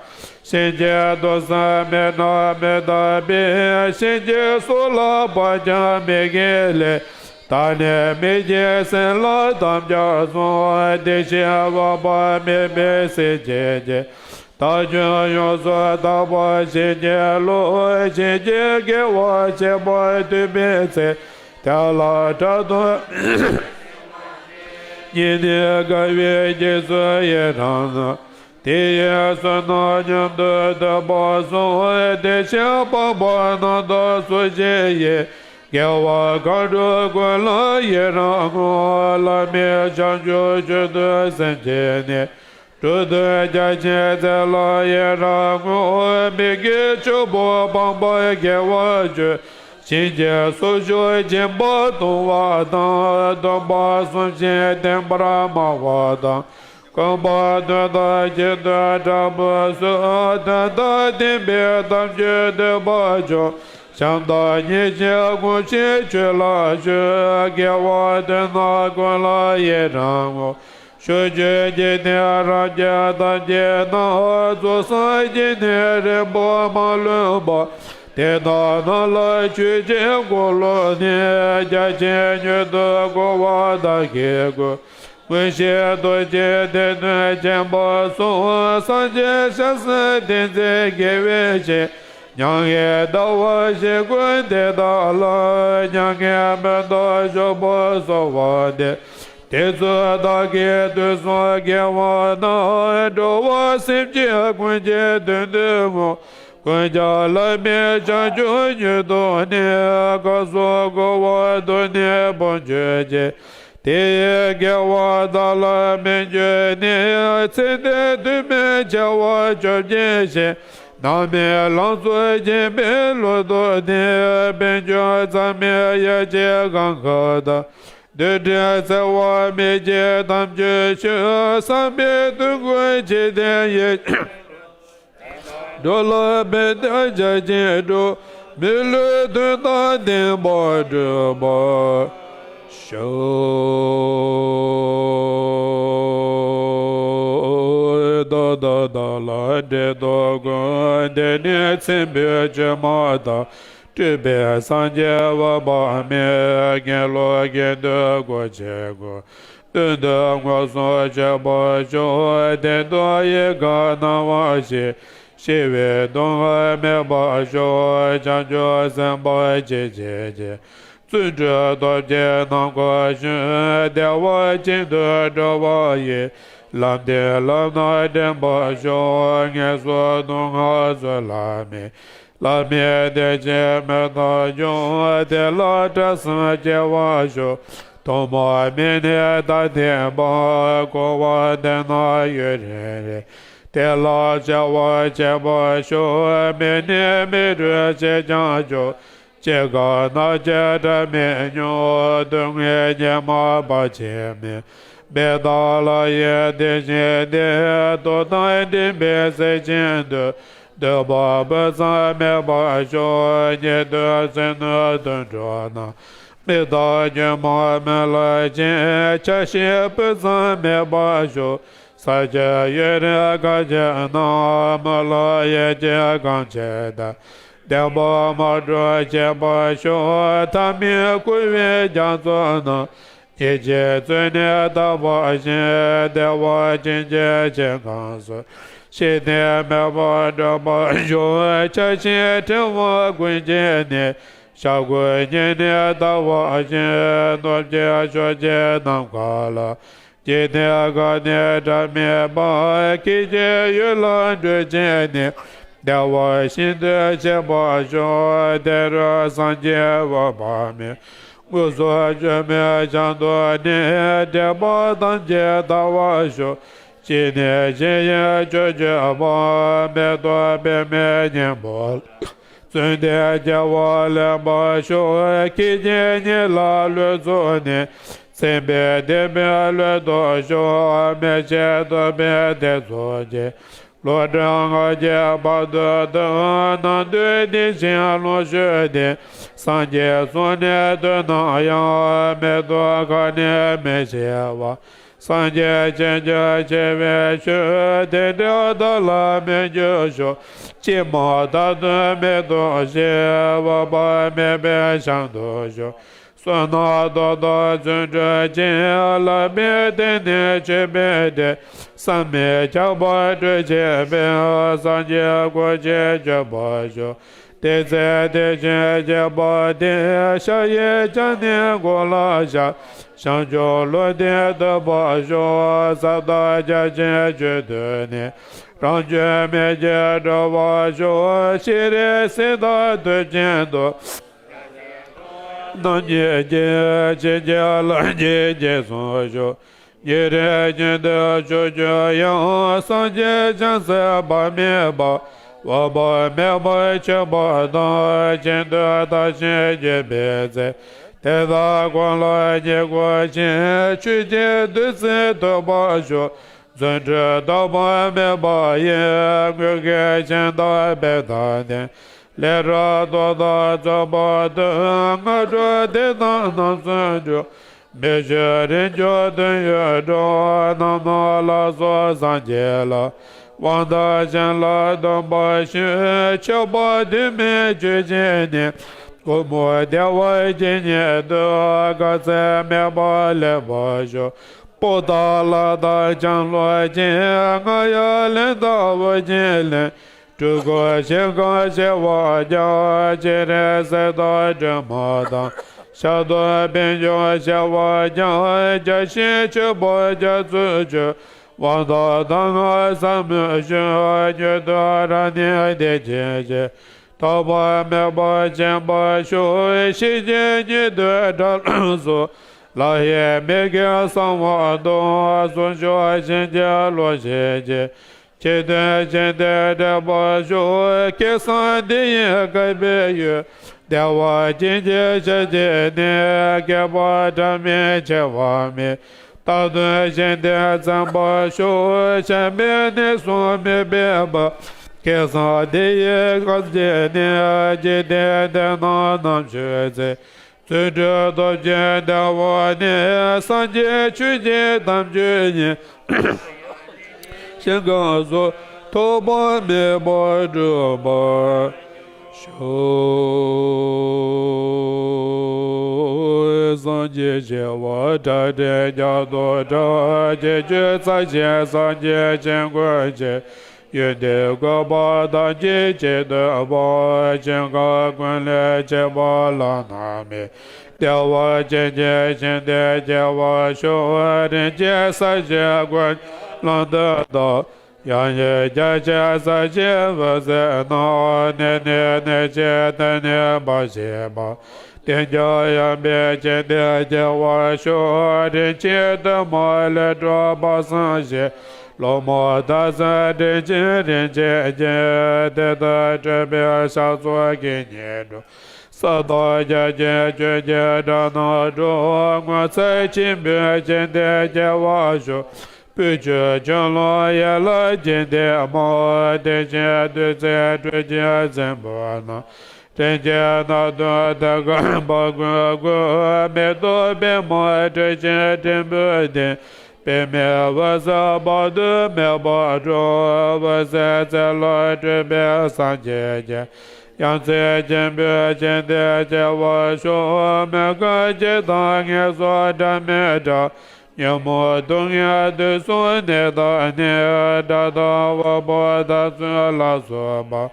གཤིན་རྗེའི་དུག་གསུམ་མེད་ན་མི་འདག་པས། གཤིན་རྗེའི་སྲོག་ལ་བབ་ཀྱང་མི་དགེའི་ལས། བདག་ནི་མི་བགྱིད་སེམས་ལ་དམ་བཅའ་བཟུང་། དེ་བཞིན་འོད་དཔག་མེད་པའི་སེམས་ཅན་གྱི། བདག་ཀྱང་ཡོངས་སུ་དག་པར་བྱིན་གྱིས་རློབས། གཤིན་རྗེའི་དགེ་བ་ཆེན་པོ་ཐོས་པའི་ཚེ། དེ་ལ་སྐྲག་དང་སྙིང་ནི་དགའ་བའི་རྗེས་སུ་ཡི་རང་ན། དེ་ཡི་བསོད་ནམས་མཉམ་དུ་ཐོབ་པར་གསུངས། དེ་བཞིན་འཕགས་པ་རྣམས་དང་སུ་ཞིག་ཡིན། དགེ་བ་གང་བསྒྲུབས་ཀུན་ལ་ཡི་རང་ངོ་། བླ་མེད་བྱང་ཆུབ་མཆོག་ཏུ་སེམས་བསྐྱེད་ནས། སྒྲུབ་ཐོབ་རྒྱ་ཆེན་མཛད་ལ་ཡི་རང་ངོ་། མི་དགེ་བཅུ་པོ་སྤངས་པ་དགེ་བ་བཅུ། བྱིན་གྱིས་སོ་སོར་བྱིན་པ་གཏོང་བ་དང་། སྟོན་པ་སུམ་ཅུ་བསྟན་པར་སྨྲ་བ་དང་། གང་བར་དོན་དང་ཁྱད་དུ་འཕགས་པ་སོགས། དོན་དམ་བདེན་པའི་དམ་ཆོས་ཐོས་པ་མཆོག། བྱམས་དང་སྙིང་རྗེ་སྒོམ་ཞིང་ཆོས་ལ་སྤྱོད། དགེ་བ་དེ་རྣམས་ཀུན་ལ་ཡི་རང་ངོ་། ཕྱོགས་བཅུའི་འཇིག་རྟེན་རབ་རྒྱས་ཐམས་ཅད་ན། རྫོགས་སངས་རྒྱས་ནི་རིང་པོ་མ་ལུས་པ། དེ་དག་རྣམས་ལ་མཆོད་ཅིང་གུས་བླངས་ནས། རྒྱ་ཆེན་མྱུར་དུ་གོ་བ་བདག་གིས་བསྒོམ། མངོན་ཤེས་རྡོ་རྗེ་གདན་དུ་ཕྱིན་པ་སོགས། སངས་རྒྱས་ཞལ་གསུམ་ཏིང་འཛིན་དགེ་བའི་བཤེས། མྱ་ངན་འདའ་བར་ཞིང་ཀུན་དེ་དག་ལ། མྱ་ངན་མི་འདའ་སྤྱོད་པ་གསོལ་བ་འདེབས། དེ་ཚུ་བདག་གིས་ཐོས་བསམ་དགེ་བ་རྣམས། འགྲོ་བ་སེམས་ཅན་ཀུན་གྱི་དོན་དུ་བསྔོ། ཀུན་ཀྱང་བླ་མེད་བྱང་ཆུབ་མྱུར་ཐོབ་ནས། སྐབས་སུ་འགྲོ་བ་དོན་གཉེར་བུམ་འཇོམས་ཀྱི། དེ་ཡི་དགེ་བ་བདག་ལ་སྨིན་གྱུར་ནས། ཚེ་འདིར་དུས་མིན་འཆི་བ་སྐྱོབ་བྱེད་ཕྱིར། ནམ་མེད་ལང་ཚོ་སྦྱིན་པའི་བློ་ཐོབ་ནས། དཔལ་འབྱོར་མཚམས་མེད་ཡོ་བྱད་གང་གང་དང་། འདོད་དྲན་བརྩེ་བ་མི་སྐྱེ་དམ་ཆོས་ཕྱིར། བསམ་པའི་དོན་ཀུན་ཇི་ལྟར་ཡིན། འགྲོ་ལ་ཕན་བདེ་བྱ་ཕྱིར་འགྲོ། མི་ལུས་དོན་དང་ལྡན་པར་སྒྲུབ་པར་ཤོག། བདག་དང་བདག་ལ་འབྲེལ་ཐོགས་ཀུན། དེང་ནས་མཚན་དཔེར་བཅོས་མ་དང་། སྤྲུལ་པའི་སངས་རྒྱས་འོད་དཔག་མེད། དགེ་སློང་དགེ་འདུན་སྐོར་ཆེན་ཀུན། དོན་དུ་མངོན་སུམ་སྤྱོད་པར་ཤོག། བདེན་སྟོབས་ཡིད་ཁར་སྣང་བ་ཞིག། ཞི་བའི་སྡུག་བསྔལ་མེད་པར་ཤོག། བྱང་ཆུབ་སེམས་དཔའ་ཇི་བཞིན་གྱི། བརྩོན་འགྲུས་སྟོབས་ཀྱིས་ནམ་མཁའ་ཞོན། བདེ་བ་ཅན་དུ་འགྲོ་བ་ཡི། ལམ་བདེ་ལམ་སྣ་འདྲེན་པར་ཤོག། ངན་སོང་སྡུག་བསྔལ་ཚུར་ལ་མེད། ལམ་མེད་བདེ་ཆེན་མི་རྟག་འབྱུང་། དེ་ལ་སྐྲག་སེམས་སྐྱེ་བར་ཤོག། ཐོག་མ་མེད་ནས་ད་ཐེག་པ། འཁོར་བ་འདི་ན་ཡུན་རིང་རིང་། དེ་ལ་བྱ་བ་བྱེད་པར་ཤོག། མེད་ནས་མེད་དུ་བྱེད་ཀྱང་ཆོག། སྐྱེ་རྒ་ན་འཆི་སྒྲ་མི་སྙན། སྡུག་བསྔལ་སྙེགས་མ་བར་ཆད་མེད། འབད་དག་ལྷ་ཡི་དེ་བཞིན་ཏེ། རྟོགས་དང་འདྲེན་པའི་སྲས་ཀྱི་མདུན། འདོད་པ་སྤུ་ཙམ་མེད་པར་ཤོག། ཉེ་དུ་བཙན་གནོན་དུད་འགྲོ་རྣམས། མི་རྟག་སྒྱུ་མ་མི་ལ་ཕྱིན། ཆགས་ཞེན་སྤུ་ཙམ་མེད་པར་ཤོག། ས་སྐྱ་ཡུན་རིང་གར་གྱིས་ན། མི་ལ་ཡིད་ཀྱིས་གང་བྱེད་དེ། བདེན་པར་མ་གྲུབ་བྱེད་པར་ཤོག། ཐ་མལ་འཁོར་བའི་རྒྱ་མཚོ་རྣམས། ཉེས་ཀྱིས་བཙོས་ནས་དག་པར་ཤོག། བདེ་བ་ཅན་གྱི་ཆེད་གང་སོགས། ཤེས་ལྡན་མེད་པར་སྒྲུབ་པར་ཤོག། ཆགས་ཞེན་དྲི་མ་ཀུན་གྱི་ནད། ཤ་འཁོན་གཉིས་ནི་དག་པར་ཤོག། ནོར་གྱི་ཕྱོགས་ཀྱི་ནམ་མཁའ་ལ། འཇིག་རྟེན་གང་ནས་སྒྲ་མེད་པ། སྐད་ཅིག་ཡུལ་ལ་འགྲོ་བྱེད་ནི། བདེ་བ་ཤིན་ཏུ་ཆེ་བར་ཤོག། དེ་རུ་སངས་རྒྱས་འོད་དཔག་མེད། དངོས་སུ་བྱོན་པའི་ཞིང་དུ་ནི། དྲེགས་པ་ཐམས་ཅད་དག་པར་ཤོག། སྤྱན་ནི་ཞི་ཞིང་སྤྱོད་འཇུག་པ། མེ་ཏོག་པདྨའི་སྙིང་པོ་ལ། བརྩོན་འགྲུས་རྒྱལ་བ་ལེགས་པར་ཤོག། སྐད་ཅིག་ཉིད་ལ་ལུས་རྫོགས་ནས། མཚན་དཔེ་བདེན་པའི་ལུས་ཐོབ་ཤོག། མི་ཕྱེད་རྟོག་པའི་གདེང་རྫོགས་ཀྱིས། བློ་གྲོས་སྔར་གྱི་བར་དུ་བཏུལ། ནམ་དུས་འདི་ཕྱིར་ལོངས་སྤྱོད་དེ། སངས་རྒྱས་གསུང་ནི་ཐོས་ན་ཡང་། མི་ཐོས་གང་ནས་མི་ཤེས་པ། སངས་རྒྱས་བྱིན་གྱིས་ཆེ་བའི་ཆོས། དེ་འདྲ་བདག་ལ་སྨིན་གྱུར་ཤོག། ཅི་མ་ཐག་ཏུ་མི་ཐོགས་ཤིང་། འོད་དཔག་མེད་པའི་ཞིང་དུ་ཤོག། བསོད་ནམས་ཏོག་ཏོག་བརྩོན་འགྲུས་ཅན། ལག་པའི་སྟེང་ནས་མཆོད་པའི་གཏེར། བསམ་མི་ཁྱབ་པ་སྤྲུལ་ཕྱིར་སྤེལ། སངས་རྒྱས་སྐུ་ཆེན་འབྱོན་པར་ཤོག། དེ་ཚེ་དེ་བཞིན་གཤེགས་པ་སྟེ། ཤར་ཡི་བྱང་ནས་འཁོར་ལ་ཤར། བྱང་ཆུབ་ལུང་བསྟན་ཐོབ་པར་ཤོག། ས་བདག་རྒྱ་ཆེན་མཆོག་ཏུ་ནི། རང་བྱུང་མི་བརྗེད་འགྲོ་བར་ཤོག། ཤྲཱི་སིདྡྷ་ཐུབ་ཆེན་དུ། རྣམ་མཁྱེན་གྱིས་ཇི་སྙེད་ལྷ་བརྒྱའི་རྗེས་སུ་ཞུགས། ཉིན་རེ་ཉིན་དུ་མཆོག་གྱུར་ཡང་། སངས་རྒྱས་བྱང་སེམས་དཔག་མེད་པ། དབང་པོ་མེད་པར་ཆོས་པོ་དང་། ཅི་འདོད་བདག་གཞན་བརྗོད་པའི་ཚེ། དེ་དག་ཀུན་ལ་བརྙས་བཀུར་ཞིང་། ཆོས་ཀྱི་བདུད་རྩི་ཐོབ་པར་ཤོག། རྫུ་འཕྲུལ་དོགས་པ་མེད་པ་ཡིས། དངོས་བཀོད་སྦྱིན་བདག་དཔལ་དང་ལྡན། ལས་རབ་རྟོགས་དང་རྫོགས་པ་དང་། སྔ་དྲོ་དེ་དག་རྣམ་གསུམ་འགྲུབ། མི་བསྐྱོད་རིང་སྐྱོང་དོན་ཡོད་གྲོགས། རྣམ་སྣང་ལ་སོགས་སངས་རྒྱས་ལ། དབང་དང་བྱིན་རླབས་སྟོན་པར་ཞུ། མཆོད་པ་དུ་མས་མཆོད་བྱས་ནས། ཀུ་མུ་དེ་ཝ་ཇི་སྙེད་དུ། དཀའ་ཚེགས་མེད་པར་སླེབས་པར་ཤོག། པོ་ཏ་ལ་དང་ལྕང་ལོ་ཅན། རྔ་ཡབ་གླིང་དང་ཨོ་རྒྱན་གླིང་། སྤྲུལ་སྐུ་ཞིང་ཁམས་བྱེ་བ་བརྒྱ། སྤྱན་རས་གཟིགས་དང་སྒྲོལ་མ་དང་། ཞབས་ཏོག་པད་འབྱུང་བྱེ་བ་བརྒྱ། བརྒྱ་བྱིན་མཆོད་པ་རྒྱ་མཚོས་མཆོད། དབང་དང་གདམས་ངག་ཟབ་མོས་ཞུས། མྱུར་དུ་རབ་གནས་བདེ་ཆེན་ཞིང་། ཐོགས་པ་མེད་པར་འབྱིན་པར་ཤོག། ཤེས་བྱའི་ཉི་ཟླའི་དགྲ་ལྷ་སོགས། ལྷ་ཡི་མིག་གིས་གསང་བ་མཐོང་། གསུང་མཆོག་བྱིན་གྱིས་རློབ་བྱེད་ཅིང་། ཆེ་འདོད་ཅན་དེ་འདྲེན་པར་ཤོག། སྐལ་བཟང་འདི་ཡི་བསྐལ་པའི་ཡུལ། བདེ་བ་ཅན་གྱི་ཞིང་གཅིག་ནས། བསྐལ་པ་འགྲངས་མིན་འཆི་བ་མེད། རྟག་ཏུ་བྱིན་གྱིས་མཚན་པར་ཤོག། ཆགས་པའི་ནད་ཟུག་མི་འབྱུང་བར། སྐལ་བཟང་འདི་ཡི་ཁམས་གཅིག་ནས། འཇིག་རྟེན་འདི་ན་ནམ་བཞུགས་ཚེ། རྫུ་འཕྲུལ་སྟོབས་ཀྱིས་བདེ་བ་ནི། སངས་རྒྱས་ཆོས་ཀྱི་དམ་ཆོས་ཉིད། ཞིང་ཁམས་སུ་ཐོགས་པ་མེད་པར་འགྲུབ་པར་ཤོག། སངས་རྒྱས་བྱེ་བ་ཕྲག་ཁྲིར་བསྐྱབ་ཏུ་གྲགས། ཁྱེད་ཆོས་ཚར་ཞིང་སངས་རྒྱས་ཆོས་ཀུན་ཁྱེར། ཡོན་ཏན་བཀོད་པ་ཐམས་ཅད་ཇི་ལྟ་བ། ཞིང་ཁམས་ཀུན་ལས་ཆེ་བ་བླ་ན་མེད། བདེ་བ་ཅན་གྱི་ཞིང་དེར་སྐྱེ་བར་ཤོག། རིན་ཆེན་ས་གཞི་ཀུན་ལམ་དུ་བཏགས། ཡང་ཡི་རྒྱ་ཆེན་ས་གཞིའི་འོད་ཟེར་རྣམས། གནས་ནས་གནས་ཕྱིར་དེ་ནས་འབར་བཞིན་པ། དེས་ཀྱང་ཡངས་པའི་ཞིང་དེར་སྐྱེ་བར་ཤོག། རིན་ཆེན་དུ་མ་ལས་གྲུབ་པ་བསམ་ཞིང་། ལོ་མ་དག་ཚད་དྲིན་ཅན་རིན་ཆེན་གྱིས། དེ་ལྟར་སྤྲུལ་པའི་ཕྱག་རྫོགས་སྐད་སྙན་སྒྲོགས། ས་དང་རྒྱ་ཆེན་ཆོས་ཀྱི་སྒྲ་རྣམས་སྒྲོགས། ངོ་མཚར་ཆེན་པོའི་ཞིང་དེར་སྐྱེ་བར་ཤོག། བུ་ཁྱོད་ཁྱོད་ལ་ཡན་ལག་ཞིང་དེར་མང་། དེ་བཞིན་བདུད་རྩིའི་སྤྲུལ་སྐྱེས་རྫིང་བུ་རྣམས། དྲིན་ཅན་སྣ་བདུན་དེ་ཀར་འབར་འགུལ་འགུལ། མེ་ཏོག་པདྨ་སྤྲུལ་ཞིང་སྲིན་བུ་ལྡིང་། པདྨའི་འོད་ཟེར་དཔག་ཏུ་མེད་པ་སྒྲོགས། འོད་ཟེར་རྩེ་ལ་སྤྲུལ་པའི་སངས་རྒྱས་ཀྱིས། ཡ་མཚན་ཆེན་པོའི་ཞིང་དེར་སྐྱེ་བར་ཤོག། མི་དགེ་བཅུ་དང་ངན་སོང་སྒྲ་མི་སྒྲོགས། ཉོན་མོངས་སྡུག་བསྔལ་དུག་གསུམ་ནད་དང་ནི། དགྲ་དང་དབུལ་པོ་དག་ཚུལ་ལ་སོགས་པ།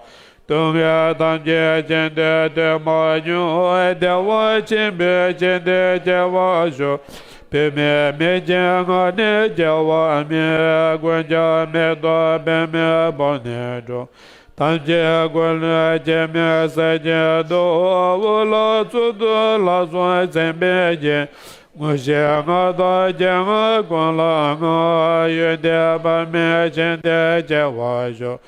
སྡུག་བསྔལ་ཐམས་ཅད་ཅི་འདོད་དུ་མ་མྱོང་། བདེ་བ་ཆེན་པོའི་ཞིང་དེར་སྐྱེ་བར་ཤོག། བུད་མེད་མི་སྐྱེ་ང་ནི་སྐྱེ་བ་མེད། ཀུན་ཀྱང་མེ་ཏོག་པདྨའི་བུ་ནི་འགྲོགས། ཐམས་ཅད་ཀུན་ལས་སྐྱེ་མེད་ཟེར་བཞིན་དུ། འོག་ལ་གཙུག་ཏོར་ལ་སོགས་མཚན་དཔེ་བརྒྱན། དངོས་གཞི་ལྔ་དང་སྐྱེ་ལྔ་ཀུན་ལ་མངའ། ཡོན་ཏན་དཔག་མེད་ཞིང་དེར་སྐྱེ་བར་ཤོག།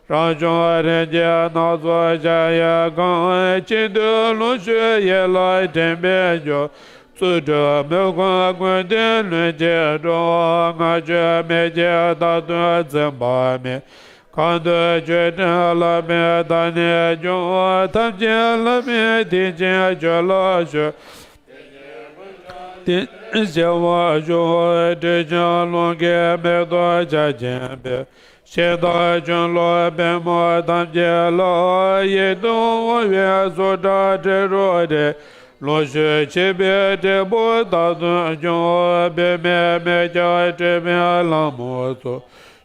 རབ་བྱུང་རིགས་ཀྱི་སྣ་ཚོགས་ཤ་ཡི་གང་། ཅི་འདོད་ལོངས་སྤྱོད་ཡིད་ལ་དྲན་པས་སྐྱོབ། རྫུ་འཕྲུལ་མི་ཁོམ་ཀུན་ཏུ་ལྷུན་གྱིས་གྲུབ། སྔར་བྱོན་མི་སྐྱེ་རྟག་ཏུ་འཛིན་པ་མེད། གང་འདོད་ཆོས་སྒྲུབ་ལག་པས་བདག་ནི་སྐྱོབ། ཐམས་ཅད་ལ་མི་ཐེག་ཆེན་ཆོས་ལ་སྤྱོད། དེ་སྐྱེ་བར་ཤོག། སྤྲུལ་ཞིང་རླུང་གིས་མེ་ཏོག་ཆར་ཆེན་སྤེལ། ཞིང་དང་ཆུ་ལོག་པདྨ་ཐམས་ཅད་ལ། ཡིད་དུ་འོང་བའི་སོ་སྒྲ་དྲི་རོ་དྲི། ལོངས་སྤྱོད་ཆེ་བའི་འབྲས་བུ་རྟག་ཏུ་འབྱུང་། བུད་མེད་མི་སྐྱེ་སྤྲུལ་པའི་ལྷ་མོ་སོགས།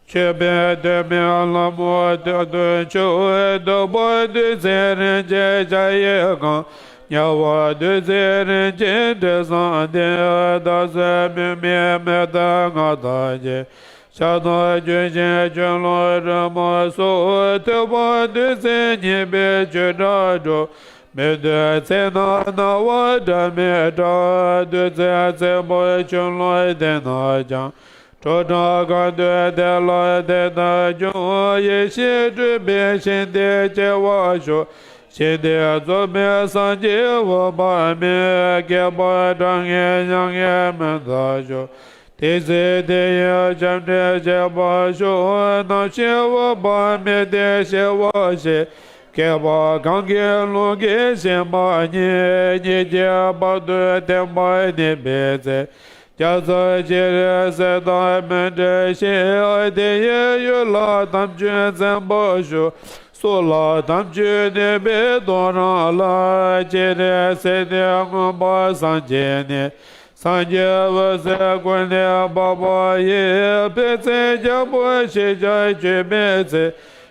མཆོད་པའི་དོན་མེད་ལྷ་མོ་དོན་དུ་འཆོལ། བདུག་པ་བདུད་རྩིའི་རིན་ཆེན་ཇ་ཡི་གང་། དམྱལ་བ་བདུད་རྩིའི་རིན་ཆེན་དྲི་བཟང་ལྡན། བདག་བཟའ་མི་མི་མི་ལྟ་ང་དང་གཅིག། ཕྱག་དང་རྒྱུད་བཞིན་ཆུ་ལོག་རི་མོ་སོགས། ཐོས་པ་བདུད་རྩི་སྙེད་པའི་ཆུ་སྒྲ་སྒྲོགས། མི་འདོད་ཚེ་ན་རྣ་བར་སྒྲ་མི་གྲག། བདུད་རྩིའི་རྩེ་མོར་ཆུ་ལོག་ལྡིང་ན་ཀྱང་། ཁྲོ་ཐག་གང་འདུལ་དེ་ལ་དེ་ལྟར་འགྱུར། ཡེ་ཤེས་སྤྲུལ་པའི་ཞིང་དེར་སྐྱེ་བར་ཤོག། ཞིང་དེར་རྫོགས་པའི་སངས་རྒྱས་འོད་དཔག་མེད། བསྐལ་པ་གྲངས་ངེས་མྱ་ངན་མི་འདའ་ཤོག། དེ་ཚེ་དེ་ཡི་སྐྱབས་འགྲོས་བྱེད་པར་ཤོག། རྣམ་ཤེས་འོད་དཔག་མེད་དེ་ཤེས་པར་བྱེད། བསྐལ་པ་གང་གི་ལུས་ཀྱིས་ཤེས་པ་ཉིད། ཉིད་ཀྱི་བར་དུ་བརྟན་པར་གནས་པའི་ཚེ། བརྒྱ་རྩ་བཞི་རེ་ཟད་དང་མི་འབྲལ་ཞིང་། དེ་ཡི་ཡུལ་ལ་དམ་ཆོས་འཛིན་པར་ཤོག། སྲོག་ལ་དམ་ཆོས་གནས་པའི་ཐོ་རངས་ལ། སྤྱན་རས་གཟིགས་དེ་མངོན་པར་སངས་རྒྱས་ནས། སངས་རྒྱས་འོད་ཟེར་ཀུན་ནས་འབར་བ་ཡིས། ཕན་ཚུན་རྒྱལ་པོ་ཞེས་བྱར་གྱུར་པའི་ཚེ།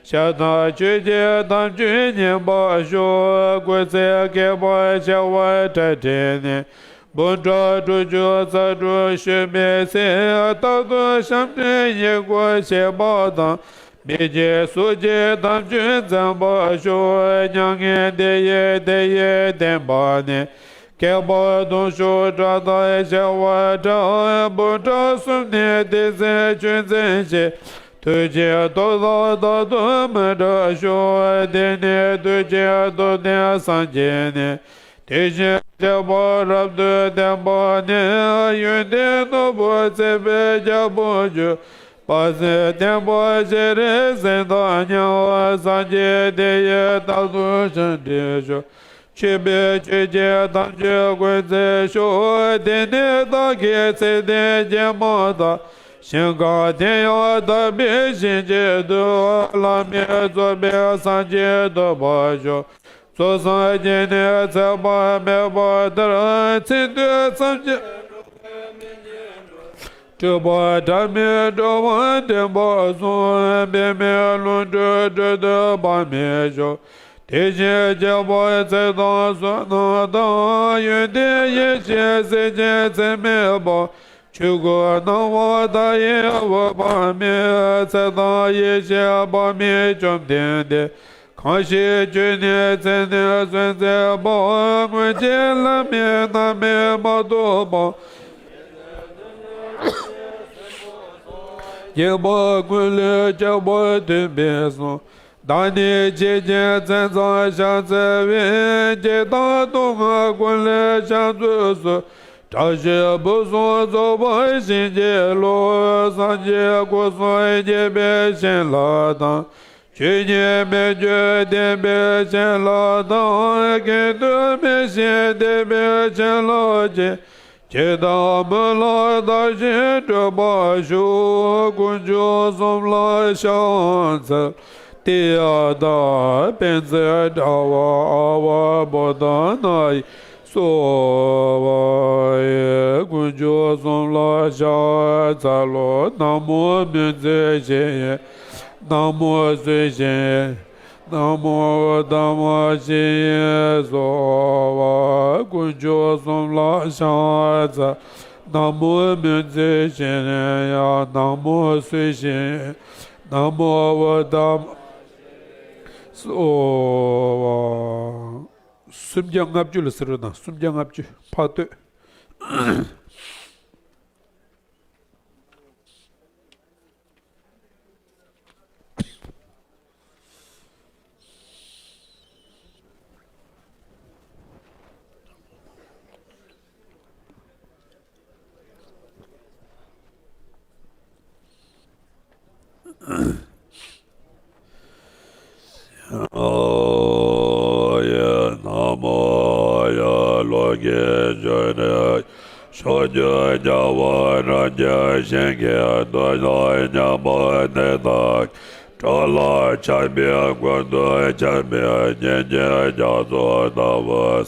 ཤ་དང་ཆོས་ཀྱི་དམ་ཆོས་ཉན་པར་ཤོག། སྐུ་ཚེ་བསྐལ་པ་བྱེ་བ་ཁྲི་ཕྲག་ནས། འབུམ་ཕྲག་དྲུག་ཅུ་རྩ་དྲུག་བྱོན་པའི་ཚེ། རྟག་ཏུ་ཞབས་འདྲེན་ཡི་གུ་བྱེད་པ་དང་། མི་སྐྱེ་གཟུགས་ཅན་དམ་ཆོས་འཛིན་པར་ཤོག། མྱ་ངན་འདས་ཡི་དེ་ཡི་བསྟན་པ་ནས། བསྐལ་པ་སྟོང་ཕྲག་བརྒྱ་དང་བྱེ་བ་ཕྲག། འབུམ་ཕྲག་གསུམ་ནས་དེ་ཚེ་ཆོས་འཛིན་ཞིང་། ཐུགས་རྗེའི་སྟོབས་དང་རྟག་ཏུ་མི་འབྲལ་ཤོག། དེ་ནས་ཐུགས་རྗེའི་སྟོབས་ལྡན་སངས་རྒྱས་ནས། དེ་བཞིན་གཤེགས་པ་རབ་ཏུ་བརྟན་པ་ནི། ཡོན་ཏན་ནོར་བུ་བརྩེགས་པའི་རྒྱལ་པོ་གྱུར། དཔལ་བརྩེགས་ལྡན་པ་སྤྱན་རས་གཟིགས་དང་མཉམ། སངས་རྒྱས་དེ་ཡི་རྟག་ཏུ་ཞབས་འདྲེན་ཤོག། མཆོད་པའི་ཆོས་ཀྱི་དམ་ཆོས་ཀུན་བརྩེགས་ཤོག། དེ་ནས་བདག་གིས་ཚེ་འདིར་སྐྱེས་མ་ཐག། ཞིང་ཁམས་དེ་ཡང་དག་པའི་ཞིང་གཅིག་ཏུ། བླ་མེད་རྫོགས་པའི་སངས་རྒྱས་ཐོབ་པར་ཤོག། རྫོགས་སངས་རྒྱས་ནས་ཚེ་དཔག་མེད་པ་དེར། ཚེ་འདི་ཐམས་ཅད་སྤྲུལ་པ་སྒྲ་མེད་འགྲོ་བ་འདྲེན་པར་གསུངས། འབད་མེད་ལྷུན་གྲུབ་སྤྲུལ་དུས་དཔག་མེད་ཤོག། དེ་བཞིན་གཤེགས་པ་ཚེ་དང་བསོད་ནམས་དང་། ཡོན་ཏན་ཡེ་ཤེས་སྲས་ཆེན་ཚད་མེད་པ། ཆོས་སྐུ་སྣང་བ་མཐའ་ཡས་འོད་དཔག་མེད། ཚེ་དང་ཡེ་ཤེས་དཔག་མེད་བཅོམ་ལྡན་འདས། གང་ཞིག་ཁྱོད་ནི་ཚེ་ནས་གསོན་མཛད་པ། སྔོན་གྱི་ལྷ་མིན་ནགས་མིན་མ་ཐོབ་པ། སྐྱེས་པ་ཀུན་ལས་ཁྱད་པར་ཐོན་པའི་གསུང་། བདག་ནི་ཆོས་ཀྱི་མཚན་ཙམ་ཞལ་མཛད་པའི། སྐྱེ་དང་སྡུག་བསྔལ་ཀུན་ལས་བྱང་སྤྱོད་སུ། བཀྲ་ཤིས་ཕུན་སུམ་རྫོགས་པར་བྱིན་གྱིས་རློབས། སངས་རྒྱས་སྐུ་གསུམ་དགྱེས་པའི་བྱིན་རླབས་དང་། ཆོས་ཉིད་མི་བསྐྱོད་བརྟན་པའི་བྱིན་རླབས་དང་། གང་འདུལ་མི་ཤིགས་བདེ་བའི་བྱིན་རླབས་ཀྱིས། ཇི་ལྟར་སྨོན་ལམ་བཏབ་བཞིན་འགྲུབ་པར་ཤོག། དཀོན་མཆོག་གསུམ་ལ་ཕྱག་འཚལ་ལོ། ཏདྱ་ཐཱ། པཉྩེ་དྲ་བ་ཨ་ཝ་བོ་དྷ་ན་ཡེ་སྭཱ་ཧཱ། དཀོན་མཆོག་གསུམ་ལ་ཕྱག་འཚལ་ལོ། ན་མོ་སྨོན་མཛད་བཞི་ཡི། ན་མོ་གསོལ་བཞི་ཡི། ན་མོ་འོད་དཔག་མེད་བཞི་ཡི་སྭཱ་ཧཱ། དཀོན་མཆོག་གསུམ་ལ་ཕྱག་འཚལ། ན་མོ་སྨོན་མཛད་བཞི་ཡི། ན་མོ་གསོལ་བཞི་ཡི། ན་མོ་འོད་དཔག་མེད་སྭཱ་ཧཱ། སུམ་བརྒྱ་ལྔ་བཅུ་ལ་གཟིགས་རོགས་གནང་། སུམ་བརྒྱ་ལྔ་བཅུ་ཕར་ལྟོས། ཨོ་ཡེ་ན་མོ་ཡེ། ལོ་ཀེ་ཇོ་ནེ། ཕྱོགས་བཅུའི་རྒྱལ་བ་རབ་ཀྱི་ཞིང་གི་རྡོ་རྗེ་མཉམ་པ་འདི་དག་གི་གྲོགས་ལ་ཆགས་པའི་ཀུན་ཏུ་ཆགས་པའི་གཉེན་གྱི་རྒྱ་མཚོ་ལྟ་བུ།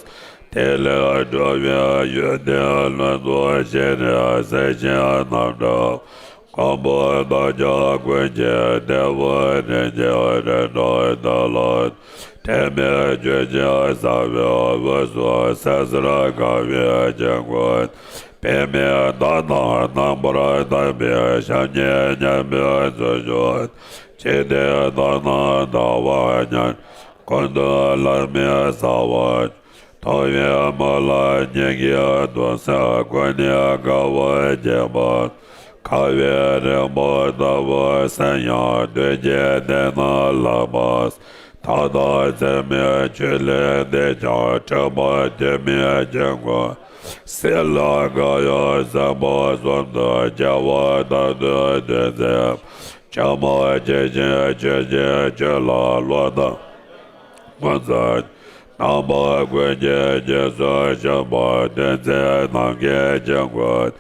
དེ་ལས་སྒྲོལ་བའི་ཡོན་ཏན་ལྷུན་གྱིས་ཞི་ནས་སྲིད་ཞིའི་རྣམ་གྲངས་ཀུན་པོ་ལྟར་ཀྱང་ཀུན་གྱི་བདེ་བ་རིན་ཆེན་རིན་ཐང་དེ་ལ། དྲི་མེད་ཆོས་ཀྱི་ས་བོན་འོད་སྲུང་སད་སེར་དགའ་བའི་དཀྱིལ་འཁོར། པདྨའི་བརྡ་རྣམས་རྣམ་པར་དག་པའི་ཞབས་གཉིས་མཉམ་པའི་ཚུལ་བྱུང་། འཇིག་རྟེན་དག་ན་ཟླ་བ་མཉམ། ཀུན་ཏུ་ལྷ་མིག་གསལ་བར། མཐོང་བའི་མིག་ལ་སྙིང་གའི་གདུང་སེམས་ཀུན་ནས་དགའ་བ་སྐྱེས་པ། ཁ་བའི་རི་མོ་ལྟ་བུ་སེམས་ཡང་འདུས་བྱས་དེ་ན་ལགས་པ། ད་ལྟ་ཚད་མེད་ཆོས་ལས་འདས་ཀྱང་འཕྲད་པ་དེ་མིན་ཀྱི་མགོན། སྲིད་ལ་འགག་ཡང་སྲིད་པ་གསུམ་དུ་སྐྱེ་བ་མཐར་ཐུག་དོན་མཛད། ཕྱི་མ་སྐྱེ་ཞིང་ཆོས་ཅན་ཆོས་ལ་བློ་དང་ངོ་མཚར། རྣམ་པ་ཀུན་གྱི་རྗེས་སུ་ཞུགས་པ་དོན་མཛད་ནམ་མཁའི་ཆོས་མགོན།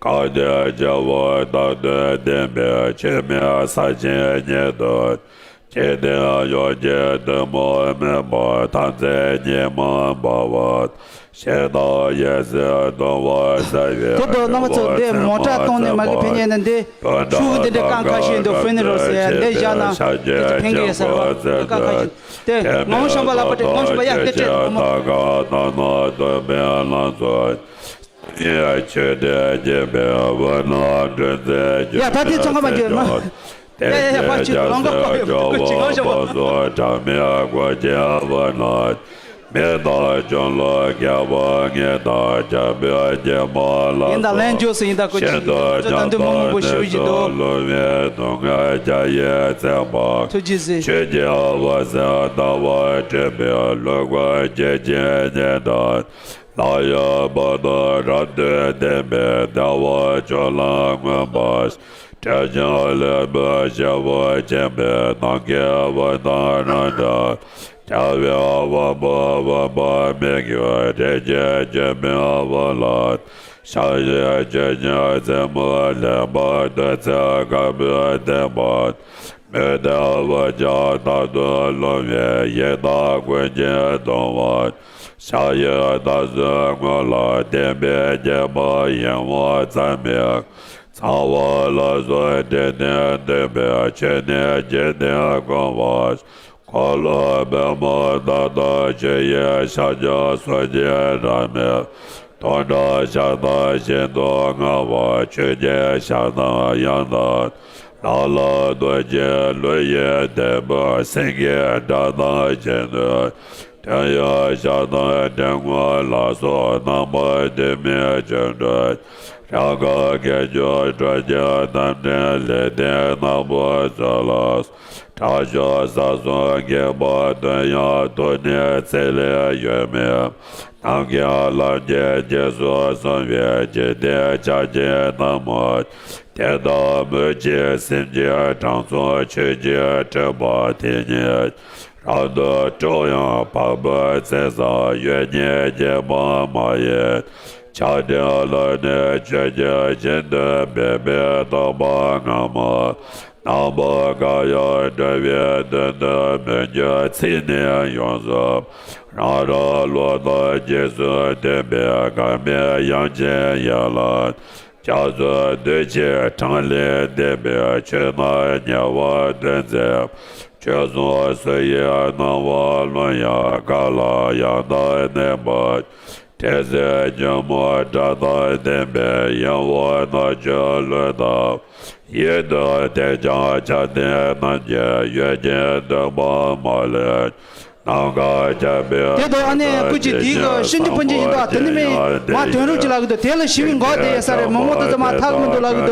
གང་དེ་སྐྱེ་བོ་མཐར་ཐུག་བདེན་པའི་ཆོས་མིན་ས་ཆེན་ཉིད་དུ། ཇི་སྟེ་ཡོངས་ཀྱི་གཏི་མུག་མུན་པ་མཐའ་མཚམས་ཉི་མ་འབར་བ། ཞིང་དང་ཡེ་ཤེས་གདུང་བ་སེལ་བའི། དེ་དུ་རྣམ་པ་ཚོ་འདི་མོ་ཊ་གཏོང་ནས་མ་གི་ཕན་ཉེ་ན་འདི་ཤུགས་འདི་འདྲ་རྐང་ཁ་ཤས་འདུག་ཕན་ནི་རོ་ཟེར་འདི་བཞག་ན་འདི་ཚོ་ཕན་གི་ཡོད་ས་རོ་རྐང་ཁ་ཤས་དེ་ངོ་ཤམ་པ་ལ་པ་དེ་ངོ་ཤམ་པ་ཡ་སྐད་ཆ་ངོ་མ། ཡ་ཆོས་དེ་སྐྱེས་པའི་བུ་ནང་འདྲེན་མཛད་རྒྱུ། ཡ་ད་དེ་ཚང་མ་ཡ་ཡ་ཡ་ཕ་ཆོས་ལོང་ག་པ་ཡ་ཀུ་ཅི་ངོ་ཤམ་པ། མི་དང་ཆུང་ལོ་རྒས་པ་ངན་དང་རྒྱལ་པོའི་རྒྱལ་མོ་ལ་ཡིན་ད་ལན་འཇོག་སུ་ཡིན་ད་ཀུ་ཅི་ཤིན་ཏུ་ད་འདི་མང་མང་པོ་ཞུ་བཞིན་འདུག་ལུས་པའི་སྡུག་བསྔལ་བརྒྱ་ཡིས་ཚིམ་པ། ཐུགས་རྗེ་གཟིགས། ཆོས་ཀྱི་འོད་ཟེར་ཟླ་བ་སྤྲིན་པས་ལུས་ཀུན་སྐྱེ་འཆི་ཉེན་དང་། ལྷ་ཡི་བུ་དང་རབ་ཏུ་བསྟེན་པའི་བདེ་བ་མཆོག་ལ་མངོན་པར། དྲི་ཞིམ་ལེགས་པའི་ཞལ་བུ་འཕྱན་པའི་ནམ་མཁའི་འོད་སྣང་རང་གྲོལ། རྒྱལ་བའི་དབང་པོ་དབང་པོ་མི་བསྐྱོད་རིགས་ཀྱི་བཅུད་མའི་དབང་ལ། ཞལ་བཞི་ཆོས་ཀྱི་རྩེ་མོ་ལེགས་པར་བཏོད་ཚེ་དཀར་པོས་བརྟེན་པ། མུ་སྟེགས་འོད་ཀྱང་རྟག་ཏུ་ལྷུང་བའི་ཡི་དྭགས་ཀུན་གྱིས་གདུང་བ། ཞལ་བཞི་ལྟ་བཟོའི་ངོ་ལ་བརྟེན་པའི་སྐྱེས་བུ་ཡིད་འོང་ཙམ་མིན། ཚངས་པ་ལ་སོགས་སྤྲིན་ནས་བཏུམས་པའི་ཆོས་ནི་འཇིག་རྟེན་ཀུན་དབང་། འཁོར་ལོ་པདྨོ་རཀྟ་དང་ཆུ་ཡི་ཞབས་ཀྱུ་སོགས་ཀྱི་རབ་མས། དུང་སྒྲ་ཤ་སྟག་ཤིན་ཏུ་ངང་བ་ཆོས་ཀྱི་ཞལ་གདམས་ཡང་དག་ལ་ལ་རྡོ་རྗེ་གླུ་ཡི་ལྡེ་བོ་སེང་གེའི་སྒྲ་དང་གཅིག་ཏུ། དོན་ཡོད་ཞགས་དང་དྲེད་ངོ་ལ་སོགས་རྣམ་པ་དུ་མའི་ཆོ་འཕྲུལ། རབ་དཀར་གྱི་རྒྱུད་སྤྲོས་བཅས་རྟ་མགྲིན་ལེགས་ལྡན་ནག་པོ་མཚོ་ལ། དྲག་ཤུལ་ས་གསུམ་འགེངས་པ་དོན་ཡང་ཐུགས་ནི་ཚེ་ལས་གཡོལ་མེད། ནམ་མཁའི་ལམ་གྱི་རྗེས་སུ་སོང་བའི་འཇིག་རྟེན་ཆགས་ཀྱི་སྣང་མོད། དེ་དག་མུ་སྟེགས་སེམས་ཀྱི་དྲང་སྲོང་ཆོས་ཀྱི་སྤྲུལ་པ་དེ་ཉིད། རབ་ཏུ་དཀྲོགས་ཡང་འཕགས་པའི་ཚེ་བསགས་ཡོད་ཉིད་སྐྱེས་པ་མ་ཡིན། ཆགས་བྲལ་ལ་ནི་ཆོས་ཀྱི་ཞིང་དུ་འབད་པས་རྟོགས་པ་སྔ་མ། རྣམ་པ་འགག་ཡང་གྲོལ་བའི་དོན་དུ་མི་འགྱུར་ཚིག་ནི་ཡོངས་སུ། རང་རང་བློ་དང་རྗེས་སུ་མཐུན་པའི་འགག་མེད་དབྱངས་ཅན་ཡན་ལག་རྒྱ་མཚོའི་རྡུལ་གཅིག་གྲངས་ལས་འདས་པའི་ཆོས་རྣམས་ཉེ་བར་སྟོན་མཛད། ཆོས་གསུང་སོ་ཡི་སྣང་བ་ལྷུང་ཡང་ག་ལ་ཡང་དག་གནས་པ། དྲི་ཟའི་སྒྱུ་མ་སྒྲ་དང་ལྡན་པའི་ཡིད་འོང་རྣམ་དཔྱོད་ལུས་དང་ཡིད་དུ་གཏད་ཀྱང་ཆགས་ལྡན་རྣམས་ཀྱི་ཡུལ་གྱི་འདོད་པ་མ་ལུས། ནམ་མཁའ་ཁྱབ་པའི། དེ་དང་ཨ་ནེ་སྐུ་མཁྱེན་དེའི་གི་ཤིན་ཏུ་ཕུན་སུམ་ཡིན་དོ། དེ་ནི་མི་མ་དོན་རུ་ཅི་ལག་གི་དོ། དེ་ལ་ཞི་བའི་འགག་དེ་ཡ་ས་རེ་མོ་མོ་དེ་ཚོ་མ་ཐག་མི་འདུག་ལག་གི་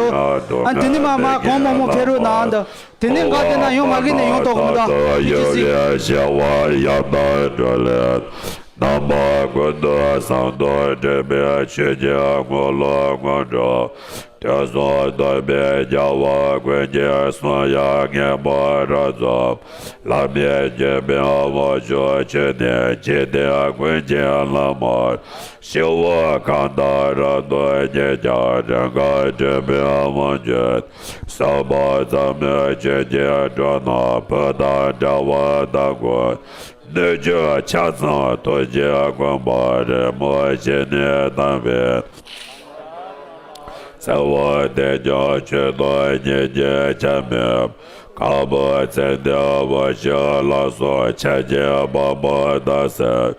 དོ། ཨ་དེ་ནི་མ་མ་གོང་མོ་མོ་ཕེ་རུ་ནང་དུ་དེ་ནི་འགག་དེ་ན་ཡོང་མ་གི་ནས་ཡོང་དོག་མི་འདུག་ཡུལ་གྱི་ཞི་བ་ཡང་དག་གྲོལ་ལས། རྣམ་པ་ཀུན་ཏུ་གསང་དུ་གྲོལ་བའི་ཆོས་ཀྱི་ངོ་ལ་ངོ་འཕྲོད། དུས་གསུམ་རྟོག་པའི་རྒྱལ་བ་ཀུན་གྱི་གསུང་ཡང་ངེས་པར་རབ་རྫོགས། ལམ་ཡིག་བརྒྱུད་པའི་དབང་ཕྱུག་ཆོས་ནི་འཇིག་རྟེན་ཀུན་གྱི་བླ་མ། ཞི་བ་གང་དང་རབ་ཏུ་བརྙེས་ཀྱང་རིམ་ཁག་སྒྲིབ་པའི་དབང་གྱུར། སྲིད་པ་ཟབ་མོའི་ཆོས་ཀྱི་འགྲོ་རྣམས་བུ་དང་འདྲ་བར་ལྟ་དགོས། སྣོད་བཅུད་ཆ་ཚང་ཐུགས་རྗེའི་དགོངས་པ་རི་མོ་བཞིན་ནི་གདམས་པས། བརྩེ་བ་དེས་ཀྱང་ཆོས་དང་སྙིང་རྗེ་ཆ་མེད། དཀར་པོ་ཙན་དན་འོད་ཞུ་ལ་སོགས་ཆ་ཆེན་འཕགས་པ་རྟག་གསལ།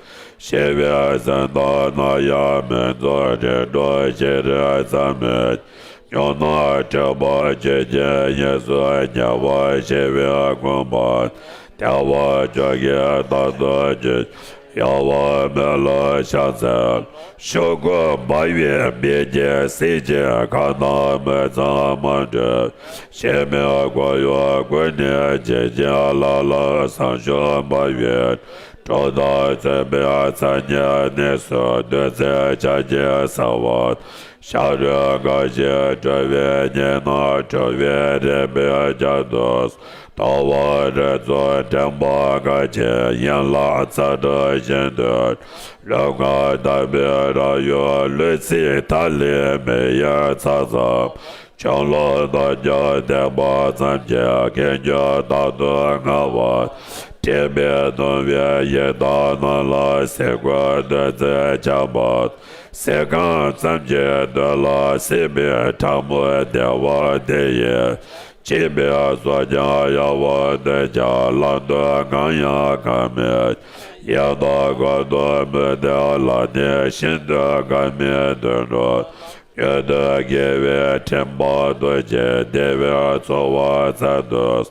ཞི་བའི་སེམས་དང་རྣམ་གཡེང་མི་འཛོམས་རིགས་དྲུག་ཞི་བྲལ་ཙམ་མེད། ཉོན་མོངས་སྒྲིབ་པ་ཆོས་ཅན་གཉིས་སུ་ཉེ་བར་ཞི་བའི་དགོངས་པ། བདེ་བ་བཅུ་གིས་རྟག་ཏུ་ཞི། གཡོ་བ་མེ་ལ་ཕྱག་འཚལ། ཤོག་གུ་འབར་བའི་སྦལ་གྱི་གསེར་གྱི་ཁ་དོག་མི་གཙང་མ་འདྲེས། ཕྱི་མིག་ཁོར་ཡུག་ཀུན་ནས་ཇེ་ཆེར་ལྷབ་ལྷབ་བཟང་སྤྱོད་འབར་བའི། གྲོགས་དང་བཙུན་པའི་མཚན་ཉིད་གནས་སུ་བདུད་རྩིའི་ཆར་ཆེན་གསལ་བ། ཤ་རུས་འགའ་ཞིག་སྒྲོལ་བའི་གཉེན་ན་གྲོལ་བའི་རིམ་པས་བསྐྱར་དུ། དོ་བོ་རི་ཚོ་འགྲན་པ་འགའ་ཞིག་ཡན་ལག་ཚ་དྲོད་བཞིན་དུ། ལུས་ངག་དག་པའི་རང་གཡོ་ལུས་ཚིག་ཐ་ལི་མེ་ཡི་ཚ་ཟམ། ཆུ་ལོག་རྡོ་རྗེ་བརྡེག་པ་ཙམ་གྱིས་གན་རྒྱ་རྟག་ཏུ་ངལ་བ། དྲན་པས་གདུང་བའི་ཡི་དྭགས་རྣམས་ལ་སེ་གོལ་བདུད་རྩིའི་ཆར་འབབ། སེ་གང་ཙམ་གྱིས་འདུལ་ལ་སྲིད་པའི་ཕྲ་མོ་བདེ་བ་དེ་ཡིས། འཆི་བའི་སྲོག་ཀྱང་གཡོ་བ་འདོད་ཀྱང་བླང་དོར་གང་ཡང་གལ་མེད། ཡི་དྭགས་ཀུན་ཏུ་མུ་སྟེགས་ལ་ནི་ཤིན་ཏུ་དགའ་མི་དོན་འགྲུབ། མྱུར་དུ་དགེ་བའི་ཕྲེང་བ་ཐོབ་ཅིང་བདེ་བའི་འཚོ་བ་མཚར་དུ།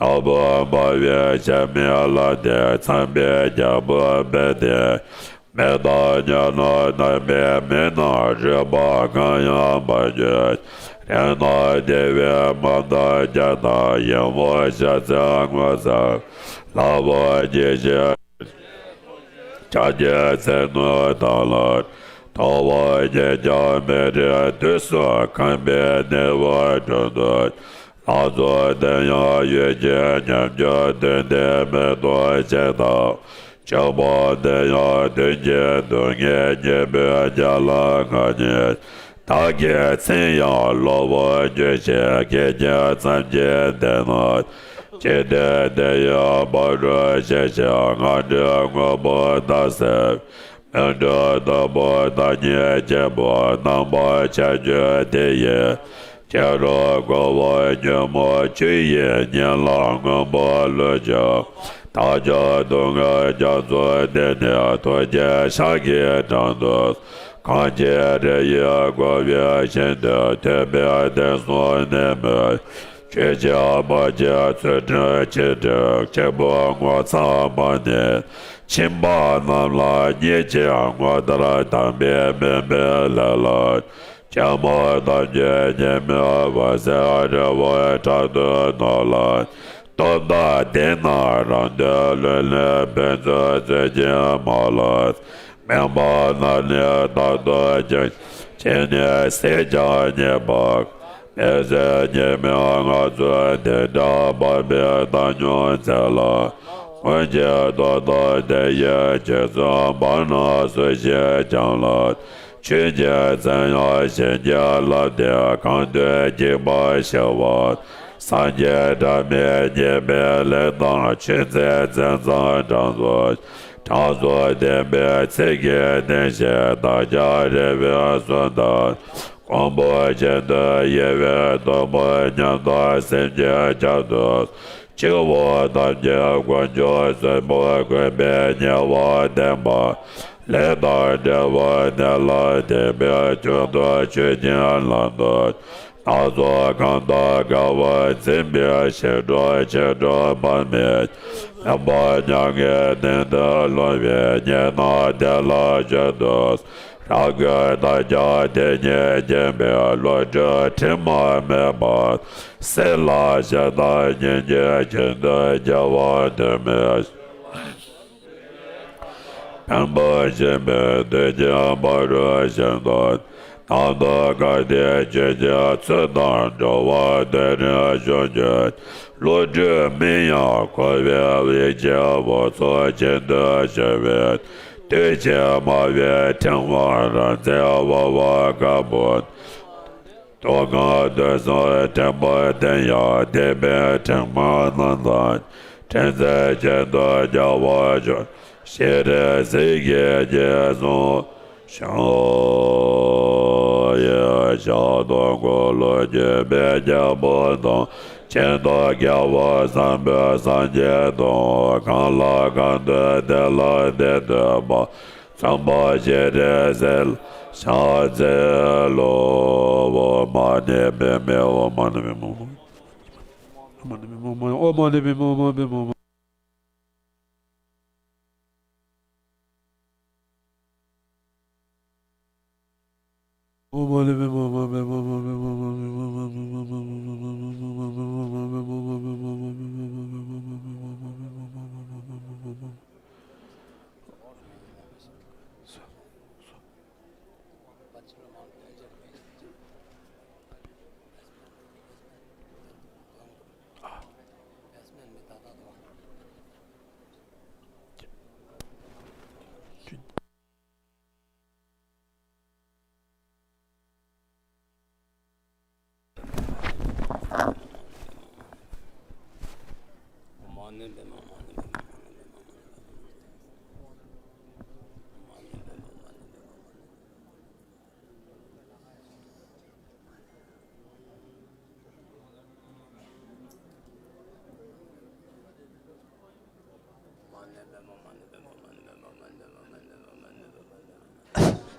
ནོར་བུ་འབར་བའི་ཆར་མེ་ལ་དེ་ཚངས་པའི་རྒྱལ་པོ་འབད་དེ། མེ་དང་ཉ་ནོར་རྣམ་པའི་མི་རྣམས་རོལ་པ་གང་ཡང་འབར་འགྱུར། རིགས་རྣམས་བདེ་བའི་མ་དང་རྒྱ་དང་ཡིད་འོང་ཤ་ཚའི་ངོ་མཚར། ལྷ་བུ་དགྱེས་ཤིང་ཕྱག་རྒྱའི་ཚེ་སྣོད་དག་ལ། དོ་བོ་ཉིད་ཀྱང་མེ་རི་དུས་སུ་ཁེངས་པའི་ནུས་པ་སྒྲོན་དུ། ལྷ་ཚོགས་དེ་ཡང་ཡུད་ཀྱིས་ཉམས་འགྱུར་བདུད་སྡེ་མེ་ཏོག་ཅན་དང་། ཕྱུག་པོ་དེ་ཡང་མདུན་གྱི་སྡུག་བསྔལ་གཉེན་པོའི་རྒྱ་ལ་ང་ཉིད། བདག་གི་མཚན་ཡང་གློ་བུར་འགྱུར་ཞིང་སྐད་ཅིག་ཙམ་གྱིས་བདེ་ན། འཇིག་རྟེན་འདི་ཡི་ཕ་རོལ་ཕྱིན་ཞིང་སྔ་འགྲོའི་དངོས་པོ་རྟག་གསལ། མི་འགྲོ་སྟུག་པོ་བདག་ཉིད་སྐྱེས་བུ་རྣམ་པར་འཆར་འགྱུར་དེ་ཡི། ཕྱི་རོལ་ཁོ་བོ་ཉོན་མོངས་ཆུ་ཡི་གཉན་ལ་སྔོན་པོ་ལུས་ཀྱང་། རྟག་སྐྱོང་སྡུག་བསྔལ་རྒྱ་མཚོ་འདི་ནི་ཐུགས་རྗེའི་ཕྱག་གིས་དྲང་དུ། གང་ཕྱིར་རི་ཡི་རྒོ་བའི་ཞིང་དུ་ཐོད་པའི་གདན་གསུམ་གནས་མེད། ཆོས་ཀྱི་དཔལ་གྱི་ཚུལ་ཁྲིམས་ཆེ་དྲགས་གཅིག་པུ་ངོ་མཚར་མ་ནི། ཁྱིམ་པ་རྣམས་ལ་བརྙས་ཀྱི་ངོ་ལྟར་དམ་པའི་མོས་པས་ལེགས་ལ། ཆེན་མོ་ཐམས་ཅད་ཉེས་དམིགས་འོད་གསལ་རི་བོའི་ཕྲག་ཏུ་བསྣོལ་ལ། སྟོབས་དང་ལྡན་ན་རང་དོན་ལུས་ལེན་ཕན་ཚུན་རྩོད་ཅིང་མ་ལགས། མུན་པ་རྣམས་ནི་རྟག་ཏུ་བྱང་། ཆོས་ནི་སྲིད་ཀྱང་ཉེས་པ། མི་བཟོད་ཉེས་དམིགས་ལྔ་ཚུལ་འདི་འདྲ་སྤངས་པས་བཏང་སྙོམས་མཛད་ལ། སྔོན་གྱི་རྟོག་དང་དེ་ཡི་རྗེས་སུ་འབངས་རྣམས་སུ་ཞིག་སྦྱངས་ལ། ཆོས་ཀྱི་མཚན་ཡང་བྱིན་གྱིས་བརླབས་ཏེ་གང་འདོད་རྒྱས་པར་ཤེས་པ། སངས་རྒྱས་སྒྲ་མེད་བརྙེས་པའི་ལས་དང་ཆོས་མཛད་མཚན་ཙམ་གྲངས་སུ། གྲངས་སུ་བསྟན་པའི་ཚིག་གིས་བསྟན་ཞིང་བདག་ཅག་རེ་བའི་གསུང་དང་། གོང་བུ་བཞིན་དུ་ཡལ་བའི་སྟུག་པོ་ཉམས་དང་སེམས་ཅན་བསྐྱབ་ཏུ། ཆུ་བོ་ཐམས་ཅད་ཀུན་འབྱུང་གསོན་པོར་གོམས་པའི་ཉེ་བར་བསྟན་པ། ལས་དང་འབྲེལ་བར་གནས་ལ་བརྟེན་པའི་ཀུན་ཏུ་ཆོས་ཀྱི་ལམ་དུ། སྣ་ཚོགས་གང་དག་དགའ་བར་འཛིན་པའི་ཞི་ཁྲོ་ཕྱིར་འགྲོ་བར་མེད། མུན་པ་མྱ་ངན་གཏིང་དུ་ལྷུང་བའི་གཉེན་རྣམས་བདེ་ལ་བྱོན་དུ། རང་གི་རྟག་ཀྱང་དེ་ཉིད་མཁྱེན་པའི་བློ་གྲོས་དྲི་མ་མེད་པ། སྲིད་ལ་ཞེ་སྡང་སྙིང་རྗེ་ཀུན་ཏུ་རྒྱལ་བ་དོན་མེད། ཕན་པར་བྱེད་པའི་དུས་ཀྱི་ཕ་རོལ་ཕྱིན་དང་། ནམ་དུ་ག་དེར་སྤྱོད་ཀྱི་ཚུལ་དང་འགྲོ་བ་དེ་རིང་བྱུང་གི། བློ་གྲོས་མིག་ཡངས་འཁོར་བའི་ཡིད་ཀྱི་འོ་ཚོགས་ཀྱིས་འདུལ་བྱ་བའི། དུས་ཀྱི་སྨྲ་བའི་ཕྲེང་བ་རབ་མཛེས་དབའ་བ་དཀར་པོ། རྟོག་ཁམས་སྡུག་གསུམ་ཕྲེང་བ་འདི་ཡང་བདེ་བའི་ཕྲེང་བ་རྣམས་དང་། ཕྲེང་རྩལ་ཅན་དུ་རྒྱལ་བ་མཆོག་ཤེས་རིག་གཟི་བརྗིད་ཀྱིས་བཟུང་ཞིང་། ཡེ་ཤེས་དང་འཁོར་ལོས་སྒྱུར་བའི་རྒྱལ་པོ་དང་། ཆེན་དང་རྒྱལ་བ་བཟང་པོའི་སངས་རྒྱས་དང་། གང་ལ་གང་འདུལ་བདེ་ལ་བདེ་འདོད་པ། ཚངས་པ་སྤྱན་རས་གཟིགས་ལ་ཕྱག་འཚལ་ལོ། ཨོཾ་མ་ཎི་པདྨེ་ཧཱུྃ། ཨོཾ་མ་ཎི་པདྨེ་ཧཱུྃ། ཨོཾ་མ་ཎི་པདྨེ་ཧཱུྃ། ཨོཾ་མ་ཎི་པདྨེ་ཧཱུྃ།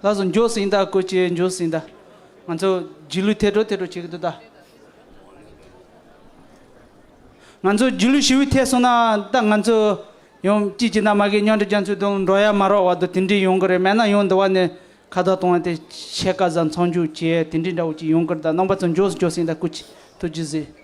ལགས་སོ། མགྱོགས་ཟིན་ད། སྐུ་མཁྱེན། མགྱོགས་ཟིན་ད། ང་ཚོ་རྗེས་ལུས་ཐད་འགྲོ་ཐད་འགྲོ་བྱེད་ཀྱི་འདུག་ད། ང་ཚོ་རྗེས་ལུས་ཞེ་པོ་ཐེབས་སོང་ན་ད་ང་ཚོ་ཡང་གཅིག་གཅིག་ན་མ་གི་མཉམ་འབྲེལ་རྒྱ་མཚོའི་གདོང་འགྲོ་ཡ་མ་རག་བར་དུ་དེ་འདྲས་ཡོང་གི་རེད། མེད་ན་ཡང་འདི་བ་ནས་ཁ་བརྡ་གཏོང་བ་དེ་ཕྱེད་ཀ་ཙམ་མཚམས་འཇོག་བྱས་དེ་འདྲས་འདྲ་བོ་ཅིག་ཡོང་གི་རེད། ད་རྣམ་པ་ཚོ་མགྱོགས་སུ་མགྱོགས་ཟིན་ད། སྐུ་མཁྱེན། ཐུགས་རྗེ་གཟིགས།